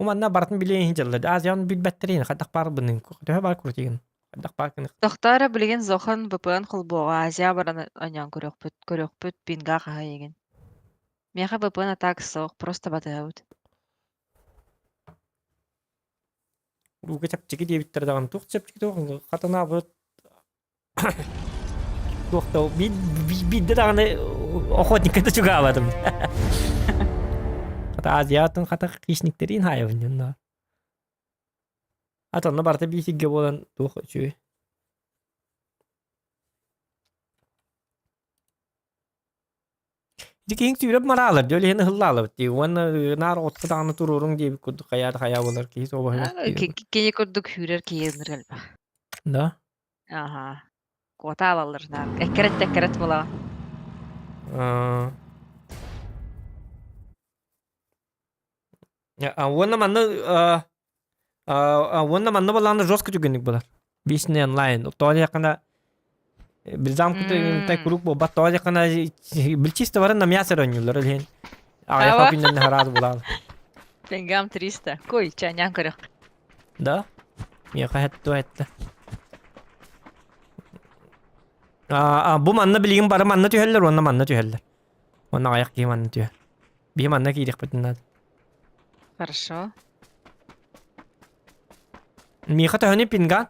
Уманна бартын билейин хинжалла. Азиян билбеттерин хадак бар бунын. Төһө бар куртигин. Хадак бар кын. Тохтара билген Зохан VPN холбоға Азия баран анян көрөкпүт, көрөкпүт пинга хаһа Меха VPN атак соқ, просто батыгабыт. Руга чапчыки диэбиттэр даҕаны туох чэпчэки туох хатанаабыт туох да биирдэ даҕаны охотникка да чугаабатым хата азиатын хата хищниктерин хаайабын ат онно барыта биир сиргэ буолан туох үчүгэй Ити киһиҥ сүүрэн мараалар, дьэ ол иһин ыһыллаалабыт дии уонна наар отко даҕаны туруоруҥ диэбит курдук хайаа да хайаа буолар киһи суобаһын Кини курдук сүүрэр киһи ынырык элбэх. Да? Аха. Куота алаллар наар. Эккэрэт эккэрэт буолаҕын. Уонна манна уонна манна буоллаҕына жестко түгэнник буолар. Висный онлайн. Тоҕо диэххинэ замкнутый круг буолбат. Тоҕо диэххинэ билчисто бары на мясо оонньууллар ол иһин аҕыйах күннэн хараас булаал. Пенгам 300. Кой, чанян көрөх. Да? Миэхэ хэтто хэтте. А бу манна билигин бары манна түһэллэр уонна манна түһэллэр. Уонна аҕыйах киһи манна түһэр. Биһи манна киириэхпитин наада. Хорошо. Миэхэ төһөнү пинган?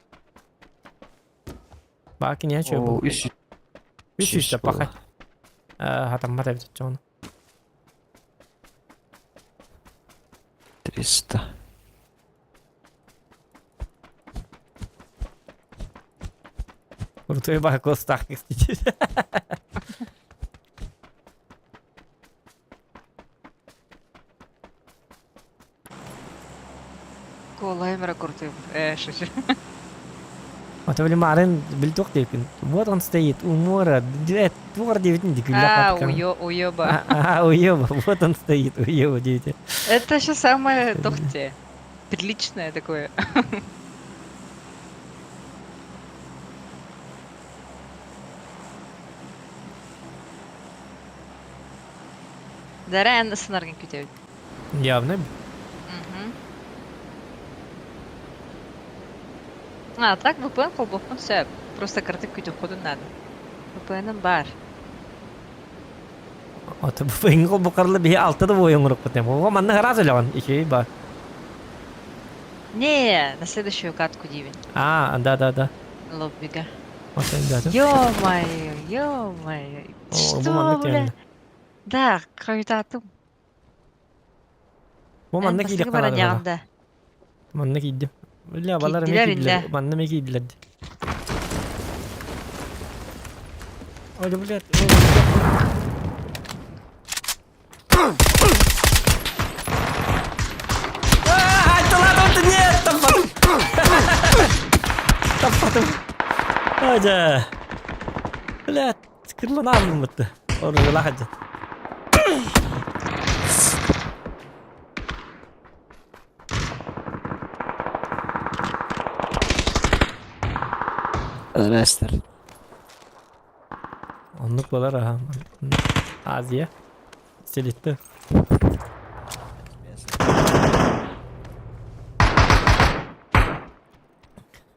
Баа киниэхэ чуо О, бу. үс Үс үс сүүстэ буолла. пахай. Хатаммат эбит оччоҕуна. 300. Крутой баклас так кстати. Колайым эрэ куртуйум. Э, шучу. А то Марын бильдок диэкин. Вот он стоит у моря. Туор диэбитин А, уё, уёба. А, уёба. Вот он стоит, уёба диэбитэ. Это еще самое тохте. Приличное такое. Дарен сынаргын күтәбит. Явно. Мгм. А, так VPN холбохпун сөп. Просто картып күтүп ходун надо. VPN-ым бар. Ото VPN холбокарлы биһи алта да буойун урукпут. О, манна хараас өлөҕүн. Ичей ба. Не, на следующую катку дивин. А, да, да, да. Лоббига. Ё-моё, ё-моё. Что, бля? Да, хойутаатым. Бу манна киирэх баран Манна киирдим. Бля, балар эмиэ киирдилэр. Манна эмиэ киирдилэр. Ой, блядь. Нет, таппатым. Ажа. Блядь, кырланамын бытты. Оружила хаджа. Здрасте. Оннук болар аха. Азия. Селитті.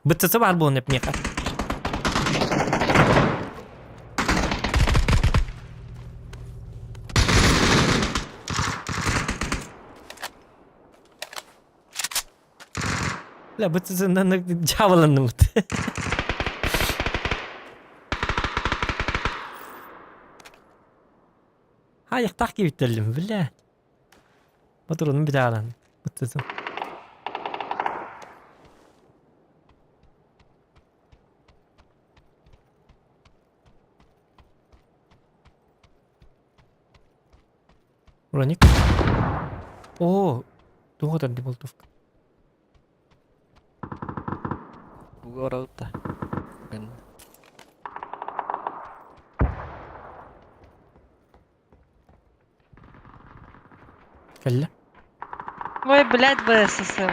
Бытсысы бар буолун эп миэхэ. Бля, бытсысынан дьаабыланныбыт. Аяқтақ кебиттеллим, бля. Батырыным битаалан. Быттытым. Броник. О, туох этэр болтовка. Угоралта. Кэллэ. Ой, блядь, БССР.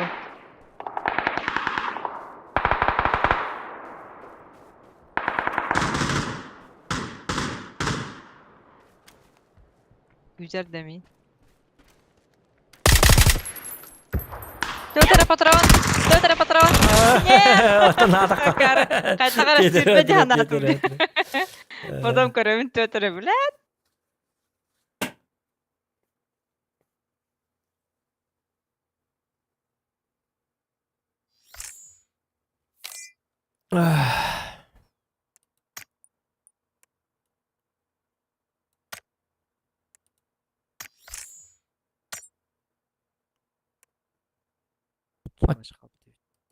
Güzel demeyin. Төтөрө патрон! Төтөрө патрон! Оттон Кайтагара сүрбэ дьаһанаатым. Потом көрөбүн төтөрө, блядь.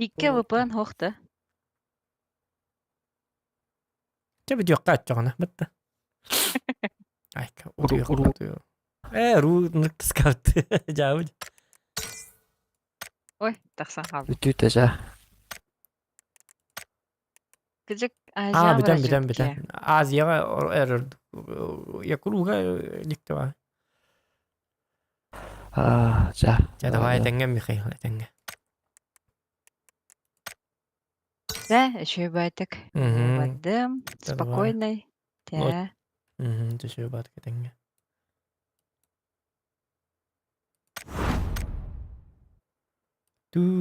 Икки ВПН хохта. Чэ бүтүөххэ оччоҕуна бытта. Айка утуйуох Э, ру нуктаскаут. Дьаабыт. Ой, тахсан хаалдым. Бүтүүтэ жа. Кыдьык А, Азия бүтэн бүтэн бүтэн. Азияҕа эрэр Якуруга диктова. Аа, жа. Чэ, давай этэҥҥэ, Михаил, этэҥҥэ. Да, еще и байтык. Мгм. Бардым, Давай. спокойной. Вот. Да. Мгм, төсөө баатык этэҥҥэ. Түү.